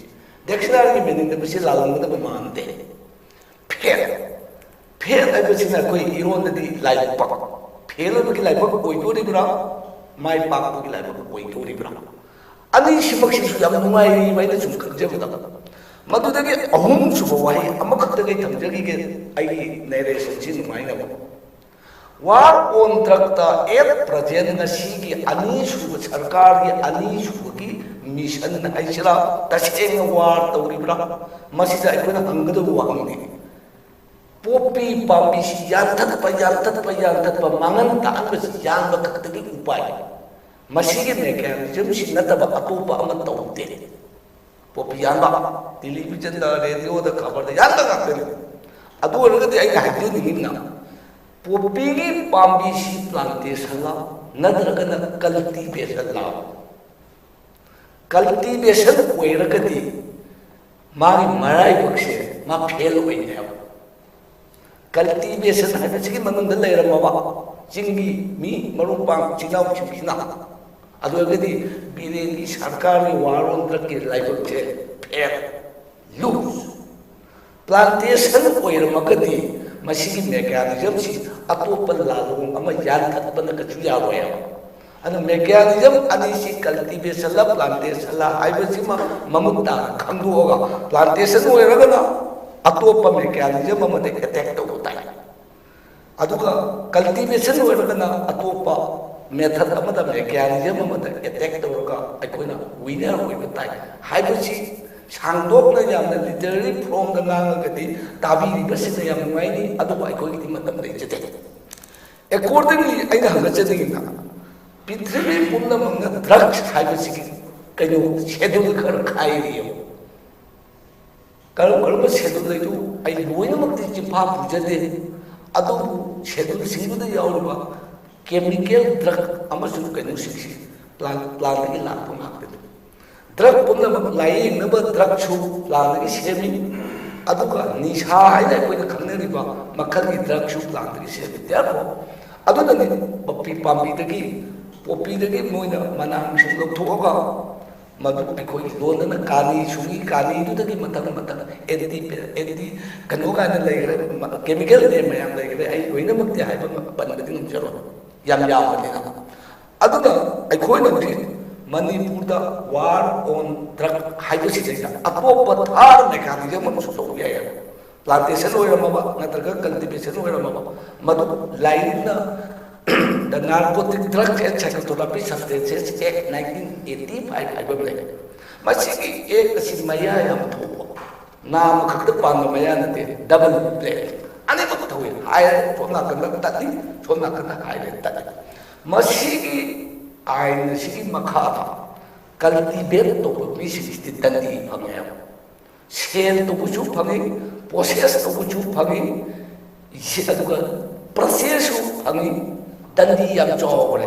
ꯗꯤꯛꯁꯅꯥꯔꯤꯒꯤ ꯃꯤꯅꯤꯡꯗ ꯃꯁꯤ ꯂꯥꯜꯂꯝꯒꯗꯕ ꯃꯥꯟꯗꯦ꯫ Fate, Fate ꯍꯥꯏꯕꯁꯤꯅ ꯑꯩꯈꯣꯏ ꯏꯔꯣꯟꯗꯗꯤ ꯂꯥꯏꯕꯛ, ꯐꯦꯜ ꯑꯣꯏꯕꯒꯤ ꯂꯥꯏꯕꯛ ꯑꯣꯏꯗꯣꯔꯤꯕ꯭ꯔꯥ, ꯃꯥꯏ ꯄꯥꯛꯄꯒꯤ ꯂꯥꯏꯕꯛ ꯑꯣꯏꯗꯣꯔꯤꯕ꯭ꯔꯥ? ꯑꯅꯤꯁꯤꯃꯛꯁꯤꯁꯨ ꯌꯥꯝ ꯅꯨꯡꯉꯥꯏꯔꯤꯕ ꯑꯩꯅ ꯁꯨꯝ ꯈꯟꯖꯕꯗ꯫ ꯃꯗꯨꯗꯒꯤ ꯑꯍꯨꯝꯁꯨꯕ ꯋꯥꯍꯩ ꯑꯃꯈꯛꯇꯒꯤ ꯊꯝꯖꯈꯤꯒꯦ, ꯑꯩꯒꯤ ꯅꯦꯔꯦꯁꯟꯁꯤ ꯅꯨꯡꯉꯥꯏꯅꯕ꯫ War on Drugꯇ at present ꯉꯁꯤꯒꯤ ꯑꯅꯤꯁꯨꯕ, ꯁꯔꯀꯥꯔꯒꯤ ꯑꯅꯤꯁꯨꯕꯒꯤ ꯃꯤꯁꯟ ꯍꯥꯏꯁꯤꯔꯥ, ꯇꯁꯦꯡꯅ ꯋꯥꯔ ꯇꯧꯔꯤꯕ꯭ꯔꯥ? ꯃꯁꯤꯗ ꯑꯩꯈꯣꯏꯅ ꯍꯪꯒꯗꯧꯕ ꯋꯥꯍꯪꯅꯤ꯫ ꯄꯣꯄꯤ ꯄꯥꯝꯕꯤꯁꯤ ꯌꯥꯟꯊꯠꯄ, ꯌꯥꯟꯊꯠꯄ, ꯌꯥꯟꯊꯠꯄ, ꯃꯥꯡꯍꯟ ꯇꯥꯛꯍꯟꯕꯁꯤ ꯌꯥꯟꯕ ꯈꯛꯇꯒꯤ ꯎꯄꯥꯏ꯫ ꯃꯁꯤꯒꯤ ꯃꯦꯀꯥꯅꯤꯖꯝꯁꯤ ꯅꯠꯇꯕ ꯑꯇꯣꯞꯄ ꯑꯃ ꯇꯧꯗꯦ꯫ ꯄꯣꯄꯤ ꯌꯥꯟꯕ, ꯇꯦꯂꯤꯚꯤꯖꯟꯗ, ꯔꯦꯗꯤꯑꯣꯗ, ꯈꯕꯔꯗ ꯌꯥꯟꯕ ꯉꯥꯛꯇꯅꯤ꯫ ꯑꯗꯨ ꯑꯣꯏꯔꯒꯗꯤ ꯑꯩꯅ ꯍꯥꯏꯖꯅꯤꯡꯉꯤꯅ, ꯄꯣꯄꯤꯒꯤ ꯄꯥꯝꯕꯤꯁꯤ ꯄ꯭ꯂꯥꯟꯇꯦꯁꯟꯂ ꯅꯠꯇ꯭ꯔꯒꯅ ꯀꯜꯇꯤꯚꯦꯁꯟꯂ? ꯀꯜꯇꯤꯚꯦꯁꯟ ꯑꯣꯏꯔꯒꯗꯤ ꯃꯥꯒꯤ ꯃꯔꯥꯏꯕꯛꯁꯦ ꯃꯥ ꯐꯦꯜ ꯑꯣꯏꯅꯦꯕ꯫ ꯀꯜꯇꯤꯚꯦꯁꯟ ꯍꯥꯏꯕꯁꯤꯒꯤ ꯃꯅꯨꯡꯗ ꯂꯩꯔꯝꯃꯕ ꯆꯤꯡꯒꯤ ꯃꯤ ꯃꯔꯨꯞ ꯃꯄꯥꯡ ꯏꯆꯤꯟ ꯏꯅꯥꯎꯁꯤꯡꯁꯤꯅ, ꯑꯗꯨ ꯑꯣꯏꯔꯒꯗꯤ ꯕꯤꯔꯦꯟꯒꯤ ꯁꯔꯀꯥꯔꯒꯤ ꯋꯥꯔ ꯑꯣꯟ ꯗ꯭ꯔꯛꯀꯤ ꯂꯥꯏꯕꯛꯁꯦ ꯐꯦꯜ, ꯂꯨꯖ꯫ ꯄ꯭ꯂꯥꯟꯇꯦꯁꯟ ꯑꯣꯏꯔꯝꯃꯒꯗꯤ ꯃꯁꯤꯒꯤ ꯃꯦꯀꯥꯅꯤꯖꯝꯁꯤ ꯑꯇꯣꯞꯄ ꯂꯥꯂꯣꯡ ꯑꯃ ꯌꯥꯟꯊꯠꯄꯅ ꯀꯩꯁꯨ ꯌꯥꯔꯣꯏꯕ꯫ ꯑꯗꯨ ꯃꯦꯀꯥꯅꯤꯖꯝ ꯑꯅꯤꯁꯤ, ꯀꯜꯇꯤꯚꯦꯁꯟꯂ ꯄ꯭ꯂꯥꯟꯇꯦꯁꯟꯂ ꯍꯥꯏꯕꯁꯤꯃ ꯃꯃꯨꯠ ꯇꯥꯅ ꯈꯪꯗꯣꯛꯑꯒ, ꯄ꯭ꯂꯥꯟꯇꯦꯁꯟ ꯑꯣꯏꯔꯒꯅ ꯑꯇꯣꯞꯄ ꯃꯦꯀꯥꯅꯤꯖꯝ ꯑꯃꯗ ꯑꯦꯇꯦꯛ ꯇꯧꯕ ꯇꯥꯏ꯫ ꯑꯗꯨꯒ ꯀꯜꯇꯤꯚꯦꯁꯟ ꯑꯣꯏꯔꯒꯅ ꯑꯇꯣꯞꯄ ꯃꯦꯊꯠ ꯑꯃꯗ, ꯃꯦꯀꯥꯅꯤꯖꯝ ꯑꯃꯗ ꯑꯦꯇꯦꯛ ꯇꯧꯔꯒ ꯑꯩꯈꯣꯏꯅ ꯋꯤꯅꯔ ꯑꯣꯏꯕ ꯇꯥꯏ ꯍꯥꯏꯕꯁꯤ ꯁꯥꯡꯗꯣꯛꯅ ꯌꯥꯝꯅ ꯂꯤꯇꯔꯦꯔꯤ ꯐꯣꯔꯝꯗ ꯉꯥꯡꯉꯒꯗꯤ ꯇꯥꯕꯤꯔꯤꯕꯁꯤꯡꯅ ꯌꯥꯝ ꯅꯨꯡꯉꯥꯏꯅꯤ, ꯑꯗꯨꯕꯨ ꯑꯩꯈꯣꯏꯒꯤꯗꯤ ꯃꯇꯝ ꯂꯩꯖꯗꯦ꯫ ꯑꯦꯀꯣꯔꯗꯤꯡꯂꯤ, ꯑꯩꯅ ꯍꯪꯒꯠꯆꯅꯤꯡꯉꯤꯅ, ꯄ꯭ꯔꯤꯊꯤꯕꯤ ꯄꯨꯝꯅꯃꯛꯅ ꯗ꯭ꯔꯛꯁ ꯍꯥꯏꯕꯁꯤꯒꯤ ꯀꯩꯅꯣ, ꯁꯦꯗꯨꯜ ꯈꯔ ꯈꯥꯏꯔꯤꯑꯕ꯫ ꯀꯔꯝ ꯀꯔꯝꯕ ꯁꯦꯗꯨꯜ ꯂꯩꯗꯨ ꯑꯩ ꯂꯣꯏꯅꯃꯛꯇꯤ ꯆꯤꯟꯐꯥ ꯄꯨꯖꯗꯦ, ꯑꯗꯨꯕꯨ ꯁꯦꯗꯨꯜꯁꯤꯡꯗꯨꯗ ꯌꯥꯎꯔꯤꯕ ꯀꯦꯃꯤꯀꯦꯜ ꯗ꯭ꯔꯛ ꯑꯃꯁꯨꯡ ꯀꯩꯅꯣꯁꯤꯡꯁꯤ ꯄ꯭ꯂꯥꯟ, ꯄ꯭ꯂꯥꯟꯗꯒꯤ ꯂꯥꯛꯄ ꯉꯥꯛꯇꯅꯤ꯫ ꯗ꯭ꯔꯛ ꯄꯨꯝꯅꯃꯛ ꯂꯥꯏꯌꯦꯡꯅꯕ ꯗ꯭ꯔꯛꯁꯨ ꯄ꯭ꯂꯥꯟꯗꯒꯤ ꯁꯦꯝꯃꯤ, ꯑꯗꯨꯒ ꯅꯤꯁꯥ ꯍꯥꯏꯅ ꯑꯩꯈꯣꯏꯅ ꯈꯪꯅꯔꯤꯕ ꯃꯈꯜꯒꯤ ꯗ꯭ꯔꯛꯁꯨ ꯄ꯭ꯂꯥꯟꯗꯒꯤ ꯁꯦꯝꯃꯤ꯫ Therefore, ꯑꯗꯨꯅꯅꯤ ꯄꯣꯄꯤ ꯄꯥꯝꯕꯤꯗꯒꯤ, ꯄꯣꯄꯤꯗꯒꯤ ꯃꯣꯏꯅ ꯃꯅꯥ ꯃꯁꯤꯡ ꯂꯧꯊꯣꯛꯑꯒ ꯃꯗꯨ ꯑꯩꯈꯣꯏꯒꯤ ꯂꯣꯟꯗꯅ ꯀꯥꯅꯤ ꯁꯨꯡꯉꯤ, ꯀꯥꯅꯤꯗꯨꯗꯒꯤ ꯃꯊꯪ ꯃꯊꯪ ꯑꯦꯟꯇꯤ, ꯑꯦꯟꯇꯤ ꯀꯩꯅꯣ ꯀꯥꯏꯅ ꯂꯩꯈ꯭ꯔꯦ, ꯀꯦꯃꯤꯀꯦꯜ ꯅꯦꯝ ꯃꯌꯥꯝ ꯂꯩꯈ꯭ꯔꯦ, ꯑꯩ ꯂꯣꯏꯅꯃꯛꯇꯤ ꯍꯥꯏꯕ ꯄꯟꯕꯗꯤ ꯉꯝꯖꯔꯣꯏ, ꯌꯥꯝ ꯌꯥꯝꯕꯅꯤꯅ꯫ ꯑꯗꯨꯅ ꯑꯩꯈꯣꯏꯅ ꯍꯧꯖꯤꯛ ꯃꯅꯤꯄꯨꯔꯗ ꯋꯥꯔ ꯑꯣꯟ ꯗ꯭ꯔꯛ ꯍꯥꯏꯕꯁꯤꯗꯩꯗ ꯑꯇꯣꯞꯄ ꯊꯥꯔ ꯃꯦꯀꯥꯅꯤꯖꯝ ꯑꯃꯁꯨ ꯇꯧꯕ ꯌꯥꯏ ꯍꯥꯏꯕ꯫ ꯄ꯭ꯂꯥꯟꯇꯦꯁꯟ ꯑꯣꯏꯔꯝꯃꯕ ꯅꯠꯇ꯭ꯔꯒ ꯀꯜꯇꯤꯚꯦꯁꯟ ꯑꯣꯏꯔꯝꯃꯕ, ꯃꯗꯨ ꯂꯥꯏꯔꯤꯛꯅ The Narcotic Drugs and Psychotherapy Substances Act nineteen eighty five ꯍꯥꯏꯕ ꯑꯃ ꯂꯩ꯫ ꯃꯁꯤꯒꯤ ꯑꯦꯛ ꯑꯁꯤ ꯃꯌꯥ ꯌꯥꯝ ꯊꯧꯕ, ꯅꯥꯝꯃ ꯈꯛꯇ ꯄꯥꯟꯕ ꯃꯌꯥ ꯅꯠꯇꯦ, ꯗꯕꯜ ꯕ꯭ꯂꯦꯛ, ꯑꯅꯤꯃꯛ ꯊꯧꯏ꯫ ꯍꯥꯏꯔꯦ ꯁꯣꯝ ꯅꯥꯀꯟꯗ ꯇꯠꯂꯤ, ꯁꯣꯝ ꯅꯥꯀꯟꯗ ꯍꯥꯏꯔꯦ ꯇꯠꯂꯤ꯫ ꯃꯁꯤꯒꯤ ꯑꯥꯏꯟ ꯑꯁꯤꯒꯤ ꯃꯈꯥꯗ ꯀꯜꯇꯤꯚꯦꯠ ꯇꯧꯕ ꯃꯤꯁꯤꯡꯁꯤꯗꯤ ꯗꯟꯗꯤ ꯐꯪꯉꯦ ꯍꯥꯏꯕ꯫ ꯁꯦꯜ ꯇꯧꯕꯁꯨ ꯐꯪꯉꯤ, ꯄ꯭ꯔꯣꯁꯦꯁ ꯇꯧꯕꯁꯨ ꯐꯪꯉꯤ, ꯁꯤ-, ꯑꯗꯨꯒ ꯄ꯭ꯔꯣꯁꯦꯁꯁꯨ ꯐꯪꯉꯤ, ꯗꯟꯗꯤ ꯌꯥꯝ ꯆꯥꯎꯈ꯭ꯔꯦ꯫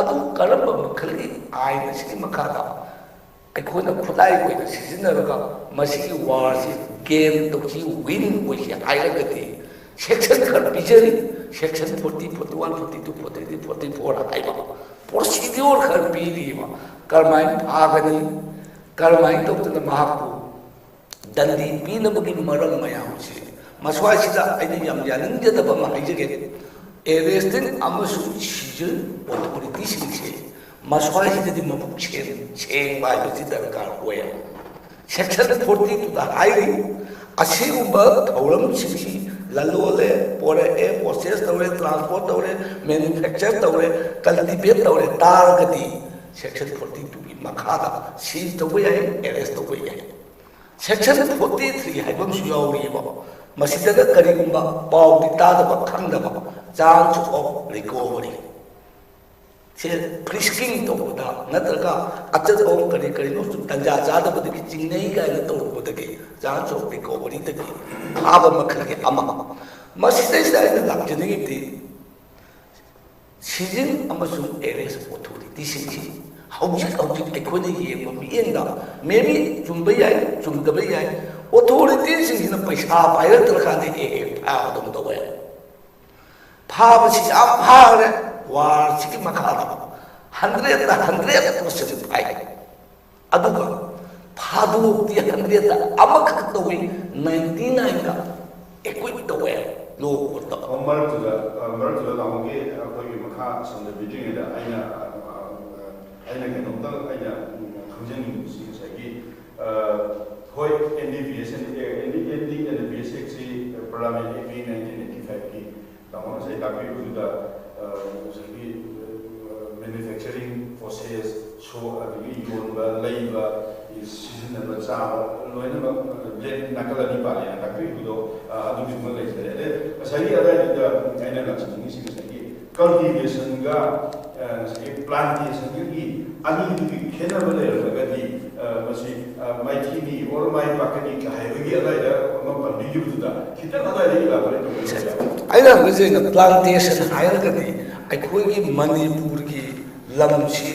ꯑꯗꯨ ꯀꯔꯝꯕ ꯃꯈꯜꯒꯤ ꯑꯥꯏꯟ ꯑꯁꯤꯒꯤ ꯃꯈꯥꯗ ꯑꯩꯈꯣꯏꯅ ꯈꯨꯠꯂꯥꯏ ꯑꯣꯏꯅ ꯁꯤꯖꯤꯟꯅꯔꯒ ꯃꯁꯤꯒꯤ ꯋꯥꯔꯁꯤ ꯒꯦꯟ ꯇꯧꯁꯤ, ꯋꯤꯟ ꯑꯣꯏꯁꯤ ꯍꯥꯏꯔꯒꯗꯤ ꯁꯦꯛꯁꯟ ꯈꯔ ꯄꯤꯖꯔꯤ, section forty, forty one, forty two, forty three, forty four ꯍꯥꯏꯕ ꯄ꯭ꯔꯣꯁꯤꯗ꯭ꯌꯣꯔ ꯈꯔ ꯄꯤꯔꯤꯕ꯫ ꯀꯔꯝꯍꯥꯏꯅ ꯐꯥꯒꯅꯤ, ꯀꯔꯝꯍꯥꯏꯅ ꯇꯧꯗꯅ ꯃꯍꯥꯛꯄꯨ ꯗꯟꯗꯤ ꯄꯤꯅꯕꯒꯤ ꯃꯔꯝ ꯃꯌꯥꯝꯁꯤ, ꯃꯁ꯭ꯋꯥꯏꯁꯤꯗ ꯑꯩꯅ ꯌꯥꯝ ꯌꯥꯅꯤꯡꯖꯗꯕ ꯑꯃ ꯍꯥꯏꯖꯒꯦ꯫ ꯑꯦꯔꯦꯁꯇꯤꯡ ꯑꯃꯁꯨꯡ ꯁꯤꯖꯟ ꯑꯣꯊꯣꯔꯤꯇꯤꯁꯤꯡꯁꯦ ꯃꯁ꯭ꯋꯥꯏꯁꯤꯗꯗꯤ ꯃꯕꯨꯛ ꯁꯦꯡ-, ꯁꯦꯡꯕ ꯍꯥꯏꯕꯁꯤ ꯗꯔꯀꯥꯔ ꯑꯣꯏ꯫ ꯁꯦꯛꯁꯟ ꯐꯣꯔꯇꯤ ꯇꯨꯗ ꯍꯥꯏꯔꯤ, ꯑꯁꯤꯒꯨꯝꯕ ꯊꯧꯔꯝꯁꯤꯡꯁꯤ ꯂꯂꯣꯜꯂꯦ, ꯄꯣꯔꯛꯑꯦ, ꯄ꯭ꯔꯣꯁꯦꯁ ꯇꯧꯔꯦ, ꯇ꯭ꯔꯥꯟꯁꯄꯣꯔꯠ ꯇꯧꯔꯦ, ꯃꯦꯅꯨꯐꯦꯛꯆꯔ ꯇꯧꯔꯦ, ꯀꯜꯇꯤꯚꯦꯠ ꯇꯧꯔꯦ ꯇꯥꯔꯒꯗꯤ ꯁꯦꯛꯁꯟ ꯐꯣꯔꯇꯤ ꯇꯨꯒꯤ ꯃꯈꯥꯗ ꯁꯤꯖ ꯇꯧꯕ ꯌꯥꯏ, ꯑꯦꯔꯦꯁ ꯇꯧꯕ ꯌꯥꯏ꯫ ꯁꯦꯛꯁꯟ ꯐꯣꯔꯇꯤ ꯊ꯭ꯔꯤ ꯍꯥꯏꯕ ꯑꯃꯁꯨ ꯌꯥꯎꯔꯤꯕ꯫ ꯃꯁꯤꯗꯅ ꯀꯔꯤꯒꯨꯝꯕ ꯄꯥꯎꯗꯤ ꯇꯥꯗꯕ, ꯈꯪꯗꯕ, ꯆꯥꯟꯁ ꯑꯣꯐ ꯔꯤꯀꯣꯚꯔꯤ꯫ ꯁꯦ ꯐ꯭ꯔꯤꯁꯀꯤꯡ ꯇꯧꯕꯗ ꯅꯠꯇ꯭ꯔꯒ ꯑꯆꯠ ꯑꯋꯣꯡ ꯀꯔꯤ ꯀꯔꯤꯅꯣ ꯁꯨꯝ ꯇꯟꯖꯥ ꯆꯥꯗꯕꯗꯒꯤ ꯆꯤꯡꯅꯩ ꯀꯥꯏꯅ ꯇꯧꯔꯛꯄꯗꯒꯤ ꯆꯥꯟꯁ ꯑꯣꯐ ꯔꯤꯀꯣꯚꯔꯤꯗꯒꯤ ꯐꯥꯕ ꯃꯈꯜꯒꯤ ꯑꯃ꯫ ꯃꯁꯤꯗꯩꯁꯤꯗ ꯑꯩꯅ ꯂꯥꯛꯆꯅꯤꯡꯉꯤꯕꯗꯤ ꯁꯤꯖꯤꯟ ꯑꯃꯁꯨꯡ ꯑꯦꯔꯦꯁ ꯑꯣꯊꯣꯔꯤꯇꯤꯁꯤꯡꯁꯤ ꯍꯧꯖꯤꯛ ꯍꯧꯖꯤꯛ ꯑꯩꯈꯣꯏꯅ ꯌꯦꯡꯕ ꯃꯤꯠꯌꯦꯡꯗ maybe ꯆꯨꯝꯕ ꯌꯥꯏ, ꯆꯨꯝꯗꯕ ꯌꯥꯏ, ꯑꯣꯊꯣꯔꯤꯇꯤꯁꯤꯡꯁꯤꯅ ꯄꯩꯁꯥ ꯄꯥꯏꯔꯛꯇ꯭ꯔꯀꯥꯟꯗ ꯍꯦꯛ ꯍꯦꯛ ꯐꯥꯕꯗꯧꯅ ꯇꯧꯋꯦ꯫ ꯐꯥꯕꯁꯤ ꯌꯥꯝ ꯐꯥꯈ꯭ꯔꯦ꯫ ꯋꯥꯔꯁꯤꯒꯤ ꯃꯈꯥꯗ ꯍꯟꯗ꯭ꯔꯦꯠꯇ ꯍꯟꯗ꯭ꯔꯦꯠ ꯄꯥꯔꯁꯦꯟ ꯐꯥꯏ꯫ ꯑꯗꯨꯒ ꯐꯥꯗꯣꯛꯇꯤ ꯍꯟꯗ꯭ꯔꯦꯠꯇ ꯑꯃꯈꯛ ꯇꯧꯏ, ꯅꯥꯏꯟꯇꯤ ꯅꯥꯏꯟꯗ ꯑꯦꯀ꯭ꯋꯤꯠ ꯇꯧꯋꯦ ꯂꯣ ꯀꯣꯔꯠꯇ꯫ ꯑꯣ, ꯃꯔꯛꯇꯨꯗ, ꯑ, ꯃꯔꯛꯇꯨꯗ ꯅꯍꯥꯟꯃꯨꯛꯀꯤ ꯑꯩꯈꯣꯏꯒꯤ ꯃꯈꯥ ꯁꯝꯊꯕꯤꯗ꯭ꯔꯤꯉꯩꯗ ꯑꯩꯅ, ꯑ, ꯑ, ꯑꯩꯅ ꯀꯩꯅꯣꯝꯇꯪ ꯑꯩꯅ, ꯎꯝ, ꯈꯪꯖꯅꯤꯡꯕꯁꯤ ꯉꯁꯥꯏꯒꯤ, ꯑ, ꯍꯣꯏ, N D P S, N D N D N D P S ꯑꯦꯛꯁꯤ ꯄꯥꯔꯂꯥꯃꯦꯟ ꯑꯦꯛꯅꯤ ꯅꯥꯏꯟꯇꯤꯟ ꯑꯩꯠꯇꯤ ꯐꯥꯏꯚꯀꯤ ꯇꯥꯃꯣꯅ ꯉꯁꯥꯏ ꯇꯥꯛꯄꯤꯕꯗꯨꯗ, ꯑ, ꯉꯁꯥꯏꯒꯤ, ꯑ, ꯃꯦꯅꯨꯐꯦꯛꯆꯔꯤꯡ ꯄ꯭ꯔꯣꯁꯦꯁ, ꯁꯣ, ꯑꯗꯒꯤ ꯌꯣꯟꯕ, ꯂꯩꯕ, ꯁꯤꯖꯤꯟꯅꯕ, ꯆꯥꯕ, ꯂꯣꯏꯅꯃꯛ, ꯑ, ꯕ꯭ꯂꯦꯛ ꯅꯥꯀꯜ ꯑꯅꯤ ꯄꯥꯜꯂꯦꯅ ꯇꯥꯛꯄꯤꯕꯗꯣ, ꯑ, ꯑꯗꯨꯒꯤꯗꯨꯃ ꯂꯩꯖꯔꯦ꯫ ꯑꯗꯩ ꯉꯁꯥꯏꯒꯤ ꯑꯗꯥꯏꯗꯨꯗ ꯑꯩꯅ ꯂꯥꯛꯆꯅꯤꯡꯉꯤꯁꯤ ꯉꯁꯥꯏꯒꯤ ꯀꯜꯇꯤꯚꯦꯁꯟꯒ, ꯑ, ꯉꯁꯥꯏꯒꯤ ꯄ꯭ꯂꯥꯟꯇꯦꯁꯟꯒꯒꯤ ꯑꯅꯤꯗꯨꯒꯤ ꯈꯦꯠꯅꯕ ꯂꯩꯔꯝꯃꯒꯗꯤ, ꯑ, ꯃꯁꯤ, ꯑ, ꯃꯥꯏꯊꯤꯅꯤ or ꯃꯥꯏ ꯄꯥꯛꯀꯅꯤ ꯍꯥꯏꯕꯒꯤ ꯑꯗꯨꯋꯥꯏꯗ ꯑꯃ ꯄꯟꯕꯤꯈꯤꯕꯗꯨꯗ ꯈꯤꯇꯪ ꯑꯗꯨꯋꯥꯏꯗ elaborate ꯇꯧꯕꯤꯔꯝꯕ ꯌꯥꯕ꯭ꯔꯥ? ꯑꯩꯅ ꯍꯪꯕꯁꯤꯅ, plantation ꯍꯥꯏꯔꯒꯗꯤ ꯑꯩꯈꯣꯏꯒꯤ ꯃꯅꯤꯄꯨꯔꯒꯤ ꯂꯝꯁꯤ,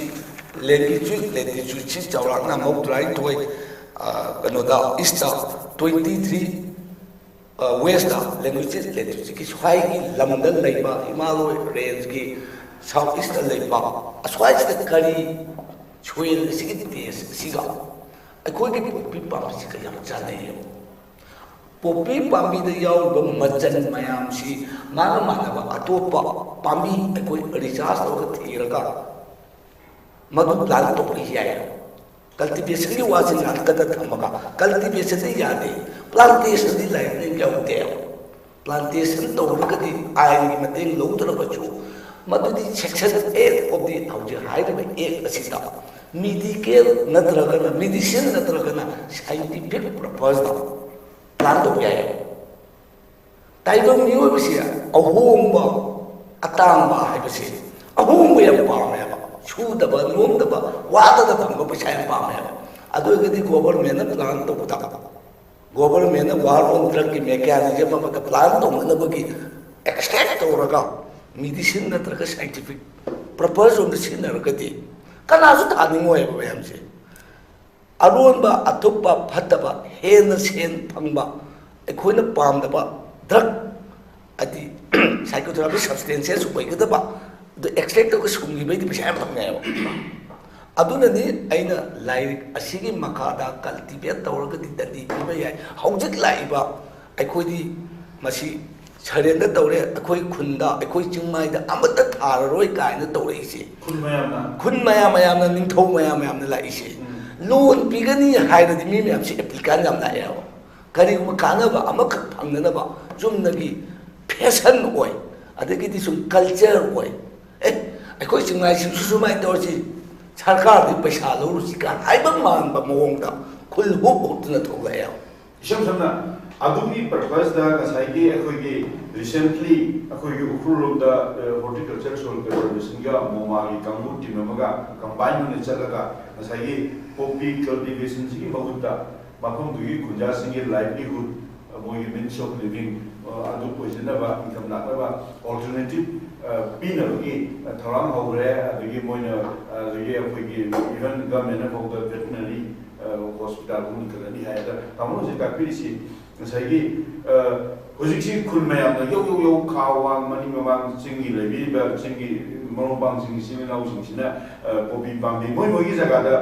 ꯂꯦꯡꯒꯤꯆꯨꯏꯠ ꯂꯦꯇꯤꯆꯨꯏꯠꯁꯤ ꯆꯥꯎꯔꯥꯛꯅ ꯃꯧꯗ꯭ꯔꯥꯅꯤꯊꯣꯏ, ꯑ, ꯀꯩꯅꯣꯗ, east twenty three, west language ꯂꯦꯡꯒ꯭ꯋꯦꯖꯀꯤ ꯁ꯭ꯋꯥꯏꯒꯤ ꯂꯝꯗ ꯂꯩꯕ ꯍꯤꯃꯥꯂꯣꯏ ꯔꯦꯟꯖꯀꯤ ꯁꯥꯎꯠ ꯏꯁꯇ ꯂꯩꯕ ꯑꯁ꯭ꯋꯥꯏꯁꯤꯗ ꯀꯔꯤ ꯁꯣꯏꯜ ꯑꯁꯤꯒꯤ ꯇꯦꯁ ꯑꯁꯤꯒ ꯑꯩꯈꯣꯏꯒꯤ ꯄꯣꯄꯤ ꯄꯥꯝꯕꯤꯁꯤꯒ ꯌꯥꯝ ꯆꯥꯟꯅꯩꯌꯦꯕ꯫ ꯄꯣꯄꯤ ꯄꯥꯝꯕꯤꯗ ꯌꯥꯎꯔꯤꯕ ꯃꯆꯜ ꯃꯌꯥꯝꯁꯤ ꯃꯥꯒ ꯃꯥꯟꯅꯕ ꯑꯇꯣꯞꯄ ꯄꯥꯝꯕꯤ ꯑꯩꯈꯣꯏ ꯔꯤꯁꯥꯔꯁ ꯇꯧꯔꯒ ꯊꯤꯔꯒ ꯃꯗꯨ ꯄ꯭ꯂꯥꯟ ꯇꯧꯕ ꯌꯥꯏ꯫ ꯀꯜꯇꯤꯚꯦꯁꯟꯒꯤ ꯋꯥꯁꯤ ꯅꯥꯀꯟꯗ ꯊꯝꯃꯒ, ꯀꯜꯇꯤꯚꯦꯁꯟꯗꯤ ꯌꯥꯗꯦ, ꯄ꯭ꯂꯥꯟꯇꯦꯁꯟꯗꯤ ꯂꯥꯏꯔꯤꯛꯅ ꯌꯥꯎꯗꯦ꯫ ꯄ꯭ꯂꯥꯟꯇꯦꯁꯟ ꯇꯧꯔꯒꯗꯤ ꯑꯥꯏꯟꯒꯤ ꯃꯇꯦꯡ ꯂꯧꯗ꯭ꯔꯕꯁꯨ, ꯃꯗꯨꯗꯤ section eight of the ꯍꯧꯖꯤꯛ ꯍꯥꯏꯔꯤꯕ ꯑꯦꯛ ꯑꯁꯤꯗ ꯃꯤꯗꯤꯀꯦꯜ ꯅꯠꯇ꯭ꯔꯒꯅ ꯃꯦꯗꯤꯁꯤꯟ ꯅꯠꯇ꯭ꯔꯒꯅ ꯁꯥꯏꯟꯇꯤꯐꯤꯛ ꯄꯔꯄꯁꯇ ꯄ꯭ꯂꯥꯟ ꯇꯧꯕ ꯌꯥꯏ꯫ ꯇꯥꯏꯕꯪ ꯃꯤꯑꯣꯏꯕꯁꯤ ꯑꯍꯣꯡꯕ, ꯑꯇꯥꯡꯕ ꯍꯥꯏꯕꯁꯤ, ꯑꯍꯣꯡꯕ ꯌꯥꯝ ꯄꯥꯝꯃꯦꯕ꯫ ꯁꯨꯗꯕ ꯅꯣꯝꯗꯕ, ꯋꯥꯗꯅ ꯐꯪꯕ ꯄꯩꯁꯥ ꯌꯥꯝ ꯄꯥꯝꯃꯦꯕ꯫ ꯑꯗꯨ ꯑꯣꯏꯔꯒꯗꯤ ꯒꯣꯕꯔꯃꯦꯟꯅ ꯄ꯭ꯂꯥꯟ ꯇꯧꯕꯗ, ꯒꯣꯕꯔꯃꯦꯟꯅ war on drugꯀꯤ mechanism ꯑꯃꯗ ꯄ꯭ꯂꯥꯟ ꯇꯧꯅꯅꯕꯒꯤ ꯑꯦꯛꯁꯇ꯭ꯔꯦꯛ ꯇꯧꯔꯒ ꯃꯦꯗꯤꯁꯤꯟ ꯅꯠꯇ꯭ꯔꯒ ꯁꯥꯏꯟꯇꯤꯐꯤꯛ ꯄꯔꯄꯁ ꯔꯣꯝꯗ ꯁꯤꯖꯤꯟꯅꯔꯒꯗꯤ ꯀꯅꯥꯁꯨ ꯊꯥꯅꯤꯡꯉꯣꯏꯕ ꯃꯌꯥꯝꯁꯦ꯫ ꯑꯔꯣꯟꯕ, ꯑꯊꯨꯞꯄ, ꯐꯠꯇꯕ, ꯍꯦꯟꯅ ꯁꯦꯟ ꯐꯪꯕ, ꯑꯩꯈꯣꯏꯅ ꯄꯥꯝꯗꯕ ꯗ꯭ꯔꯒ, ꯍꯥꯏꯗꯤ psychotherapy substances ꯑꯣꯏꯒꯗꯕ, ꯑꯗꯨ ꯑꯦꯛꯁꯇ꯭ꯔꯦꯛ ꯇꯧꯔꯒ ꯁꯨꯡꯈꯤꯕꯩꯗꯤ ꯄꯩꯁꯥ ꯌꯥꯝ ꯐꯪꯉꯦꯕ꯫ ꯑꯗꯨꯅꯅꯤ ꯑꯩꯅ ꯂꯥꯏꯔꯤꯛ ꯑꯁꯤꯒꯤ ꯃꯈꯥꯗ ꯀꯜꯇꯤꯚꯦꯠ ꯇꯧꯔꯒꯗꯤ ꯗꯟꯗꯤ ꯄꯤꯕ ꯌꯥꯏ꯫ ꯍꯧꯖꯤꯛ ꯂꯥꯛꯏꯕ ꯑꯩꯈꯣꯏꯗꯤ ꯃꯁꯤ ꯁꯔꯦꯟꯗꯔ ꯇꯧꯔꯦ, ꯑꯩꯈꯣꯏ ꯈꯨꯟꯗ, ꯑꯩꯈꯣꯏ ꯆꯤꯡꯃꯥꯏꯗ ꯑꯃꯠꯇ ꯊꯥꯔꯔꯣꯏ ꯀꯥꯏꯅ ꯇꯧꯔꯛꯏꯁꯦ꯫ ꯈꯨꯟ ꯃꯌꯥꯝꯅ ꯈꯨꯟ ꯃꯌꯥꯝ, ꯃꯌꯥꯝꯅ, ꯅꯤꯡꯊꯧ ꯃꯌꯥꯝ, ꯃꯌꯥꯝꯅ ꯂꯥꯛꯏꯁꯦ꯫ ꯂꯣꯟ ꯄꯤꯒꯅꯤ ꯍꯥꯏꯔꯗꯤ ꯃꯤ ꯃꯌꯥꯝꯁꯤ ꯑꯦꯄ꯭ꯂꯤꯀꯥꯟ ꯌꯥꯝ ꯂꯥꯛꯑꯦꯕ꯫ ꯀꯔꯤꯒꯨꯝꯕ ꯀꯥꯟꯅꯕ ꯑꯃꯈꯛ ꯐꯪꯅꯅꯕ ꯆꯨꯝꯅꯒꯤ ꯐꯦꯁꯟ ꯑꯣꯏ, ꯑꯗꯒꯤꯗꯤ ꯁꯨꯝ ꯀꯜꯆꯔ ꯑꯣꯏ꯫ ꯑꯦ, ꯑꯩꯈꯣꯏ ꯆꯤꯡꯃꯥꯏꯁꯤꯡꯁꯨ ꯁꯨꯃꯥꯏꯅ ꯇꯧꯔꯁꯤ, ꯁꯔꯀꯥꯔꯗꯤ ꯄꯩꯁꯥ ꯂꯧꯔꯨꯁꯤ ꯀꯥꯏ ꯍꯥꯏꯕ ꯃꯥꯟꯕ ꯃꯑꯣꯡꯗ ꯈꯨꯜ ꯍꯨꯞ ꯍꯨꯞꯇꯨꯅ ꯊꯣꯛꯂꯛꯑꯦꯕ꯫ ꯏꯁꯝ ꯁꯝꯅ ꯑꯗꯨꯒꯤ ꯄꯔꯄꯁꯇ ꯉꯁꯥꯏꯒꯤ ꯑꯩꯈꯣꯏꯒꯤ ꯔꯤꯁꯦꯟꯠꯂꯤ ꯑꯩꯈꯣꯏꯒꯤ ꯎꯈ꯭ꯔꯨꯜ ꯂꯣꯝꯗ ꯍꯣꯔꯇꯤꯀꯜꯆꯔ ꯁꯣꯏꯜ ꯀꯟꯖꯔꯕꯦꯁꯟꯒ ꯃꯣꯃꯥꯒꯤ ꯀꯥꯡꯕꯨ ꯇꯤꯝ ꯑꯃꯒ ꯀꯝꯕꯥꯏꯟ ꯑꯣꯏꯅ ꯆꯠꯂꯒ ꯉꯁꯥꯏꯒꯤ ꯄꯣꯄꯤ ꯀꯜꯇꯤꯚꯦꯁꯟꯁꯤꯒꯤ ꯃꯍꯨꯠꯇ ꯃꯐꯝꯗꯨꯒꯤ ꯈꯨꯟꯖꯥꯁꯤꯡꯒꯤ ꯂꯥꯏꯚꯂꯤꯍꯨꯗ, ꯃꯣꯏꯒꯤ ꯃꯤꯟꯁ ꯑꯣꯐ ꯂꯤꯚꯤꯡ ꯑꯗꯨ ꯑꯣꯏꯖꯅꯕ, ꯏꯟꯀꯝ ꯂꯥꯛꯅꯕ ꯑꯣꯜꯇꯔꯅꯦꯇꯤꯞ ꯄꯤꯅꯕꯒꯤ ꯊꯧꯔꯥꯡ ꯍꯧꯈ꯭ꯔꯦ꯫ ꯑꯗꯒꯤ ꯃꯣꯏꯅ ꯑꯗꯒꯤ ꯑꯩꯈꯣꯏꯒꯤ ꯏꯚꯟ ꯒꯚꯔꯟꯃꯦꯟꯠꯅ ꯐꯥꯎꯗ ꯚꯦꯇꯅꯔꯤ ꯍꯣꯁꯄꯤꯇꯥꯜ ꯑꯃ ꯂꯤꯡꯈꯠꯂꯅꯤ ꯍꯥꯏ꯫ ꯑꯗ ꯇꯥꯃꯣꯅ ꯍꯧꯖꯤꯛ ꯇꯥꯛꯄꯤꯔꯤꯁꯤ ꯉꯁꯥꯏꯒꯤ ꯍꯧꯖꯤꯛꯁꯤ ꯈꯨꯜ ꯃꯌꯥꯝꯅ ꯌꯧ ꯌꯧ ꯌꯧ ꯈꯥ ꯋꯥꯡ ꯃꯅꯤꯡ ꯃꯃꯥꯡ ꯆꯤꯡꯒꯤ ꯂꯩꯕꯤꯔꯤꯕ ꯆꯤꯡꯒꯤ ꯃꯔꯨꯞ ꯃꯄꯥꯡꯁꯤꯡ ꯏꯆꯤꯟ ꯏꯅꯥꯎꯁꯤꯡꯁꯤꯅ ꯄꯣꯄꯤ ꯄꯥꯝꯕꯤ ꯃꯣꯏ ꯃꯣꯏꯒꯤ ꯖꯒꯥꯗ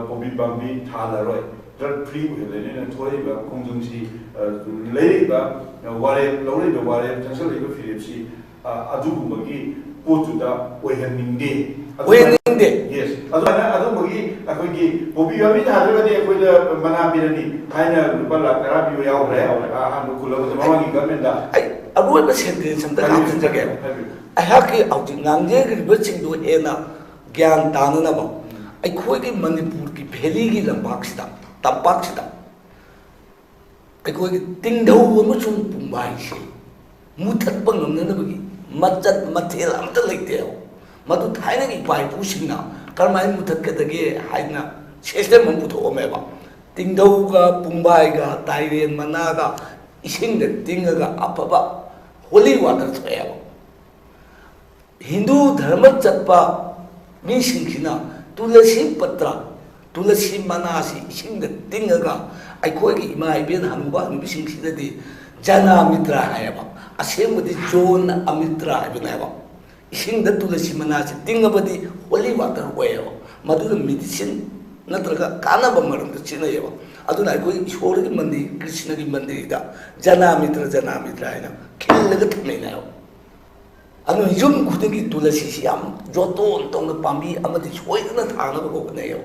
ꯄꯣꯄꯤ ꯄꯥꯝꯕꯤ ꯊꯥꯜꯂꯔꯣꯏ, ꯗ꯭ꯔꯒ ꯐ꯭ꯔꯤ ꯑꯣꯏꯍꯜꯂꯅꯤꯅ ꯊꯣꯛꯂꯛꯏꯕ ꯈꯣꯡꯖꯪꯁꯤ, ꯂꯩꯔꯛꯏꯕ ꯋꯥꯔꯦꯞ, ꯂꯧꯔꯛꯏꯕ ꯋꯥꯔꯦꯞ, ꯆꯪꯁꯤꯜꯂꯛꯏꯕ ꯐꯤꯔꯦꯞꯁꯤ ꯑꯗꯨꯒꯨꯝꯕꯒꯤ ꯄꯣꯠꯇꯨꯗ ꯑꯣꯏꯍꯟꯅꯤꯡꯗꯦ꯫ ꯑꯣꯏꯍꯟꯅꯤꯡꯗꯦ꯫ Yes, ꯑꯗꯨꯃꯥꯏꯅ ꯑꯗꯨꯝꯕꯒꯤ ꯑꯩꯈꯣꯏꯒꯤ ꯄꯣꯄꯤ ꯄꯥꯝꯕꯤ ꯊꯥꯗ꯭ꯔꯒꯗꯤ ꯑꯩꯈꯣꯏꯗ ꯃꯅꯥ ꯄꯤꯔꯅꯤ ꯍꯥꯏꯅ ꯂꯨꯄꯥ ꯂꯥꯈ ꯇꯔꯥ ꯄꯤꯕ ꯌꯥꯎꯈ꯭ꯔꯦ ꯑꯍꯥꯟꯕ ꯈꯨꯜ ꯑꯃꯗ ꯃꯃꯥꯡꯒꯤ ꯒꯚꯔꯟꯃꯦꯟꯠꯇ꯫ ꯑꯩ ꯑꯔꯣꯏꯕ ꯁꯦꯟꯇꯦꯟꯁ ꯑꯝꯇ ꯍꯥꯞꯆꯤꯟꯖꯒꯦ꯫ ꯍꯥꯏꯕꯤꯌꯨ꯫ ꯑꯩꯍꯥꯛꯀꯤ ꯍꯧꯖꯤꯛ ꯉꯥꯡꯖꯈ꯭ꯔꯤꯕꯁꯤꯡꯗꯨ ꯍꯦꯟꯅ ꯒ꯭ꯌꯥꯟ ꯇꯥꯅꯅꯕ ꯑꯩꯈꯣꯏꯒꯤ ꯃꯅꯤꯄꯨꯔꯒꯤ ꯚꯦꯂꯤꯒꯤ ꯂꯝꯄꯥꯛꯁꯤꯗ, ꯇꯝꯄꯥꯛꯁꯤꯗ ꯑꯩꯈꯣꯏꯒꯤ ꯇꯤꯡꯙꯧ ꯑꯃꯁꯨꯡ ꯄꯨꯡꯕꯥꯏꯁꯦ ꯃꯨꯊꯠꯄ ꯉꯝꯅꯅꯕꯒꯤ ꯃꯆꯠ ꯃꯊꯦꯜ ꯑꯃꯠꯇ ꯂꯩꯇꯦꯕ꯫ ꯃꯗꯨ ꯊꯥꯏꯅꯒꯤ ꯏꯄꯥ ꯏꯄꯨꯁꯤꯡꯅ ꯀꯔꯝꯍꯥꯏꯅ ꯃꯨꯊꯠꯀꯗꯒꯦ ꯍꯥꯏꯗꯅ ꯁꯤꯁꯇꯦꯝ ꯑꯃ ꯄꯨꯊꯣꯛꯑꯝꯃꯦꯕ꯫ ꯇꯤꯡꯙꯧꯒ ꯄꯨꯡꯕꯥꯏꯒ ꯇꯥꯏꯔꯦꯟ ꯃꯅꯥꯒ ꯏꯁꯤꯡꯗ ꯇꯤꯡꯉꯒ ꯑꯐꯕ ꯍꯣꯂꯤ ꯋꯥꯇꯔ ꯊꯣꯛꯑꯦꯕ꯫ ꯍꯤꯟꯗꯨ ꯙꯔꯃ ꯆꯠꯄ ꯃꯤꯁꯤꯡꯁꯤꯅ ꯇꯨꯂꯁꯤ ꯄꯇ꯭ꯔ, ꯇꯨꯂꯁꯤ ꯃꯅꯥꯁꯤ ꯏꯁꯤꯡꯗ ꯇꯤꯡꯉꯒ ꯑꯩꯈꯣꯏꯒꯤ ꯏꯃꯥ ꯏꯕꯦꯟ ꯍꯅꯨꯕ ꯍꯅꯨꯕꯤꯁꯤꯡꯁꯤꯗꯗꯤ ꯖꯅꯥꯃꯤꯇ꯭ꯔ ꯍꯥꯏꯌꯦꯕ꯫ ꯑꯁꯦꯡꯕꯗꯤ ꯖꯣꯟ ꯑꯃꯤꯇ꯭ꯔ ꯍꯥꯏꯕꯅꯦꯕ꯫ ꯏꯁꯤꯡꯗ ꯇꯨꯂꯁꯤ ꯃꯅꯥꯁꯤ ꯇꯤꯡꯉꯕꯗꯤ ꯍꯣꯂꯤ ꯋꯥꯇꯔ ꯑꯣꯏꯌꯦꯕ꯫ ꯃꯗꯨꯅ ꯃꯦꯗꯤꯁꯤꯟ ꯅꯠꯇ꯭ꯔꯒ ꯀꯥꯟꯅꯕ ꯃꯔꯝꯗ ꯁꯤꯖꯤꯟꯅꯩꯌꯦꯕ꯫ ꯑꯗꯨꯅ ꯑꯩꯈꯣꯏ ꯏꯁꯣꯔꯒꯤ ꯃꯟꯗꯤꯔ, ꯀ꯭ꯔꯤꯁꯅꯒꯤ ꯃꯟꯗꯤꯔꯗ ꯖꯅꯥꯃꯤꯇ꯭ꯔ, ꯖꯅꯥꯃꯤꯇ꯭ꯔ ꯍꯥꯏꯅ ꯈꯤꯜꯂꯒ ꯊꯝꯃꯤꯅꯦꯕ꯫ ꯑꯗꯨꯅ ꯌꯨꯝ ꯈꯨꯗꯤꯡꯒꯤ ꯇꯨꯂꯁꯤꯁꯤ ꯌꯥꯝ ꯖꯣꯇꯣꯟ ꯇꯧꯅ ꯄꯥꯝꯕꯤ ꯑꯃꯗꯤ ꯁꯣꯏꯗꯅ ꯊꯥꯅꯕ ꯍꯣꯠꯅꯩꯌꯦꯕ꯫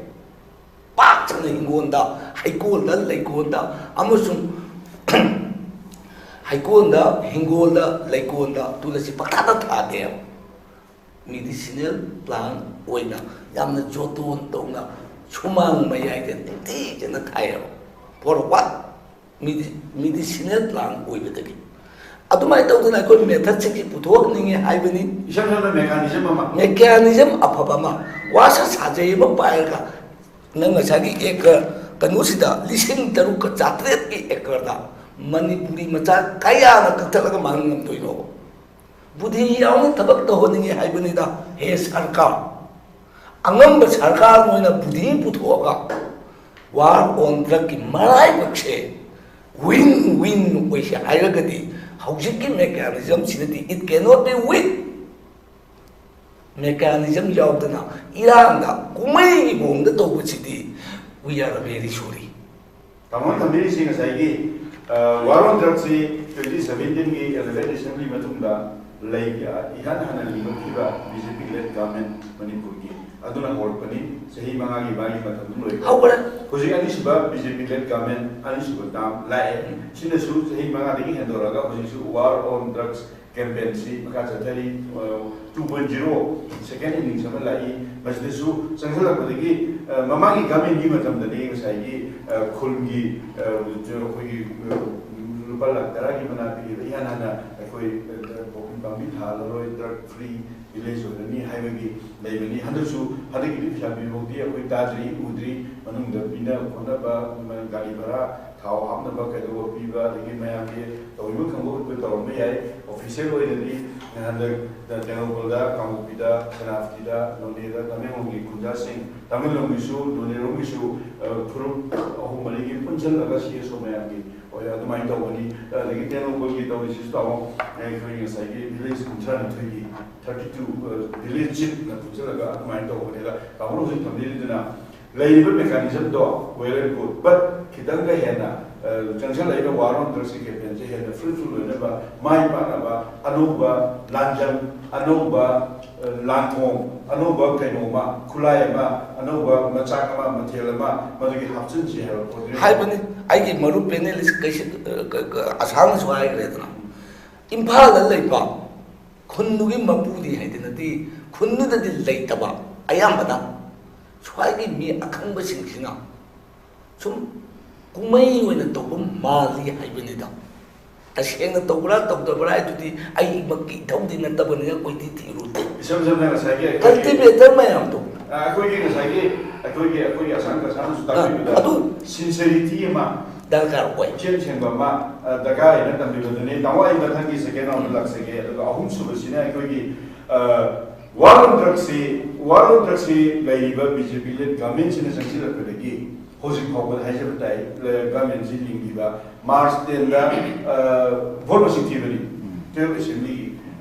ꯄꯥꯛ ꯆꯥꯎꯅ ꯍꯤꯡꯒꯣꯜꯗ, ꯍꯩꯀꯣꯜꯗ, ꯂꯩꯀꯣꯜꯗ ꯑꯃꯁꯨꯡ ꯍꯩꯀꯣꯜꯗ, ꯍꯤꯡꯒꯣꯜꯗ, ꯂꯩꯀꯣꯜꯗ ꯇꯨꯂꯁꯤ ꯄꯪꯊꯥꯗ ꯊꯥꯗꯦꯕ꯫ ꯃꯦꯗꯤꯁꯤꯅꯦꯜ ꯄ꯭ꯂꯥꯟ ꯑꯣꯏꯅ ꯌꯥꯝꯅ ꯖꯣꯇꯣꯟ ꯇꯧꯅ ꯁꯨꯃꯥꯡ ꯃꯌꯥꯏꯗ ꯅꯤꯡꯊꯤꯖꯅ ꯊꯥꯏꯌꯦꯕ꯫ For what? ꯃꯤꯗꯤ ꯃꯤꯗꯤ ꯁꯤꯅꯦꯠ ꯄ꯭ꯂꯥꯟ ꯑꯣꯏꯕꯗꯒꯤ꯫ ꯑꯗꯨꯃꯥꯏꯅ ꯇꯧꯗꯅ ꯑꯩꯈꯣꯏ ꯃꯦꯊꯠꯁꯤꯡꯁꯤ ꯄꯨꯊꯣꯛꯍꯟꯅꯤꯡꯉꯤ ꯍꯥꯏꯕꯅꯤ꯫ ꯏꯁꯝ ꯁꯝꯅ ꯃꯦꯀꯥꯅꯤꯖꯝ ꯑꯃ ꯃꯦꯀꯥꯅꯤꯖꯝ ꯑꯐꯕ ꯑꯃ, ꯋꯥꯁꯥ ꯁꯥꯖꯩ ꯑꯃ ꯄꯥꯏꯔꯒ ꯅꯪ ꯉꯁꯥꯏꯒꯤ ꯑꯦꯀꯔ ꯀꯩꯅꯣꯁꯤꯗ ꯂꯤꯁꯤꯡ ꯇꯔꯨꯛꯀ ꯆꯥꯇ꯭ꯔꯦꯠꯀꯤ ꯑꯦꯀꯔꯗ ꯃꯅꯤꯄꯨꯔꯤ ꯃꯆꯥ ꯀꯌꯥꯅ ꯀꯛꯊꯠꯂꯒ ꯃꯥꯡꯍꯟ ꯉꯝꯗꯣꯏꯅꯣ? ꯕꯨꯙꯤ ꯌꯥꯎꯅ ꯊꯕꯛ ꯇꯧꯍꯟꯅꯤꯡꯉꯤ ꯍꯥꯏꯕꯅꯤꯗ꯫ ꯍꯦ ꯁꯔꯀꯥꯔ, ꯑꯉꯝꯕ ꯁꯔꯀꯥꯔ ꯑꯣꯏꯅ ꯕꯨꯙꯤ ꯄꯨꯊꯣꯛꯑꯒ ꯋꯥꯔ ꯑꯣꯟ ꯗ꯭ꯔꯛꯀꯤ ꯃꯔꯥꯏꯕꯛꯁꯦ ꯋꯤꯟ ꯋꯤꯟ ꯑꯣꯏꯁꯦ ꯍꯥꯏꯔꯒꯗꯤ ꯍꯧꯖꯤꯛꯀꯤ ꯃꯦꯀꯥꯅꯤꯖꯝꯁꯤꯗꯗꯤ it cannot be win꯫ Mechanism ꯌꯥꯎꯗꯅ ꯏꯔꯥꯡꯗ ꯀꯨꯝꯍꯩꯒꯤ ꯃꯑꯣꯡꯗ ꯇꯧꯕꯁꯤꯗꯤ we are very sorry꯫ ꯇꯥꯃꯣꯅ ꯊꯝꯕꯤꯔꯤꯁꯤ ꯉꯁꯥꯏꯒꯤ ꯋꯥꯔ ꯑꯣꯟ ꯗ꯭ꯔꯛꯁꯤ ꯇ꯭ꯋꯦꯟꯇꯤ ꯁꯚꯦꯟꯇꯤꯟꯒꯤ ꯑꯦꯂꯦꯚꯦꯟ ꯑꯦꯁꯦꯝꯕ꯭ꯂꯤ ꯃꯇꯨꯡꯗ ꯂꯩ ꯏꯍꯥꯟ ꯍꯥꯟꯅ ꯂꯤꯡꯈꯠꯈꯤꯕ ꯕꯤ ꯖꯦ ꯄꯤ ꯂꯦꯠ ꯒꯚꯔꯟꯃꯦꯟ ꯃꯅꯤꯄꯨꯔꯒꯤ ꯑꯗꯨꯅ ꯍꯧꯔꯛꯄꯅꯤ꯫ ꯆꯍꯤ ꯃꯉꯥꯒꯤ ꯃꯥꯒꯤ ꯃꯇꯝꯗꯨ ꯂꯣꯏꯈ꯭ꯔꯦ꯫ ꯍꯧꯈ꯭ꯔꯦ꯫ ꯍꯧꯖꯤꯛ ꯑꯅꯤꯁꯨꯕ ꯕꯤ ꯖꯦ ꯄꯤ ꯂꯦꯠ ꯒꯚꯔꯟꯃꯦꯟ ꯑꯅꯤꯁꯨꯕ ꯇꯥꯝ ꯂꯥꯛꯑꯦ꯫ ꯁꯤꯅꯁꯨ ꯆꯍꯤ ꯃꯉꯥꯗꯒꯤ ꯍꯦꯟꯗꯣꯔꯛꯑꯒ ꯍꯧꯖꯤꯛꯁꯨ ꯋꯥꯔ ꯑꯣꯟ ꯗ꯭ꯔꯛꯁ ꯀꯦꯝꯄꯦꯟꯁꯤ ꯃꯈꯥ ꯆꯠꯊꯔꯤ꯫ ꯇꯨ ꯄꯣꯏꯟ ꯖꯤꯔꯣ ꯁꯦꯀꯦꯟ ꯏꯅꯤꯡꯁ ꯑꯃ ꯂꯥꯛꯏ꯫ ꯃꯁꯤꯗꯁꯨ ꯆꯪꯁꯤꯜꯂꯛꯄꯗꯒꯤ ꯃꯃꯥꯡꯒꯤ ꯒꯚꯔꯟꯃꯦꯟꯒꯤ ꯃꯇꯝꯗꯗꯤ ꯉꯁꯥꯏꯒꯤ ꯈꯨꯜꯒꯤ ꯑꯩꯈꯣꯏꯒꯤ ꯂꯨꯄꯥ ꯂꯥꯛ ꯇꯔꯥꯒꯤ ꯃꯅꯥ ꯄꯤꯔꯤꯕ ꯏꯍꯥꯟ ꯍꯥꯟꯅ ꯑꯩꯈꯣꯏ ꯄꯣꯄꯤ ꯄꯥꯝꯕꯤ ꯊꯥꯔꯔꯣꯏ, ꯗ꯭ꯔꯒ ꯐ꯭ꯔꯤ ꯚꯤꯂꯦꯖ ꯑꯣꯏꯔꯅꯤ ꯍꯥꯏꯕꯒꯤ ꯂꯩꯕꯅꯤ꯫ ꯍꯟꯗꯛꯁꯨ ꯍꯟꯗꯛꯀꯤꯗꯤ ꯄꯩꯁꯥ ꯄꯤꯕ ꯐꯥꯎꯗꯤ ꯑꯩꯈꯣꯏ ꯇꯥꯗ꯭ꯔꯤ, ꯎꯗ꯭ꯔꯤ꯫ ꯃꯅꯨꯡꯗ ꯄꯤꯅ ꯈꯣꯠꯅꯕ, ꯒꯥꯔꯤ ꯚꯔꯥ, ꯊꯥꯎ ꯍꯥꯞꯅꯕ ꯀꯩꯗꯧꯕ ꯄꯤꯕ, ꯑꯗꯒꯤ ꯃꯌꯥꯝꯒꯤ ꯇꯧꯕꯤꯕ ꯈꯪꯕ ꯎꯠꯄ ꯇꯧꯔꯝꯕ ꯌꯥꯏ꯫ ꯑꯣꯐꯤꯁꯤꯌꯦꯜ ꯑꯣꯏꯅꯗꯤ ꯍꯟꯗꯛ ꯇꯦꯡꯅꯧꯄꯜꯗ, ꯀꯥꯡꯄꯣꯛꯄꯤꯗ, ꯁꯦꯅꯥꯄꯇꯤꯗ, ꯅꯣꯅꯦꯗ, ꯇꯃꯦꯡꯂꯣꯡꯒꯤ ꯈꯨꯟꯖꯥꯁꯤꯡ, ꯇꯃꯦꯡꯂꯣꯡꯒꯤꯁꯨ, ꯅꯣꯅꯦꯔꯣꯝꯒꯤꯁꯨ, ꯑ, ꯐꯨꯔꯨꯞ ꯑꯍꯨꯝ ꯃꯔꯤꯒꯤ ꯄꯨꯟꯁꯤꯜꯂꯒ ꯁꯤ ꯑꯦꯁ ꯑꯣ ꯃꯌꯥꯝꯒꯤ ꯑꯣꯏ ꯑꯗꯨꯃꯥꯏꯅ ꯇꯧꯕꯅꯤ꯫ ꯑꯗꯒꯤ ꯇꯦꯡꯅꯧꯄꯜꯒꯤ ꯇꯧꯔꯤꯁꯤꯁꯨ ꯇꯥꯃꯣ, ꯑꯩꯈꯣꯏ ꯉꯁꯥꯏꯒꯤ ꯚꯤꯂꯦꯖ ꯀꯨꯟꯊ꯭ꯔꯥ ꯅꯤꯊꯣꯏꯒꯤ, ꯊꯥꯔꯇꯤ ꯇꯨ ꯚꯤꯂꯦꯖ ꯆꯤꯐꯅ ꯄꯨꯟꯁꯤꯜꯂꯒ ꯑꯗꯨꯃꯥꯏꯅ ꯇꯧꯕꯅꯤꯗ꯫ ꯇꯥꯃꯣꯅ ꯍꯧꯖꯤꯛ ꯊꯝꯕꯤꯔꯤꯗꯨꯅ ꯂꯩꯔꯤꯕ ꯃꯦꯀꯥꯅꯤꯖꯝꯗꯣ well and good, but ꯈꯤꯇꯪꯒ ꯍꯦꯟꯅ ꯆꯪꯁꯤꯜꯂꯛꯏꯕ ꯋꯥꯔ ꯑꯣꯟ ꯗ꯭ꯔꯛꯁꯀꯤ ꯀꯦꯝꯄꯦꯟꯁꯦ ꯍꯦꯟꯅ ꯐ꯭ꯔꯨꯠꯐꯨꯜ ꯑꯣꯏꯅꯕ, ꯃꯥꯏ ꯄꯥꯛꯅꯕ ꯑꯅꯧꯕ ꯂꯥꯟꯖꯝ, ꯑꯅꯧꯕ ꯂꯥꯟꯐꯝ, ꯑꯅꯧꯕ ꯀꯩꯅꯣꯝꯃ, ꯈꯨꯠꯂꯥꯏ ꯑꯃ, ꯑꯅꯧꯕ ꯃꯆꯥꯛ ꯑꯃ, ꯃꯊꯦꯜ ꯑꯃ ꯃꯗꯨꯒꯤ ꯍꯥꯞꯆꯤꯟꯁꯤ ꯍꯥꯏꯕ ꯄꯣꯠꯇꯨ ꯍꯥꯏꯕꯅꯤ꯫ ꯑꯩꯒꯤ ꯃꯔꯨꯞ ꯄꯦꯅꯦꯂꯤꯁ ꯀꯩꯁꯤ ꯑꯁꯥꯡꯅꯁꯨ ꯍꯥꯏꯈ꯭ꯔꯦꯗꯅ, ꯏꯝꯐꯥꯜꯗ ꯂꯩꯕ ꯈꯨꯟꯗꯨꯒꯤ ꯃꯄꯨꯗꯤ ꯍꯥꯏꯗꯅꯗꯤ ꯈꯨꯟꯗꯨꯗꯗꯤ ꯂꯩꯇꯕ ꯑꯌꯥꯝꯕꯅ ꯁ꯭ꯋꯥꯏꯒꯤ ꯃꯤ ꯑꯈꯪꯕꯁꯤꯡꯁꯤꯅ ꯁꯨꯝ ꯀꯨꯝꯍꯩ ꯑꯣꯏꯅ ꯇꯧꯕ ꯃꯥꯜꯂꯤ ꯍꯥꯏꯕꯅꯤꯗ꯫ ꯇꯁꯦꯡꯅ ꯇꯧꯕ꯭ꯔꯥ ꯇꯧꯗꯕ꯭ꯔꯥ ꯍꯥꯏꯗꯨꯗꯤ ꯑꯩꯃꯛꯀꯤ ꯏꯊꯧꯗꯤ ꯅꯠꯇꯕꯅꯤꯅ ꯑꯩꯈꯣꯏꯗꯤ ꯊꯤꯔꯨꯗꯦ꯫ ꯏꯁꯝ ꯁꯝꯅ ꯉꯁꯥꯏꯒꯤ ꯑꯩꯈꯣꯏꯒꯤ ꯀꯜꯇꯤꯚꯦꯇꯔ ꯃꯌꯥꯝꯗꯣ꯫ ꯑ, ꯑꯩꯈꯣꯏꯒꯤ ꯉꯁꯥꯏꯒꯤ ꯑꯩꯈꯣꯏꯒꯤ ꯑꯩꯈꯣꯏꯒꯤ ꯑꯁꯥꯡ ꯀꯁꯥꯡꯅꯁꯨ ꯇꯥꯛꯄꯤꯕꯗ ꯑꯗꯨ ꯁꯤꯟꯁꯦꯔꯤꯇꯤ ꯑꯃ ꯗꯔꯀꯥꯔ ꯑꯣꯏ꯫ ꯄꯨꯛꯆꯦꯜ ꯁꯦꯡꯕ ꯑꯃ ꯑ, ꯗꯔꯀꯥꯔ ꯑꯣꯏꯅ ꯇꯝꯕꯤꯕꯗꯨꯅꯤ꯫ ꯇꯥꯃꯣ, ꯑꯩ ꯃꯊꯪꯒꯤ ꯁꯦꯀꯦꯟ ꯔꯥꯎꯟꯗ ꯂꯥꯛꯆꯒꯦ꯫ ꯑꯗꯨꯒ ꯑꯍꯨꯝꯁꯨꯕꯁꯤꯅ ꯑꯩꯈꯣꯏꯒꯤ ꯋꯥꯔ ꯑꯣꯟ ꯗ꯭ꯔꯛꯁꯤ ꯋꯥꯔ ꯑꯣꯟ ꯗ꯭ꯔꯛꯁꯤ ꯂꯩꯔꯤꯕ ꯕꯤ ꯖꯦ ꯄꯤ ꯂꯦꯠ ꯒꯚꯔꯟꯃꯦꯟꯁꯤꯅ ꯆꯪꯁꯤꯜꯂꯛꯄꯗꯒꯤ ꯍꯧꯖꯤꯛ ꯐꯥꯎꯕꯗ ꯍꯥꯏꯖꯕ ꯇꯥꯏ, ꯒꯚꯔꯟꯃꯦꯟꯁꯤ ꯂꯤꯡꯂꯤꯕ ꯃꯥꯔꯆ ꯇꯦꯟꯗ ꯚꯣꯠ ꯃꯁꯤꯡ ꯊꯤꯕꯅꯤ꯫ ꯇꯨꯌꯦꯜꯐ ꯑꯦꯁꯦꯝꯕ꯭ꯂꯤꯒꯤ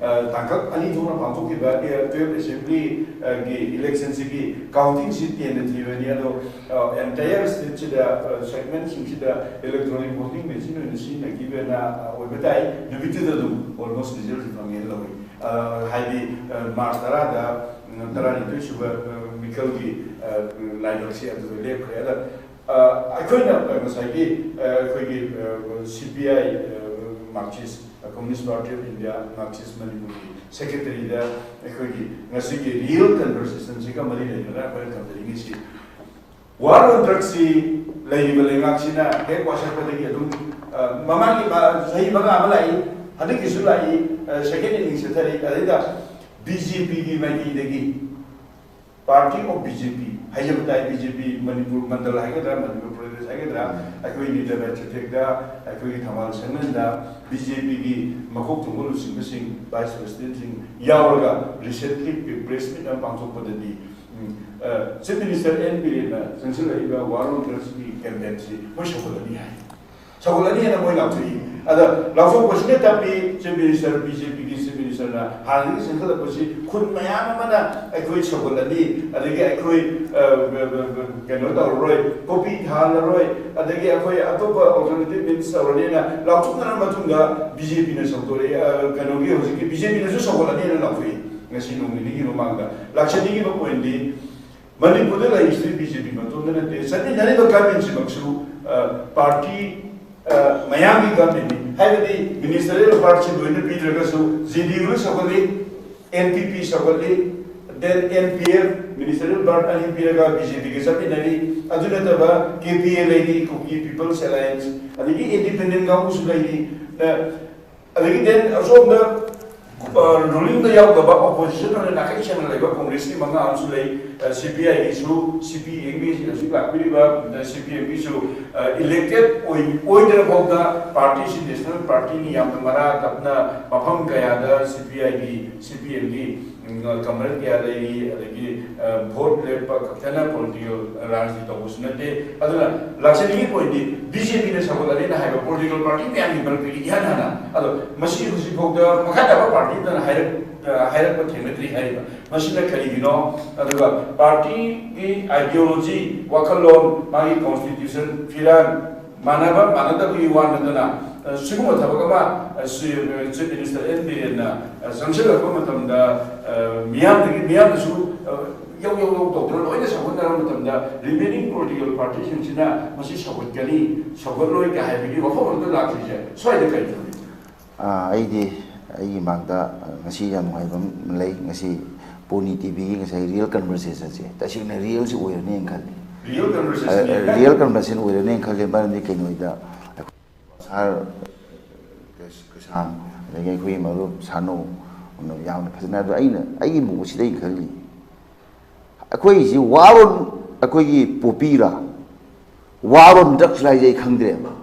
ꯇꯥꯡꯀꯛ ꯑꯅꯤ ꯊꯣꯛꯅ ꯄꯥꯡꯊꯣꯛꯈꯤꯕ ꯇꯨꯌꯦꯜꯐ ꯑꯦꯁꯦꯝꯕ꯭ꯂꯤꯒꯤ ꯏꯂꯦꯛꯁꯟꯁꯤꯒꯤ ꯀꯥꯎꯟꯇꯤꯡꯁꯤ ꯇꯦꯟꯗ ꯊꯤꯕꯅꯤ꯫ ꯑꯗꯣ ꯑꯦꯟꯇꯥꯌꯔ ꯁ꯭ꯇꯦꯠꯁꯤꯗ ꯁꯦꯒꯃꯦꯟꯁꯤꯡꯁꯤꯗ ꯏꯂꯦꯛꯇ꯭ꯔꯣꯅꯤꯛ ꯚꯣꯇꯤꯡ ꯃꯦꯆꯤꯟ ꯑꯣꯏꯅ ꯁꯤꯖꯤꯟꯅꯈꯤꯕꯅ ꯑꯣꯏꯕ ꯇꯥꯏ꯫ ꯅꯨꯃꯤꯠꯇꯨꯗ ꯑꯗꯨꯝ ꯑꯣꯜꯃꯣꯁ ꯔꯤꯖꯜꯁꯤ ꯐꯪꯉꯦꯅ ꯂꯧꯏ꯫ ꯍꯥꯏꯗꯤ ꯃꯥꯔꯆ ꯇꯔꯥꯗ ꯇꯔꯥꯅꯤꯊꯣꯏ ꯁꯨꯕ ꯃꯤꯈꯜꯒꯤ ꯂꯥꯏꯕꯛꯁꯤ ꯑꯗꯨꯗ ꯂꯦꯞꯈ꯭ꯔꯦ꯫ ꯑꯗ ꯑꯩꯈꯣꯏꯅ ꯉꯁꯥꯏꯒꯤ ꯑꯩꯈꯣꯏꯒꯤ C P I, Marxist communist party of India, Marxist ꯃꯅꯤꯄꯨꯔꯒꯤ ꯁꯦꯀ꯭ꯔꯦꯇꯔꯤꯗ ꯑꯩꯈꯣꯏꯒꯤ ꯉꯁꯤꯒꯤ ꯔꯤꯌꯦꯜ ꯀꯟꯚꯔꯁꯦꯁꯟꯁꯤꯒ ꯃꯔꯤ ꯂꯩꯅꯅ ꯑꯩꯈꯣꯏꯅ ꯊꯝꯖꯅꯤꯡꯉꯤꯁꯤ, ꯋꯥꯔ ꯑꯣꯟ ꯗ꯭ꯔꯛꯁꯤ ꯂꯩꯔꯤꯕ ꯂꯩꯉꯥꯛꯁꯤꯅ ꯍꯦꯛ ꯋꯥꯁꯛꯄꯗꯒꯤ ꯑꯗꯨꯝ ꯃꯃꯥꯡꯒꯤ ꯆꯍꯤ ꯃꯉꯥ ꯑꯃ ꯂꯥꯛꯏ, ꯍꯟꯗꯛꯀꯤꯁꯨ ꯂꯥꯛꯏ, ꯁꯦꯀꯦꯟ ꯏꯅꯤꯡ ꯆꯠꯊꯔꯤ꯫ ꯑꯗꯩꯗ ꯕꯤ ꯖꯦ ꯄꯤꯒꯤ ꯃꯥꯏꯀꯩꯗꯒꯤ ꯄꯥꯔꯇꯤ ꯑꯣꯐ ꯕꯤ ꯖꯦ ꯄꯤ ꯍꯥꯏꯖꯕ ꯇꯥꯏ, ꯕꯤ ꯖꯦ ꯄꯤ ꯃꯅꯤꯄꯨꯔ ꯃꯟꯗꯜ ꯍꯥꯏꯒꯗ꯭ꯔꯥ, ꯃꯅꯤꯄꯨꯔ ꯄ꯭ꯔꯗꯦꯁ ꯍꯥꯏꯒꯗ꯭ꯔꯥ, ꯑꯩꯈꯣꯏ ꯅꯤꯗꯔ ꯆꯩꯊꯦꯛꯇ, ꯑꯩꯈꯣꯏꯒꯤ ꯊꯧꯕꯥꯜ ꯁꯪꯂꯦꯟꯗ ꯕꯤ ꯖꯦ ꯄꯤꯒꯤ ꯃꯀꯣꯛ ꯊꯣꯡꯕ ꯂꯨꯆꯤꯡꯕꯁꯤꯡ, ꯚꯥꯏꯁ ꯄ꯭ꯔꯁꯤꯗꯦꯟꯁꯤꯡ ꯌꯥꯎꯔꯒ ꯔꯤꯁꯦꯟꯠꯂꯤ ꯄ꯭ꯔꯦꯁ ꯃꯤꯠ ꯑꯃ ꯄꯥꯡꯊꯣꯛꯄꯗꯗꯤ ꯆꯤꯐ ꯃꯤꯅꯤꯁꯇꯔ ꯑꯦꯟ ꯕꯤꯔꯦꯟꯅ ꯆꯪꯁꯤꯜꯂꯛꯏꯕ ꯋꯥꯔ ꯑꯣꯟ ꯗ꯭ꯔꯛꯁꯀꯤ ꯀꯦꯝꯄꯦꯟꯁꯤ ꯃꯣꯏ ꯁꯧꯒꯠꯂꯅꯤ ꯍꯥꯏ꯫ ꯁꯧꯒꯠꯂꯅꯤ ꯍꯥꯏꯅ ꯃꯣꯏ ꯂꯥꯎꯊꯣꯛꯏ꯫ ꯑꯗ ꯂꯥꯎꯊꯣꯛꯄꯁꯤꯅ ꯇꯥꯛꯄꯤ, ꯆꯤꯐ ꯃꯤꯅꯤꯁꯇꯔ, ꯕꯤ ꯖꯦ ꯄꯤꯒꯤ ꯆꯤꯐ ꯃꯤꯅꯤꯁꯇꯔꯅ ꯍꯥꯟꯅꯗꯒꯤ ꯆꯪꯁꯤꯜꯂꯛꯄꯁꯤ ꯈꯨꯟ ꯃꯌꯥꯝ ꯑꯃꯅ ꯑꯩꯈꯣꯏ ꯁꯧꯒꯠꯂꯅꯤ, ꯑꯗꯒꯤ ꯑꯩꯈꯣꯏ ꯀꯩꯅꯣ ꯇꯧꯔꯔꯣꯏ, ꯄꯣꯄꯤ ꯊꯥꯍꯜꯂꯔꯣꯏ, ꯑꯗꯒꯤ ꯑꯩꯈꯣꯏ ꯑꯇꯣꯞꯄ ꯑꯣꯜꯇꯔꯅꯦꯇꯤꯚ ꯃꯤꯟꯁ ꯇꯧꯔꯅꯤꯅ ꯂꯥꯎꯊꯣꯛꯅꯔ ꯃꯇꯨꯡꯗ ꯕꯤ ꯖꯦ ꯄꯤꯅ ꯁꯧꯗꯣꯔꯛꯏ꯫ ꯀꯩꯅꯣꯒꯤ ꯍꯧꯖꯤꯛꯀꯤ ꯕꯤ ꯖꯦ ꯄꯤꯅꯁꯨ ꯁꯧꯒꯠꯂꯅꯤꯅ ꯂꯥꯎꯊꯣꯛꯏ꯫ ꯉꯁꯤ ꯅꯣꯡ ꯅꯤꯅꯤꯒꯤ ꯃꯃꯥꯡꯗ ꯂꯥꯛꯆꯅꯤꯡꯉꯤꯕ ꯄꯣꯏꯟꯗꯤ, ꯃꯅꯤꯄꯨꯔꯗ ꯂꯩꯔꯤꯁꯤꯗꯤ ꯕꯤ ꯖꯦ ꯄꯤ ꯃꯇꯣꯝꯇ ꯅꯠꯇꯦ, ꯆꯠꯃꯤꯟꯅꯔꯤꯕ ꯒꯚꯔꯟꯃꯦꯟꯁꯤꯃꯛꯁꯨ ꯄꯥꯔꯇꯤ ꯃꯌꯥꯝꯒꯤ ꯒꯚꯔꯟꯃꯦꯟꯅꯤ꯫ ꯍꯥꯏꯕꯗꯤ ꯃꯤꯅꯤꯁꯇꯔꯤꯌꯦꯜ ꯄꯥꯔꯠꯁꯤ ꯂꯣꯏꯅ ꯄꯤꯗ꯭ꯔꯒꯁꯨ ꯖꯦ ꯗꯤ ꯌꯨꯅ ꯁꯧꯒꯠꯂꯤ, ꯑꯦꯟ ꯄꯤ ꯄꯤ ꯁꯧꯒꯠꯂꯤ, Then N P F, Ministerial Berth ꯑꯅꯤ ꯄꯤꯔꯒ B J P ꯒ ꯆꯠꯃꯤꯟꯅꯔꯤ꯫ ꯑꯗꯨ ꯅꯠꯇꯕ K P A ꯂꯩꯔꯤ, Kuki People's Alliance, ꯑꯗꯒꯤ Independent ꯀꯥꯡꯕꯨꯁꯨ ꯂꯩꯔꯤ꯫ ꯑ, ꯑꯗꯒꯤ then ꯑꯁꯣꯝꯗ, ꯑ, ruling ꯗ ꯌꯥꯎꯗꯕ opposition ꯑꯣꯏꯅ ꯅꯥꯀꯩ ꯁꯦꯡꯅ ꯂꯩꯕ Congress ꯀꯤ ꯃꯉꯥ ꯑꯃꯁꯨ ꯂꯩ꯫ ꯑ, C P I ꯒꯤꯁꯨ, C P M ꯒꯤ ꯍꯧꯖꯤꯛ ꯂꯥꯛꯄꯤꯔꯤꯕ, ꯑ, C P M ꯒꯤꯁꯨ, ꯑ, elected ꯑꯣꯏ-, ꯑꯣꯏꯗ꯭ꯔ ꯐꯥꯎꯗ party ꯁꯤ national party ꯅꯤ, ꯌꯥꯝꯅ ꯃꯔꯥ ꯇꯞꯅ ꯃꯐꯝ ꯀꯌꯥꯗ C P I ꯒꯤ, C P M ꯒꯤ, ꯎꯝ, ꯀꯃꯔꯦꯜ ꯀꯌꯥ ꯂꯩꯔꯤ, ꯑꯗꯒꯤ, ꯑ, vote ꯂꯦꯞꯄ ꯈꯛꯇꯅ political ꯔꯥꯖꯅꯤꯇꯤ ꯇꯧꯕꯁꯨ ꯅꯠꯇꯦ꯫ ꯑꯗꯨꯅ ꯂꯥꯛꯆꯅꯤꯡꯉꯤ point ꯗꯤ B J P ꯅ ꯁꯧꯒꯠꯂꯅꯤꯅ ꯍꯥꯏꯕ political party ꯃꯌꯥꯝꯒꯤ ꯃꯔꯛꯇꯒꯤ ꯏꯍꯥꯟ ꯍꯥꯟꯅ, ꯑꯗꯣ ꯃꯁꯤ ꯍꯧꯖꯤꯛꯐꯥꯎꯗ ꯃꯈꯥ ꯇꯥꯕ party ꯑꯃꯠꯇꯅ ꯍꯥꯏꯔꯛ-, ꯑ, ꯍꯥꯏꯔꯛꯄ ꯊꯦꯡꯅꯗ꯭ꯔꯤ ꯍꯥꯏꯔꯤꯕ꯫ ꯃꯁꯤꯅ ꯀꯔꯤꯒꯤꯅꯣ? ꯑꯗꯨꯒ party ꯒꯤ ideology, ꯋꯥꯈꯜꯂꯣꯟ, ꯃꯥꯒꯤ constitution, ꯐꯤꯔꯥꯟ, ꯃꯥꯟꯅꯕ ꯃꯥꯟꯅꯗꯕꯒꯤ ꯋꯥ ꯅꯠꯇꯅ, ꯑ, ꯁꯤꯒꯨꯝꯕ ꯊꯕꯛ ꯑꯃ, ꯑ, ꯁꯤ, ꯑ, Chief Minister N Birenꯅ, ꯑ, ꯆꯪꯁꯤꯜꯂꯛꯄ ꯃꯇꯝꯗ, ꯑ, ꯃꯤꯌꯥꯝꯗꯒꯤ, ꯃꯤꯌꯥꯝꯅꯁꯨ, ꯑ, ꯌꯧ ꯌꯧ ꯌꯧ ꯇꯧꯗꯅ ꯂꯣꯏꯅ ꯁꯧꯒꯠꯅꯔꯕ ꯃꯇꯝꯗ, remaining political party ꯁꯤꯡꯁꯤꯅ ꯃꯁꯤ ꯁꯧꯒꯠꯀꯅꯤ, ꯁꯧꯒꯠꯂꯣꯏ ꯀꯥꯏ ꯍꯥꯏꯕꯒꯤ ꯋꯥꯐꯝ ꯑꯃꯗ ꯂꯥꯛꯇ꯭ꯔꯤꯁꯦ ꯁ꯭ꯋꯥꯏꯗ ꯀꯔꯤ ꯊꯝꯃꯤ? ꯑꯥ, ꯑꯩꯗꯤ ꯑꯩꯒꯤ ꯃꯥꯡꯗ, ꯑ, ꯉꯁꯤ ꯌꯥꯝ ꯅꯨꯡꯉꯥꯏꯕ ꯑꯃ ꯂꯩ꯫ ꯉꯁꯤ ꯄꯣꯅꯤ T V ꯒꯤ ꯉꯁꯥꯏ real conversation ꯁꯦ ꯇꯁꯦꯡꯅ real ꯁꯤ ꯑꯣꯏꯔꯅꯦꯅ ꯈꯜꯂꯤ꯫ Real conversation ꯑ, ꯅꯦ꯫ Real conversation ꯑꯣꯏꯔꯅꯦꯅ ꯈꯜꯂꯤ꯫ ꯃꯔꯝꯗꯤ ꯀꯩꯅꯣꯗ, ꯑꯩꯈꯣꯏ ꯁꯥꯔ ꯀꯩꯁꯥꯝ, ꯑꯗꯒꯤ ꯑꯩꯈꯣꯏꯒꯤ ꯃꯔꯨꯞ ꯁꯥꯅꯣ ꯌꯥꯝꯅ ꯐꯖꯅ, ꯑꯗꯣ ꯑꯩꯅ, ꯑꯩꯒꯤ ꯃꯣꯠꯁꯤꯗ ꯑꯩꯅ ꯈꯜꯂꯤ, ꯑꯩꯈꯣꯏꯒꯤꯁꯤ war on, ꯑꯩꯈꯣꯏꯒꯤ poppy ꯔ, war on drugs ꯔ ꯍꯥꯏꯁꯦ ꯑꯩ ꯈꯪꯗ꯭ꯔꯦꯕ꯫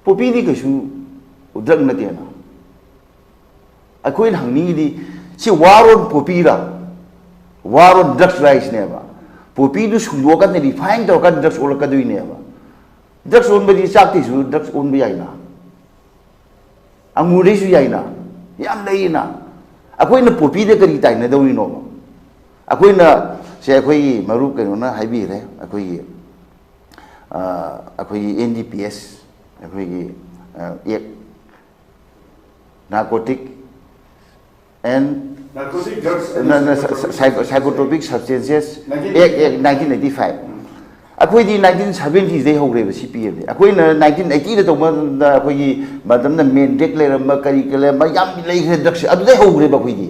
Poppy ꯗꯤ ꯀꯩꯁꯨ drug ꯅꯠꯇꯦꯅ꯫ ꯑꯩꯈꯣꯏꯅ ꯍꯪꯅꯤꯡꯉꯤꯗꯤ, ꯁꯤ war on poppy ꯔ, war on drugs ꯔ ꯍꯥꯏꯁꯤꯅꯦꯕ꯫ Poppy ꯗꯨ ꯁꯨꯡꯗꯣꯛꯑꯀꯥꯟꯗ, refine ꯇꯧꯔꯀꯥꯟꯗ drugs ꯑꯣꯜꯂꯛꯀꯗꯣꯏꯅꯦꯕ꯫ Drugs ꯑꯣꯟꯕꯗꯤ ꯆꯥꯛꯇꯩꯁꯨ drugs ꯑꯣꯟꯕ ꯌꯥꯏꯅ, ꯑꯪꯒꯨꯔꯗꯩꯁꯨ ꯌꯥꯏꯅ, ꯌꯥꯝ ꯂꯩꯌꯦꯅ꯫ ꯑꯩꯈꯣꯏꯅ poppy ꯗ ꯀꯔꯤ ꯇꯥꯏꯅꯗꯧꯔꯤꯅꯣꯕ? ꯑꯩꯈꯣꯏꯅ, ꯁꯦ, ꯑꯩꯈꯣꯏꯒꯤ ꯃꯔꯨꯞ ꯀꯩꯅꯣꯅ ꯍꯥꯏꯕꯤꯔꯦ, ꯑꯩꯈꯣꯏꯒꯤ, ꯑ, ꯑꯩꯈꯣꯏꯒꯤ N D P S, ꯑꯩꯈꯣꯏꯒꯤ, ꯑ, Act, Narcotic and Narcotic drugs and ꯅ-, ꯅ-, Psychotropic Psycho-, Psychotropic Substances Act, Act nineteen eighty five꯫ ꯑꯩꯈꯣꯏꯗꯤ nineteen seventy ꯗꯩ ꯍꯧꯈ꯭ꯔꯦꯕ C P M ꯗꯤ꯫ ꯑꯩꯈꯣꯏꯅ nineteen eighty ꯗ ꯇꯧꯕ ꯃꯇꯝꯗ ꯑꯩꯈꯣꯏꯒꯤ ꯃꯇꯝꯗ Mandrake ꯂꯩꯔꯝꯕ, ꯀꯔꯤ ꯀꯔꯤ ꯂꯩꯔꯝꯕ, ꯌꯥꯝ ꯂꯩꯈ꯭ꯔꯦ drugs ꯁꯦ꯫ ꯑꯗꯨꯗꯩ ꯍꯧꯈ꯭ꯔꯦꯕ ꯑꯩꯈꯣꯏꯗꯤ꯫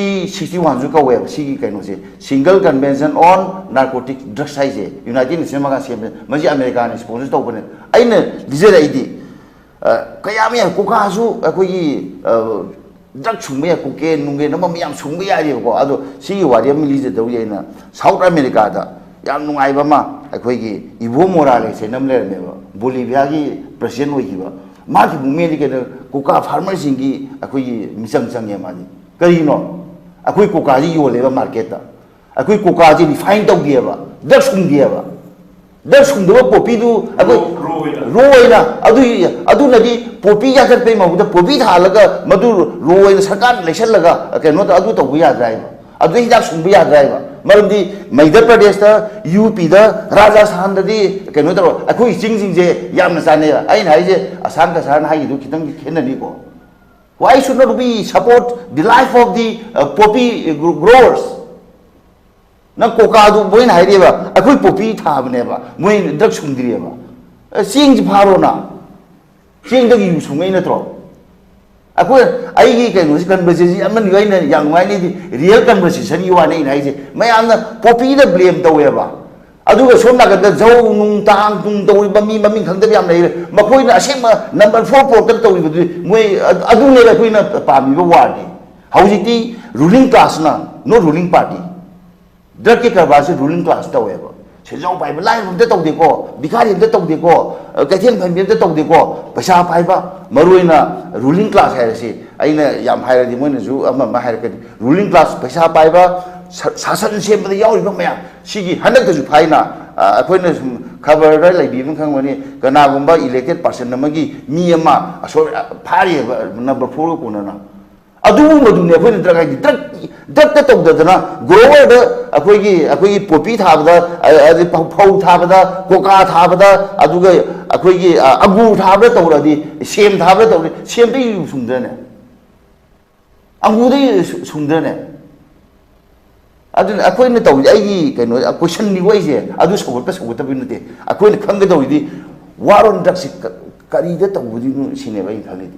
ꯁꯤ ꯁꯤꯛꯁꯇꯤ ꯋꯥꯟꯁꯨ ꯀꯧꯋꯦꯕ ꯁꯤꯒꯤ ꯀꯩꯅꯣꯁꯦ, Single Convention on Narcotic Drugs ꯍꯥꯏꯁꯦ, ꯌꯨꯅꯥꯏꯇꯦꯠ ꯅꯦꯁꯟ ꯃꯈꯥ ꯁꯦꯝꯕ, ꯃꯁꯤ ꯑꯃꯦꯔꯤꯀꯥꯅ ꯁ꯭ꯄꯣꯟꯁꯔ ꯇꯧꯕꯅꯦ꯫ ꯑꯩꯅ ꯂꯤꯖꯔꯛꯏꯗꯤ, ꯑ, ꯀꯌꯥꯝ ꯌꯥꯝ, ꯀꯣꯀꯥꯁꯨ ꯑꯩꯈꯣꯏꯒꯤ, ꯑ, ꯗ꯭ꯔꯒ ꯁꯨꯡꯕ ꯌꯥꯏ, ꯀꯣꯀꯦꯟ ꯅꯨꯡꯒꯦꯟ ꯑꯃ ꯃꯌꯥꯝ ꯁꯨꯡꯕ ꯌꯥꯏꯌꯦꯕꯀꯣ꯫ ꯑꯗꯣ ꯁꯤꯒꯤ ꯋꯥꯔꯤ ꯑꯃ ꯂꯤꯖꯗꯧꯔꯤ ꯑꯩꯅ꯫ ꯁꯥꯎꯠ ꯑꯃꯦꯔꯤꯀꯥꯗ ꯌꯥꯝ ꯅꯨꯡꯉꯥꯏꯕ ꯑꯃ, ꯑꯩꯈꯣꯏꯒꯤ ꯏꯚꯣ ꯃꯣꯔꯥꯂꯦꯁ ꯍꯥꯏꯅ ꯑꯃ ꯂꯩꯔꯝꯃꯦꯕ, ꯕꯣꯂꯤꯚꯤꯌꯥꯒꯤ ꯄ꯭ꯔꯁꯤꯗꯦꯟ ꯑꯣꯏꯈꯤꯕ꯫ ꯃꯥꯒꯤ ꯃꯨꯞꯃꯦꯟꯗꯤ ꯀꯩꯅꯣ, ꯀꯣꯀꯥ ꯐꯥꯔꯃꯔꯁꯤꯡꯒꯤ ꯑꯩꯈꯣꯏꯒꯤ ꯃꯤꯆꯪ ꯆꯪꯉꯦ ꯃꯥꯗꯤ꯫ ꯀꯔꯤꯅꯣ? ꯑꯩꯈꯣꯏ ꯀꯣꯀꯥꯁꯤ ꯌꯣꯜꯂꯦꯕ ꯃꯥꯔꯀꯦꯠꯇ꯫ ꯑꯩꯈꯣꯏ ꯀꯣꯀꯥꯁꯤ ꯔꯤꯐꯥꯏꯟ ꯇꯧꯗꯦꯕ, ꯗ꯭ꯔꯒ ꯁꯨꯡꯗꯦꯕ꯫ ꯗ꯭ꯔꯒ ꯁꯨꯡꯗꯕ ꯄꯣꯄꯤꯗꯨ ꯑꯩꯈꯣꯏ ꯔꯣ ꯑꯣꯏꯅ ꯑꯗꯨ ꯑꯗꯨꯅꯗꯤ ꯄꯣꯄꯤ ꯌꯥꯟꯊꯠꯄꯩ ꯃꯍꯨꯠꯇ ꯄꯣꯄꯤ ꯊꯥꯍꯜꯂꯒ ꯃꯗꯨ ꯔꯣ ꯑꯣꯏꯅ ꯁꯔꯀꯥꯔꯅ ꯂꯩꯁꯜꯂꯒ ꯀꯩꯅꯣ ꯇꯧ ꯑꯗꯨ ꯇꯧꯕ ꯌꯥꯗ꯭ꯔꯥ ꯍꯥꯏꯕ? ꯑꯗꯨꯗ ꯍꯤꯗꯥꯛ ꯁꯨꯡꯕ ꯌꯥꯗ꯭ꯔꯥ ꯍꯥꯏꯕ? ꯃꯔꯝꯗꯤ ꯃꯩꯙ꯭ꯌ ꯄ꯭ꯔꯗꯦꯁꯇ, ꯌꯨ ꯄꯤꯗ, ꯔꯥꯖꯁꯊꯥꯟꯗꯗꯤ ꯀꯩꯅꯣ ꯇꯧꯔ ꯑꯩꯈꯣꯏ ꯆꯤꯡꯁꯤꯡꯁꯦ ꯌꯥꯝꯅ ꯆꯥꯟꯅꯩ꯫ ꯑꯩꯅ ꯍꯥꯏꯁꯦ ꯑꯁꯥꯝ ꯀꯁꯥꯔꯅ ꯍꯥꯏꯈꯤꯗꯨ ꯈꯤꯇꯪꯗꯤ ꯈꯦꯠꯅꯅꯤꯀꯣ꯫ Why should not we support the life of the uh, poppy growers? ꯅꯪ ꯀꯣꯀꯥꯗꯨ ꯃꯣꯏꯅ ꯍꯥꯏꯔꯤꯕ ꯑꯩꯈꯣꯏ ꯄꯣꯄꯤ ꯊꯥꯕꯅꯦꯕ, ꯃꯣꯏ ꯗ꯭ꯔꯒ ꯁꯨꯡꯗ꯭ꯔꯤꯑꯕ꯫ ꯑꯦ, ꯆꯦꯡꯁꯤ ꯐꯥꯔꯣꯅ꯫ ꯆꯦꯡꯗꯒꯤ ꯌꯨ ꯁꯨꯡꯉꯛꯏ ꯅꯠꯇ꯭ꯔꯣ? ꯑꯩꯈꯣꯏ, ꯑꯩꯒꯤ ꯀꯩꯅꯣꯁꯤ, ꯀꯟꯕꯔꯁꯦꯁꯟꯁꯤ ꯑꯃꯅꯤ ꯑꯩꯅ ꯌꯥꯝ ꯅꯨꯡꯉꯥꯏꯅꯤꯗꯤ, ꯔꯤꯌꯦꯜ ꯀꯟꯕꯔꯁꯦꯁꯟꯒꯤ ꯋꯥꯅꯤ ꯑꯩꯅ ꯍꯥꯏꯁꯦ꯫ ꯃꯌꯥꯝꯅ ꯄꯣꯄꯤꯗ ꯕ꯭ꯂꯦꯝ ꯇꯧꯋꯦꯕ, ꯑꯗꯨꯒ ꯁꯣꯝ ꯅꯥꯀꯟꯗ ꯖꯧ ꯅꯨꯡ ꯇꯥꯡ ꯇꯨꯡ ꯇꯧꯔꯤꯕ ꯃꯤ ꯃꯃꯤꯡ ꯈꯪꯗꯕ ꯌꯥꯝ ꯂꯩꯔꯦ꯫ ꯃꯈꯣꯏꯅ ꯑꯁꯦꯡꯕ ꯅꯝꯕꯔ ꯐꯣꯔ ꯄꯣꯔꯛꯇ ꯇꯧꯔꯤꯕꯗꯨꯗꯤ ꯃꯣꯏ ꯑꯗꯨꯅꯦꯕ ꯑꯩꯈꯣꯏꯅ ꯄꯥꯝꯃꯤꯕ ꯋꯥꯔꯗꯤ꯫ ꯍꯧꯖꯤꯛꯇꯤ ꯔꯨꯂꯤꯡ ꯀ꯭ꯂꯥꯁꯅ, ꯅꯣ ꯔꯨꯂꯤꯡ ꯄꯥꯔꯇꯤ꯫ ꯗ꯭ꯔꯒꯀꯤ ꯀꯔꯕꯥꯔꯁꯤ ꯔꯨꯂꯤꯡ ꯀ꯭ꯂꯥꯁ ꯇꯧꯋꯦꯕ꯫ ꯁꯦꯟꯖꯥꯎ ꯄꯥꯏꯕ ꯂꯥꯏꯔꯕ ꯑꯝꯇ ꯇꯧꯗꯦꯀꯣ, ꯚꯤꯈꯥꯔꯤ ꯑꯝꯇ ꯇꯧꯗꯦꯀꯣ, ꯀꯩꯊꯦꯜ ꯐꯝꯕꯤ ꯑꯝꯇ ꯇꯧꯗꯦꯀꯣ꯫ ꯄꯩꯁꯥ ꯄꯥꯏꯕ, ꯃꯔꯨꯑꯣꯏꯅ ꯔꯨꯂꯤꯡ ꯀ꯭ꯂꯥꯁ ꯍꯥꯏꯔꯁꯤ, ꯑꯩꯅ ꯌꯥꯝ ꯍꯥꯏꯔꯗꯤ ꯃꯣꯏꯅꯁꯨ ꯑꯃ ꯑꯃ ꯍꯥꯏꯔꯛꯀꯅꯤ꯫ ꯔꯨꯂꯤꯡ ꯀ꯭ꯂꯥꯁ, ꯄꯩꯁꯥ ꯄꯥꯏꯕ, ꯁꯥ- ꯁꯥꯁꯟ ꯁꯦꯝꯕꯗ ꯌꯥꯎꯔꯤꯕ ꯃꯌꯥꯝ ꯁꯤꯒꯤ ꯍꯟꯗꯛꯇꯁꯨ ꯐꯥꯏꯅ, ꯑ, ꯑꯩꯈꯣꯏꯅ ꯁꯨꯝ ꯈꯕꯔꯗ ꯂꯩꯕꯤꯕꯅ ꯈꯪꯕꯅꯤ, ꯀꯅꯥꯒꯨꯝꯕ ꯏꯂꯦꯛꯇꯦꯠ ꯄꯥꯔꯁꯟ ꯑꯃꯒꯤ ꯃꯤ ꯑꯃ ꯑꯁꯣꯏ ꯐꯥꯔꯤꯑꯕ ꯅꯝꯕꯔ ꯐꯣꯔꯒ ꯀꯣꯟꯅꯅ꯫ ꯑꯗꯨꯒꯨꯝꯕꯗꯨꯅꯦ ꯑꯩꯈꯣꯏꯅ ꯗ꯭ꯔꯒ ꯍꯥꯏꯗꯤ꯫ ꯗ꯭ꯔꯒ, ꯗ꯭ꯔꯒꯇ ꯇꯧꯗꯗꯅ ꯒ꯭ꯔꯣꯋꯔꯗ ꯑꯩꯈꯣꯏꯒꯤ, ꯑꯩꯈꯣꯏꯒꯤ ꯄꯣꯄꯤ ꯊꯥꯕꯗ, ꯑ-, ꯑꯗꯩ ꯐꯧ, ꯐꯧ ꯊꯥꯕꯗ, ꯀꯣꯀꯥ ꯊꯥꯕꯗ, ꯑꯗꯨꯒ ꯑꯩꯈꯣꯏꯒꯤ, ꯑ, ꯑꯪꯒꯨꯔ ꯊꯥꯕꯗ ꯇꯧꯔꯗꯤ, ꯁꯦꯝ ꯊꯥꯕꯗ ꯇꯧꯔꯗꯤ, ꯁꯦꯝꯗꯩ ꯁꯨꯡꯗ꯭ꯔꯅꯦ? ꯑꯪꯒꯨꯔꯗꯩ ꯁꯨ-, ꯁꯨꯡꯗ꯭ꯔꯅꯦ? ꯑꯗꯨꯅ ꯑꯩꯈꯣꯏꯅ ꯇꯧꯔꯤꯁꯦ, ꯑꯩꯒꯤ ꯀꯩꯅꯣ, ꯀꯣꯏꯁꯟꯅꯤꯀꯣ ꯑꯩꯁꯦ, ꯑꯗꯨ ꯁꯧꯒꯠꯄ ꯁꯧꯒꯠꯇꯕꯒꯤ ꯅꯠꯇꯦ꯫ ꯑꯩꯈꯣꯏꯅ ꯈꯪꯒꯗꯧꯔꯤꯗꯤ ꯋꯥꯔ ꯑꯣꯟ ꯗ꯭ꯔꯒꯁꯤ ꯀ-, ꯀꯔꯤꯗ ꯇꯧꯕꯗꯣꯏꯅꯣ ꯁꯤꯅꯦꯕ ꯑꯩꯅ ꯈꯜꯂꯤꯗꯤ꯫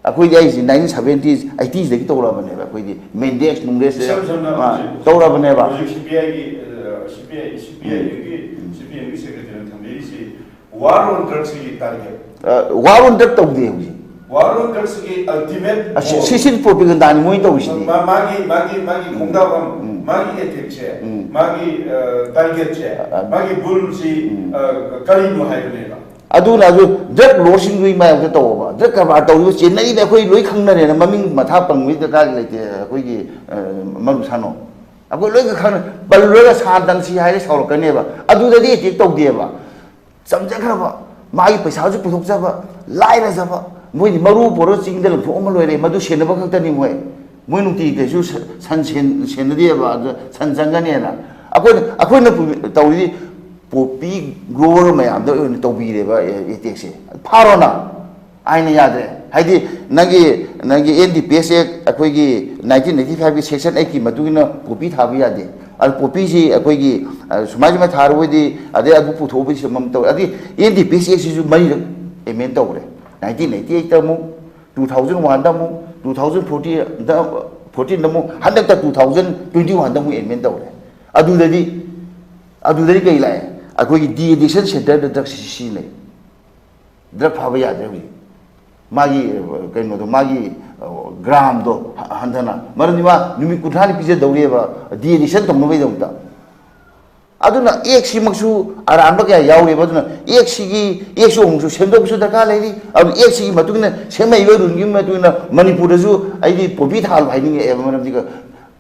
ꯑꯩꯈꯣꯏꯗꯤ ꯑꯩꯁꯤ ꯅꯥꯏꯟꯇꯤꯟ ꯁꯚꯦꯟꯇꯤꯁ, ꯑꯩꯇꯤꯁꯗꯒꯤ ꯇꯧꯔꯛꯑꯕꯅꯦꯕ꯫ ꯑꯩꯈꯣꯏꯗꯤ ꯃꯦꯟꯗꯦꯛꯁ ꯅꯨꯡꯗꯦꯛꯁ ꯏꯁꯝ ꯁꯝꯅ ꯑꯥ, ꯍꯧꯖꯤꯛ, ꯇꯧꯔꯛꯑꯕꯅꯦꯕ꯫ ꯍꯧꯖꯤꯛ ꯁꯤ ꯄꯤ ꯑꯥꯏꯒꯤ, ꯑ, ꯁꯤ ꯄꯤ ꯑꯥꯏ, ꯁꯤ ꯄꯤ ꯑꯥꯏ ꯑꯦꯝꯒꯤ, ꯁꯤ ꯄꯤ ꯑꯦꯝꯒꯤ ꯁꯦꯀ꯭ꯔꯦꯇꯔꯤꯅ ꯊꯝꯕꯤꯔꯤꯁꯤ ꯋꯥꯔ ꯑꯣꯟ ꯗ꯭ꯔꯒꯁꯤꯒꯤ ꯇꯥꯔꯒꯦꯠ꯫ ꯑ, ꯋꯥꯔ ꯑꯣꯟ ꯗ꯭ꯔꯒ ꯇꯧꯗꯦ ꯍꯧꯖꯤꯛ꯫ ꯋꯥꯔ ꯑꯣꯟ ꯗ꯭ꯔꯒꯁꯤꯒꯤ ꯑꯜꯇꯤꯃꯦꯠ ꯑ, ꯁꯤ, ꯒꯣꯜ꯫ ꯁꯤ, ꯁꯤ ꯄ꯭ꯔꯣꯄꯦꯒꯟꯗꯥꯅꯤ ꯃꯣꯏꯅ ꯇꯧꯔꯤꯁꯤꯗꯤ꯫ ꯃꯥ-, ꯃꯥꯒꯤ, ꯃꯥꯒꯤ, ꯃꯥꯒꯤ ꯎꯝ꯫ ꯈꯣꯡꯗꯥꯐꯝ, ꯎꯝ꯫ ꯃꯥꯒꯤ ꯑꯦꯊꯤꯛꯁꯦ, ꯎꯝ꯫ ꯃꯥꯒꯤ, ꯑ, ꯇꯥꯔꯒꯦꯠꯁꯦ, ꯑ, ꯑ꯫ ꯃꯥꯒꯤ ꯒꯣꯜꯁꯤ, ꯎꯝ꯫ ꯑ, ꯀꯔꯤꯅꯣ ꯍꯥꯏꯕꯅꯦꯕ꯫ ꯑꯗꯨꯅ ꯑꯗꯨ ꯗ꯭ꯔꯒ ꯂꯣꯔꯗꯁꯤꯡꯗꯨꯒꯤ ꯃꯥꯌꯣꯛꯇ ꯇꯧꯑꯣꯕ꯫ ꯗ꯭ꯔꯒ ꯀꯔꯕꯥꯔ ꯇꯧꯔꯤꯕ ꯆꯦꯟꯅꯔꯤꯕ ꯑꯩꯈꯣꯏ ꯂꯣꯏ ꯈꯪꯅꯔꯦꯅ ꯃꯃꯤꯡ ꯃꯊꯥ ꯄꯟꯕꯒꯤ ꯗꯔꯀꯥꯔ ꯂꯩꯇꯦ꯫ ꯑꯩꯈꯣꯏꯒꯤ, ꯑ, ꯃꯔꯨꯞ ꯁꯥꯅꯣ꯫ ꯑꯩꯈꯣꯏ ꯂꯣꯏꯅ ꯈꯪꯅ, ꯄꯜꯂꯨꯔꯒ ꯁꯥ ꯇꯪꯁꯤ ꯍꯥꯏꯔꯦ ꯁꯥꯎꯔꯛꯀꯅꯦꯕ꯫ ꯑꯗꯨꯗꯗꯤ ꯑꯦꯇꯦꯛ ꯇꯧꯗꯦꯕ꯫ ꯆꯝꯖꯈ꯭ꯔꯕ, ꯃꯥꯒꯤ ꯄꯩꯁꯥꯁꯨ ꯄꯨꯊꯣꯛꯆꯕ, ꯂꯥꯏꯔꯖꯕ, ꯃꯣꯏꯗꯤ ꯃꯔꯨ ꯄꯨꯔꯒ ꯆꯤꯡꯗ ꯂꯪꯊꯣꯛꯑꯝꯃ ꯂꯣꯏꯔꯦ, ꯃꯗꯨ ꯁꯦꯟꯅꯕ ꯈꯛꯇꯅꯤ ꯃꯣꯏ꯫ ꯃꯣꯏ ꯅꯨꯡꯇꯤꯒꯤ ꯀꯩꯁꯨ ꯁ-, ꯁꯟ ꯁꯦꯟ-, ꯁꯦꯟꯅꯗꯦꯕ, ꯑꯗꯨ ꯁꯟ ꯆꯪꯒꯅꯦꯅ꯫ ꯑꯩꯈꯣꯏꯅ, ꯑꯩꯈꯣꯏꯅ ꯄꯨ-, ꯇꯧꯔꯤꯗꯤ ꯄꯣꯄꯤ ꯒ꯭ꯔꯣꯋꯔ ꯃꯌꯥꯝꯗ ꯑꯣꯏꯅ ꯇꯧꯕꯤꯔꯦꯕ ꯑꯦ-, ꯑꯦꯇꯦꯛꯁꯦ꯫ ꯐꯥꯔꯣꯅ꯫ ꯑꯥꯏꯟꯅ ꯌꯥꯗ꯭ꯔꯦ꯫ ꯍꯥꯏꯗꯤ ꯅꯪꯒꯤ, ꯅꯪꯒꯤ N D P S Act ꯑꯩꯈꯣꯏꯒꯤ nineteen eighty five ꯒꯤ section eight ꯀꯤ ꯃꯇꯨꯡ ꯏꯟꯅ ꯄꯣꯄꯤ ꯊꯥꯕ ꯌꯥꯗꯦ꯫ ꯑꯗꯨ ꯄꯣꯄꯤꯁꯤ ꯑꯩꯈꯣꯏꯒꯤ, ꯑ, ꯁꯨꯃꯥꯏ ꯁꯨꯃꯥꯏꯅ ꯊꯥꯔꯨꯕꯗꯤ, ꯑꯗꯩ ꯑꯗꯨ ꯄꯨꯊꯣꯛꯄꯗꯤ ꯁꯨꯝ ꯑꯃ ꯇꯧꯔꯦ꯫ ꯑꯗꯩ N D P S Act ꯁꯤꯁꯨ ꯃꯔꯤꯔꯛ amend ꯇꯧꯈ꯭ꯔꯦ꯫ Nineteen eighty eight ꯇ ꯑꯃꯨꯛ, two thousand one ꯗ ꯑꯃꯨꯛ, two thousand fourteen ꯗ, fourteen ꯗ ꯑꯃꯨꯛ, ꯍꯟꯗꯛꯇ two thousand twenty one ꯗ ꯑꯃꯨꯛ amend ꯇꯧꯔꯦ꯫ ꯑꯗꯨꯗꯗꯤ, ꯑꯗꯨꯗꯗꯤ ꯀꯩ ꯂꯥꯛꯑꯦ? ꯑꯩꯈꯣꯏꯒꯤ de-addiction centre ꯗ ꯗ꯭ꯔꯛꯁꯤ ꯁꯤꯖꯤꯟꯅꯩ꯫ ꯗ꯭ꯔꯛ ꯐꯥꯕ ꯌꯥꯗ꯭ꯔꯦ ꯍꯧꯖꯤꯛ꯫ ꯃꯥꯒꯤ, ꯑ, ꯀꯩꯅꯣꯗꯣ, ꯃꯥꯒꯤ, ꯑ, ꯒ꯭ꯔꯥꯝꯗꯣ ꯍ-, ꯍꯟꯊꯅ, ꯃꯔꯝꯗꯤ ꯃꯥ ꯅꯨꯃꯤꯠ ꯀꯨꯟꯊ꯭ꯔꯥꯅꯤ ꯄꯤꯖꯗꯧꯔꯤꯑꯕ, de-addiction ꯇꯧꯅꯕꯒꯤꯗꯃꯛꯇ꯫ ꯑꯗꯨꯅ ꯑꯦꯛꯁꯤꯃꯛꯁꯨ ꯑꯔꯥꯟꯕ ꯀꯌꯥ ꯌꯥꯎꯔꯤꯕ꯫ ꯑꯗꯨꯅ ꯑꯦꯛꯁꯤꯒꯤ, ꯑꯦꯛꯁꯨ ꯑꯃꯨꯛꯁꯨ ꯁꯦꯝꯗꯣꯛꯄꯁꯨ ꯗꯔꯀꯥꯔ ꯂꯩꯔꯤ꯫ ꯑꯗꯨ ꯑꯦꯛꯁꯤꯒꯤ ꯃꯇꯨꯡ ꯏꯟꯅ ꯁꯦꯝꯃꯛꯏꯕ ꯔꯨꯜꯒꯤ ꯃꯇꯨꯡ ꯏꯟꯅ ꯃꯅꯤꯄꯨꯔꯗꯁꯨ ꯑꯩꯗꯤ ꯄꯣꯄꯤ ꯊꯥꯍꯜꯂꯨ ꯍꯥꯏꯅꯤꯡꯉꯛꯑꯦꯕ꯫ ꯃꯔꯝꯗꯤ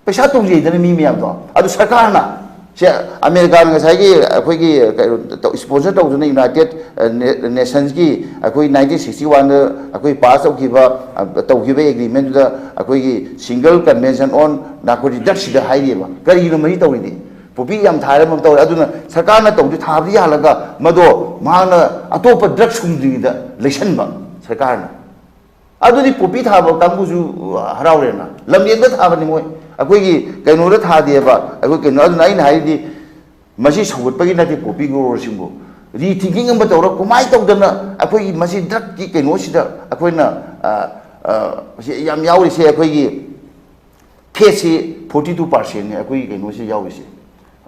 ꯄꯩꯁꯥ ꯇꯣꯡꯖꯩꯗꯅ ꯃꯤ ꯃꯌꯥꯝꯗꯣ꯫ ꯑꯗꯨ ꯁꯔꯀꯥꯔꯅ, ꯁꯦ, ꯑꯃꯦꯔꯤꯀꯥꯅ ꯉꯁꯥꯏꯒꯤ ꯑꯩꯈꯣꯏꯒꯤ ꯀꯩꯅꯣ ꯇꯧ-, sponsor ꯇꯧꯗꯨꯅ United, ꯑ, Ne-, Nationsꯀꯤ ꯑꯩꯈꯣꯏ nineteen sixty one ꯗ ꯑꯩꯈꯣꯏ pass ꯇꯧꯈꯤꯕ, ꯑ, ꯇꯧꯈꯤꯕ agreement ꯇꯨꯗ ꯑꯩꯈꯣꯏꯒꯤ Single Convention on Narcotic Drugs ꯁꯤꯗ ꯍꯥꯏꯔꯤꯑꯕ꯫ ꯀꯔꯤꯒꯤꯅꯣ ꯃꯁꯤ ꯇꯧꯔꯤꯗꯤ? ꯄꯣꯄꯤ ꯌꯥꯝ ꯊꯥꯔꯦ ꯑꯃ ꯇꯧꯔꯦ꯫ ꯑꯗꯨꯅ ꯁꯔꯀꯥꯔꯅ ꯇꯧꯗꯤ ꯊꯥꯕꯗꯤ ꯌꯥꯍꯜꯂꯒ ꯃꯗꯣ ꯃꯍꯥꯛꯅ ꯑꯇꯣꯞꯄ ꯗ꯭ꯔꯛ ꯁꯨꯡꯗ꯭ꯔꯤꯉꯩꯗ ꯂꯩꯁꯟꯕ ꯁꯔꯀꯥꯔꯅ꯫ ꯑꯗꯨꯗꯤ ꯄꯣꯄꯤ ꯊꯥꯕ ꯀꯥꯡꯕꯨꯁꯨ ꯍꯔꯥꯎꯔꯦꯅ꯫ ꯂꯝꯂꯦꯟꯗ ꯊꯥꯕꯅꯤ ꯃꯣꯏ, ꯑꯩꯈꯣꯏꯒꯤ ꯀꯩꯅꯣꯗ ꯊꯥꯗꯦꯕ꯫ ꯑꯩꯈꯣꯏ ꯀꯩꯅꯣ, ꯑꯗꯨꯅ ꯑꯩꯅ ꯍꯥꯏꯔꯤꯗꯤ ꯃꯁꯤ ꯁꯧꯒꯠꯄꯒꯤ ꯅꯠꯇꯦ꯫ ꯄꯣꯄꯤ ꯒ꯭ꯔꯣꯋꯔꯁꯤꯡꯕꯨ rethinking ꯑꯃ ꯇꯧꯔ ꯀꯃꯥꯏꯅ ꯇꯧꯗꯅ ꯑꯩꯈꯣꯏꯒꯤ ꯃꯁꯤ ꯗ꯭ꯔꯛꯀꯤ ꯀꯩꯅꯣꯁꯤꯗ ꯑꯩꯈꯣꯏꯅ, ꯑ, ꯑ, ꯁꯤ ꯌꯥꯝ ꯌꯥꯎꯔꯤꯁꯦ ꯑꯩꯈꯣꯏꯒꯤ ꯐꯦꯠꯁꯤ forty two percentꯅꯤ ꯑꯩꯈꯣꯏꯒꯤ ꯀꯩꯅꯣꯁꯤ ꯌꯥꯎꯔꯤꯁꯦ꯫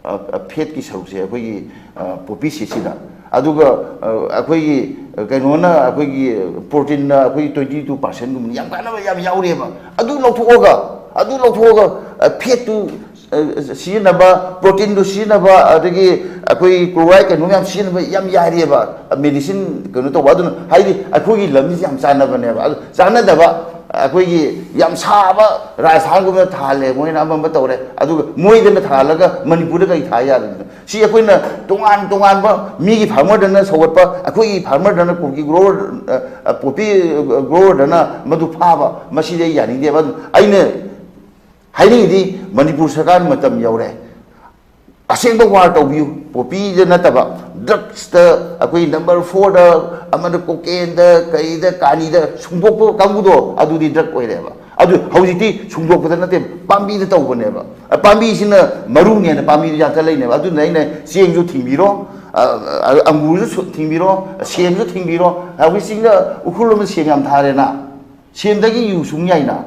ꯑ, ꯑ, ꯐꯦꯠꯀꯤ ꯁꯔꯨꯛꯁꯦ ꯑꯩꯈꯣꯏꯒꯤ, ꯑ, ꯄꯣꯄꯤ ꯁꯤꯠꯁꯤꯗ꯫ ꯑꯗꯨꯒ, ꯑ, ꯑꯩꯈꯣꯏꯒꯤ, ꯑ, ꯀꯩꯅꯣꯅ, ꯑꯩꯈꯣꯏꯒꯤ ꯄ꯭ꯔꯣꯇꯤꯟꯅ ꯑꯩꯈꯣꯏꯒꯤ twenty two percentꯒꯨꯝꯕ ꯌꯥꯝ ꯀꯥꯟꯅꯕ ꯌꯥꯝ ꯌꯥꯎꯔꯤꯑꯕ꯫ ꯑꯗꯨ ꯂꯧꯊꯣꯛꯑꯒ, ꯑꯗꯨ ꯂꯧꯊꯣꯛꯑꯒ, ꯑ, ꯐꯦꯠꯇꯨ, ꯑ, ꯁꯤꯖꯤꯟꯅꯕ, ꯄ꯭ꯔꯣꯇꯤꯟꯗꯨ ꯁꯤꯖꯤꯟꯅꯕ, ꯑꯗꯒꯤ ꯑꯩꯈꯣꯏꯒꯤ chloride ꯀꯩꯅꯣ ꯃꯌꯥꯝ ꯁꯤꯖꯤꯟꯅꯕ ꯌꯥꯝ ꯌꯥꯔꯤꯑꯕ꯫ ꯃꯦꯗꯤꯁꯤꯟ ꯀꯩꯅꯣ ꯇꯧꯕ꯫ ꯑꯗꯨꯅ ꯍꯥꯏꯗꯤ ꯑꯩꯈꯣꯏꯒꯤ ꯂꯝꯁꯤꯁꯦ ꯌꯥꯝ ꯆꯥꯟꯅꯕꯅꯦꯕ꯫ ꯑꯗꯨ ꯆꯥꯟꯅꯗꯕ ꯑꯩꯈꯣꯏꯒꯤ ꯌꯥꯝ ꯁꯥꯕ ꯔꯥꯖꯁꯊꯥꯟꯒꯨꯝꯕꯗ ꯊꯥꯍꯜꯂꯦ, ꯃꯣꯏꯅ ꯑꯃ ꯑꯃ ꯇꯧꯔꯦ, ꯑꯗꯨꯒ ꯃꯣꯏꯗꯅ ꯊꯥꯍꯜꯂꯒ ꯃꯅꯤꯄꯨꯔꯗ ꯀꯔꯤ ꯊꯥ ꯌꯥꯗꯣꯏꯅꯣ? ꯁꯤ ꯑꯩꯈꯣꯏꯅ ꯇꯣꯉꯥꯟ ꯇꯣꯉꯥꯟꯕ ꯃꯤꯒꯤ ꯐꯥꯔꯃꯔꯗꯅ ꯁꯧꯒꯠꯄ, ꯑꯩꯈꯣꯏꯒꯤ ꯐꯥꯔꯃꯔꯗꯅ ꯀꯣꯐꯤ ꯒ꯭ꯔꯣꯋꯔ, ꯄꯣꯄꯤ ꯒ꯭ꯔꯣꯋꯔꯗꯅ ꯃꯗꯨ ꯐꯥꯕ, ꯃꯁꯤꯗꯤ ꯑꯩ ꯌꯥꯅꯤꯡꯗꯦꯕ꯫ ꯑꯗꯨ ꯑꯩꯅ ꯍꯥꯏꯅꯤꯡꯉꯤꯗꯤ ꯃꯅꯤꯄꯨꯔ ꯁꯔꯀꯥꯔ ꯃꯇꯝ ꯌꯧꯔꯦ, ꯑꯁꯦꯡꯕ ꯋꯥꯔ ꯇꯧꯕꯤꯌꯨ꯫ ꯄꯣꯄꯤꯗ ꯅꯠꯇꯕ, ꯗ꯭ꯔꯛꯁꯇ, ꯑꯩꯈꯣꯏ ꯅꯝꯕꯔ ꯐꯣꯔꯗ, ꯑꯃꯗ ꯀꯣꯀꯦꯟꯗ, ꯀꯩꯗ, ꯀꯥꯅꯤꯗ ꯁꯨꯡꯗꯣꯛꯄ ꯀꯥꯡꯕꯨꯗꯣ, ꯑꯗꯨꯗꯤ ꯗ꯭ꯔꯛ ꯑꯣꯏꯔꯦꯕ꯫ ꯑꯗꯨ ꯍꯧꯖꯤꯛꯇꯤ ꯁꯨꯡꯗꯣꯛꯄꯗ ꯅꯠꯇꯦ, ꯄꯥꯝꯕꯤꯗ ꯇꯧꯕꯅꯦꯕ꯫ ꯑ, ꯄꯥꯝꯕꯤꯁꯤꯅ ꯃꯔꯨꯅꯦꯅ ꯄꯥꯝꯕꯤꯗ ꯌꯥꯟꯊꯠ ꯂꯩꯅꯦꯕ꯫ ꯑꯗꯨꯅ ꯑꯩꯅ ꯆꯦꯡꯁꯨ ꯊꯤꯡꯕꯤꯔꯣ, ꯑ, ꯑ, ꯑꯪꯒꯨꯔꯁꯨ ꯁꯨ-, ꯊꯤꯡꯕꯤꯔꯣ, ꯁꯦꯝꯁꯨ ꯊꯤꯡꯕꯤꯔꯣ꯫ ꯍꯧꯖꯤꯛ ꯆꯤꯡꯗ ꯎꯈ꯭ꯔꯨꯜ ꯑꯃ ꯁꯦꯝ ꯌꯥꯝ ꯊꯥꯔꯦꯅ, ꯁꯦꯝꯗꯒꯤ ꯌꯨ ꯁꯨꯡ ꯌꯥꯏꯅ,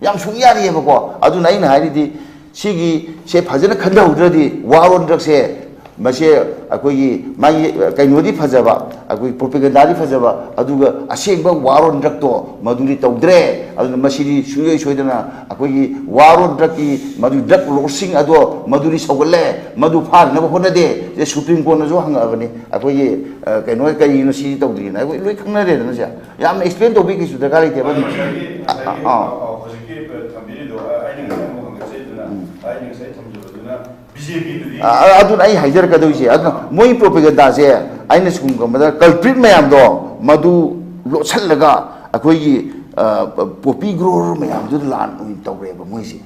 ꯌꯥꯝ ꯁꯨꯡ ꯌꯥꯔꯤꯑꯕꯀꯣ꯫ ꯑꯗꯨꯅ ꯑꯩꯅ ꯍꯥꯏꯔꯤꯗꯤ, ꯁꯤꯒꯤꯁꯦ ꯐꯖꯅ ꯈꯟꯊꯍꯧꯗ꯭ꯔꯗꯤ, ꯋꯥꯔ ꯑꯣꯟ ꯗ꯭ꯔꯛꯁꯦ, ꯃꯁꯦ ꯑꯩꯈꯣꯏꯒꯤ ꯃꯥꯒꯤ ꯀꯩꯅꯣꯗꯤ ꯐꯖꯕ, ꯑꯩꯈꯣꯏꯒꯤ ꯄ꯭ꯔꯣꯄꯦꯒꯟꯗꯥꯗꯤ ꯐꯖꯕ, ꯑꯗꯨꯒ ꯑꯁꯦꯡꯕ ꯋꯥꯔ ꯑꯣꯟ ꯗ꯭ꯔꯛꯇꯣ ꯃꯗꯨꯗꯤ ꯇꯧꯗ꯭ꯔꯦ꯫ ꯑꯗꯨꯅ ꯃꯁꯤꯗꯤ ꯁꯨꯡꯁꯣꯏ ꯁꯣꯏꯗꯅ ꯑꯩꯈꯣꯏꯒꯤ ꯋꯥꯔ ꯑꯣꯟ ꯗ꯭ꯔꯛꯀꯤ ꯃꯗꯨ ꯗ꯭ꯔꯛ ꯂꯣꯔꯗꯁꯤꯡ ꯑꯗꯣ ꯃꯗꯨꯗꯤ ꯁꯧꯒꯠꯂꯦ, ꯃꯗꯨ ꯐꯥꯅꯅꯕ ꯍꯣꯠꯅꯗꯦ꯫ ꯁꯦ ꯁꯨꯄ꯭ꯔꯤꯝ ꯀꯣꯔꯠꯅꯁꯨ ꯍꯪꯉꯛꯑꯕꯅꯤ, ꯑꯩꯈꯣꯏꯒꯤ, ꯑ, ꯀꯩꯅꯣ, ꯀꯔꯤꯒꯤꯅꯣ ꯁꯤ ꯇꯧꯗ꯭ꯔꯤꯅ ꯑꯩꯈꯣꯏ ꯂꯣꯏ ꯈꯪꯅꯔꯦꯗꯅ꯫ ꯁꯦ ꯌꯥꯝꯅ ꯑꯦꯛꯁꯄ꯭ꯂꯦꯟ ꯇꯧꯕꯤꯒꯦꯁꯨ ꯗꯔꯀꯥꯔ ꯂꯩꯇꯦꯕ꯫ ꯑꯗꯨ ꯉꯁꯥꯏꯒꯤ, ꯉꯁꯥꯏꯒꯤ, ꯑꯥ, ꯑꯥ꯫ ꯑ, ꯍꯧꯖꯤꯛꯀꯤ, ꯑ, ꯊꯝꯕꯤꯔꯤꯗꯣ, ꯑ, ꯑꯩꯅ ꯉꯁꯥꯏ ꯑꯃꯨꯛ ꯍꯪꯒꯠꯆꯩꯗꯅ, ꯎꯝ꯫ ꯑꯩꯅ ꯉꯁꯥꯏ ꯊꯝꯖꯕꯗꯨꯅ ꯕꯤ ꯖꯦ ꯄꯤꯗꯗꯤ꯫ ꯑ, ꯑ, ꯑꯗꯨꯅ ꯑꯩ ꯍꯥꯏꯖꯔꯛꯀꯗꯧꯔꯤꯁꯦ꯫ ꯑꯗꯨꯅ ꯃꯣꯏ ꯄ꯭ꯔꯣꯄꯦꯒꯟꯗꯥꯁꯦ ꯑꯩꯅ ꯁꯨꯝ ꯈꯟꯕꯗ ꯀꯜꯄ꯭ꯔꯤꯠ ꯃꯌꯥꯝꯗꯣ ꯃꯗꯨ ꯂꯣꯠꯁꯤꯜꯂꯒ ꯑꯩꯈꯣꯏꯒꯤ, ꯑ, ꯄꯣꯄꯤ ꯒ꯭ꯔꯣꯋꯔ ꯃꯌꯥꯝꯗꯨꯗ ꯂꯥꯟ ꯑꯣꯏꯅ ꯇꯧꯔꯦꯕ ꯃꯣꯏꯁꯦ꯫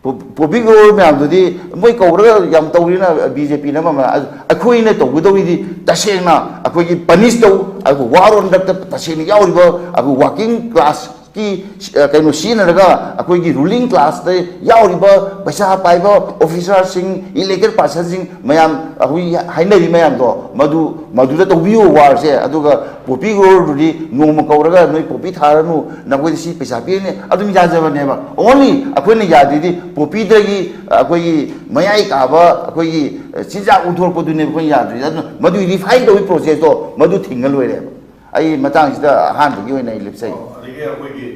ꯄꯣ-, ꯄꯣꯄꯤ ꯒ꯭ꯔꯣꯋꯔ ꯃꯌꯥꯝꯗꯨꯗꯤ ꯃꯣꯏ ꯀꯧꯔꯒ ꯌꯥꯝ ꯇꯧꯔꯤꯅ ꯕꯤ ꯖꯦ ꯄꯤꯅ ꯑꯃ ꯑꯃ꯫ ꯑꯩꯈꯣꯏꯅ ꯇꯧꯒꯗꯧꯔꯤꯗꯤ ꯇꯁꯦꯡꯅ ꯑꯩꯈꯣꯏꯒꯤ ꯄꯅꯤꯁ ꯇꯧ, ꯑꯩꯈꯣꯏ ꯋꯥꯔ ꯑꯣꯟ ꯗ꯭ꯔꯛꯇ ꯇꯁꯦꯡꯅ ꯌꯥꯎꯔꯤꯕ ꯑꯩꯈꯣꯏ ꯋꯥꯔꯀꯤꯡ ꯀ꯭ꯂꯥꯁꯀꯤ, ꯑ, ꯀꯩꯅꯣ ꯁꯤꯖꯤꯟꯅꯔꯒ ꯑꯩꯈꯣꯏꯒꯤ ꯔꯨꯂꯤꯡ ꯀ꯭ꯂꯥꯁꯇ ꯌꯥꯎꯔꯤꯕ ꯄꯩꯁꯥ ꯄꯥꯏꯕ ꯑꯣꯐꯤꯁꯥꯔꯁꯤꯡ, ꯏꯂꯦꯛꯇꯦꯠ ꯄꯥꯔꯁꯟꯁꯤꯡ ꯃꯌꯥꯝ ꯑꯩꯈꯣꯏ ꯍꯥꯏꯅꯔꯤ ꯃꯌꯥꯝꯗꯣ ꯃꯗꯨ, ꯃꯗꯨꯗ ꯇꯧꯕꯤꯌꯨ ꯋꯥꯔꯁꯦ꯫ ꯑꯗꯨꯒ ꯄꯣꯄꯤ ꯒ꯭ꯔꯣꯋꯔꯗꯨꯗꯤ ꯅꯣꯡꯃ ꯀꯧꯔꯒ ꯅꯣꯏ ꯄꯣꯄꯤ ꯊꯥꯔꯅꯨ, ꯅꯈꯣꯏꯗ ꯁꯤ ꯄꯩꯁꯥ ꯄꯤꯔꯅꯤ, ꯑꯗꯨꯝ ꯌꯥꯖꯕꯅꯦꯕ꯫ ꯑꯣꯟꯂꯤ ꯑꯩꯈꯣꯏꯅ ꯌꯥꯗ꯭ꯔꯤꯗꯤ ꯄꯣꯄꯤꯗꯒꯤ ꯑꯩꯈꯣꯏꯒꯤ ꯃꯌꯥꯏ ꯀꯥꯕ ꯑꯩꯈꯣꯏꯒꯤ ꯆꯤꯟꯖꯥꯛ ꯑꯣꯟꯊꯣꯔꯛꯄꯗꯨꯅꯦꯕ ꯑꯩꯈꯣꯏꯅ ꯌꯥꯗ꯭ꯔꯤꯁꯦ꯫ ꯑꯗꯨꯅ ꯃꯗꯨꯒꯤ ꯔꯤꯐꯥꯏꯟ ꯇꯧꯕꯒꯤ ꯄ꯭ꯔꯣꯁꯦꯁꯇꯣ ꯃꯗꯨ ꯊꯤꯡꯉ ꯂꯣꯏꯔꯦꯕ꯫ ꯑꯩ ꯃꯇꯥꯡꯁꯤꯗ ꯑꯍꯥꯟꯕꯒꯤ ꯑꯣꯏꯅ ꯑꯩ ꯂꯦꯞꯆꯩ꯫ ꯑꯣ, ꯑꯗꯒꯤ ꯑꯩꯈꯣꯏꯒꯤ,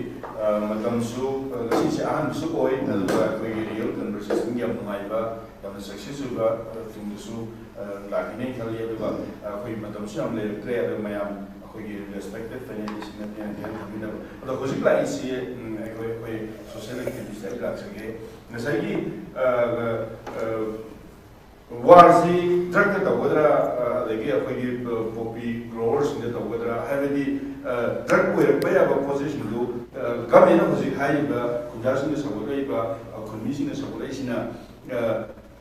ꯑ, ꯃꯇꯝꯁꯨ, ꯑ, ꯉꯁꯤꯁꯦ ꯑꯍꯥꯟꯕꯁꯨ ꯑꯣꯏ, ꯎꯝ꯫ ꯑꯗꯨꯒ ꯑꯩꯈꯣꯏꯒꯤ ꯔꯤꯌꯦꯜ ꯀꯟꯚꯔꯁꯦꯁꯟꯒꯤ ꯌꯥꯝ ꯅꯨꯡꯉꯥꯏꯕ, ꯌꯥꯝꯅ ꯁꯛꯁꯦꯁ ꯑꯣꯏꯕ, ꯑ, ꯊꯤꯝꯗꯁꯨ, ꯑ, ꯂꯥꯛꯀꯅꯤ ꯈꯜꯂꯤ꯫ ꯑꯗꯨꯒ, ꯎꯝ꯫ ꯑ, ꯑꯩꯈꯣꯏ ꯃꯇꯝꯁꯨ ꯌꯥꯝ ꯂꯩꯔꯛꯇ꯭ꯔꯦ꯫ ꯑꯗꯨ ꯃꯌꯥꯝ ꯑꯩꯈꯣꯏꯒꯤ ꯔꯦꯁꯄꯦꯛꯇꯦꯠ ꯐꯥꯏꯅꯦꯂꯤꯁꯁꯤꯡꯅ ꯇꯦꯟ ꯇꯦꯟ ꯊꯝꯕꯤꯅꯕ꯫ ꯍꯧꯖꯤꯛ ꯂꯥꯛꯏꯁꯤ, ꯎꯝ, ꯑꯩꯈꯣꯏ, ꯑꯩꯈꯣꯏ ꯁꯣꯁꯤꯌꯦꯜ ꯑꯦꯛꯇꯤꯚꯤꯁꯇ ꯑꯩ ꯂꯥꯛꯆꯒꯦ꯫ ꯉꯁꯥꯏꯒꯤ, ꯑ, ꯑ, ꯋꯥꯔꯁꯤ ꯗ꯭ꯔꯒꯇ ꯇꯧꯒꯗ꯭ꯔꯥ, ꯑ, ꯑꯗꯒꯤ ꯑꯩꯈꯣꯏꯒꯤ, ꯑ, ꯄꯣꯄꯤ ꯒ꯭ꯔꯣꯋꯔꯁꯤꯡꯗ ꯇꯧꯒꯗ꯭ꯔꯥ? ꯍꯥꯏꯕꯗꯤ, ꯑ, ꯗ꯭ꯔꯒ ꯑꯣꯏꯔꯛꯄ ꯌꯥꯕ ꯄꯣꯠ ꯆꯩꯁꯤꯡꯗꯨ, ꯑ, ꯒꯃꯦꯟꯅ ꯍꯧꯖꯤꯛ ꯍꯥꯏꯔꯤꯕ ꯈꯨꯟꯖꯥꯁꯤꯡꯅ ꯁꯧꯒꯠꯂꯛꯏꯕ, ꯑ, ꯈꯨꯟꯃꯤꯁꯤꯡꯅ ꯁꯧꯒꯠꯂꯛꯏꯁꯤꯅ, ꯑ,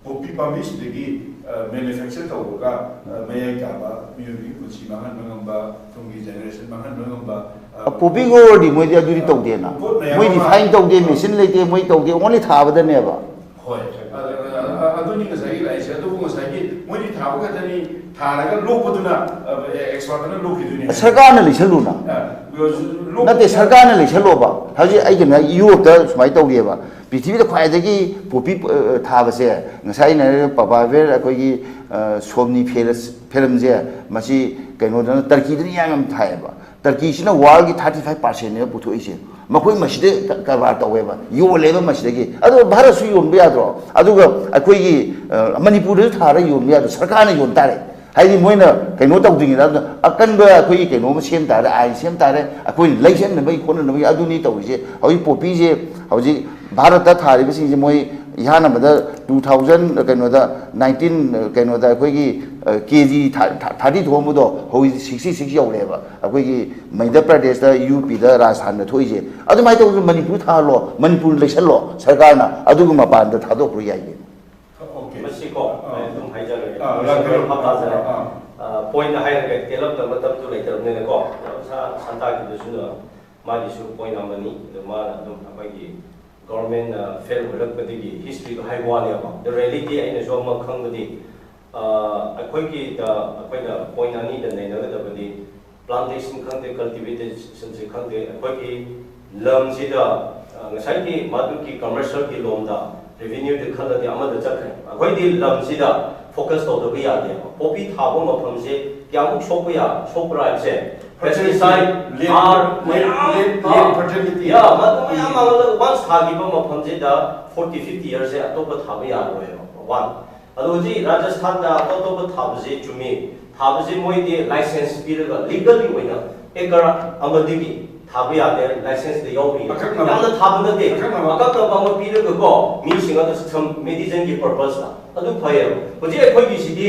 ꯄꯣꯄꯤ ꯄꯥꯝꯕꯤꯁꯤꯗꯒꯤ, ꯑ, ꯃꯦꯅꯨꯐꯦꯛꯆꯔ ꯇꯧꯔꯒ, ꯑ, ꯃꯌꯥꯏ ꯀꯥꯕ ꯃꯤꯑꯣꯏꯕꯒꯤ ꯄꯨꯟꯁꯤ ꯃꯥꯡꯍꯟꯕ ꯉꯝꯕ, ꯇꯨꯡꯒꯤ ꯖꯦꯅꯦꯔꯦꯁꯟ ꯃꯥꯡꯍꯟꯕ ꯉꯝꯕ, ꯑ, ꯄꯣꯄꯤ ꯒ꯭ꯔꯣꯋꯔꯗꯤ ꯃꯣꯏꯗꯤ ꯑꯗꯨꯗꯤ ꯇꯧꯗꯦꯅ꯫ ꯄꯣꯠ ꯃꯌꯥꯝ ꯃꯣꯏꯗꯤ ꯑꯃ ꯐꯥꯏꯟ ꯇꯧꯗꯦ, ꯃꯦꯆꯤꯟ ꯂꯩꯇꯦ, ꯃꯣꯏ ꯇꯧꯗꯦ, ꯑꯣꯟꯂꯤ ꯊꯥꯕꯗꯅꯦꯕ꯫ ꯍꯣꯏ꯫ ꯑ, ꯑ, ꯑ, ꯑꯗꯨꯅꯤ ꯉꯁꯥꯏꯒꯤ ꯂꯥꯛꯏꯁꯦ꯫ ꯑꯗꯨꯕꯨ ꯉꯁꯥꯏꯒꯤ ꯃꯣꯏꯗꯤ ꯊꯥꯕ ꯈꯛꯇꯅꯤ, ꯊꯥꯔꯒ ꯂꯣꯛꯄꯗꯨꯅ, ꯑ, ꯑꯦꯛꯁꯄꯥꯔꯠꯇꯅ ꯂꯣꯛꯈꯤꯗꯣꯏꯅꯤ꯫ ꯁꯔꯀꯥꯔꯅ ꯂꯩꯁꯜꯂꯨꯅ꯫ ꯑ, ꯂꯣꯛ- ꯅꯠꯇꯦ, ꯁꯔꯀꯥꯔꯅ ꯂꯩꯁꯜꯂꯣꯕ꯫ ꯍꯧꯖꯤꯛ ꯑꯩ ꯀꯩꯅꯣ ꯍꯥꯏ, ꯌꯨꯔꯣꯞꯇ ꯁꯨꯃꯥꯏꯅ ꯇꯧꯔꯤꯑꯕ꯫ ꯄ꯭ꯔꯤꯊꯤꯕꯤꯗ ꯈ꯭ꯋꯥꯏꯗꯒꯤ ꯄꯣꯄꯤ, ꯑ, ꯊꯥꯕꯁꯦ, ꯉꯁꯥꯏ ꯑꯩꯅ ꯍꯥꯏꯔꯤꯕ ꯄꯄꯥ ꯕꯦꯌꯔ, ꯑꯩꯈꯣꯏꯒꯤ, ꯑ, ꯁꯣꯝꯅꯤ ꯐꯦꯔꯁ-, ꯐꯦꯔꯝꯁꯦ, ꯃꯁꯤ ꯀꯩꯅꯣꯗꯅ, ꯇꯔꯀꯤꯗꯅ ꯌꯥꯝ ꯌꯥꯝ ꯊꯥꯏꯌꯦꯕ꯫ ꯇꯔꯀꯤꯁꯤꯅ ꯋꯥꯔꯜꯒꯤ ꯊꯥꯔꯇꯤ ꯐꯥꯏꯚ ꯄꯥꯔꯁꯦꯟꯅꯦꯕ ꯄꯨꯊꯣꯛꯏꯁꯦ꯫ ꯃꯈꯣꯏ ꯃꯁꯤꯗ ꯀ-, ꯀꯔꯕꯥꯔ ꯇꯧꯋꯦꯕ, ꯌꯣꯜꯂꯦꯕ ꯃꯁꯤꯗꯒꯤ꯫ ꯑꯗꯣ ꯚꯥꯔꯠꯁꯨ ꯌꯣꯟꯕ ꯌꯥꯗ꯭ꯔꯣ? ꯑꯗꯨꯒ ꯑꯩꯈꯣꯏꯒꯤ, ꯑ, ꯃꯅꯤꯄꯨꯔꯗꯁꯨ ꯊꯥꯔꯒ ꯌꯣꯟꯕ ꯌꯥꯗ꯭ꯔꯣ? ꯁꯔꯀꯥꯔꯅ ꯌꯣꯟ ꯇꯥꯔꯦ꯫ ꯍꯥꯏꯗꯤ ꯃꯣꯏꯅ ꯀꯩꯅꯣ ꯇꯧꯗ꯭ꯔꯤꯉꯩꯗ ꯑꯗꯨꯅ ꯑꯀꯟꯕ ꯑꯩꯈꯣꯏꯒꯤ ꯀꯩꯅꯣ ꯑꯃ ꯁꯦꯝ ꯇꯥꯔꯦ, ꯑꯥꯏꯟ ꯁꯦꯝ ꯇꯥꯔꯦ, ꯑꯩꯈꯣꯏꯅ ꯂꯩꯁꯟꯅꯕꯒꯤ ꯈꯣꯠꯅꯅꯕꯒꯤ꯫ ꯑꯗꯨꯅꯤ ꯇꯧꯔꯤꯁꯦ꯫ ꯍꯧꯖꯤꯛ ꯄꯣꯄꯤꯁꯦ ꯍꯧꯖꯤꯛ ꯚꯥꯔꯠꯇ ꯊꯥꯔꯤꯕꯁꯤꯡꯁꯦ ꯃꯣꯏ ꯏꯍꯥꯟ ꯑꯃꯗ ꯇꯨ ꯊꯥꯎꯖꯟ ꯀꯩꯅꯣꯗ ꯅꯥꯏꯟꯇꯤꯟ ꯀꯩꯅꯣꯗ ꯑꯩꯈꯣꯏꯒꯤ, ꯑ, ꯀꯦ ꯖꯤ ꯊꯥ-, ꯊꯥ-, ꯊꯥꯔꯇꯤ ꯊꯣꯛꯑꯝꯕꯗꯣ ꯍꯧꯖꯤꯛ ꯁꯤꯛꯁꯇꯤ ꯁꯤꯛꯁ ꯌꯧꯔꯦꯕ꯫ ꯑꯩꯈꯣꯏꯒꯤ ꯃꯩꯙ꯭ꯌ ꯄ꯭ꯔꯗꯦꯁꯇ, ꯌꯨ ꯄꯤꯗ, ꯔꯥꯖꯁꯊꯥꯟꯗ ꯊꯣꯛꯏꯁꯦ꯫ ꯑꯗꯨꯃꯥꯏꯅ ꯇꯧꯗꯅ ꯃꯅꯤꯄꯨꯔ ꯊꯥꯍꯜꯂꯣ, ꯃꯅꯤꯄꯨꯔ ꯂꯩꯁꯜꯂꯣ ꯁꯔꯀꯥꯔꯅ, ꯑꯗꯨꯒ ꯃꯄꯥꯟꯗ ꯊꯥꯗꯣꯛꯈ꯭ꯔꯣ ꯌꯥꯏꯌꯦ꯫ ꯑꯣꯀꯦ꯫ ꯃꯁꯤꯀꯣ, ꯑꯥ꯫ ꯑꯩ ꯑꯗꯨꯝ ꯍꯥꯏꯖꯔꯒꯦ꯫ ꯑꯥ, ꯂꯥꯛꯄꯤꯔꯣ꯫ ꯃꯈꯥ ꯇꯥꯖꯔꯒꯦ꯫ ꯑꯥ꯫ ꯑ, ꯄꯣꯏꯟꯗ ꯍꯥꯏꯔꯒ ꯇꯦꯜꯂꯞꯅ ꯃꯇꯝꯗꯨ ꯂꯩꯇꯕꯅꯤꯅꯀꯣ, ꯌꯥꯝ ꯁꯥ-, ꯁꯟꯇꯥꯈꯤꯕꯁꯨꯅ ꯃꯥꯒꯤꯁꯨ ꯄꯣꯏꯟ ꯑꯃꯅꯤ꯫ ꯑꯗꯨ ꯃꯥꯅ ꯑꯗꯨꯝ ꯑꯩꯈꯣꯏꯒꯤ ꯒꯣꯔꯃꯦꯟꯅ ꯐꯦꯜ ꯑꯣꯏꯔꯛꯄꯗꯒꯤ ꯍꯤꯁꯇ꯭ꯔꯤꯗꯣ ꯍꯥꯏꯕ ꯋꯥꯅꯦꯕ꯫ ꯗ ꯔꯤꯌꯦꯂꯤꯇꯤ ꯑꯩꯅꯁꯨ ꯑꯃ ꯈꯪꯕꯗꯤ, ꯑ, ꯑꯩꯈꯣꯏꯒꯤ, ꯑ, ꯑꯩꯈꯣꯏꯅ ꯄꯣꯏꯟ ꯑꯅꯤꯗ ꯅꯩꯅꯒꯗꯕꯗꯤ, ꯄ꯭ꯂꯥꯟꯇꯦꯁꯟ ꯈꯪꯗꯦ, ꯀꯜꯇꯤꯚꯦꯇꯦꯁꯟꯁꯦ ꯈꯪꯗꯦ, ꯑꯩꯈꯣꯏꯒꯤ ꯂꯝꯁꯤꯗ, ꯑ, ꯉꯁꯥꯏꯒꯤ ꯃꯗꯨꯒꯤ ꯀꯃꯔꯁꯤꯌꯦꯜꯒꯤ ꯂꯣꯝꯗ ꯔꯦꯚꯤꯅ꯭ꯌꯨꯗ ꯈꯜꯂꯗꯤ ꯑꯃꯗ ꯆꯠꯈ꯭ꯔꯦ꯫ ꯑꯩꯈꯣꯏꯗꯤ ꯂꯝꯁꯤꯗ ꯐꯣꯀꯁ ꯇꯧꯗꯕ ꯌꯥꯗꯦꯕ꯫ ꯄꯣꯄꯤ ꯊꯥꯕ ꯃꯐꯝꯁꯦ ꯀꯌꯥꯃꯨꯛ ꯁꯣꯛꯄ ꯌꯥ-, ꯁꯣꯛꯄ꯭ꯔꯥ ꯍꯥꯏꯕꯁꯦ, ꯐꯔꯇꯤꯂꯥꯏꯖꯔ, ꯄꯦꯁꯇꯤꯁꯥꯏꯗ, ꯂꯦꯟ, ꯍꯥꯔ ꯂꯦꯟ, ꯃꯌꯥꯝ, ꯂꯦꯟ, ꯂꯦꯟ ꯐꯔꯇꯤꯂꯤꯇꯤ꯫ ꯌꯥ, ꯃꯗꯨ ꯃꯌꯥꯝ ꯎꯝ꯫ ꯑꯃꯗ ꯋꯥꯟꯁ ꯊꯥꯈꯤꯕ ꯃꯐꯝꯁꯤꯗ ꯐꯣꯔꯇꯤ ꯐꯤꯐꯇꯤ ꯌꯔꯁꯁꯦ ꯑꯇꯣꯞꯄ ꯊꯥꯕ ꯌꯥꯔꯣꯏꯕ꯫ ꯋꯥꯟ꯫ ꯑꯗꯣ ꯍꯧꯖꯤꯛ ꯔꯥꯖꯁꯊꯥꯟꯗ ꯑꯇꯣꯞ ꯑꯇꯣꯞꯄ ꯊꯥꯕꯁꯦ ꯆꯨꯝꯃꯤ꯫ ꯊꯥꯕꯁꯦ ꯃꯣꯏꯗꯤ ꯂꯥꯏꯁꯦꯟꯁ ꯄꯤꯔꯒ ꯂꯤꯒꯜꯂꯤ ꯑꯣꯏꯅ ꯑꯦꯀꯔ ꯑꯃꯗꯒꯤ ꯊꯥꯕ ꯌꯥꯗꯦ, ꯂꯥꯏꯁꯦꯟꯁꯇ ꯌꯥꯎꯔꯤ꯫ ꯑꯀꯛꯅꯕ꯫ ꯌꯥꯝꯅ ꯊꯥꯕ ꯅꯠꯇꯦ꯫ ꯑꯀꯛꯅꯕ꯫ ꯑꯀꯛꯅꯕ ꯑꯃ ꯄꯤꯔꯒꯀꯣ, ꯃꯤꯁꯤꯡ ꯑꯗꯨ some medicineꯒꯤ purposeꯇ ꯑꯗꯨ ꯐꯩꯌꯦꯕ꯫ ꯍꯧꯖꯤꯛ ꯑꯩꯈꯣꯏꯒꯤꯁꯤꯗꯤ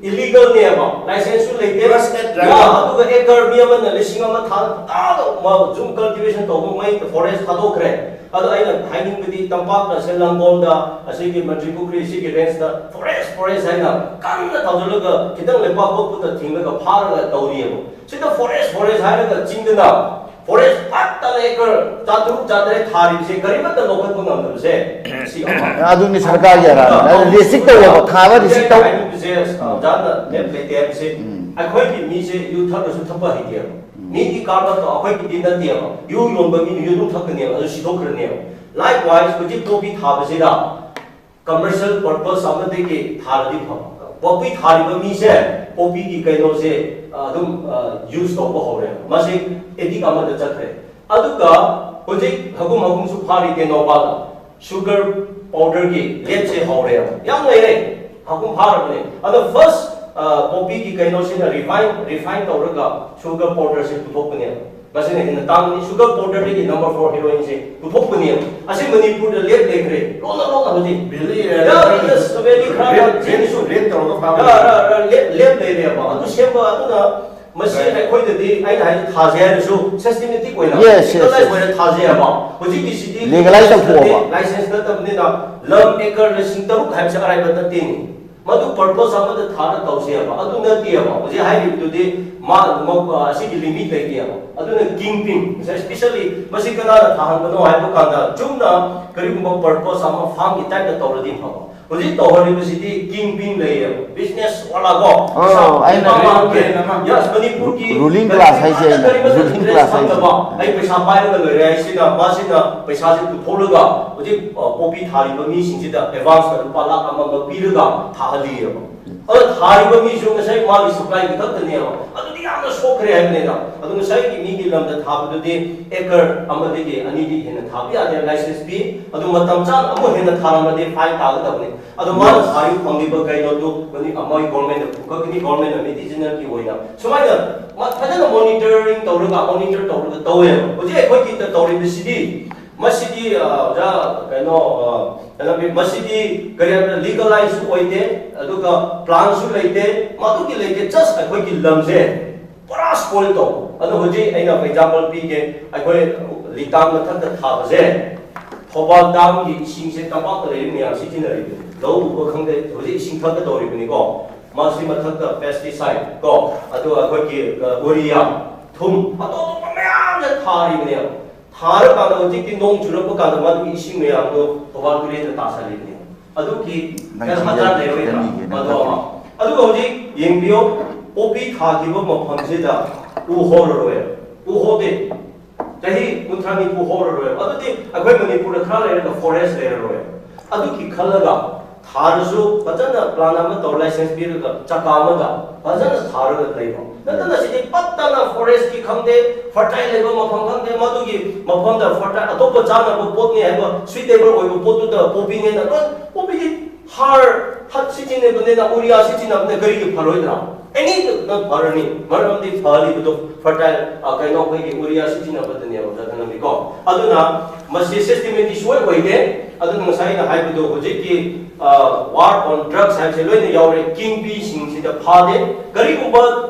illegalꯅꯦꯕ, ꯂꯥꯏꯁꯦꯟꯁꯁꯨ ꯂꯩꯇꯦ꯫ Plus that driver. ꯌꯥ, ꯑꯗꯨꯒ acre ꯃꯤ ꯑꯃꯅ ꯂꯤꯁꯤꯡ ꯑꯃ ꯊꯥ, ꯇꯥꯗ ꯃꯥ ꯖꯨꯝ cultivation ꯇꯧꯕ ꯃꯩ forest ꯊꯥꯗꯣꯛꯈ꯭ꯔꯦ꯫ ꯑꯗꯣ ꯑꯩꯅ ꯍꯥꯏꯅꯤꯡꯕꯗꯤ ꯇꯝꯄꯥꯛꯇ ꯁꯦ ꯂꯥꯡꯒꯣꯜꯗ ꯑꯁꯤꯒꯤ ꯃꯟꯇ꯭ꯔꯤ ꯄꯨꯈ꯭ꯔꯤ ꯁꯤꯒꯤ rangeꯇ forest forest ꯍꯥꯏꯅ ꯀꯟꯅ ꯇꯧꯁꯤꯜꯂꯒ ꯈꯤꯇꯪ ꯂꯩꯄꯥꯛ ꯄꯣꯛꯄꯗ ꯊꯤꯡꯂꯒ ꯐꯥꯔꯒ ꯇꯧꯔꯤꯑꯕ꯫ ꯁꯤꯗ forest forest ꯍꯥꯏꯔꯒ ꯆꯤꯡꯗꯅ forest ꯄꯠꯇꯅ acre ꯆꯥꯇ꯭ꯔꯨꯛ ꯆꯥꯇꯔꯦꯠ ꯊꯥꯔꯤꯕꯁꯦ ꯀꯔꯤꯃꯠꯇ ꯂꯧꯈꯠꯄ ꯉꯝꯗꯕꯁꯦ ꯁꯤ ꯑꯃ꯫ ꯑꯗꯨꯅꯤ ꯁꯔꯀꯥꯔꯒꯤ ꯑꯔꯥꯟꯕ꯫ ꯑꯗꯨ restrict ꯇꯧꯋꯦꯕ, ꯊꯥꯕ restrict ꯇꯧ꯫ ꯍꯥꯏꯅꯤꯡꯕꯁꯦ ꯑꯣꯖꯥꯅ ꯂꯦꯞ ꯂꯩꯇꯦ ꯍꯥꯏꯕꯁꯦ ꯎꯝ꯫ ꯑꯩꯈꯣꯏꯒꯤ ꯃꯤꯁꯦ ꯌꯨ ꯊꯛꯂꯁꯨ ꯊꯛꯄ ꯍꯩꯇꯦꯕ꯫ ꯃꯤꯒꯤ ꯀꯥꯔꯕꯥꯔꯗꯣ ꯑꯩꯈꯣꯏꯒꯤꯗꯤ ꯅꯠꯇꯦꯕ꯫ ꯌꯨ ꯌꯣꯟꯕ ꯃꯤꯅ ꯌꯨ ꯑꯗꯨꯝ ꯊꯛꯀꯅꯦꯕ, ꯑꯗꯨ ꯁꯤꯗꯣꯛꯈ꯭ꯔꯅꯦꯕ꯫ Likewise ꯍꯧꯖꯤꯛ ꯄꯣꯄꯤ ꯊꯥꯕꯁꯤꯗ commercial purpose ꯑꯃꯗꯒꯤ ꯊꯥꯔꯗꯤ ꯐꯕ꯫ ꯄꯣꯄꯤ ꯊꯥꯔꯤꯕ ꯃꯤꯁꯦ ꯄꯣꯄꯤꯒꯤ ꯀꯩꯅꯣꯁꯦ ꯑꯗꯨꯝ use ꯇꯧꯕ ꯍꯧꯔꯦ꯫ ꯃꯁꯤ addict ꯑꯃꯗ ꯆꯠꯈ꯭ꯔꯦ꯫ ꯑꯗꯨꯒ ꯍꯧꯖꯤꯛ ꯍꯒꯨꯝ ꯍꯒꯨꯝꯁꯨ ꯐꯥꯔꯤ ꯇꯦꯡꯅꯧꯄꯜꯗ꯫ Sugar powderꯒꯤ ꯂꯦꯞꯁꯦ ꯍꯧꯔꯦꯕ꯫ ꯌꯥꯝ ꯂꯩꯔꯦ꯫ ꯍꯒꯨꯝ ꯐꯥꯔꯕꯅꯦ꯫ ꯑꯗꯣ first ꯄꯣꯄꯤꯒꯤ ꯀꯩꯅꯣꯁꯤꯅ refine refine ꯇꯧꯔꯒ sugar powderꯁꯦ ꯄꯨꯊꯣꯛꯄꯅꯦꯕ꯫ ꯃꯁꯤꯅ ꯍꯦꯟꯅ ꯇꯥꯡꯕꯅꯤ꯫ Sugar powderꯗꯒꯤ number four heroinꯁꯦ ꯄꯨꯊꯣꯛꯄꯅꯦꯕ꯫ ꯑꯁꯤ ꯃꯅꯤꯄꯨꯔꯗ ꯂꯦꯞ ꯂꯩꯈ꯭ꯔꯦ꯫ ꯂꯣꯟꯅ ꯂꯣꯟꯅ ꯍꯧꯖꯤꯛ Valley ꯌꯥ, ꯌꯥ, valley ꯈꯔ Rape- ꯆꯤꯡꯁꯨ rape ꯇꯧꯔꯒ ꯐꯥꯕ꯫ ꯌꯥ, ꯌꯥ, ꯌꯥ, ꯂꯦꯞ ꯂꯦꯞ ꯂꯩꯔꯦꯕ꯫ ꯑꯗꯨ ꯁꯦꯝꯕ ꯑꯗꯨꯅ ꯃꯁꯤ ꯑꯩꯈꯣꯏꯗꯗꯤ ꯑꯩꯅ ꯍꯥꯏꯁꯦ ꯊꯥꯁꯦ ꯍꯥꯏꯔꯁꯨ systematic ꯑꯣꯏꯅ Yes, yes, legalize yes. ꯑꯣꯏꯅ ꯊꯥꯁꯦ ꯍꯥꯏꯕ꯫ ꯍꯧꯖꯤꯛꯀꯤꯁꯤꯗꯤ Legalize ꯇꯧꯊꯣꯛꯑꯣꯕ꯫ License ꯅꯠꯇꯕꯅꯤꯅ ꯂꯝ acre ꯂꯤꯁꯤꯡ ꯇꯔꯨꯛ ꯍꯥꯏꯕꯁꯦ ꯑꯔꯥꯏꯕ ꯅꯠꯇꯦꯅꯦ꯫ ꯃꯗꯨ purpose ꯑꯃꯗ ꯊꯥꯔ ꯇꯧꯁꯦ ꯍꯥꯏꯕ꯫ ꯑꯗꯨ ꯅꯠꯇꯦꯕ꯫ ꯍꯧꯖꯤꯛ ꯍꯥꯏꯔꯤꯕꯗꯨꯗꯤ ꯃꯥ ꯃ- ꯑꯁꯤꯒꯤ limit ꯂꯩꯇꯦꯕ꯫ ꯑꯗꯨꯅ kingpin, especially ꯃꯁꯤ ꯀꯅꯥꯅ ꯊꯥꯍꯟꯕꯅꯣ ꯍꯥꯏꯕ ꯀꯥꯟꯗ ꯆꯨꯝꯅ ꯀꯔꯤꯒꯨꯝꯕ purpose ꯑꯃ farmꯒꯤ typeꯇ ꯇꯧꯔꯗꯤ ꯐꯕ꯫ ꯍꯧꯖꯤꯛ ꯇꯧꯍꯜꯂꯤꯕꯁꯤꯗꯤ kingpin ꯂꯩꯌꯦꯕ, business ꯋꯥꯂꯥ ꯀꯣ꯫ ꯑꯣ, ꯑꯩꯅ ꯄꯩꯁꯥ ꯄꯥꯏꯕ ꯍꯥꯏ- ꯃꯥꯡꯒꯦ꯫ Yes, ꯃꯅꯤꯄꯨꯔꯒꯤ Ruling class ꯍꯥꯏꯁꯦ ꯑꯩꯅ, ꯀꯔꯤꯃꯠꯇ ruling class ꯍꯥꯏꯁꯦ꯫ ꯈꯪꯗꯕ꯫ ꯑꯩ ꯄꯩꯁꯥ ꯄꯥꯏꯔꯒ ꯂꯣꯏꯔꯦ ꯍꯥꯏꯁꯤꯅ ꯃꯥꯁꯤꯅ ꯄꯩꯁꯥꯁꯦ ꯄꯨꯊꯣꯛꯂꯒ ꯍꯧꯖꯤꯛ ꯄꯣꯄꯤ ꯊꯥꯔꯤꯕ ꯃꯤꯁꯤꯡꯁꯤꯗ advanceꯇ ꯂꯨꯄꯥ ꯂꯥꯈ ꯑꯃ ꯑꯃ ꯄꯤꯔꯒ ꯊꯥꯍꯜꯂꯤꯑꯕ꯫ ꯑꯗꯣ ꯊꯥꯔꯤꯕ ꯃꯤꯁꯨ ꯉꯁꯥꯏ ꯃꯥꯒꯤ supplyꯒꯤ ꯈꯛꯇꯅꯦꯕ꯫ ꯑꯗꯨꯗꯤ ꯌꯥꯝꯅ ꯁꯣꯛꯈ꯭ꯔꯦ ꯍꯥꯏꯕꯅꯤꯅ꯫ ꯑꯗꯨ ꯉꯁꯥꯏꯒꯤ ꯃꯤꯒꯤ ꯂꯝꯗ ꯊꯥꯕꯗꯨꯗꯤ acre ꯑꯃꯗꯒꯤ ꯑꯅꯤꯗꯤ ꯍꯦꯟꯅ ꯊꯥꯕ ꯌꯥꯗꯦ, license ꯄꯤ꯫ ꯑꯗꯨ ꯃꯇꯝ ꯆꯥꯅ ꯑꯃꯨꯛ ꯍꯦꯟꯅ ꯊꯥꯔꯝꯃꯗꯤ fine ꯇꯥꯒꯗꯕꯅꯤ꯫ ꯑꯗꯣ ꯃꯥꯅ ꯊꯥꯔꯤꯕ ꯐꯪꯂꯤꯕ ꯀꯩꯅꯣꯗꯨ ꯃꯅꯤ-, ꯃꯣꯏ governmentꯅ ꯄꯨꯈꯠꯀꯅꯤ, governmentꯅ medicinalꯒꯤ ꯑꯣꯏꯅ ꯁꯨꯃꯥꯏꯅ ꯃ- ꯐꯖꯅ ꯃꯣꯅꯤꯇꯔꯤꯡ ꯇꯧꯔꯒ ꯃꯣꯅꯤꯇꯔ ꯇꯧꯔꯒ ꯇꯧꯋꯦ꯫ ꯍꯧꯖꯤꯛ ꯑꯩꯈꯣꯏꯒꯤ ꯇꯧꯔꯤꯕꯁꯤꯗꯤ ꯃꯁꯤꯗꯤ ꯑ, ꯑꯣꯖꯥ ꯀꯩꯅꯣ ꯑ, ꯀꯩꯅꯣꯒꯤ ꯃꯁꯤꯗꯤ ꯀꯔꯤ ꯍꯥꯏꯕ꯭ꯔꯥ, ꯂꯤꯒꯂꯥꯏꯖꯁꯨ ꯑꯣꯏꯗꯦ, ꯑꯗꯨꯒ ꯄ꯭ꯂꯥꯟꯁꯨ ꯂꯩꯇꯦ, ꯃꯗꯨꯒꯤ ꯂꯩꯇꯦ꯫ ꯖꯁ ꯑꯩꯈꯣꯏꯒꯤ ꯂꯝꯁꯦ ꯄꯨꯔꯥ ꯁ꯭ꯄꯣꯏꯜ ꯇꯧꯕ꯫ ꯑꯗꯣ ꯍꯧꯖꯤꯛ ꯑꯩꯅ ꯑꯦꯛꯖꯥꯝꯄꯜ ꯄꯤꯒꯦ꯫ ꯑꯩꯈꯣꯏ ꯂꯤꯇꯥꯝ ꯃꯊꯛꯇ ꯊꯥꯕꯁꯦ, ꯊꯧꯕꯥꯜ ꯗꯥꯝꯒꯤ ꯏꯁꯤꯡꯁꯦ ꯇꯝꯄꯥꯛꯇ ꯂꯩꯔꯤ ꯃꯌꯥꯝ ꯁꯤꯖꯤꯟꯅꯔꯤꯕꯅꯤ꯫ ꯂꯧ ꯎꯕ ꯈꯪꯗꯦ, ꯍꯧꯖꯤꯛ ꯏꯁꯤꯡ ꯊꯛꯀꯗꯧꯔꯤꯕꯅꯤꯀꯣ꯫ ꯃꯁꯤ ꯃꯊꯛꯇ ꯄꯦꯁꯇꯤꯁꯥꯏꯠ ꯀꯣ, ꯑꯗꯨꯒ ꯑꯩꯈꯣꯏꯒꯤ ꯑ, ꯎꯔꯤꯌꯥ, ꯊꯨꯝ, ꯑꯇꯣꯞ ꯑꯇꯣꯞꯄ ꯃꯌꯥꯝꯅ ꯊꯥꯔꯤꯕꯅꯦꯕ꯫ ꯊꯥꯔꯀꯥꯟꯗ ꯍꯧꯖꯤꯛꯇꯤ ꯅꯣꯡ ꯆꯨꯔꯛꯄ ꯀꯥꯟꯗ ꯃꯗꯨꯒꯤ ꯏꯁꯤꯡ ꯃꯌꯥꯝꯗꯣ ꯊꯧꯕꯥꯜ ꯇꯨꯔꯦꯜꯗ ꯇꯥꯁꯜꯂꯤꯕꯅꯦꯕ꯫ ꯑꯗꯨꯒꯤ ꯅꯪ ꯍꯦꯜꯊ ꯍꯖꯥꯔꯗ ꯂꯩꯔꯣꯏꯗ꯭ꯔꯥ? ꯈꯤꯇꯪ ꯏꯒꯦ, ꯅꯪ ꯃꯗꯨ ꯑꯃ꯫ ꯑꯗꯨꯒ ꯍꯧꯖꯤꯛ ꯌꯦꯡꯕꯤꯌꯣ, ꯄꯣꯄꯤ ꯊꯥꯈꯤꯕ ꯃꯐꯝꯁꯤꯗ ꯎ ꯍꯧꯔꯔꯣꯏ, ꯎ ꯍꯧꯗꯦ꯫ ꯆꯍꯤ ꯀꯨꯟꯊ꯭ꯔꯥ ꯅꯤꯐꯨ ꯍꯧꯔꯔꯣꯏ꯫ ꯑꯗꯨꯗꯤ ꯑꯩꯈꯣꯏ ꯃꯅꯤꯄꯨꯔꯗ ꯈꯔ ꯂꯩꯔꯒ ꯐꯣꯔꯦꯁ ꯂꯩꯔꯔꯣꯏ꯫ ꯑꯗꯨꯒꯤ ꯈꯜꯂꯒ ꯊꯥꯔꯁꯨ ꯐꯖꯅ ꯄ꯭ꯂꯥꯟ ꯑꯃ ꯇꯧꯔ, ꯂꯥꯏꯁꯦꯟꯁ ꯄꯤꯔꯒ ꯆꯀꯥ ꯑꯃꯗ ꯐꯖꯅ ꯊꯥꯔꯒ ꯂꯩꯕ꯫ ꯅꯠꯇꯅ ꯁꯤꯗꯤ ꯄꯠꯇꯅ ꯐꯣꯔꯦꯁꯀꯤ ꯈꯪꯗꯦ, ꯐꯔꯇꯥꯏꯜ ꯂꯩꯕ ꯃꯐꯝ ꯈꯪꯗꯦ, ꯃꯗꯨꯒꯤ ꯃꯐꯝꯗ ꯐꯔꯇꯥꯏꯜ ꯑꯇꯣꯞꯄ ꯆꯥꯅꯕ ꯄꯣꯠꯅꯤ ꯍꯥꯏꯕ ꯁꯨꯏꯇꯦꯕꯜ ꯑꯣꯏꯕ ꯄꯣꯠꯇꯨꯗ ꯄꯣꯄꯤꯅꯦꯅ ꯂꯣꯏ, ꯄꯣꯄꯤꯗꯤ ꯍꯥꯔ ꯐꯠ ꯁꯤꯖꯤꯟꯅꯕꯅꯤꯅ, ꯎꯔꯤꯌꯥ ꯁꯤꯖꯤꯟꯅꯕꯅꯤꯅ ꯀꯔꯤꯒꯤ ꯐꯔꯣꯏꯗ꯭ꯔꯥ? ꯑꯦꯅꯤ ꯐꯔꯅꯤ, ꯃꯔꯝꯗꯤ ꯐꯍꯜꯂꯤꯕꯗꯣ ꯐꯔꯇꯥꯏꯜ, ꯑ, ꯀꯩꯅꯣ, ꯑꯩꯈꯣꯏꯒꯤ ꯎꯔꯤꯌꯥ ꯁꯤꯖꯤꯟꯅꯕꯗꯅꯦꯕ, ꯖꯒꯅꯕꯤꯀꯣ꯫ ꯑꯗꯨꯅ ꯃꯁꯤ ꯁꯤꯁꯇꯦꯃꯦꯇꯤꯛ ꯁꯨꯡꯑꯣꯏ ꯑꯣꯏꯗꯦ꯫ ꯑꯗꯨꯅ ꯉꯁꯥꯏ ꯑꯩꯅ ꯍꯥꯏꯕꯗꯣ ꯍꯧꯖꯤꯛꯀꯤ, ꯑ, ꯋꯥꯔ ꯑꯣꯟ ꯗ꯭ꯔꯒꯁ ꯍꯥꯏꯕꯁꯦ ꯂꯣꯏꯅ ꯌꯥꯎꯔꯦ꯫ ꯀꯤꯡ ꯄꯤꯁꯤꯡꯁꯤꯗ ꯐꯥꯗꯦ꯫ ꯀꯔꯤꯒꯨꯝꯕ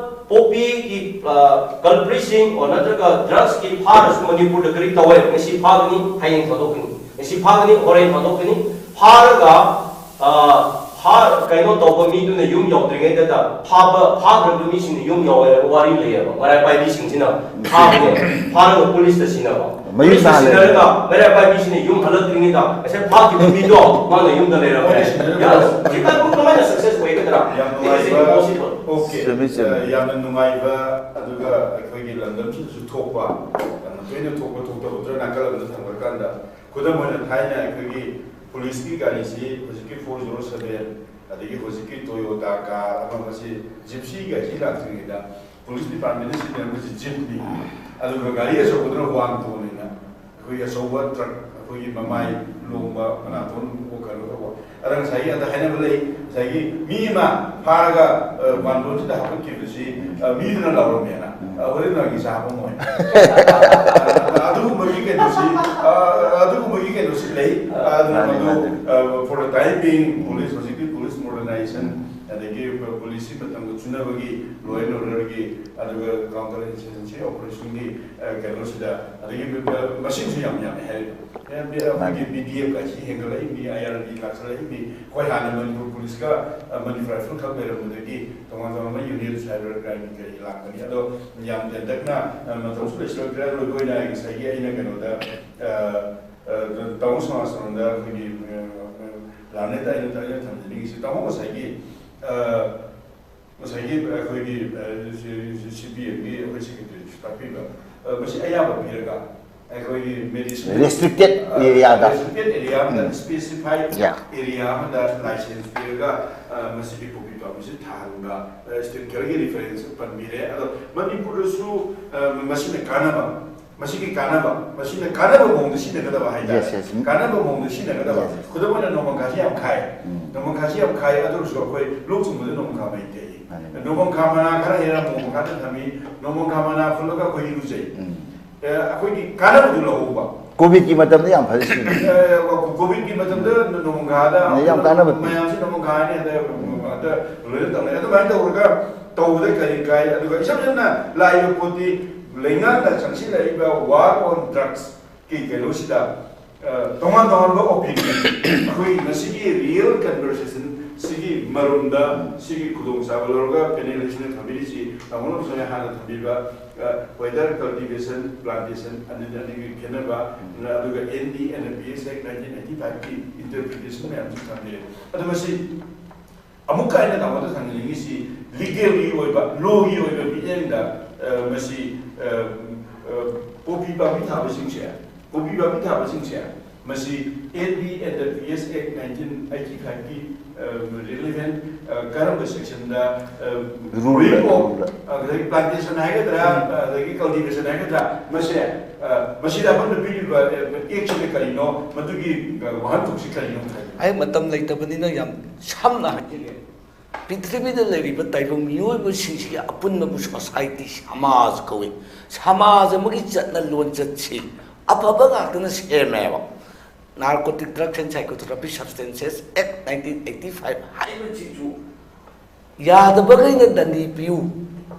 ꯄꯣꯄꯤꯒꯤ, ꯑ, ꯀꯜꯄ꯭ꯔꯤꯠꯁꯤꯡ ꯑꯣꯔ ꯅꯠꯇ꯭ꯔꯒ ꯗ꯭ꯔꯒꯁꯀꯤ ꯐꯥꯔꯁꯨ ꯃꯅꯤꯄꯨꯔꯗ ꯀꯔꯤ ꯇꯧꯋꯦ? ꯉꯁꯤ ꯐꯥꯒꯅꯤ, ꯍꯌꯦꯡ ꯊꯥꯗꯣꯛꯀꯅꯤ, ꯉꯁꯤ ꯐꯥꯒꯅꯤ, ꯍꯣꯔꯦꯟ ꯊꯥꯗꯣꯛꯀꯅꯤ꯫ ꯐꯥꯔꯒ, ꯑ, ꯐꯥ-, ꯀꯩꯅꯣ ꯇꯧꯕ ꯃꯤꯗꯨꯅ ꯌꯨꯝ ꯌꯧꯗ꯭ꯔꯤꯉꯩꯗ ꯐꯥꯕ, ꯐꯥꯈ꯭ꯔꯕ ꯃꯤꯁꯤꯡꯅ ꯌꯨꯝ ꯌꯧꯋꯦ ꯍꯥꯏꯕ ꯋꯥꯔꯤ ꯂꯩꯌꯦꯕ꯫ ꯃꯔꯥꯏ ꯄꯥꯏꯕꯤꯁꯤꯡꯁꯤꯅ ꯐꯥꯕꯅꯦ, ꯐꯥꯔꯒ ꯄꯨꯂꯤꯁꯇ ꯁꯤꯟꯅꯕ꯫ ꯃꯌꯨꯝ ꯄꯨꯂꯤꯁꯇ ꯇꯥꯍꯜꯂꯦ꯫ ꯁꯤꯟꯅꯔꯒ ꯃꯔꯥꯏ ꯄꯥꯏꯕꯤꯁꯤꯅ ꯌꯨꯝ ꯍꯜꯂꯛꯇ꯭ꯔꯤꯉꯩꯗ ꯉꯁꯥꯏ ꯐꯥꯈꯤꯕ ꯃꯤꯗꯣ ꯃꯥꯅ ꯌꯨꯝꯗ ꯂꯩꯔꯝꯃꯦ꯫ ꯃꯣꯏꯅ ꯁꯤꯟꯅꯔꯒ ꯌꯥꯔꯣꯏ꯫ ꯁꯤ ꯀꯃꯥꯏꯅ ꯁꯛꯁꯦꯁ ꯑꯣꯏꯒꯗ꯭ꯔꯥ? ꯌꯥꯝ It is ꯅꯨꯡꯉꯥꯏꯕ꯫ Impossible. ꯑꯣꯀꯦ꯫ ꯆꯨꯝꯃꯤ, ꯆꯨꯝꯃꯤ꯫ ꯑ, ꯌꯥꯝꯅ ꯅꯨꯡꯉꯥꯏꯕ, ꯑꯗꯨꯒ ꯑꯩꯈꯣꯏꯒꯤ ꯂꯝꯗꯝꯁꯤꯗꯁꯨ ꯊꯣꯛꯄ, ꯌꯥꯝꯅ ꯇꯣꯏꯅ ꯊꯣꯛꯄ ꯊꯣꯛꯇꯕꯗꯨꯅ ꯅꯥꯀꯜ ꯑꯃꯗ ꯊꯝꯈ꯭ꯔꯀꯥꯟꯗ, ꯈꯨꯗꯝ ꯑꯣꯏꯅ ꯊꯥꯏꯅ ꯑꯩꯈꯣꯏꯒꯤ ꯄꯨꯂꯤꯁꯀꯤ ꯒꯥꯔꯤꯁꯤ ꯍꯧꯖꯤꯛꯀꯤ ꯐꯣꯔ ꯖꯤꯔꯣ ꯁꯚꯦꯟ, ꯑꯗꯒꯤ ꯍꯧꯖꯤꯛꯀꯤ ꯇꯣꯌꯣꯇꯥ ꯀꯥꯔ ꯑꯃ, ꯃꯁꯤ ꯖꯤꯞꯁꯤ ꯒꯥꯔꯤ ꯂꯥꯛꯇ꯭ꯔꯤꯉꯩꯗ ꯄꯨꯂꯤꯁ ꯗꯤꯄꯥꯔꯠꯃꯦꯟꯅ ꯁꯤꯖꯤꯟꯅꯔꯝꯕꯁꯤ ꯖꯤꯞꯅꯤ, ꯑꯗꯨꯒ ꯒꯥꯔꯤ ꯑꯆꯧꯕꯗꯨꯅ ꯋꯥꯟ ꯇꯣꯟꯅꯤꯅ ꯑꯩꯈꯣꯏꯒꯤ ꯑꯆꯧꯕ ꯇ꯭ꯔꯛ ꯑꯩꯈꯣꯏꯒꯤ ꯃꯃꯥꯏ ꯂꯣꯡꯕ, ꯃꯅꯥꯇꯣꯟ ꯀꯩꯅꯣ ꯇꯧꯕ, ꯑꯗ ꯉꯁꯥꯏꯒꯤ ꯑꯗ ꯍꯥꯏꯅꯕ ꯂꯩ, ꯉꯁꯥꯏꯒꯤ ꯃꯤ ꯑꯃ ꯐꯥꯔꯒ ꯋꯥꯟꯕꯣꯟꯁꯤꯗ ꯍꯥꯞꯀꯠꯈꯤꯕꯁꯤ ꯃꯤꯗꯨꯅ ꯂꯥꯎꯔꯝꯃꯦꯅ꯫ ꯍꯣꯔꯦꯟ ꯅꯣꯏꯒꯤ ꯆꯥꯕ ꯃꯣꯏ꯫ ꯑꯗꯨꯒꯨꯝꯕꯒꯤ ꯀꯩꯅꯣꯁꯤ, ꯑꯗꯨꯒꯨꯝꯕꯒꯤ ꯀꯩꯅꯣꯁꯤ ꯂꯩ꯫ ꯑꯗꯨꯅ ꯃꯗꯨ, for the time being, police, ꯍꯧꯖꯤꯛꯇꯤ police modernization, ꯑꯗꯒꯤ police ꯁꯤ ꯃꯇꯝꯒ ꯆꯨꯅꯕꯒꯤ law and order ꯒꯤ, ꯑꯗꯨꯒ counter insurgency operation ꯒꯤ ꯀꯩꯅꯣꯁꯤꯗ, ꯑꯗꯒꯤ ꯃꯁꯤꯡꯁꯨ ꯌꯥꯝ ꯌꯥꯝꯃꯦ ꯍꯥꯏꯔꯤꯕ꯫ ꯑꯩꯈꯣꯏꯒꯤ B D F ꯀꯥꯏꯁꯤ ꯍꯦꯟꯒꯠꯂꯛꯏ, ꯃꯤ I R B ꯂꯥꯛꯁꯜꯂꯛꯏ, ꯃꯤ ꯑꯩꯈꯣꯏ ꯍꯥꯟꯅ ꯃꯅꯤꯄꯨꯔ police ꯀ ꯃꯅꯤꯄꯨꯔ rifle ꯈꯛ ꯂꯩꯔꯝꯕꯗꯒꯤ ꯇꯣꯉꯥꯟ ꯇꯣꯉꯥꯟꯕ unit, cyber crime ꯀꯔꯤ ꯂꯥꯛꯄꯅꯤ꯫ ꯑꯗꯣ ꯌꯥꯝ ꯇꯦꯟꯇꯛꯅ ꯃꯇꯝꯁꯨ ꯂꯩꯁꯤꯜꯂꯛꯇ꯭ꯔꯦ꯫ ꯑꯗꯣ ꯑꯩꯈꯣꯏꯅ ꯉꯁꯥꯏꯒꯤ ꯑꯩꯅ ꯀꯩꯅꯣꯗ, ꯇꯥꯃꯣ ꯁꯃꯥꯖ ꯇꯣꯟꯗ ꯑꯩꯈꯣꯏꯒꯤ ꯂꯥꯟꯅꯦꯗ ꯑꯩꯅ ꯑꯩꯅ ꯊꯝꯖꯅꯤꯡꯉꯤꯁꯤ, ꯇꯥꯃꯣ ꯉꯁꯥꯏꯒꯤ ꯉꯁꯥꯏꯒꯤ ꯑꯩꯈꯣꯏꯒꯤ C P M ꯒꯤ ꯑꯩꯈꯣꯏ secretary ꯁꯨ ꯇꯥꯛꯄꯤꯕ, ꯃꯁꯤ ꯑꯌꯥꯕ ꯄꯤꯔꯒ ꯑꯩꯈꯣꯏꯒꯤ medicine restricted area ꯗ, restricted area ꯑꯃꯗ, specified area ꯑꯃꯗ license ꯄꯤꯔꯒ ꯃꯁꯤꯒꯤ ꯄꯣꯄꯤ ꯄꯥꯝꯕꯤꯁꯤ ꯊꯥꯍꯟꯕ, state ꯈꯔꯒꯤ reference ꯄꯟꯕꯤꯔꯦ꯫ ꯑꯗꯣ ꯃꯅꯤꯄꯨꯔꯗꯁꯨ ꯃꯁꯤꯅ ꯀꯥꯟꯅꯕ, ꯃꯁꯤꯒꯤ ꯀꯥꯟꯅꯕ, ꯃꯁꯤꯅ ꯀꯥꯟꯅꯕ ꯃꯑꯣꯡꯗ ꯁꯤꯖꯤꯟꯅꯒꯗꯕ ꯍꯥꯏꯇꯥꯔꯦ꯫ Yes, yes. ꯀꯥꯟꯅꯕ ꯃꯑꯣꯡꯗ ꯁꯤꯖꯤꯟꯅꯒꯗꯕ꯫ Yes, yes. ꯈꯨꯗꯝ ꯑꯣꯏꯅ ꯅꯣꯡꯃꯪꯈꯥꯁꯤ ꯌꯥꯝ ꯈꯥꯏ꯫ ꯎꯝ꯫ ꯅꯣꯡꯃꯪꯈꯥꯁꯤ ꯌꯥꯝ ꯈꯥꯏ, ꯑꯗꯨ ꯑꯣꯏꯔꯁꯨ ꯑꯩꯈꯣꯏ ꯂꯣꯛ ꯊꯨꯡꯕꯗ ꯅꯣꯡꯃꯪꯈꯥ ꯃꯍꯤ ꯇꯩ꯫ ꯃꯥꯅꯤ꯫ ꯅꯣꯡꯃꯪꯈꯥ ꯃꯅꯥ ꯈꯔ ꯍꯦꯟꯅ ꯅꯣꯡꯃꯪꯈꯥꯗ ꯊꯝꯃꯤ, ꯅꯣꯡꯃꯪꯈꯥ ꯃꯅꯥ ꯐꯨꯜꯂꯒ ꯑꯩꯈꯣꯏ ꯏꯔꯨꯖꯩ꯫ ꯎꯝ꯫ ꯑꯦ, ꯑꯩꯈꯣꯏꯒꯤ ꯀꯥꯟꯅꯕꯗꯨ ꯂꯧꯍꯧꯕ꯫ ꯀꯣꯚꯤꯗꯀꯤ ꯃꯇꯝꯗ ꯌꯥꯝ ꯐꯖ ꯁꯤꯖꯤꯟꯅꯩ꯫ ꯑꯦ, ꯀꯣꯚꯤꯗꯀꯤ ꯃꯇꯝꯗ ꯅꯣꯡꯃꯪꯈꯥꯗ ꯌꯥꯝ ꯀꯥꯟꯅꯕ ꯄꯤ꯫ ꯃꯌꯥꯝꯁꯤ ꯅꯣꯡꯃꯪꯈꯥꯅꯤ, ꯑꯗ, ꯑꯗ ꯂꯣꯏꯅ ꯇꯧꯅꯩ꯫ ꯑꯗꯨꯃꯥꯏꯅ ꯇꯧꯔꯒ ꯇꯧꯕꯗ ꯀꯔꯤ ꯀꯥꯏ? ꯑꯗꯨꯒ ꯏꯁꯝ ꯁꯝꯅ ꯂꯥꯛꯏꯕ ꯄꯣꯠꯇꯤ ꯂꯩꯉꯥꯛꯅ ꯆꯪꯁꯤꯜꯂꯛꯏꯕ war on drugs ꯀꯤ ꯀꯩꯅꯣꯁꯤꯗ, ꯑ, ꯇꯣꯉꯥꯟ ꯇꯣꯉꯥꯟꯕ opinion, ꯑꯩꯈꯣꯏ ꯉꯁꯤꯒꯤ real conversation ꯁꯤꯒꯤ ꯃꯔꯨꯝꯗ ꯁꯤꯒꯤ ꯈꯨꯗꯣꯡꯆꯥꯕ ꯂꯧꯔꯒ panelist ꯅ ꯊꯝꯕꯤꯔꯤꯁꯤ, ꯇꯥꯃꯣꯅ ꯉꯁꯥꯏ ꯍꯥꯟꯅ ꯊꯝꯕꯤꯕ, ꯑ, whether cultivation, plantation ꯑꯅꯤꯗ ꯑꯅꯤꯒꯤ ꯈꯦꯠꯅꯕ, ꯑꯗꯨꯒ N D and P S Act nineteen eighty five ꯀꯤ interpretation ꯃꯌꯥꯝꯁꯨ ꯊꯝꯕꯤꯔꯦ꯫ ꯑꯗꯨ ꯃꯁꯤ ꯑꯃꯨꯛꯀ ꯑꯩꯅ ꯇꯥꯃꯣꯗ ꯊꯝꯖꯅꯤꯡꯉꯤꯁꯤ, legal ꯒꯤ ꯑꯣꯏꯕ, law ꯒꯤ ꯑꯣꯏꯕ ꯃꯤꯠꯌꯦꯡꯗ, ꯑ, ꯃꯁꯤ, ꯑ, ꯑ, ꯄꯣꯄꯤ ꯄꯥꯝꯕꯤ ꯊꯥꯕꯁꯤꯡꯁꯦ, ꯄꯣꯄꯤ ꯄꯥꯝꯕꯤ ꯊꯥꯕꯁꯤꯡꯁꯦ, ꯃꯁꯤ N D and the P S Act nineteen eighty five ꯀꯤ, ꯑ, relevant, ꯑ, ꯀꯔꯝꯕ section ꯗ, ꯑ, rule, rule of, rule, ꯑ, ꯑꯗꯒꯤ plantation ꯍꯥꯏꯒꯗ꯭ꯔꯥ, ꯎꯝ꯫ ꯑꯗꯒꯤ cultivation ꯍꯥꯏꯒꯗ꯭ꯔꯥ, ꯃꯁꯦ ꯑ, ꯃꯁꯤꯗ ꯑꯄꯟꯕ ꯄꯤꯔꯤꯕ, ꯑ, ꯑꯦꯛꯁꯤꯅ ꯀꯔꯤꯅꯣ, ꯃꯗꯨꯒꯤ, ꯑ, ꯋꯥꯍꯟꯊꯣꯛꯁꯤ ꯀꯔꯤꯅꯣ ꯍꯥꯏ꯫ ꯑꯩ ꯃꯇꯝ ꯂꯩꯇꯕꯅꯤꯅ ꯌꯥꯝ ꯁꯝꯅ ꯍꯥꯏꯖꯒꯦ꯫ ꯄ꯭ꯔꯤꯊꯤꯕꯤꯗ ꯂꯩꯔꯤꯕ ꯇꯥꯏꯕꯪ ꯃꯤꯑꯣꯏꯕꯁꯤꯡꯁꯤꯒꯤ ꯑꯄꯨꯟꯕꯕꯨ ꯁꯣꯁꯥꯏꯇꯤ, ꯁꯃꯥꯖ ꯀꯧꯏ꯫ ꯁꯃꯥꯖ ꯑꯃꯒꯤ ꯆꯠꯅ ꯂꯣꯟꯆꯠꯁꯤ ꯑꯐꯕ ꯉꯥꯛꯇꯅ ꯁꯦꯝꯃꯦꯕ꯫ Narcotic Drugs and Psychotropic Substances Act nineteen eighty five ꯍꯥꯏꯕꯁꯤꯁꯨ ꯌꯥꯗꯕꯈꯩꯅ ꯗꯟꯗꯤ ꯄꯤꯌꯨ,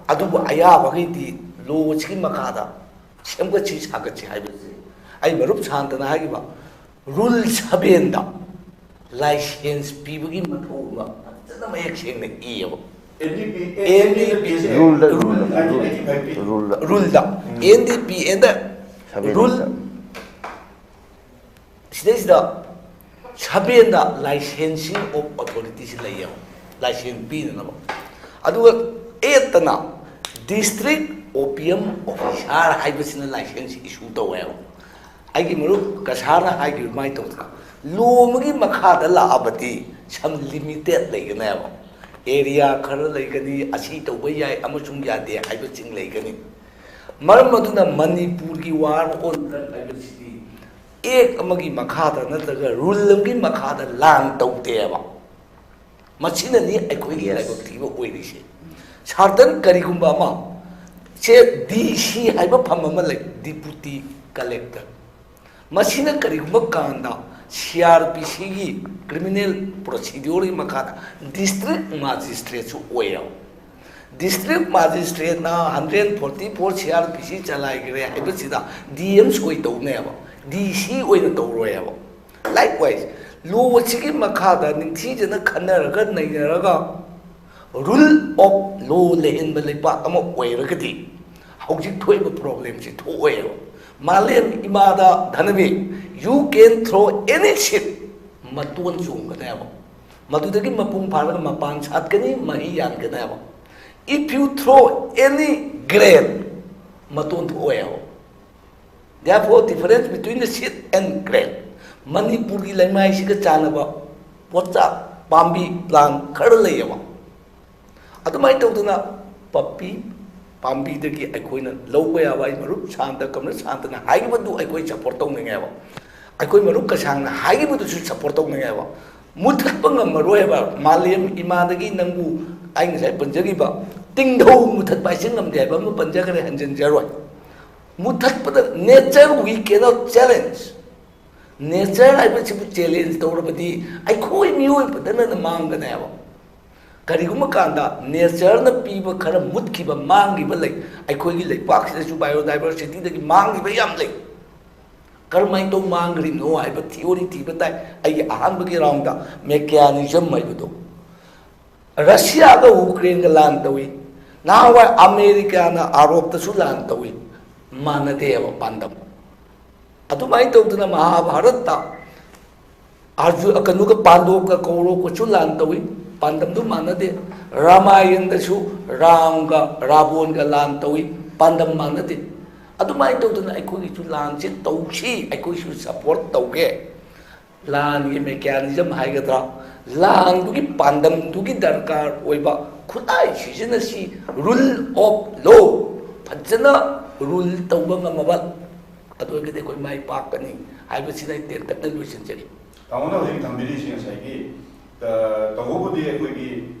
ꯑꯗꯨꯕꯨ ꯑꯌꯥꯕꯈꯩꯗꯤ ꯂꯣꯁꯤꯒꯤ ꯃꯈꯥꯗ ꯁꯦꯝꯒꯠꯁꯤ ꯁꯥꯒꯠꯁꯤ ꯍꯥꯏꯕꯁꯦ꯫ ꯑꯩ ꯃꯔꯨꯞ ꯁꯥꯟꯇꯅ ꯍꯥꯏꯈꯤꯕ ꯔꯨꯜ ꯁꯕꯦꯟꯗ ꯂꯥꯏꯁꯦꯟꯁ ꯄꯤꯕꯒꯤ ꯃꯊꯧ ꯑꯃ ꯐꯖꯅ ꯃꯌꯦꯛ ꯁꯦꯡꯅ ꯏꯌꯦꯕ꯫ ꯑꯦꯟ ꯗꯤ ꯄꯤ, ꯔꯨꯜꯗ, ꯔꯨꯜꯗ, ꯔꯨꯜꯗ꯫ ꯔꯨꯜꯗ, ꯎꯝ꯫ ꯑꯦꯟ ꯗꯤ ꯄꯤ ꯑꯦꯟꯗ ꯁꯕꯦꯟ ꯔꯨꯜ꯫ ꯁꯤꯗꯩꯁꯤꯗ ꯁꯕꯦꯟꯗ licensing of authority ꯁꯤ ꯂꯩꯌꯦꯕ, ꯂꯥꯏꯁꯦꯟꯁ ꯄꯤꯅꯅꯕ꯫ ꯑꯗꯨꯒ ꯑꯦꯠꯇꯅ district opium officer ꯍꯥꯏꯕꯁꯤꯅ ꯂꯥꯏꯁꯦꯟꯁ ꯏꯁꯨ ꯇꯧꯋꯦꯕ꯫ ꯑꯩꯒꯤ ꯃꯔꯨꯞ ꯀꯁꯥꯔꯅ ꯍꯥꯏꯈꯤꯕ ꯑꯗꯨꯃꯥꯏꯅ ꯇꯧꯗꯅ ꯂꯣ ꯑꯃꯒꯤ ꯃꯈꯥꯗ ꯂꯥꯛꯑꯕꯗꯤ some limited ꯂꯩꯒꯅꯦꯕ꯫ ꯑꯦꯔꯤꯌꯥ ꯈꯔ ꯂꯩꯒꯅꯤ, ꯑꯁꯤ ꯇꯧꯕ ꯌꯥꯏ ꯑꯃꯁꯨꯡ ꯌꯥꯗꯦ ꯍꯥꯏꯕꯁꯤꯡ ꯂꯩꯒꯅꯤ꯫ ꯃꯔꯝ ꯑꯗꯨꯅ ꯃꯅꯤꯄꯨꯔꯒꯤ war on drug ꯍꯥꯏꯕꯁꯤꯗꯤ ꯑꯦꯛ ꯑꯃꯒꯤ ꯃꯈꯥꯗ ꯅꯠꯇ꯭ꯔꯒ ꯔꯨꯜ ꯑꯃꯒꯤ ꯃꯈꯥꯗ ꯂꯥꯟ ꯇꯧꯗꯦꯕ꯫ ꯃꯁꯤꯅꯅꯤ ꯑꯩꯈꯣꯏꯒꯤ Yes. ꯂꯥꯏꯕꯛ ꯊꯤꯕ ꯑꯣꯏꯔꯤꯁꯦ꯫ ꯁꯥꯔꯇꯟ ꯀꯔꯤꯒꯨꯝꯕ ꯑꯃ ꯁꯦ ꯗꯤ ꯁꯤ ꯍꯥꯏꯕ ꯐꯝ ꯑꯃ ꯂꯩ, ꯗꯤꯄꯨꯇꯤ ꯀꯂꯦꯛꯇꯔ꯫ ꯃꯁꯤꯅ ꯀꯔꯤꯒꯨꯝꯕ ꯀꯥꯟꯗ ꯁꯤ ꯑꯥꯔ ꯄꯤ ꯁꯤꯒꯤ ꯀ꯭ꯔꯤꯃꯤꯅꯦꯜ ꯄ꯭ꯔꯣꯁꯤꯗ꯭ꯌꯨꯔꯒꯤ ꯃꯈꯥꯗ ꯗꯤꯁꯇ꯭ꯔꯤꯛ ꯃꯥꯖꯤꯁꯇ꯭ꯔꯦꯠꯁꯨ ꯑꯣꯏꯔꯕ꯫ ꯗꯤꯁꯇ꯭ꯔꯤꯛ ꯃꯥꯖꯤꯁꯇ꯭ꯔꯦꯠꯅ hundred forty four C R P C ꯆꯂꯥꯏꯈ꯭ꯔꯦ ꯍꯥꯏꯕꯁꯤꯗ ꯗꯤ ꯑꯦꯝ ꯁꯣꯏ ꯇꯧꯅꯦꯕ, ꯗꯤ ꯁꯤ ꯑꯣꯏꯅ ꯇꯧꯔꯣꯏꯕ꯫ Likewise, ꯂꯣ ꯑꯁꯤꯒꯤ ꯃꯈꯥꯗ ꯅꯤꯡꯊꯤꯖꯅ ꯈꯟꯅꯔꯒ ꯅꯩꯅꯔꯒ rule of law ꯂꯩꯍꯟꯕ ꯂꯩꯄꯥꯛ ꯑꯃ ꯑꯣꯏꯔꯒꯗꯤ ꯍꯧꯖꯤꯛ ꯊꯣꯛꯏꯕ problemꯁꯤ ꯊꯣꯛꯑꯣꯏꯕ꯫ ꯃꯥꯂꯦꯝ ꯏꯃꯥꯗ ꯙꯅꯕꯤ, you can throw any seed, ꯃꯇꯣꯟ ꯆꯣꯡꯒꯅꯦꯕ꯫ ꯃꯗꯨꯗꯒꯤ ꯃꯄꯨꯡ ꯐꯥꯔꯒ ꯃꯄꯥꯟ ꯁꯥꯠꯀꯅꯤ, ꯃꯍꯩ ꯌꯥꯟꯒꯅꯦꯕ꯫ If you throw any grain, ꯃꯇꯣꯟ ꯊꯣꯛꯑꯣꯏꯕ꯫ Therefore, difference between the seed and grain. ꯃꯅꯤꯄꯨꯔꯒꯤ ꯂꯩꯃꯥꯏꯁꯤꯒ ꯆꯥꯟꯅꯕ ꯄꯣꯠꯆꯥꯛ, ꯄꯥꯝꯕꯤ, plant ꯈꯔ ꯂꯩꯌꯦꯕ꯫ ꯑꯗꯨꯃꯥꯏꯅ ꯇꯧꯗꯅ ꯄꯞꯄꯤ, ꯄꯥꯝꯕꯤꯗꯒꯤ ꯑꯩꯈꯣꯏꯅ ꯂꯧꯕ ꯌꯥꯕ, ꯑꯩ ꯃꯔꯨꯞ ꯁꯥꯟꯇ ꯀꯃꯔ ꯁꯥꯟꯇꯅ ꯍꯥꯏꯈꯤꯕꯗꯨ ꯑꯩꯈꯣꯏ ꯁꯞꯄꯣꯔꯠ ꯇꯧꯅꯤꯡꯉꯦꯕ꯫ ꯑꯩꯈꯣꯏ ꯃꯔꯨꯞ ꯀꯁꯥꯡꯅ ꯍꯥꯏꯈꯤꯕꯗꯨꯁꯨ ꯁꯞꯄꯣꯔꯠ ꯇꯧꯅꯤꯡꯉꯦꯕ꯫ ꯃꯨꯊꯠꯄ ꯉꯝꯃꯔꯣꯏ ꯍꯥꯏꯕ, ꯃꯥꯂꯦꯝ ꯏꯃꯥꯗꯒꯤ ꯅꯪꯕꯨ ꯑꯩ ꯉꯁꯥꯏ ꯄꯟꯖꯈꯤꯕ ꯇꯤꯡꯊꯧ ꯃꯨꯊꯠꯄ ꯍꯥꯏꯁꯤ ꯉꯝꯗꯦ ꯍꯥꯏꯕ ꯑꯃ ꯄꯟꯖꯈ꯭ꯔꯦ, ꯍꯟꯖꯤꯟꯖꯔꯣꯏ꯫ ꯃꯨꯊꯠꯄꯗ nature we cannot challenge꯫ Nature ꯍꯥꯏꯕꯁꯤꯕꯨ challenge ꯇꯧꯔꯕꯗꯤ ꯑꯩꯈꯣꯏ ꯃꯤꯑꯣꯏꯕꯗꯅ ꯃꯥꯡꯒꯅꯦꯕ꯫ ꯀꯔꯤꯒꯨꯝꯕ ꯀꯥꯟꯗ natureꯅ ꯄꯤꯕ ꯈꯔ ꯃꯨꯠꯈꯤꯕ, ꯃꯥꯡꯈꯤꯕ ꯂꯩ꯫ ꯑꯩꯈꯣꯏꯒꯤ ꯂꯩꯄꯥꯛꯁꯤꯗꯁꯨ biodiversityꯗꯒꯤ ꯃꯥꯡꯈꯤꯕ ꯌꯥꯝ ꯂꯩ꯫ ꯀꯔꯝꯍꯥꯏꯅ ꯇꯧ ꯃꯥꯡꯈ꯭ꯔꯤꯅꯣ ꯍꯥꯏꯕ theory ꯊꯤꯕ ꯇꯥꯏ꯫ ꯑꯩꯒꯤ ꯑꯍꯥꯟꯕꯒꯤ roundꯗ mechanism ꯍꯥꯏꯕꯗꯣ, ꯔꯁꯤꯌꯥꯒ ꯎꯀ꯭ꯔꯦꯟꯒ ꯂꯥꯟ ꯇꯧꯏ꯫ ꯅꯍꯥꯟꯋꯥꯏ ꯑꯃꯦꯔꯤꯀꯥꯅ ꯑꯥꯔꯣꯞꯇꯁꯨ ꯂꯥꯟ ꯇꯧꯏ꯫ ꯃꯥꯟꯅꯗꯦꯕ ꯄꯥꯟꯗꯝ꯫ ꯑꯗꯨꯃꯥꯏꯅ ꯇꯧꯗꯅ ꯃꯍꯥꯚꯥꯔꯠꯇ ꯑꯥꯔꯖꯨ-, ꯀꯩꯅꯣꯒ ꯄꯥꯟꯗꯣꯞꯀ ꯀꯧꯔꯣꯞꯀꯁꯨ ꯂꯥꯟ ꯇꯧꯏ꯫ ꯄꯥꯟꯗꯝꯗꯨ ꯃꯥꯟꯅꯗꯦ꯫ ꯔꯥꯃꯥꯌꯟꯗꯁꯨ ꯔꯥꯝꯒ ꯔꯥꯕꯣꯟꯒ ꯂꯥꯟ ꯇꯧꯏ꯫ ꯄꯥꯟꯗꯝ ꯃꯥꯟꯅꯗꯦ꯫ ꯑꯗꯨꯃꯥꯏꯅ ꯇꯧꯗꯅ ꯑꯩꯈꯣꯏꯒꯤꯁꯨ ꯂꯥꯟꯁꯦ ꯇꯧꯁꯤ, ꯑꯩꯈꯣꯏꯁꯨ support ꯇꯧꯒꯦ꯫ ꯂꯥꯟꯒꯤ mechanism ꯍꯥꯏꯒꯗ꯭ꯔꯥ, ꯂꯥꯟꯗꯨꯒꯤ ꯄꯥꯟꯗꯝꯗꯨꯒꯤ ꯗꯔꯀꯥꯔ ꯑꯣꯏꯕ ꯈꯨꯠꯂꯥꯏ ꯁꯤꯖꯤꯟꯅꯁꯤ꯫ Rule of law ꯐꯖꯅ rule ꯇꯧꯕ ꯉꯝꯃꯕ, ꯑꯗꯨ ꯑꯣꯏꯔꯒꯗꯤ ꯑꯩꯈꯣꯏ ꯃꯥꯏ ꯄꯥꯛꯀꯅꯤ ꯍꯥꯏꯕꯁꯤꯗ ꯑꯩ ꯇꯦꯟꯇꯛꯅ ꯂꯣꯏꯁꯤꯟꯖꯔꯤ꯫ ꯇꯥꯃꯣꯅ ꯍꯧꯖꯤꯛ ꯊꯝꯕꯤꯔꯤꯁꯤ ꯉꯁꯥꯏꯒꯤ, ꯑ, ꯇꯧꯕꯕꯨꯗꯤ ꯑꯩꯈꯣꯏꯒꯤ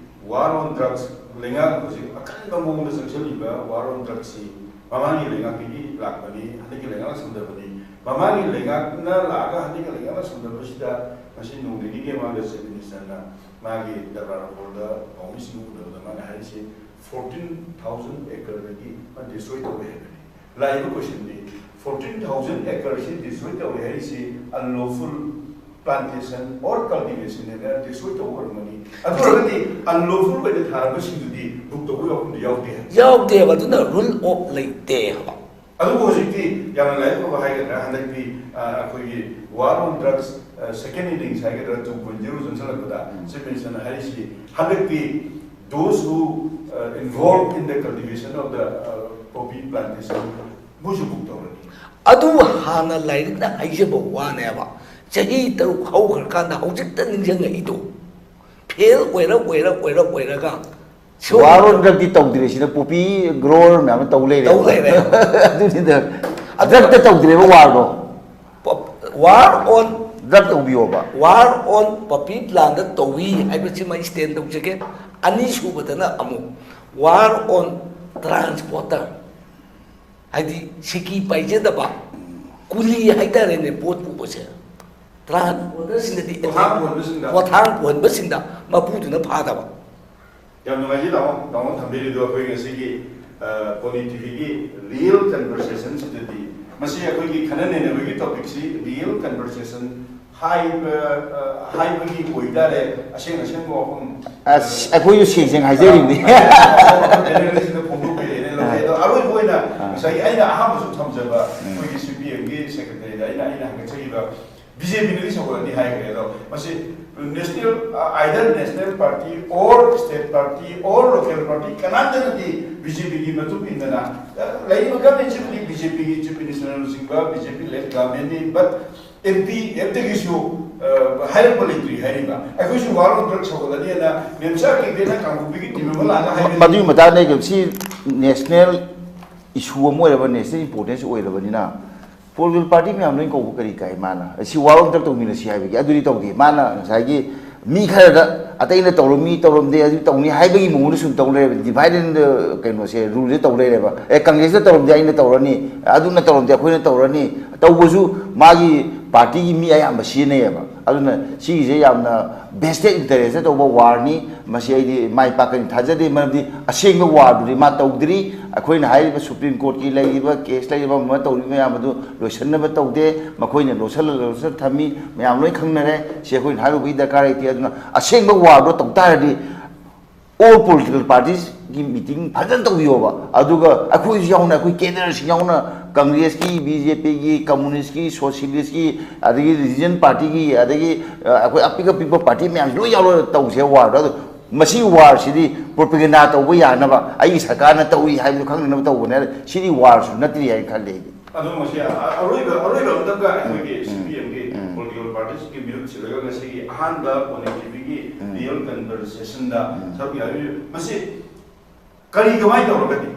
war on drugs, ꯂꯩꯉꯥꯛ ꯍꯧꯖꯤꯛ ꯑꯀꯟꯕ ꯃꯑꯣꯡꯗ ꯆꯪꯁꯤꯜꯂꯤꯕ war on drugsꯁꯤ ꯃꯃꯥꯡꯒꯤ ꯂꯩꯉꯥꯛꯇꯒꯤ ꯂꯥꯛꯄꯅꯤ, ꯍꯟꯗꯛꯀꯤ ꯂꯩꯉꯥꯛꯅ ꯁꯟꯗꯕꯅꯤ꯫ ꯃꯃꯥꯡꯒꯤ ꯂꯩꯉꯥꯛꯅ ꯂꯥꯛꯑꯒ ꯍꯟꯗꯛꯀꯤ ꯂꯩꯉꯥꯛꯅ ꯁꯟꯗꯕꯁꯤꯗ ꯉꯁꯤ ꯅꯣꯡ ꯅꯤꯅꯤꯒꯤ ꯃꯃꯥꯡꯗ Chief Ministerꯅ ꯃꯥꯒꯤ ꯗꯔꯕꯥꯔ ꯍꯣꯜꯗ ꯄꯥꯎꯃꯤꯁꯤꯡ ꯎꯅꯕꯗ ꯃꯥꯅ ꯍꯥꯏꯔꯤꯁꯤ fourteen thousand acreꯗꯒꯤ ꯃꯥ destroy ꯇꯧꯋꯦ ꯍꯥꯏꯕꯅꯤ꯫ ꯂꯥꯛꯏꯕ questionꯗꯤ, fourteen thousand acreꯁꯤ destroy ꯇꯧꯔꯦ ꯍꯥꯏꯔꯤꯁꯤ unlawful plantation or cultivation ꯍꯥꯏꯅ destroy ꯇꯧꯕ ꯑꯣꯏꯔꯝꯒꯅꯤ꯫ ꯑꯗꯨ ꯑꯣꯏꯔꯒꯗꯤ unlawful ꯑꯣꯏꯅ ꯊꯥꯔꯝꯕꯁꯤꯡꯗꯨꯗꯤ book ꯇꯧꯕꯒꯤ ꯋꯥꯐꯝꯗꯨ ꯌꯥꯎꯗꯦ ꯍꯥꯏꯕ꯫ ꯌꯥꯎꯗꯦꯕ, ꯑꯗꯨꯅ rule of ꯂꯩꯇꯦ ꯍꯥꯏꯕ꯫ ꯑꯗꯨꯕꯨ ꯍꯧꯖꯤꯛꯇꯤ ꯌꯥꯝꯅ ꯂꯥꯏꯕꯛ ꯐꯕ ꯍꯥꯏꯒꯗ꯭ꯔꯥ, ꯍꯟꯗꯛꯇꯤ, ꯑ, ꯑꯩꯈꯣꯏꯒꯤ war on drugs, ꯑ, second innings ꯍꯥꯏꯒꯗ꯭ꯔꯥ, two point zero ꯆꯪꯁꯤꯜꯂꯛꯄꯗ, ꯎꯝ꯫ Chief Ministerꯅ ꯍꯥꯏꯔꯤꯁꯤ, ꯍꯟꯗꯛꯇꯤ those who, uh, involved in the cultivation of the, uh, poppy plantation ꯃꯣꯏꯁꯨ book ꯇꯧꯔꯅꯤ꯫ ꯑꯗꯨ ꯍꯥꯟꯅ ꯂꯥꯏꯔꯤꯛꯅ ꯍꯥꯏꯖꯕ ꯋꯥꯅꯦꯕ꯫ ꯆꯍꯤ ꯇꯔꯨꯛ ꯍꯧꯈ꯭ꯔꯀꯥꯟꯗ ꯍꯧꯖꯤꯛꯇ ꯅꯤꯡꯁꯤꯡꯉꯛꯏꯗꯣ꯫ Fail ꯑꯣꯏꯔ, ꯑꯣꯏꯔ, ꯑꯣꯏꯔ, ꯑꯣꯏꯔꯒ War on drug ꯇꯤ ꯇꯧꯗ꯭ꯔꯦ, ꯁꯤꯗ poppy grower ꯃꯌꯥꯝ ꯑꯃ ꯇꯧ ꯂꯩꯔꯦ꯫ ꯇꯧ ꯂꯩꯔꯦ꯫ ꯑꯗꯨꯅꯤꯗ, drug ꯇ ꯇꯧꯗ꯭ꯔꯦꯕ war ꯗꯣ꯫ War on Drug ꯇꯧꯕꯤꯌꯣꯕ꯫ War on poppy plant ꯇꯧꯏ ꯍꯥꯏꯕꯁꯤꯃ stand ꯇꯧꯖꯒꯦ꯫ ꯑꯅꯤꯁꯨꯕꯗꯅ ꯑꯃꯨꯛ war on transporter, ꯍꯥꯏꯗꯤ ꯁꯤꯀꯤ ꯄꯥꯏꯖꯗꯕ ꯀꯨꯂꯤ ꯍꯥꯏꯇꯥꯔꯦꯅꯦ, ꯄꯣꯠ ꯄꯨꯕꯁꯦ꯫ Transporter ꯁꯤꯡꯗꯗꯤ ꯄꯣꯠꯊꯥꯡ ꯄꯨꯍꯟꯕꯁꯤꯡꯗ꯫ ꯄꯣꯠꯊꯥꯡ ꯄꯨꯍꯟꯕꯁꯤꯡꯗ ꯃꯄꯨꯗꯨꯅ ꯐꯥꯗꯕ꯫ ꯌꯥꯝ ꯅꯨꯡꯉꯥꯏꯖꯩ ꯇꯥꯃꯣ, ꯇꯥꯃꯣꯅ ꯊꯝꯕꯤꯔꯤꯗꯣ꯫ ꯑꯩꯈꯣꯏ ꯉꯁꯤꯒꯤ ꯄꯣꯅꯤ ꯇꯤꯚꯤꯒꯤ real conversation ꯁꯤꯗꯗꯤ, ꯃꯁꯤ ꯑꯩꯈꯣꯏꯒꯤ ꯈꯟꯅ ꯅꯩꯅꯕꯒꯤ topic ꯁꯤ real conversation ꯍꯥꯏꯕ, ꯍꯥꯏꯕꯒꯤ ꯑꯣꯏꯇꯥꯔꯦ꯫ ꯑꯁꯦꯡ ꯑꯁꯦꯡꯕ ꯋꯥꯐꯝ ꯑꯁ, ꯑꯩꯈꯣꯏꯁꯨ ꯁꯦꯡ ꯁꯦꯡ ꯍꯥꯏꯖꯔꯤꯕꯅꯤ꯫ ꯁꯤꯗ ꯐꯣꯡꯗꯣꯛꯄꯤꯔꯛꯑꯦꯅ ꯂꯧꯖꯩ꯫ ꯑꯗꯣ ꯑꯔꯣꯏꯕ ꯑꯣꯏꯅ ꯉꯁꯥꯏꯒꯤ ꯑꯩꯅ ꯑꯍꯥꯟꯕꯁꯨ ꯊꯝꯖꯕ ꯑꯩꯈꯣꯏꯒꯤ CPM ꯒꯤ secretary ꯗ ꯑꯩꯅ, ꯑꯩꯅ ꯍꯪꯒꯠꯆꯈꯤꯕ, BJP ꯅꯗꯤ ꯁꯧꯒꯠꯂꯅꯤ ꯍꯥꯏꯈ꯭ꯔꯦ꯫ ꯑꯗꯣ ꯃꯁꯤ national, either national party or state party or local party, ꯀꯅꯥꯝꯇꯅꯗꯤ BJP ꯒꯤ ꯃꯇꯨꯡ ꯏꯟꯗꯅ, ꯂꯩꯔꯤꯕ government ꯁꯤꯕꯨꯗꯤ BJP ꯒꯤ chief minister ꯅꯆꯤꯡꯕ, BJP led government ꯅꯤ, but MP ꯑꯦꯞꯇꯒꯤꯁꯨ ꯍꯥꯏꯔꯛꯄ ꯂꯩꯇ꯭ꯔꯤ ꯍꯥꯏꯔꯤꯕ꯫ ꯑꯩꯈꯣꯏꯁꯨ war on drug ꯁꯧꯒꯠꯂꯅꯤꯅ ꯃꯦꯝꯆꯥ ꯀꯦꯛꯇꯦꯅ ꯀꯥꯡꯄꯣꯛꯄꯤꯒꯤ team ꯑꯃ ꯂꯥꯛꯑꯒ ꯍꯥꯏꯕꯅꯤ꯫ ꯃꯗꯨꯒꯤ ꯃꯇꯥꯡꯗ ꯑꯩ ꯁꯤ national issue ꯑꯃ ꯑꯣꯏꯔꯕ, national importance ꯑꯣꯏꯔꯕꯅꯤꯅ, political party ꯃꯌꯥꯝ ꯂꯣꯏ ꯀꯧꯕ ꯀꯔꯤ ꯀꯥꯏ? ꯃꯥꯅ ꯁꯤ war on drug ꯇꯧꯃꯤꯟꯅꯁꯤ ꯍꯥꯏꯕꯒꯤ ꯑꯗꯨꯗꯤ ꯇꯧꯗꯦ꯫ ꯃꯥꯅ ꯉꯁꯥꯏꯒꯤ ꯃꯤ ꯈꯔꯗ ꯑꯇꯩꯅ ꯇꯧꯔꯝꯃꯤ, ꯇꯧꯔꯝꯗꯦ, ꯑꯗꯨ ꯇꯧꯅꯤ ꯍꯥꯏꯕꯒꯤ ꯃꯑꯣꯡꯗ ꯁꯨꯝ ꯇꯧ ꯂꯩꯔꯦꯕ꯫ Divide and, ꯑ, ꯀꯩꯅꯣꯁꯦ, rule ꯁꯦ ꯇꯧ ꯂꯩꯔꯦꯕ꯫ ꯑꯦ, ꯀꯪꯒ꯭ꯔꯦꯁꯅ ꯇꯧꯔꯝꯗꯦ, ꯑꯩꯅ ꯇꯧꯔꯅꯤ, ꯑꯗꯨꯅ ꯇꯧꯔꯝꯗꯦ, ꯑꯩꯈꯣꯏꯅ ꯇꯧꯔꯅꯤ꯫ ꯇꯧꯕꯁꯨ ꯃꯥꯒꯤ party ꯒꯤ ꯃꯤ ꯑꯌꯥꯝꯕ ꯁꯤꯖꯤꯟꯅꯩꯌꯦꯕ꯫ ꯑꯗꯨꯅ ꯁꯤꯒꯤꯁꯦ ꯌꯥꯝꯅ vested interest ꯇ ꯇꯧꯕ war ꯅꯤ꯫ ꯃꯁꯤ ꯑꯩꯗꯤ ꯃꯥꯏ ꯄꯥꯛꯀꯅꯤ ꯊꯥꯖꯗꯦ꯫ ꯃꯔꯝꯗꯤ ꯑꯁꯦꯡꯕ war ꯗꯨꯗꯤ ꯃꯥ ꯇꯧꯗ꯭ꯔꯤ꯫ ꯑꯩꯈꯣꯏꯅ ꯍꯥꯏꯔꯤꯕ Supreme Court ꯀꯤ ꯂꯩꯔꯤꯕ case, ꯂꯩꯔꯤꯕ ꯑꯃ ꯇꯧꯔꯤꯕ ꯃꯌꯥꯝ ꯑꯗꯨ ꯂꯣꯏꯁꯤꯟꯅꯕ ꯇꯧꯗꯦ꯫ ꯃꯈꯣꯏꯅ ꯂꯣꯠꯁꯤꯜꯂ ꯂꯣꯠꯁꯤꯜꯂ ꯊꯝꯃꯤ꯫ ꯃꯌꯥꯝ ꯂꯣꯏ ꯈꯪꯅꯔꯦ꯫ ꯁꯤ ꯑꯩꯈꯣꯏꯅ ꯍꯥꯏꯔꯨꯕꯒꯤ ꯗꯔꯀꯥꯔ ꯂꯩꯇꯦ꯫ ꯑꯗꯨꯅ ꯑꯁꯦꯡꯕ war ꯗꯣ ꯇꯧ ꯇꯥꯔꯗꯤ all political parties ꯀꯤ meeting ꯐꯖꯅ ꯇꯧꯕꯤꯌꯣꯕ꯫ ꯑꯗꯨꯒ ꯑꯩꯈꯣꯏꯁꯨ ꯌꯥꯎꯅ, ꯑꯩꯈꯣꯏ cadre ꯁꯤꯡ ꯌꯥꯎꯅ, ꯀꯪꯒ꯭ꯔꯦꯁꯀꯤ, BJP ꯒꯤ, communist ꯀꯤ, socialist ꯀꯤ, ꯑꯗꯒꯤ region party ꯒꯤ, ꯑꯗꯒꯤ, ꯑ, ꯑꯩꯈꯣꯏ ꯑꯄꯤꯛ ꯑꯄꯤꯛꯄ party ꯃꯌꯥꯝꯁꯤ ꯂꯣꯏ ꯌꯥꯎꯔꯒ ꯇꯧꯁꯦ war ꯗꯣ꯫ ꯑꯗꯣ ꯃꯁꯤ war ꯁꯤꯗꯤ propaganda ꯇꯧꯕ ꯌꯥꯅꯕ, ꯑꯩꯒꯤ ꯁꯔꯀꯥꯔꯅ ꯇꯧꯔꯤ ꯍꯥꯏꯕꯗꯨ ꯈꯪꯅꯅꯕ ꯇꯧꯕꯅꯦ꯫ ꯁꯤꯗꯤ war ꯁꯨ ꯅꯠꯇ꯭ꯔꯤ ꯍꯥꯏꯅ ꯈꯜꯂꯦ ꯑꯩꯗꯤ꯫ ꯑꯗꯣ ꯃꯁꯤ ꯑ-, ꯑꯔꯣꯏꯕ, ꯑꯔꯣꯏꯕ ꯑꯝꯇꯪꯒ ꯑꯩꯈꯣꯏꯒꯤ CPM ꯒꯤ political party ꯄꯥꯔꯇꯤꯁꯤꯡꯒꯤ ꯃꯤꯍꯨꯠ ꯁꯤꯜꯂꯒ ꯉꯁꯤꯒꯤ ꯑꯍꯥꯟꯕ ꯄꯣꯂꯤꯇꯤꯚꯤꯒꯤ ꯎꯝ꯫ ꯔꯤꯌꯦꯜ ꯀꯟꯚꯔꯁꯦꯁꯟꯗ ꯎꯝ꯫ ꯁꯔꯨꯛ ꯌꯥꯕꯤꯔꯤꯕ ꯃꯁꯤ ꯀꯔꯤ ꯀꯃꯥꯏꯅ ꯇꯧꯔꯒꯗꯤ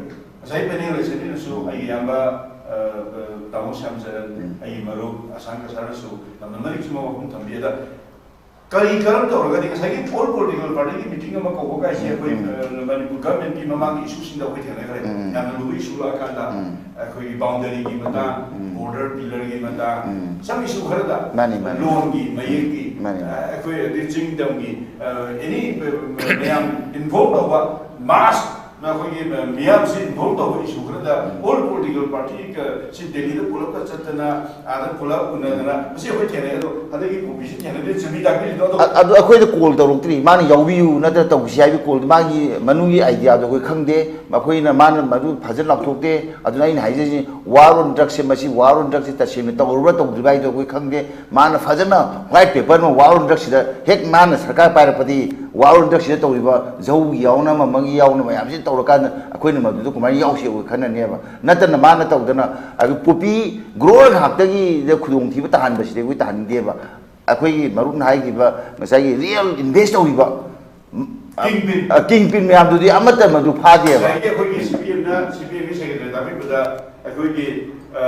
ꯉꯁꯥꯏ ꯄꯦꯅꯦꯜ ꯑꯁꯤꯅꯁꯨ ꯑꯩꯒꯤ ꯏꯌꯥꯝꯕ ꯑ, ꯑ, ꯇꯥꯃꯣ ꯁ꯭ꯌꯥꯝꯆꯔꯟ, ꯎꯝ꯫ ꯑꯩꯒꯤ ꯃꯔꯨꯞ ꯑꯁꯥꯡ ꯀꯁꯥꯔꯅꯁꯨ ꯌꯥꯝꯅ ꯃꯔꯤꯛ ꯆꯨꯝꯕ ꯋꯥꯐꯝ ꯊꯝꯕꯤ꯫ ꯑꯗ ꯀꯔꯤ ꯀꯔꯝ ꯇꯧꯔꯒꯗꯤ ꯉꯁꯥꯏꯒꯤ ꯑꯣꯜ ꯄꯣꯂꯤꯇꯤꯀꯦꯜ ꯄꯥꯔꯇꯤꯒꯤ ꯃꯤꯇꯤꯡ ꯑꯃ ꯀꯧꯕ ꯀꯥꯏꯁꯦ ꯑꯩꯈꯣꯏ ꯎꯝ꯫ ꯑ, ꯃꯅꯤꯄꯨꯔ ꯒꯚꯔꯟꯃꯦꯟꯠꯀꯤ ꯃꯃꯥꯡꯒꯤ ꯏꯁꯨꯁꯤꯡꯗ ꯑꯩꯈꯣꯏ ꯊꯦꯡꯅꯈ꯭ꯔꯦ꯫ ꯎꯝ꯫ ꯌꯥꯝꯅ ꯂꯨꯕ ꯏꯁꯨ ꯂꯥꯛꯑꯀꯥꯟꯗ ꯎꯝ꯫ ꯑꯩꯈꯣꯏꯒꯤ ꯕꯥꯎꯟꯗꯔꯤꯒꯤ ꯃꯇꯥꯡ, ꯎꯝ꯫ ꯕꯣꯔꯗꯔ ꯄꯤꯂꯔꯒꯤ ꯃꯇꯥꯡ, ꯎꯝ꯫ ꯁꯝ ꯏꯁꯨ ꯈꯔꯗ ꯃꯥꯅꯤ, ꯃꯥꯅꯤ꯫ ꯂꯣꯟꯒꯤ, ꯃꯌꯦꯛꯀꯤ, ꯃꯥꯅꯤ꯫ ꯑ, ꯑꯩꯈꯣꯏ ꯑꯗꯩ ꯆꯤꯡꯗꯝꯒꯤ, ꯑ, ꯑꯦꯅꯤ, ꯑ, ꯃꯌꯥꯝ ꯏꯟꯚꯣꯜꯕ ꯇꯧꯕ ꯃꯥꯁ ꯅꯈꯣꯏꯒꯤ ꯃꯤꯌꯥꯝꯁꯤ ꯏꯟꯚꯣꯜꯕ ꯇꯧꯕ ꯏꯁꯨ ꯈꯔꯗ ꯎꯝ꯫ ꯑꯣꯜ ꯄꯣꯂꯤꯇꯤꯀꯦꯜ ꯄꯥꯔꯇꯤ ꯁꯤ ꯗꯦꯜꯂꯤꯗ ꯄꯨꯂꯞꯀ ꯆꯠꯇꯅ ꯑꯥꯗ ꯄꯨꯂꯞ ꯎꯅꯗꯅ ꯃꯁꯤ ꯑꯩꯈꯣꯏ ꯊꯦꯡꯅꯩ꯫ ꯑꯗꯣ ꯍꯟꯗꯛꯀꯤ ꯀꯣꯄꯤꯁꯤ ꯊꯦꯡꯅꯗꯦ꯫ ꯆꯨꯝꯃꯤ ꯇꯥꯛꯄꯤꯔꯤꯗꯣ ꯑꯗꯣ ꯑ-, ꯑꯗꯨ ꯑꯩꯈꯣꯏꯗ ꯀꯣꯜ ꯇꯧꯔꯛꯇ꯭ꯔꯤ꯫ ꯃꯥꯅ ꯌꯥꯎꯕꯤꯌꯨ ꯅꯠꯇ꯭ꯔ ꯇꯧꯁꯤ ꯍꯥꯏꯕ ꯀꯣꯜꯗꯣ, ꯃꯥꯒꯤ ꯃꯅꯨꯡꯒꯤ ꯑꯥꯏꯗꯤꯌꯥꯗꯣ ꯑꯩꯈꯣꯏ ꯈꯪꯗꯦ꯫ ꯑꯩꯈꯣꯏꯅ, ꯃꯥꯅ ꯃꯗꯨ ꯐꯖꯅ ꯂꯥꯎꯊꯣꯛꯇꯦ꯫ ꯑꯗꯨꯅ ꯑꯩꯅ ꯍꯥꯏꯖꯔꯤꯁꯤ, ꯋꯥꯔ ꯑꯣꯟ ꯗ꯭ꯔꯛꯁꯦ, ꯃꯁꯤ ꯋꯥꯔ ꯑꯣꯟ ꯗ꯭ꯔꯛꯁꯦ ꯇꯁꯦꯡꯅ ꯇꯧꯔꯨꯕ꯭ꯔꯥ ꯇꯧꯗ꯭ꯔꯤꯕ꯭ꯔꯥ ꯍꯥꯏꯗꯣ ꯑꯩꯈꯣꯏ ꯈꯪꯗꯦ꯫ ꯃꯥꯅ ꯐꯖꯅ ꯋꯥꯏꯠ ꯄꯦꯄꯔ ꯑꯃ ꯋꯥꯔ ꯑꯣꯟ ꯗ꯭ꯔꯛꯁꯤꯗ ꯍꯦꯛ ꯃꯥꯅ ꯁꯔꯀꯥꯔ ꯄꯥꯏꯔꯛꯄꯗꯤ ꯋꯥꯔ ꯑꯣꯟ ꯗ꯭ꯔꯛꯁꯤꯗ ꯇꯧꯔꯤꯕ ꯖꯧꯒꯤ ꯌꯥꯎꯅ ꯑꯃ ꯑꯃꯒꯤ ꯌꯥꯎꯅ ꯃꯌꯥꯝꯁꯤ ꯇꯧꯔꯀꯥꯟꯗ ꯑꯩꯈꯣꯏꯅ ꯃꯗꯨꯗ ꯀꯃꯥꯏꯅ ꯌꯥꯎꯁꯤ ꯑꯩꯈꯣꯏ ꯈꯟꯅꯅꯦꯕ꯫ ꯅꯠꯇꯅ ꯃꯥꯅ ꯇꯧꯗꯅ ꯑꯗꯨ ꯄꯣꯄꯤ ꯒ꯭ꯔꯣꯋꯔ ꯉꯥꯛꯇꯒꯤꯗ ꯈꯨꯗꯣꯡꯊꯤꯕ ꯇꯥꯍꯟꯕꯁꯤꯗꯤ ꯑꯩꯈꯣꯏ ꯇꯥꯍꯟꯅꯤꯡꯗꯦꯕ꯫ ꯑꯩꯈꯣꯏꯒꯤ ꯃꯔꯨꯞꯅ ꯍꯥꯏꯈꯤꯕ ꯉꯁꯥꯏꯒꯤ ꯔꯤꯌꯦꯜ ꯏꯟꯚꯦꯁ ꯇꯧꯔꯤꯕ, ꯎꯝ, ꯀꯤꯡ ꯄꯤꯟ꯫ ꯑ, ꯀꯤꯡ ꯄꯤꯟ ꯃꯌꯥꯝꯗꯨꯗꯤ ꯑꯃꯠꯇ ꯃꯗꯨ ꯐꯥꯗꯦꯕ꯫ ꯉꯁꯥꯏꯒꯤ ꯑꯩꯈꯣꯏꯒꯤ ꯁꯤ ꯄꯤ ꯑꯦꯝꯅ, ꯁꯤ ꯄꯤ ꯑꯦꯝꯒꯤ ꯁꯦꯀ꯭ꯔꯦꯇꯔꯤ ꯇꯥꯛꯄꯤꯕꯗ ꯑꯩꯈꯣꯏꯒꯤ, ꯑ,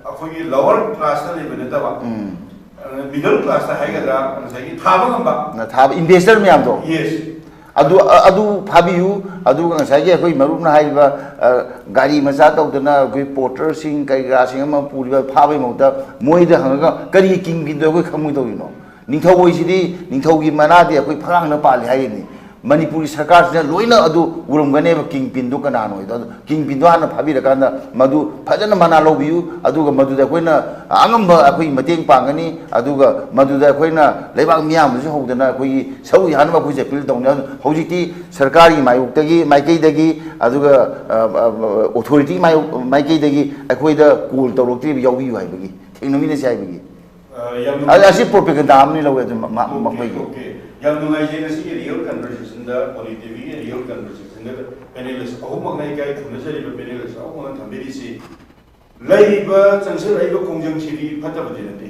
ꯑꯩꯈꯣꯏꯒꯤ ꯂꯋꯔ ꯀ꯭ꯂꯥꯁꯇ ꯂꯩꯕ ꯅꯠꯇꯕ, ꯎꯝ꯫ ꯑ, ꯃꯤꯗꯜ ꯀ꯭ꯂꯥꯁꯇ ꯍꯥꯏꯒꯗ꯭ꯔꯥ, ꯉꯁꯥꯏꯒꯤ ꯊꯥꯕ ꯉꯝꯕ꯫ ꯅ ꯊꯥꯕ ꯏꯟꯚꯦꯁꯇꯔ ꯃꯌꯥꯝꯗꯣ꯫ ꯌꯦꯁ꯫ ꯑꯗꯨ, ꯑ-, ꯑꯗꯨ ꯐꯥꯕꯤꯌꯨ꯫ ꯑꯗꯨꯒ ꯉꯁꯥꯏꯒꯤ ꯑꯩꯈꯣꯏ ꯃꯔꯨꯞꯅ ꯍꯥꯏꯔꯤꯕ, ꯑ, ꯒꯥꯔꯤ ꯃꯆꯥ ꯇꯧꯗꯅ ꯑꯩꯈꯣꯏ ꯄꯣꯔꯇꯔꯁꯤꯡ ꯀꯔꯤ ꯀꯔꯥꯁꯤꯡ ꯑꯃ ꯄꯨꯔꯤꯕ ꯐꯥꯕꯒꯤ ꯃꯍꯨꯠꯇ ꯃꯣꯏꯗ ꯍꯪꯉꯒ ꯀꯔꯤꯒꯤ ꯀꯤꯡ ꯄꯤꯟꯗꯣ ꯑꯩꯈꯣꯏ ꯈꯪꯉꯣꯏꯗꯧꯔꯤꯅꯣ? ꯅꯤꯡꯊꯧ ꯑꯣꯏꯁꯤꯗꯤ ꯅꯤꯡꯊꯧꯒꯤ ꯃꯅꯥꯗꯤ ꯑꯩꯈꯣꯏ ꯐꯛꯂꯥꯡꯗ ꯄꯥꯜꯂꯤ ꯍꯥꯏꯔꯤꯕꯅꯤ꯫ ꯃꯅꯤꯄꯨꯔꯒꯤ ꯁꯔꯀꯥꯔꯁꯤꯅ ꯂꯣꯏꯅ ꯑꯗꯨ ꯎꯔꯝꯒꯅꯦꯕ, ꯀꯤꯡ ꯄꯤꯟꯗꯣ ꯀꯅꯥꯅꯣ ꯍꯥꯏꯗꯣ꯫ ꯑꯗꯨ ꯀꯤꯡ ꯄꯤꯟꯗꯣ ꯍꯥꯟꯅ ꯐꯥꯕꯤꯔꯀꯥꯟꯗ ꯃꯗꯨ ꯐꯖꯅ ꯃꯅꯥ ꯂꯧꯕꯤꯌꯨ, ꯑꯗꯨꯒ ꯃꯗꯨꯗ ꯑꯩꯈꯣꯏꯅ ꯑꯉꯝꯕ ꯑꯩꯈꯣꯏꯒꯤ ꯃꯇꯦꯡ ꯄꯥꯡꯒꯅꯤ, ꯑꯗꯨꯒ ꯃꯗꯨꯗ ꯑꯩꯈꯣꯏꯅ ꯂꯩꯕꯥꯛ ꯃꯤꯌꯥꯝꯅꯁꯨ ꯍꯧꯗꯅ ꯑꯩꯈꯣꯏꯒꯤ ꯁꯔꯨꯛ ꯌꯥꯅꯕ ꯑꯩꯈꯣꯏꯁꯦ ꯑꯄꯤꯜ ꯇꯧꯅꯤ꯫ ꯑꯗꯨ ꯍꯧꯖꯤꯛꯇꯤ ꯁꯔꯀꯥꯔꯒꯤ ꯃꯥꯌꯣꯛꯇꯒꯤ, ꯃꯥꯏꯀꯩꯗꯒꯤ, ꯑꯗꯨꯒ, ꯑ, ꯑ, ꯑ, ꯑꯣꯊꯣꯔꯤꯇꯤ ꯃꯥꯌꯣꯛ-, ꯃꯥꯏꯀꯩꯗꯒꯤ ꯑꯩꯈꯣꯏꯗ ꯀꯣꯜ ꯇꯧꯔꯛꯇ꯭ꯔꯤꯕ, ꯌꯥꯎꯕꯤꯌꯨ ꯍꯥꯏꯕꯒꯤ, ꯊꯦꯡꯅꯃꯤꯟꯅꯁꯤ ꯍꯥꯏꯕꯒꯤ꯫ ꯑ, ꯌꯥꯝ ꯑ-, ꯅꯨꯡꯉꯥꯏ-, ꯑꯁꯤ ꯄ꯭ꯔꯣꯄꯦꯒꯟꯗꯥ ꯑꯃꯅꯤ ꯂꯧꯋꯦ ꯑꯗꯨ ꯃ-, ꯃ-, ꯑꯣꯀꯦ, ꯃꯈꯣꯏꯒꯤ꯫ ꯑꯣꯀꯦ꯫ ꯌꯥꯝ ꯅꯨꯡꯉꯥꯏꯖꯩ ꯉꯁꯤꯒꯤ ꯔꯤꯌꯦꯜ ꯀꯟꯚꯔꯁꯦꯁꯟꯗ, ꯄꯣꯂꯤ ꯇꯤꯚꯤꯒꯤ ꯔꯤꯌꯦꯜ ꯀꯟꯚꯔꯁꯦꯁꯟꯗ ꯄꯦꯅꯦꯂꯤꯁ ꯑꯍꯨꯝꯃꯛꯅ ꯏꯀꯥꯏ ꯈꯨꯝꯅꯖꯔꯤꯕ ꯄꯦꯅꯦꯂꯤꯁ ꯑꯍꯨꯝꯃꯛꯅ ꯊꯝꯕꯤꯔꯤꯁꯤ꯫ ꯂꯩꯔꯤꯕ ꯆꯪꯁꯤꯜꯂꯛꯏꯕ ꯈꯣꯡꯖꯪꯁꯤꯗꯤ ꯐꯠꯇꯕꯗꯤ ꯅꯠꯇꯦ꯫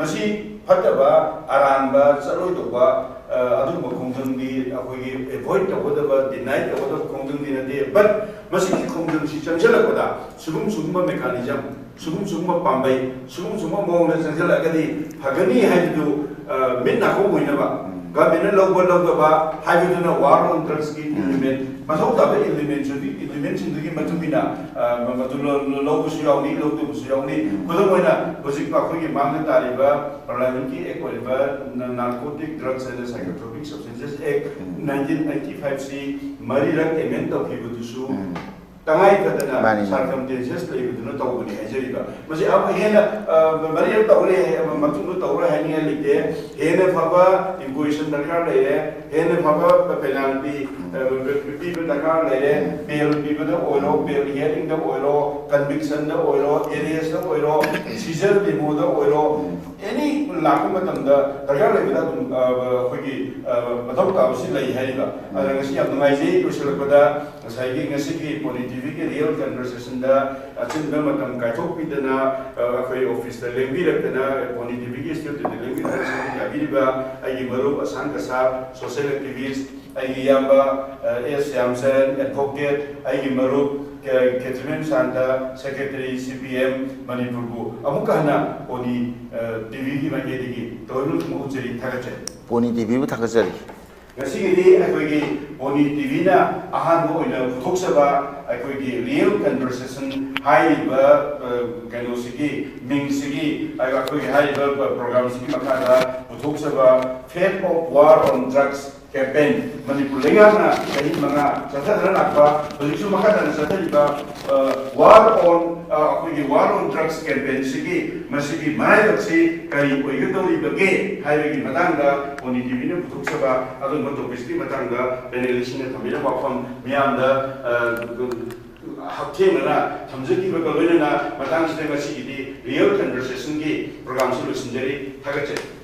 ꯃꯁꯤ ꯐꯠꯇꯕ, ꯑꯔꯥꯟꯕ, ꯆꯠꯂꯣꯏꯗꯧꯕ, ꯑ, ꯑꯗꯨꯒꯨꯝꯕ ꯈꯣꯡꯖꯪꯗꯤ ꯑꯩꯈꯣꯏꯒꯤ ꯑꯦꯚꯣꯏꯗ ꯇꯧꯒꯗꯕ, ꯗꯤꯅꯥꯏ ꯇꯧꯒꯗꯕ ꯈꯣꯡꯖꯪꯗꯤ ꯅꯠꯇꯦ꯫ ꯕꯠ ꯃꯁꯤꯒꯤ ꯈꯣꯡꯖꯪꯁꯤ ꯆꯪꯁꯤꯜꯂꯛꯄꯗ ꯁꯤꯒꯨꯝ ꯁꯤꯒꯨꯝꯕ ꯃꯦꯀꯥꯅꯤꯖꯝ, ꯁꯤꯒꯨꯝ ꯁꯤꯒꯨꯝꯕ ꯄꯥꯝꯕꯩ, ꯁꯤꯒꯨꯝ ꯁꯤꯒꯨꯝꯕ ꯃꯑꯣꯡꯗ ꯆꯪꯁꯤꯜꯂꯛꯑꯒꯗꯤ ꯐꯒꯅꯤ ꯍꯥꯏꯕꯗꯨ, ꯑ, ꯃꯤꯠ ꯅꯥꯀꯣꯡ ꯑꯣꯏꯅꯕ ꯒꯚꯔꯟꯃꯦꯟꯠꯅ ꯂꯧꯕ ꯂꯧꯗꯕ ꯍꯥꯏꯕꯗꯨꯅ ꯋꯥꯔ ꯑꯣꯟ ꯗ꯭ꯔꯛꯁꯀꯤ ꯏꯝꯄ꯭ꯂꯤꯃꯦꯟꯠ, ꯃꯊꯧ ꯇꯥꯕ ꯏꯝꯄ꯭ꯂꯤꯃꯦꯟꯠꯁꯤꯡꯗꯨꯒꯤ ꯃꯇꯨꯡ ꯏꯟꯅ, ꯑ, ꯃꯗꯨ ꯂꯧ-, ꯂꯧꯕꯁꯨ ꯌꯥꯎꯅꯤ, ꯂꯧꯗꯕꯁꯨ ꯌꯥꯎꯅꯤ꯫ ꯈꯨꯗꯝ ꯑꯣꯏꯅ ꯍꯧꯖꯤꯛ ꯑꯩꯈꯣꯏꯒꯤ ꯃꯥꯡꯗ ꯇꯥꯔꯤꯕ ꯄꯥꯔꯂꯤꯌꯥꯃꯦꯟꯠꯀꯤ ꯑꯦꯛ ꯑꯣꯏꯔꯤꯕ Narcotic Drugs and Psychotropic Substances Act nineteen eighty five ꯁꯤ ꯃꯔꯤꯔꯛ ꯑꯦꯃꯦꯟ ꯇꯧꯈꯤꯕꯗꯨꯁꯨ ꯇꯉꯥꯏ ꯐꯗꯅ ꯃꯥꯅꯤ, ꯃꯥꯅꯤ꯫ ꯁꯥꯔꯀꯝꯁꯇꯦꯟꯁꯦꯁ ꯂꯩꯕꯗꯨꯅ ꯇꯧꯕꯅꯤ ꯍꯥꯏꯖꯔꯤꯕ꯫ ꯃꯁꯤ ꯑꯃꯨꯛ ꯍꯦꯟꯅ, ꯑ, ꯃꯔꯤꯔꯛ ꯇꯧꯔꯦ, ꯃꯇꯨꯡꯗ ꯇꯧꯔꯣꯏ ꯍꯥꯏꯅꯤꯡꯉꯥꯏ ꯂꯩꯇꯦ꯫ ꯍꯦꯟꯅ ꯐꯕ ꯏꯟꯀ꯭ꯋꯤꯖꯤꯁꯟ ꯗꯔꯀꯥꯔ ꯂꯩꯔꯦ, ꯍꯦꯟꯅ ꯐꯕ ꯄꯦꯅꯥꯜꯇꯤ, ꯑ, ꯄꯤꯕ ꯗꯔꯀꯥꯔ ꯂꯩꯔꯦ꯫ ꯕꯦꯜ ꯄꯤꯕꯗ ꯑꯣꯏꯔꯣ, ꯕꯦꯜ ꯍꯤꯌꯔꯤꯡꯗ ꯑꯣꯏꯔꯣ, ꯀꯟꯚꯤꯛꯁꯟꯗ ꯑꯣꯏꯔꯣ, ꯑꯦꯔꯦꯁꯇ ꯑꯣꯏꯔꯣ, ꯁꯤꯖꯔ ꯃꯦꯃꯣꯗ ꯑꯣꯏꯔꯣ, ꯑꯦꯅꯤ ꯂꯥꯛꯄ ꯃꯇꯝꯗ ꯗꯔꯀꯥꯔ ꯂꯩꯕꯗ ꯑꯗꯨꯝ, ꯑ, ꯑꯩꯈꯣꯏꯒꯤ, ꯑ, ꯃꯊꯧ ꯇꯥꯕꯁꯤ ꯂꯩ ꯍꯥꯏꯔꯤꯕ꯫ ꯑꯗꯨꯅ ꯉꯁꯤ ꯌꯥꯝ ꯅꯨꯡꯉꯥꯏꯖꯩ꯫ ꯂꯣꯏꯁꯤꯜꯂꯛꯄꯗ ꯉꯁꯥꯏꯒꯤ ꯉꯁꯤꯒꯤ ꯄꯣꯅꯤ ꯇꯤꯚꯤꯒꯤ ꯔꯤꯌꯦꯜ ꯀꯟꯚꯔꯁꯦꯁꯟꯗ ꯑꯆꯤꯟꯕ ꯃꯇꯝ ꯀꯥꯏꯊꯣꯛꯄꯤꯗꯅ, ꯑ, ꯑꯩꯈꯣꯏ ꯑꯣꯐꯤꯁꯇ ꯂꯦꯡꯕꯤꯔꯛꯇꯅ, ꯄꯣꯅꯤ ꯇꯤꯚꯤꯒꯤ ꯁ꯭ꯇꯨꯗꯤꯑꯣꯗ ꯂꯦꯡꯕꯤꯔꯛꯇꯅ ꯁꯔꯨꯛ ꯌꯥꯕꯤꯔꯤꯕ ꯑꯩꯒꯤ ꯃꯔꯨꯞ ꯑꯁꯥꯡ ꯀꯁꯥꯞ, ꯁꯣꯁꯤꯌꯦꯜ ꯑꯦꯛꯇꯤꯚꯤꯁ, ꯑꯩꯒꯤ ꯏꯌꯥꯝꯕ, ꯑ, ꯑꯦꯁ ꯁ꯭ꯌꯥꯝꯆꯔꯟ, ꯑꯦꯗꯚꯣꯀꯦꯠ, ꯑꯩꯒꯤ ꯃꯔꯨꯞ, ꯑ, ꯈꯦꯇ꯭ꯔꯤꯃꯌꯨꯝ ꯁꯥꯟꯇ, ꯁꯦꯀ꯭ꯔꯦꯇꯔꯤ ꯁꯤ ꯄꯤ ꯑꯦꯝ ꯃꯅꯤꯄꯨꯔꯕꯨ ꯑꯃꯨꯛꯀ ꯍꯟꯅ ꯄꯣꯅꯤ, ꯑ, ꯇꯤꯚꯤꯒꯤ ꯃꯥꯏꯀꯩꯗꯒꯤ ꯇꯣꯏꯅ ꯃꯍꯨꯠ ꯆꯦꯔꯤ ꯊꯥꯒꯠꯆꯔꯤ꯫ ꯄꯣꯅꯤ ꯇꯤꯚꯤꯕꯨ ꯊꯥꯒꯠꯆꯔꯤ꯫ ꯉꯁꯤꯒꯤꯗꯤ ꯑꯩꯈꯣꯏꯒꯤ ꯄꯣꯅꯤ ꯇꯤꯚꯤꯅ ꯑꯍꯥꯟꯕ ꯑꯣꯏꯅ ꯄꯨꯊꯣꯛꯆꯕ ꯑꯩꯈꯣꯏꯒꯤ ꯔꯤꯌꯦꯜ ꯀꯟꯚꯔꯁꯦꯁꯟ ꯍꯥꯏꯔꯤꯕ, ꯑ, ꯀꯩꯅꯣꯁꯤꯒꯤ ꯃꯤꯡꯁꯤꯒꯤ, ꯑꯩꯈꯣꯏꯒꯤ ꯍꯥꯏꯔꯤꯕ ꯄ꯭ꯔꯣꯒ꯭ꯔꯥꯝꯁꯤꯒꯤ ꯃꯈꯥꯗ ꯄꯨꯊꯣꯛꯆꯕ Fate of War on Drugs campaign, Manipur ꯂꯩꯉꯥꯛꯅ ꯆꯍꯤ ꯃꯉꯥ ꯆꯠꯊꯗꯨꯅ ꯂꯥꯛꯄ, ꯍꯧꯖꯤꯛꯁꯨ ꯃꯈꯥ ꯇꯥꯅ ꯆꯠꯊꯔꯤꯕ, ꯑ, War on, ꯑ, ꯑꯩꯈꯣꯏꯒꯤ War on Drugs campaignꯁꯤꯒꯤ ꯃꯁꯤꯒꯤ ꯃꯔꯥꯏꯕꯛꯁꯤ ꯀꯔꯤ ꯑꯣꯏꯒꯗꯧꯔꯤꯕꯒꯦ ꯍꯥꯏꯕꯒꯤ ꯃꯇꯥꯡꯗ ꯄꯣꯅꯤ ꯇꯤꯚꯤꯅ ꯄꯨꯊꯣꯛꯆꯕ ꯑꯗꯨꯒꯨꯝꯕ ꯇꯣꯄꯤꯛꯁꯀꯤ ꯃꯇꯥꯡꯗ ꯄꯦꯅꯦꯂꯤꯁꯁꯤꯡꯅ ꯊꯝꯕꯤꯔꯝꯕ ꯋꯥꯐꯝ ꯃꯤꯌꯥꯝꯗ, ꯑ, ꯍꯛꯊꯦꯡꯅꯅ ꯊꯝꯖꯈꯤꯕꯒ ꯂꯣꯏꯅꯅ ꯃꯇꯥꯡꯁꯤꯗ ꯉꯁꯤꯒꯤꯗꯤ ꯔꯤꯌꯦꯜ ꯀꯟꯚꯔꯁꯦꯁꯟꯒꯤ ꯄ꯭ꯔꯣꯒ꯭ꯔꯥꯝꯁꯤ ꯂꯣꯏꯁꯤꯟꯖꯔꯤ꯫ ꯊꯥꯒꯠꯆꯔꯤ꯫